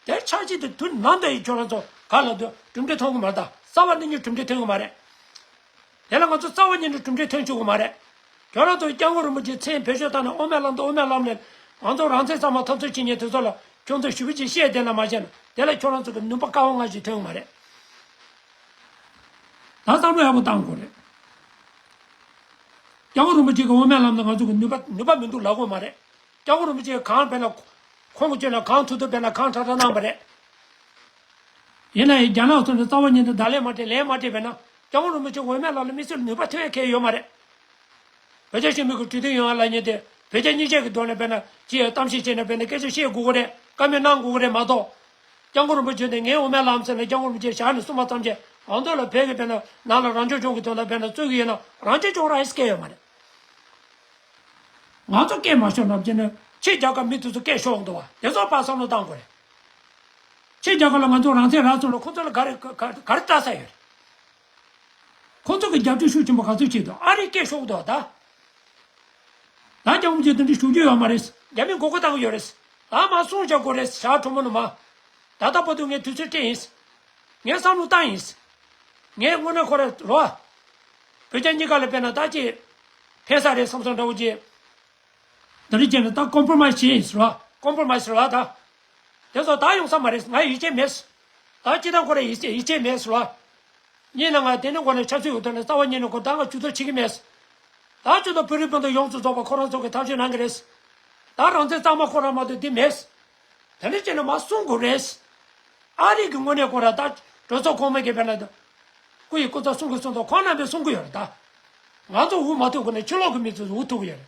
དེ་འཆར་གཞི་དེ་དུས་ནམ་ད་ཡིན་ཁྱོད་རང་ཚོ་ག་ལ་འདུག་གྲུབ་འབྲས་ཐོན་གི་མ་རེད་ད། རྩ་བ་ནས་ནི་གྲུབ་འབྲས་ཐོན་གི་མ་རེད། དེ་ལ་ང་ཚོ་རྩ་བ་ཉིད་ནས་གྲུབ་འབྲས་ཐོན་ཆོག་གི་མ་རེད། ཁྱོད་རང་ཚོ་སྐྱབས་མགོན་རིན་པོ་ཆེའི་མཚན་བེད་སྤྱོད་བཏང་ནས་དབུ་མའི་ལམ་དང་དབུ་མའི་ལམ་ལས་ང་ཚོ་རང་བཙན་གཙང་མ་འཐབ་རྩོད་བྱེད་མཁན་དེ་ཚོ་ལ་ཁྱོད་ཚོ་ཞུ་བ་ཅིག་བཤད་བསྡད་ན་མ་བཤད་ན་དེ་ལ་ཁྱོད་རང་ཚོ་གི་ནུས་པ་ག་བ་ང་ཞིག་ཐོན་གི་མ་རེད། ད་བསམ་བློ་ཡག་པོ་བཏང་དགོས་རེད། སྐྱབས་མགོན་རིན་པོ་ཆེ་གི་དབུ་མའི་ལམ་དང་ང་ཚོ་གི་ནུས་པ་ནུས་པ་མི་འདུག་ལབ་དགོས་མ་རེད། སྐྱབས་མགོན་རིན་པོ་ཆེ་གང་དཔེར་ན་ཁོང་གི་སྤྱོད་ལ་གང་ཐུབ་ཐུབ་དཔེར་ན་གང་དྲག་དྲག་གནང་བ་རེད། ཡིན་ན་ཡང་རྒྱ་ནག་ཚོ་ནི་རྩ་བ་ཉིད་དུ་བརྡ་ལན་མ་སྤྲད་ལན་མ་སྤྲད་པས་ན་སྐྱབས་མགོན་རིན་པོ་ཆེ་འོས་མེད་ལག་ལ་དམིགས་བསལ་ནུས་པ་ཐོན་ཡ་གང་ཡང་ཡོད་མ་རེད། བོད་རྒྱ་ཞི་མོལ་གྱི་གྲོས་མཐུན་ཡོང་བ་ལབ་མཁན་དེ་བོད་རྒྱ་གཉིས་ཆར་གྱི་ཐོག་ནས་དཔེར་ན་ཅི་ཡང་གཏམ་བཤད་བྱས་ནས་དཔེར་ན་སྐད་ཆ་བཤད་དགོས་ཀྱི་རེད། བཀའ་མོལ་གནང་དགོས་ཀྱི་རེད་མ་གཏོགས། སྐྱབས་མགོན་རིན་པོ་ཆེ་ནས་ངའི་འོས་མེད་ལག་ལེན་ལ་སྐྱབས་མགོན་རིན་པོ་ཆེ་བཞག་ནས་གསུངས་པ་ཙམ་གྱིས་ང་ཚོ་ལ་བོད་ཀྱི་དཔེར་ན་ནང་ལ་རང་སྐྱོང་ལྗོངས་ཀྱི་དོན་དག་དཔེར་ན་རྩོད་ཀྱི་ཡོད་ན་རང་སྐྱོང་ལྗོངས་རང་ཡིན་སྐད་ཡོད་མ་རེད། ང་ཚོ་སྐད་མ་ཤོར་ནམ་བྱས་ན་ཕྱི་རྒྱལ་ཁབ་མི་དེ་ཚོ་སྐད་ཤོར་འདུག་བ། དེ་ཚོ་ཕར་བསམ་བློ་བཏང་དགོས་རེད། ཕྱི་རྒྱལ་ཁབ་ལ་ང་ཚོ་རང་བཙན་རག་སོང་ན་ཁོ་ཚོ་ལ་ག་རེ་ག་ག་ག་རེ་ལྟ་ས་ཡོད་རེད། ཁོ་ཚོ་གི་རྒྱབ་སྐྱོར་ཤུགས་ཆེན་པོ་ག་ཚོད་བྱེད་འདུག་ཨ་རིའི་སྐད་ཤོར་འདུག་ད། ད་སྐྱབས་མགོན་ཆེ་དེ་འདྲ་ཞུ་རྒྱུ་ཡོད་མ་རེད། རྒྱ་མིས་མགོ་སྐོར་བཏང་གི་ཡོད་རེད། ད་མ་གསུང་བྱ་དགོས་རེད་ཞག་གྲོ་མོ་ནུ་མ། ད་ལྟ་བར་དུ་ངས་དུས་ཚོད་སྤྲད་ཡིན། ངས་བསམ་བློ་བཏང་ཡིན། ངས་དངོས་གནས་ཁོ་ར་རོ། བོད་རྒྱ་གཉིས་ཀ་ལ་དཔེར་ན་ད་ཅི། ཕན་ས་རེད་བསམ་བསམ་འདྲ་བོ་ཅི། འདི་འདྲ་བྱས་ན་ད་ཀོམ་པོ་མའི་སི་བྱེད་ཡིན་ཟེར་བ། ཀོམ་པོ་མའི་སི་ཟེར་བ་ད། དེ་ཚོ་ད་ཡོང་ས་མ་རེད། ང་ཡིད་ཆེས་མེད། ད་སྤྱི་བཏང་ཁོ་ར་ཡིད་ཆེས་ཡིད་ཆེས་མེད་ཟེར་བ། གཉིས་ན་ང་དེ་ནི་ཁོ་ནས་ཆབ་སྲིད་འོག་ཏུ་ནས་རྩ་བ་ཉིད་ནས་ཁོ་ད་ང་ཇུས་གཏོགས་བྱེད་ཀྱི་མེད། ད་ཇུས་གཏོགས་བོད་རིགས་སྤུན་ཟླ་ཡོངས་སུ་རྫོགས་པ་ཁོ་རང་ཚོ་གི་ཐབས་ཤེས་གནང་གི་རེད། ད་རང་བཙན་གཙང་མ་ཁོ་རང་མ་གཏོགས་འདི་མེད། དེ་འདྲ་བྱས་ནས་མ་གསུང་དགོས་རེད། ཨ་རི་གི་དངོས་གནས་ཁོ་ར་ད་གྲོས་ཚོགས་གོང་མ་གི་དཔེར་ན་ད། སྐུ་ཡི་སྐུ་ཚབ་གསུང་གི་གསུང་དང་ཁོང་རྣམ་པས་གསུང་གི་ཡོད་རེད་ད། ང་ཚོ་འུ་མ་ཐུག་གོ་ནས་ཕྱི་ལོགས་ཀྱི་མི་ཚོས་འུ་ཐུག་གི་ཡོད་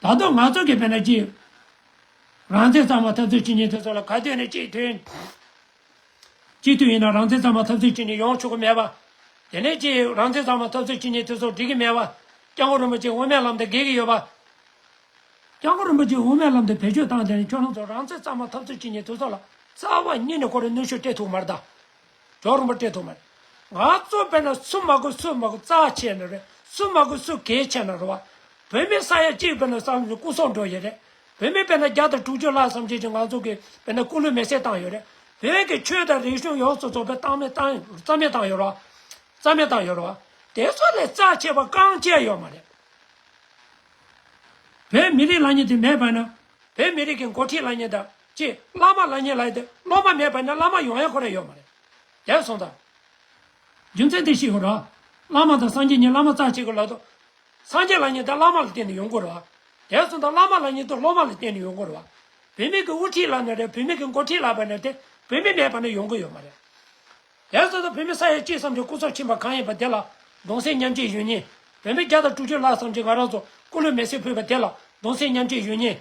རེད། ད་དུང་ང་ཚོ་གི་དཔེར་ན་ཅི། རང་བཙན་གཙང་མ་འཐབ་རྩོད་བྱེད་མཁན་དེ་ཚོ་ལ་ག་དུས་ནས་གཅིག་ཐོན། གཅིག་ཐོན་ཡིན་ན་རང་བཙན་གཙང་མ་འཐབ་རྩོད་བྱེད་མཁན་ཡོང་ཆོག་གི་མེད་པ། དེ་ནས་ཅི་རང་བཙན་གཙང་མ་འཐབ་རྩོད་བྱེད་མཁན་དེ་ཚོ་འགྲིག་གི་མེད་པ། སྐྱབས་མགོན་རིན་པོ་ཆེ་དབུ་མའི་ལམ་དང་འགལ་གི་ཡོད་པ། སྐྱབས་མགོན་རིན་པོ་ཆེ་དབུ་མའི་ལམ་དུ་བེད་སྤྱོད་བཏང་དེ་ནས་ཁྱོད་རང་ཚོ་རང་བཙན་གཙང་མ་འཐབ་རྩོད་བྱེད་མཁན་དེ་ཚོ་ལ་རྩ་བ་ཉིད་ནས་ཁོ་རང་གནོན་ཤུགས་སྤྲད་ཐུབ་མ་རེད་ད། ཇོ་རིན་པོ་སྤྲད་ཐུབ་མ་རེད། ང་ཚོ་དཔེར་ན་སུ་མ་དགོས་སུ་མ་དགོས་རྩ་ཆེ་ན་རེད། སུ་མ་དགོས་སུ་གལ་ཆེ་ན་རེད་བ། བོད་མི་ས་ཡ་གཅིག་དཔེར་ན་བསམ་བློ་སྐུ་སྲོག་འགྲོ་ཡི་རེད། བོད་མི་དཔེར་ན་བརྒྱ་དང་དྲུག་ཅུ་ལྷག་བསམ་བྱས་ཀྱི་ང་ཚོ་གི་དཔེར་ན་སྐུ་ལུས་མེ་སྲེག་བཏང་ཡོད་རེད། བོད་ཀྱི་ཆོས་དང་རིག་གཞུང་ཡོངས་སུ་རྫོགས་པའི་རྩ་མེད་བཏང་རྩ་མེད་བཏང་ཡོད་རེད་བ། རྩ་མེད་བཏང་ཡོད་རེད་བ། དེ་ཚོ་ལས་རྩ་ཆེ་བ་རྐང་གཅིག་ཡོད་མ་རེད། བོད་མི་རིགས་ལབ་མཁན་དེ་མེད་པ་ན། བོད་མི་རིགས་ཀྱི་འགོ་ཁྲིད་ལབ་མཁན་དང་གཅིག་བླ་མ་ལབ་མཁན་ལབ་ཡ་དེ་སློབ་མ་མེད་པ་ན་བླ་མ་ཡོང་ཡ་ཁོ་རང་ཡོད་མ་རེད། དེ་སོང་ཙང་། རྒྱུ་མཚན་དེ་ཤེས་དགོས་ར། བླ་མ་དང་སངས་རྒྱས་གཉིས། བླ་མ་རྩ་ཆེ་གི་ལབ་དུས། སངས་རྒྱས་ལབ་མཁན་དེ་བླ་མ་ལ་བརྟེན་ནས་ཡོང་དགོས་ར། དེ་སོང་ཙང་བླ་མ་ལབ་མཁན་དེ་སློབ་མ་ལ་བརྟེན་ནས་ཡོང་དགོས་ར། བོད་མི་གི་དབུ་ཁྲིད་ལབ་ན་རེད། བོད་མི་གི་འགོ་ཁྲིད་ལབ་པ་ན་དེ་བོད་མི་མེད་པ་ན་ཡོང་གི་ཡོད་མ་རེད། དེ་ཚོ་དང་བོད་མི་ས་ཡ་གཅིག་ཙམ་གྱི་སྐུ་སྲོག་ཕྱིན་པ་གང་ཡིན་པ་དེ་ལ་གདུང་སེམས་མཉམ་སྐྱེད་ཞུ་མཁན། བོད་མི་བརྒྱ་དང་དྲུག་ཅུ་ལྷག་ཙམ་གྱིས་ང་རང་ཚོ་སྐུ་ལུས་མེ་སྲེག་ཕུལ་བ་དེ་ལ་གདུང་སེམས་མཉམ་སྐྱེད་ཞུ་མཁན།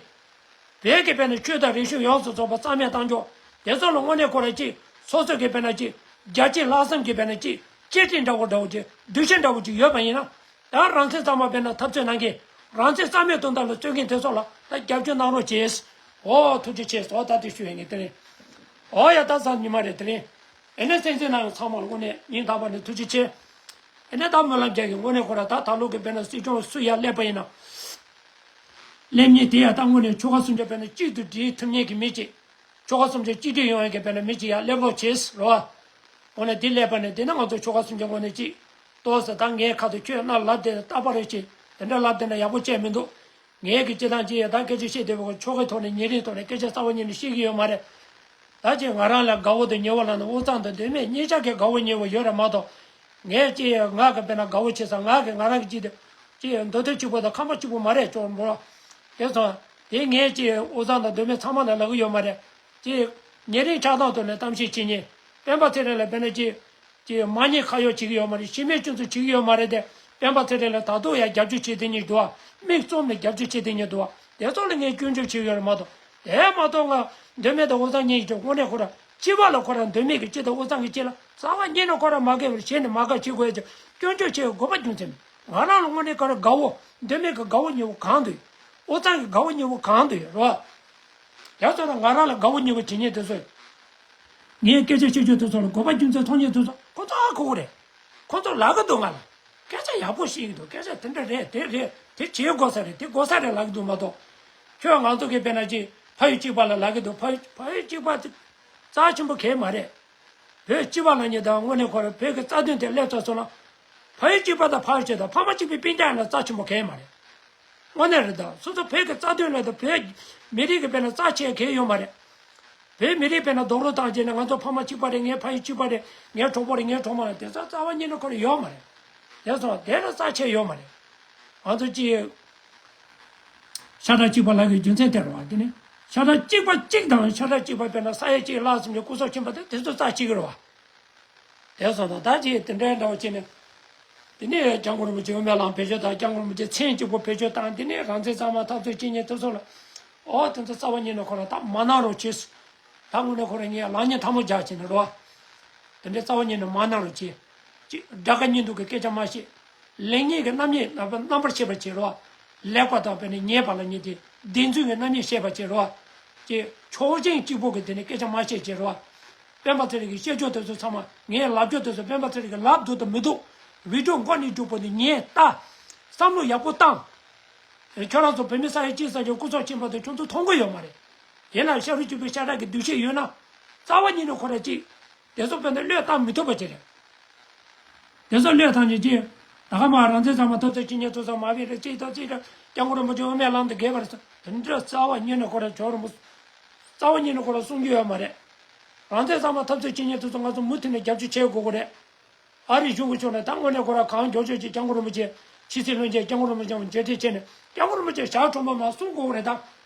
བོད་ཀྱི་དཔེར་ན་ཆོས་དང་རིག་གཞུང་ཡོངས་སུ་རྫོགས་པ་རྩ་མེད་བཏང་ཕྱོགས་དེ་ཚོ་ལ་དངོས་གནས་ཁོ་རང་གཅིག་སོ་སོ་གི་དཔེར་ན་གཅིག་རྒྱལ་གཅེས་ལྷག་བསམ་གྱི་དཔེར་ན་གཅིག་གཅེས་སྤྲས་འདྲ་བོ་འདྲ་བོ་གཅིག་འདུ་ཤེས་འདྲ་བོ་གཅིག་ཡོད་པ་ཡིན་ན། ད་རང་བཙན་གཙང་མ་དཔེར་ན་འཐབ་རྩོད་གནང་མཁན། རང་བཙན་རྩ་མེད་གཏོང་ཐབས་ལ་རྩོད་མཁན་དེ་ཚོ་ལ་ད་རྒྱབ་སྐྱོར་གནང་རོགས་བྱས། ཨོ་ཐུགས་རྗེ་ཆེ། ཨོ་ད་དེ་ཞུ་ཡ་ངས་དེ་རིང་། ཨོ་ཡ་ད་གཟའ་ཉི་མ་རེད་དེ་རིང་། ཨེ་ནས་གསན་གཟིགས་གནང་བའི་ཚང་མ་ལ་དངོས་གནས་སྙིང་ཐག་པ་ནས་ཐུགས་རྗེ་ཆེ། ཨེ་ནས་ད་སྨོན་ལམ་རྒྱག་གི། དངོས་གནས་ཁོ་ར་ད་ད་ལོ་གི་དཔེར་ན་སྲིད་སྐྱོང་སུ་ཡར་སླེབས་པ་ཡིན་ན། སླེབས་མཁན་དེ་ཡ་ད་དངོས་གནས་ཆོལ་ཁ་གསུམ་ཆ་དཔེར་ན་གཅིག་ཏུ་སྒྲིལ་ཐུབ་མཁན་གྱི་མི་གཅིག་ཆོལ་ཁ་གསུམ་ཆ་གཅིག་སྒྲིལ་ཡོང་ཡ་གི་དཔེར་ན་མི་གཅིག་ཡར་སླེབས་རོགས་བྱས་རོ། འོ་ན་འདི་སླེབས་པ་ནས་འདི་ན་ང་ཚོ་ཆོལ་ཁ་གསུམ་ཆ་ངོས་ནས་གཅིག་ཏོག་ཙམ་ད་ངའི་ཁ་ཐུག་ཁྱོད་རྣ་ལབ་བསྡད་ན་རྟག་པར་རེ་བྱེད། དེ་འདྲ་ལབ་བསྡད་ན་ཡག་པོ་བྱས་མི་འདུག་ངས་ཀྱི་སྤྱི་བཏང་ཅི་ཡ་ད་སྐད་ཆ་བཤད་བསྡད་པ་ཆོལ་ཁའི་ཐོག་ནས་ཉེ་རིང་ཐོག་ནས་སྐད་ཆ་རྩ་བ་ཉིད་ནས་བཤད་ཀྱི་ཡོད་མ་རེད། ད་ཅི་ང་རང་ལ་དགའ་བོ་དང་ཉེ་བོ་ལབ་ན་དབུས་གཙང་དང་མདོ་སྨད་གཉིས་ཆ་གི་དགའ་བོ་ཉེ་བོ་ཡོད་རེད་མ་གཏོགས། ངས་ཅི་ང་གི་དཔེར་ན་དགའ་བོ་བྱེད་ས་ང་གི་ང་རང་གི་ཅི་དེ་ཅི་འདོད་ཐོས་གཅིག་པོ་དང་ཁམས་པ་གཅིག་པོ་མ་རེད་ཅོག་འབོ། དེ་སོང་དེ་ངས་ཅི་དབུས་གཙང་དང་མདོ་སྨད་ཚང་མ་ལ་ལབ་ཀྱི་ཡོད་མ་རེད། ཅི་ཉེ་རིང་ཆགས་སྡང་ཐོག་ནས་གཏམ་བཤད་བྱེད་མཁན་སྤེན་པ་ཚེ་རིང་ལ་དཔེར་ན་ཅི། ཅེས་མ་ཉེས་ཁ་གཡོག་བྱེད་ཀྱི་ཡོད་མ་རེད། ཤི་རྨས་སྐྱོན་འཛུགས་བྱེད་ཀྱི་ཡོད་མ་རེད་དེ། སྤེན་པ་ཚེ་རིང་ལ་ད་དུང་ཡང་རྒྱབ་སྐྱོར་བྱེད་དེ་ཉིད་འདུག་ཨ། མིག་བཙུམ་ནས་རྒྱབ་སྐྱོར་བྱེད་དེ་ཉིད་འདུག་ཨ། དེ་ཚོ་ལ་ངས་སྐྱོན་བརྗོད་བྱེད་ཀྱི་ཡོད་རེད་མ་གཏོགས། དེ་མ་གཏོགས་ང་མདོ་སྨད་དང་དབུས་གཙང་གཉིས་ཀྱི་དངོས་གནས་ཁོ་ར་སྤྱི་པ་ལ་ཁོ་ར་མདོ་སྨད་ཀྱི་སྤྱི་དང་དབུས་གཙང་གི་སྤྱི་ལ་རྩ་བ་ཉིད་ནས་ཁོ་ར་མ་དགའ་བར་བྱས་ནས་མ་དགའ་བྱེད་དགོས་ཀྱི་སྐྱོན་བརྗོད་བྱེད་དགོས་པ་རྒྱུ་མཚན་མེད། ང་རང་ལ་དངོས་གནས་ཁོ་ར་དགའ་བོ་མདོ་སྨད་ཀྱི་དགའ་བོ་ཉེ་བོ་གང་འདུག་དབུས་གཙང་གི་དགའ་བོ་ཉེ་བོ་གང་འདུག་རོ། ཡང་ཚོ་ན་ང་རང་ལ་དགའ་བོ་ཉེ་བོ་བྱེད་མཁན་དེ་ཚོས། ངས་སྐད་ཆ་བཤད་རྒྱུ་དེ་ཚོ་ལ་དགོས་པ་རྒྱུ་མཚན་མཐོང་མཁན་དེ་ཚོ་ཁོ་ཚོ་ཧ་གོ་གི་རེད། ཁོ་ཚོ་ལབ་གི་འདུག་ང་ལ། སྐད་ཆ་ཡག་པོ་བཤད་ཀྱི་འདུག་སྐད་ཆ་དེ་འདྲ་རེད་དེ་རེད་དེ་བྱེད་དགོས་ས་རེད་དེ་དགོས་ས་རེད་ལབ་ཀྱི་འདུག་མ་གཏོགས། ཁྱོད་ང་ཚོ་གི་དཔེར་ན་ཅིག་ཕ་ཡུལ་གཅིག་པ་ལ་ལབ་ཀྱི་འདུག་ཕ་ཡུལ་ཕ་ཡུལ་གཅིག་པ་དེ་རྩ་ཆེན་པོ་གང་ཡང་མ་རེད། བོད་སྤྱི་པ་ལབ་མཁན་དང་དངོས་གནས་ཁོ་རང་བོད་ཀྱི་རྩ་དོན་དེ་སླེབས་ཚར་སོང་ན། ཕ་ཡུལ་གཅིག་པ་དང་ཕ་ཡུལ་གཅིག་དང་ཕ་མ་གཅིག་པའི་སྤུན་ཀྱག་ཡིན་ན་རྩ་ཆེན་པོ་གང་ཡང་མ་རེད། དངོས་གནས་རེད་ད། སོ་སོ་བོད་ཀྱི་རྩ་དོན་ལ་དང་བོད་མི་རིགས་ཀྱི་དཔེར་ན་རྩ་ཆེ་གང་ཡང་ཡོད་མ་རེད། བོད་མི་རིགས་དཔེར་ན་རྡོག་རོལ་བཏང་བྱས་ནས་ང་ཚོ་ཕ་མ་གཅིག་པ་རེད། ངའི་ཕ་ཡུལ་གཅིག་པ་རེད། ངའི་གྲོགས་པོ་རེད། ངའི་གྲོགས་མོ་རེད། དེ་ཚོ་རྩ་བ་ཉིད་ནས་ཁོ་རང་ཡོད་མ་རེད། དེ་ཚོ་དེ་ལ་རྩ་ཆེ་ཡོད་མ་རེད། ང་ཚོ་ཅི། ཤ་ཁྲག་གཅིག་པ་ལབ་ཀྱི་རྒྱུ་མཚན་དེ་རེད་བ། དེ་ནི་ཤ་ཁྲག་གཅིག་པ་གཅིག་དང་ཤ་ཁྲག་གཅིག་པ་དཔེར་ན་ས་ཡ་གཅིག་ལྷག་ཙམ་གྱི་སྐུ་སྲོག་ཕྱིན་པ་དེ་དེ་ཚོ་རྩ་གཅིག་རེད་བ། དེ་སོང་ཙང་ད་ཅིག་དེ་འདྲའི་འདྲ་བོ་བྱས་ནས། དེ་ནས་སྐྱབས་མགོན་རིན་པོ་ཆེ་དབུ་མའི་ལམ་བེད་སྤྱོད་དང་། སྐྱབས་མགོན་རིན་པོ་ཆེ་མཚན་གཅིག་པོ་བེད་སྤྱོད་བཏང་། དེ་ནས་རང་བཙན་གཙང་མ་འཐབ་རྩོད་བྱེད་མཁན་དེ་ཚོ་ལ། ཨོ་དེ་ཚོ་རྩ་བ་ཉིད་ནས་ཁོ་རང་ད་མ་གནང་རོགས་བྱེད། ད་དངོས་གནས་ཁོ་རང་ངས་ལག་གཉིས་ཐལ་མོ་སྦྱར་བྱས་ནས་རོ། དེ་འདྲའི་རྩ་བ་ཉིད་ནས་མ་གནང་རོགས་བྱེད། ཅིག་དགྲ་དགའ་གཉེན་སྡུག་གི་སྐད་ཆ་མ་བཤད། ལེགས་ཉེས་ཀྱི་རྣམ་དབྱེ་རྣམ་པར་ཤེས་པར་བྱེད་རོགས། ལེགས་པ་དང་དཔེར་ན་ཉེས་པ་ལ་ཉེས་ཏེ་བདེན་རྫུན་གྱི་རྣམ་དབྱེ་ཤེས་པར་བྱེད་རོགས། ཅེས་ཕྱོགས་ཞེན་གཅིག་པོ་གི་དེ་ནས་སྐད་ཆ་མ་བཤད་བྱེད་རོགས། སྤེན་པ་ཚེ་རིང་གི་བཤད་ཕྱོགས་དེ་ཚོ་ཚང་མ་ངའི་ལབ་ཕྱོགས་དེ་ཚོ་སྤེན་པ་ཚེ་རིང་གི་ལབ་འདུག་དང་མི་འདུག་བི་ཌིའོ་མགོ་ནས་མཇུག་བར་དུ་ཉན་ལྟ། བསམ་བློ་ཡག་པོ་བཏང་། ཁྱོད་རང་ཚོ་བོད་མི་ས་ཡ་གཅིག་ས་ཀྱང་སྐུ་སྲོག་ཕྱིན་པ་དེ་ཁྱོད་ཚོ་མཐོང་གི་ཡོད་མ་རེད། དེ་ལ་ཤ་རུས་གཅིག་པའི་ཤ་ཁྲག་གི་འདུ་ཤེས་ཡོད་ན། རྩ་བ་ཉིད་ནས་ཁོ་ར་གཅིག་དེ་ཚོ་དཔེར་ན་བློས་བཏང་མི་ཐུབ་པ་ཅིག་རེད། དེ་ཚོ་བློས་བཏང་ཉིན་གཅིག་ད་ག་མ་རང་བཙན་གཙང་མ་འཐབ་རྩོད་བྱེད་མཁན་ཚོ་ཚང་མ་བས་རེད། གཅིག་དང་གཅིག་རེད། སྐྱབས་མགོན་རིན་པོ་ཆེ་དབུ་མའི་ལམ་དུ་རྒྱས་པ་རེད་ཟེར། དེ་འདྲ་རྩ་བ་ཉིད་ནས་ཁོ་ར་ཇོ་རིན་པོ། རྩ་བ་ཉིད་ནས་ཁོ་ར་གསུང་རྒྱུ་ཡོད་མ་རེད། རང་བཙན་གཙང་མ་འཐབ་རྩོད་བྱེད་མཁན་ཚོ་ཚོ་ང་ཚོ་མུ་མཐུད་ནས་རྒྱབ་སྐྱོར་བྱེད་དགོས་ཀྱི་རེད། ཨ་རིའི་གཞུང་གི་ཕྱོགས་ནས་ད་དངོས་གནས་ཁོ་ར་གང་མགྱོགས་ཤོས་ཀྱི་སྐྱབས་མགོན་རིན་པོ་ཆེ་ཕྱི་སྲིད་བློན་ཆེན་སྐྱབས་མགོན་རིན་པོ་ཆེའམ་མཇལ་འཕྲད་བྱས་ནས་སྐྱབས་མགོན་རིན་པོ་ཆེ་ཞག་ཁྲོམ་པ་མ་གསུང་དགོས་རེད་ད།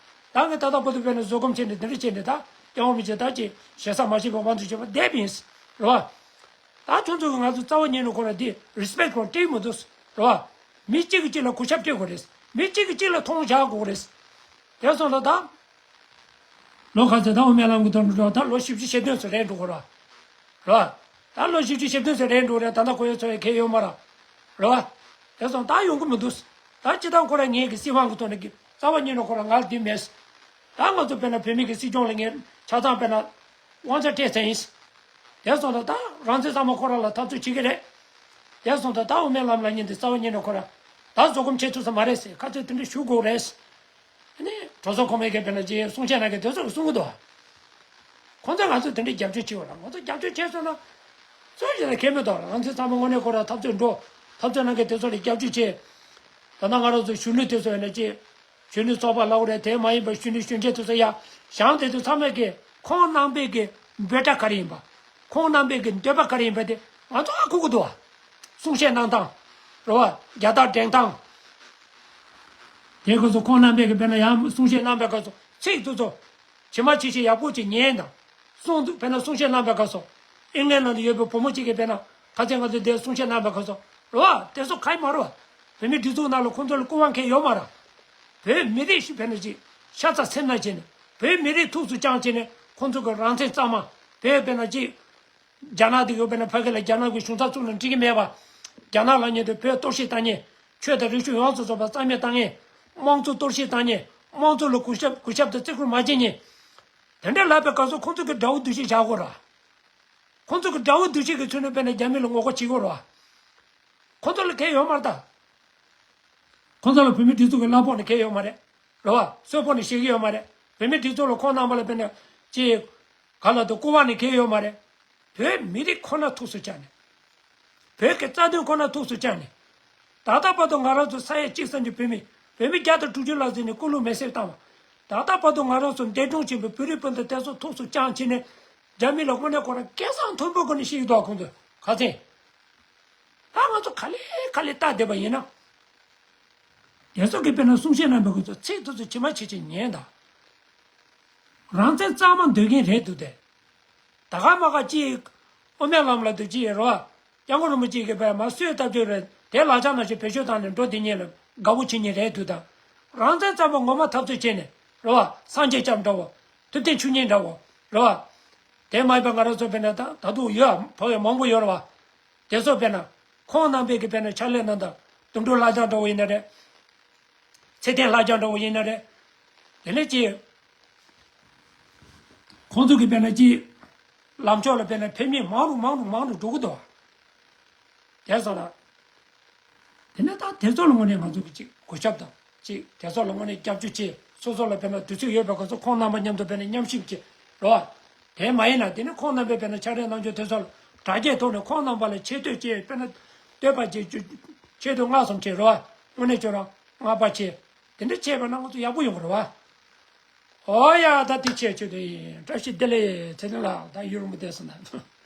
ད་ངས་ད་ལྟ་བར་དུ་བས་ནས་བཟོད་སྒོམ་བྱས་ནས་འདི་འདྲ་བྱས་ནས་ད་སྐྱབས་མགོན་རིན་པོ་ཆེ་ད་ཅི་ཞེ་ས་མ་བྱས་པའི་དབང་དུ་བྱས་པ་བསྡད་པ་ཡིན། རེད་བ། ད་ཁྱོད་ཚོ་གི་ང་ཚོ་རྩ་བ་ཉིད་ནས་ཁོ་ར་འདི་རི་སི་པེག་ཁོ་ར་སྤྲད་མི་འདུག་རེད་བ། མི་གཅིག་གིས་གཅིག་ལ་གུས་ཞབས་སྤྲད་དགོས་རེད། མི་གཅིག་གིས་གཅིག་ལ་མཐོང་བཞག་དགོས་རེད། དེ་སོང་ལ་ད། ལོ་ག་ཚོད་ད་དབུ་མའི་ལམ་གྱི་ཐོག་ནས་འགྲོ་ད་ལོ་བཞི་བཅུ་ཞེ་བདུན་ཙམ་རེད་འགྲོ་གི་ར། ར། ད་ལོ་བཞི་བཅུ་ཞེ་བདུན་ཙམ་རེད་འགྲོ་རེད། ད་ལྟ་ཁོ་ཡོད་ཚོ་ཡོད་མཁན་ཡོད་མ་ར། ར། དེ་སོང་ད་ཡོང་གི་མི་འདུག་ད་སྤྱི་བཏང་ཁོ་ར་ངེད་ཀྱི་སྲིད་དབང་གི་ཐོག་ནས་ཀྱི་རྩ་བ་ཉིད་ནས་ཁོ་ར་ང་ལ་འདི་མེད། ད་ང་ཚོ་དཔེར་ན་བོད་མི་གི་སྲིད་སྐྱོང་ལ་ངས་ཆ་ཚང་དཔེར་ན་དབང་ཆ་སྤྲད་ཚར་ཡིན། དེ་སོང་ད་ད་རང་བཙན་གཙང་མ་ཁོ་ར་ལ་འཐབ་རྩོད་བྱེད་ཀྱི་རེད། དེ་སོང་ད་ད་དབུ་མའི་ལམ་ལ་ཉིན་འདི་རྩ་བ་ཉིད་ནས་ཁོ་ར་ད་བཟོད་སྒོམ་བྱེད་ཐུབ་ས་མ་རེད་ཟེར་ཁ་ཚོད་དེ་འདྲ་ཞུ་དགོས་རེད། ནི་གྲོས་ཚོགས་ཁོངས་མི་གི་དཔེར་ན་ཅིག་གསུང་བཤད་གནང་མཁན་དེ་ཚོ་གིས་གསུང་གི་འདུག་ཁོང་ཚོས་ང་ཚོ་དེ་འདྲའི་རྒྱབ་སྐྱོར་བྱེད་དགོས་ར། ང་ཚོ་རྒྱབ་སྐྱོར་བྱས་སོང་ན་སུ་ཞིག་ལ་ཁེ་མི་འདུག་ར། ང་ཚོའི་ཚང་མ་དངོས་གནས་ཁོ་ར་འཐབ་རྩོད་འགྲོ། འཐབ་རྩོད་གནང་མཁན་དེ་ཚོ་ལ་རྒྱབ་སྐྱོར་བྱེད། ད་ལྟ་ང་རང་ཚོ་གཞོན་ནུ་དེ་ཚོ་ཡིན་ན་ཅི། གཞོན་ནུ་ཚོགས་པ་ལབ་དགོས་རེད། དེ་མ་ཡིན་པ་གཞོན་ནུ་གཞོན་སྐྱེས་དེ་ཚོ་ཡ་བཞེངས་དེ་ཚོ་ཚང་མས་ཀྱི་ཁོང་རྣམ་པས་ཀྱི་འབོད་སྒྲ་ག་རེ་ཡིན་པ། ཁོང་རྣམ་པས་ཀྱི་འདོད་པ་ག་རེ་ཡིན་པ་དེ་ང་ཚོ་ཧ་གོ་གི་འདུག་བ། གསུང་བཤད་གནང་སྟངས། རེད་བ། རྒྱལ་དར་སྒྲེང་སྟངས། དེ་སྐབས་སུ་ཁོང་རྣམ་པས་ཀྱི་དཔེར་ན་ཡང་གསུང་བཤད་གནང་པའི་སྐབས་སུ་ཚིག་དེ་ཚོ་ཇི་མ་ཇི་བཞིན་ཡག་པོ་ཅིག་ཉན་དང་། གསུང་དུ་དཔེར་ན་གསུང་བཤད་གནང་པའི་སྐབས་སུ་ཨིན་ལན་ནང་དུ་ཡོད་པའི་བུ་མོ་གཅིག་གིས་དཔེར་ན་ཁ་སང་ང་ཚོ་འདིར་གསུང་བཤད་གནང་པའི་སྐབས་སུ་རེད་བ། དེ་ཚོ་ག་ཡི་མ་རེད་བ། བོད་མིའི་སྒྲིག་འཛུགས་ནང་ལ་ཁོང་ཚོ་ལ་སྐུ་དབང་གང་ཡང་ཡོད་མ་རེད། བོད་མི་རིགས་ཤིག་དཔེར་ན་ཅིག་ཤ་ཚ་སེམས་ན་བྱས་ནས་བོད་མི་རིགས་ཐུགས་སུ་བཅངས་བྱས་ནས་ཁོང་ཚོ་གི་རང་བཙན་གཙང་མ། བོད་དཔེར་ན་ཅིག་རྒྱ་ནག་དེ་ཡོད་པས་ན་ཕ་གི་ལ་རྒྱ་ནག་གི་གཞུང་ཚབ་བཙུགས་ན་འགྲིག་གི་མེད་པ། རྒྱ་ནག་ལ་ཉེ་དུ་བོད་གཏོར་བཤིག་བཏང་ཉེ། ཆོས་དང་རིག་གཞུང་ཡོངས་སུ་རྫོགས་པ་རྩ་མེད་བཏང་ཉེ། དམངས་གཙོ་གཏོར་བཤིག་བཏང་ཉེ། དམངས་གཙོ་ལ་གུས་ཞབས་གུས་ཞབས་དང་བརྩི་བཀུར་མ་བྱེད་ཉེ། དེ་འདྲ་ལབ་པའི་སྐབས་སུ་ཁོང་ཚོ་གི་དགྲ་བོ་འདུ་ཤེས་བཞག་དགོས་ར། ཁོང་ཚོ་གི་དགྲ་བོ་འདུ་ཤེས་ཀྱི་ཚུལ་ནས་དཔེར་ན་རྒྱ་མི་ལ་ངོ་རྒོལ་བྱེད་དགོས་ར། ཁོང་ཚོ་ལ་ཁེ་ཡོད་མ་རེད་ད། ཁོང་ཚོ་ལ་བོད་མི་སྒྲིག་འཛུགས་ཀྱི་གླ་ཕོགས་ནི་ཁེ་ཡོད་མ་རེད། རེད་བ། གསོལ་ཕོགས་ནི་བཞེས་ཀྱི་ཡོད་མ་རེད། བོད་མི་སྒྲིག་འཛུགས་ལ་ཁོང་རྣམ་པ་ལ་དཔེར་ན་ཅིག་ག་ལ་དུ་སྐུ་དབང་ནི་ཁེ་ཡོད་མ་རེད། བོད་མི་རིགས་ཁོ་ན་ཐུགས་སུ་བཅངས་ནས། བོད་ཀྱི་རྩ་དོན་ཁོ་ན་ཐུགས་སུ་བཅངས་ནས། ད་ལྟ་བར་དུ་ང་རང་ཚོ་ས་ཡ་གཅིག་ཙམ་གྱི་བོད་མི་བོད་མི་བརྒྱ་དང་དྲུག་ཅུ་ལྷག་ཟིན་ནས་སྐུ་ལུས་མེ་སྲེག་བཏང་བ། ད་ལྟ་བར་དུ་ང་རང་ཚོ་འདས་གྲོངས་ཕྱིན་པའི་བོད་རིགས་སྤུན་ཟླ་དེ་ཚོ་ཐུགས་སུ་བཅངས་བྱས་ནས། རྒྱ་མི་ལ་དངོས་གནས་ཁོ་རང་སྐད་གསང་མཐོན་པོ་སྒོ་ནས་བཤད་ཀྱི་འདུག་ཁོང་ཚོས་ཁ་སང་། ད་ང་ཚོ་ག་ལེ་ག་ལེ་ལྟ་བསྡད་པ་ཡིན་ན། དེ་ཚོ་གིས་དཔེར་ན་གསུང་བཤད་གནང་བའི་སྐབས་སུ་ཚིག་དེ་ཚོ་ཇི་མ་ཇི་བཞིན་ཉན་དང་། རང་བཙན་གཙང་མ་འདོད་མཁན་རེད་འདུག་སྟེ། ད་ག་མ་ག་ཅིག་དབུ་མའི་ལམ་ལ་འདུག་ཅིག་རེད་བ། སྐྱབས་མགོན་རིན་པོ་ཆེ་གིས་དཔེར་མ་གསོལ་བཏབ་རྒྱུ་རེད། དེ་ལག་ཆ་ནང་བཞིན་བེད་སྤྱོད་བཏང་ནས་འགྲོ་བསྡད་མཁན་ལ་དགའ་བོ་བྱེད་མཁན་རེད་འདུག་ད། རང་བཙན་གཙང་མ་ངོ་མ་འཐབ་རྩོད་བྱས་ནས་རེད་བ། སངས་རྒྱས་སྐྱབས་འདྲ་བོ། ཐུབ་བསྟན་ཆོས་ཉིད་འདྲ་བོ། རེད་བ། དེ་མ་ཡིན་པ་ང་རང་ཚོ་དཔེར་ན་ད་ད་དུང་ཡོད་ཕ་བའི་མང་པོ་ཡོད་རེད་བ། དེ་ཚོ་དཔེར་ན། ཁོང་རྣམ་པས་ཀྱི་དཔེར་ན་ཕྱག་ལས་གནང་སྟངས་དོན་གྲུབ་ལྷ་བྱམས་འདྲ་བོ་ཡིན་ན་རེད། ཚེ་བརྟན་ལྷ་བྱམས་འདྲ་བོ་ཡིན་ན་རེད། དེ་ནས་ཅི། ཁོང་ཚོ་གི་དཔེར་ན་ཅི། ལམ་ཕྱོགས་ལ་དཔེར་ན་ཕེབས་མཁན་མང་རུ་མང་རུ་མང་རུ་འགྲོ་གི་འདུག་དེ་སོང་ན། དེ་ནས་ད་དེ་ཚོ་ལ་དངོས་གནས་ང་ཚོ་གི་ཅིག་གུས་ཞབས་དང་། ཅིག་དེ་ཚོ་ལ་དངོས་གནས་སྐྱབས་བཅོལ་བྱེད། སོ་སོ་ལ་དཔེར་ན་དུས་ཚོད་ཡོད་པའི་སྐབས་སུ་ཁོང་རྣམ་པ་མཉམ་དུ་དཔེར་ན་མཉམ་ཞུགས་བྱེད་རོགས། དེ་མ་ཡིན་ན་དེ་ནི་ཁོང་རྣམ་པས་དཔེར་ན་ཕྱག་ལས་གནང་རྒྱུ་དེ་ཚོ་ལ་དྲ་རྒྱའི་ཐོག་ནས་ཁོང་རྣམ་པ་ལ་ཆེ་བསྟོད་བྱེད། དཔེར་ན་བསྟོད་པ་བྱེད་རྒྱུ། ཆེད་དུ་བསྔགས་གསུམ་བྱེད་རོགས། དངོས་གནས་ཁྱོད་རང་བསྔགས་པ་བྱེད། དེ་འདྲ་བྱས་པ་ན་ང་ཚོ་ཡག་པོ་ཡོང་གི་རེད་བ། ཨོ་ཡ། ད་དེ་བྱས་ཆོག་དེ་ཡིན། བཀྲ་ཤིས་བདེ་ལེགས། ཚེ་རིང་ལགས། ད་ཡུན་རིང་པོ་བསྡད་སོང་ན།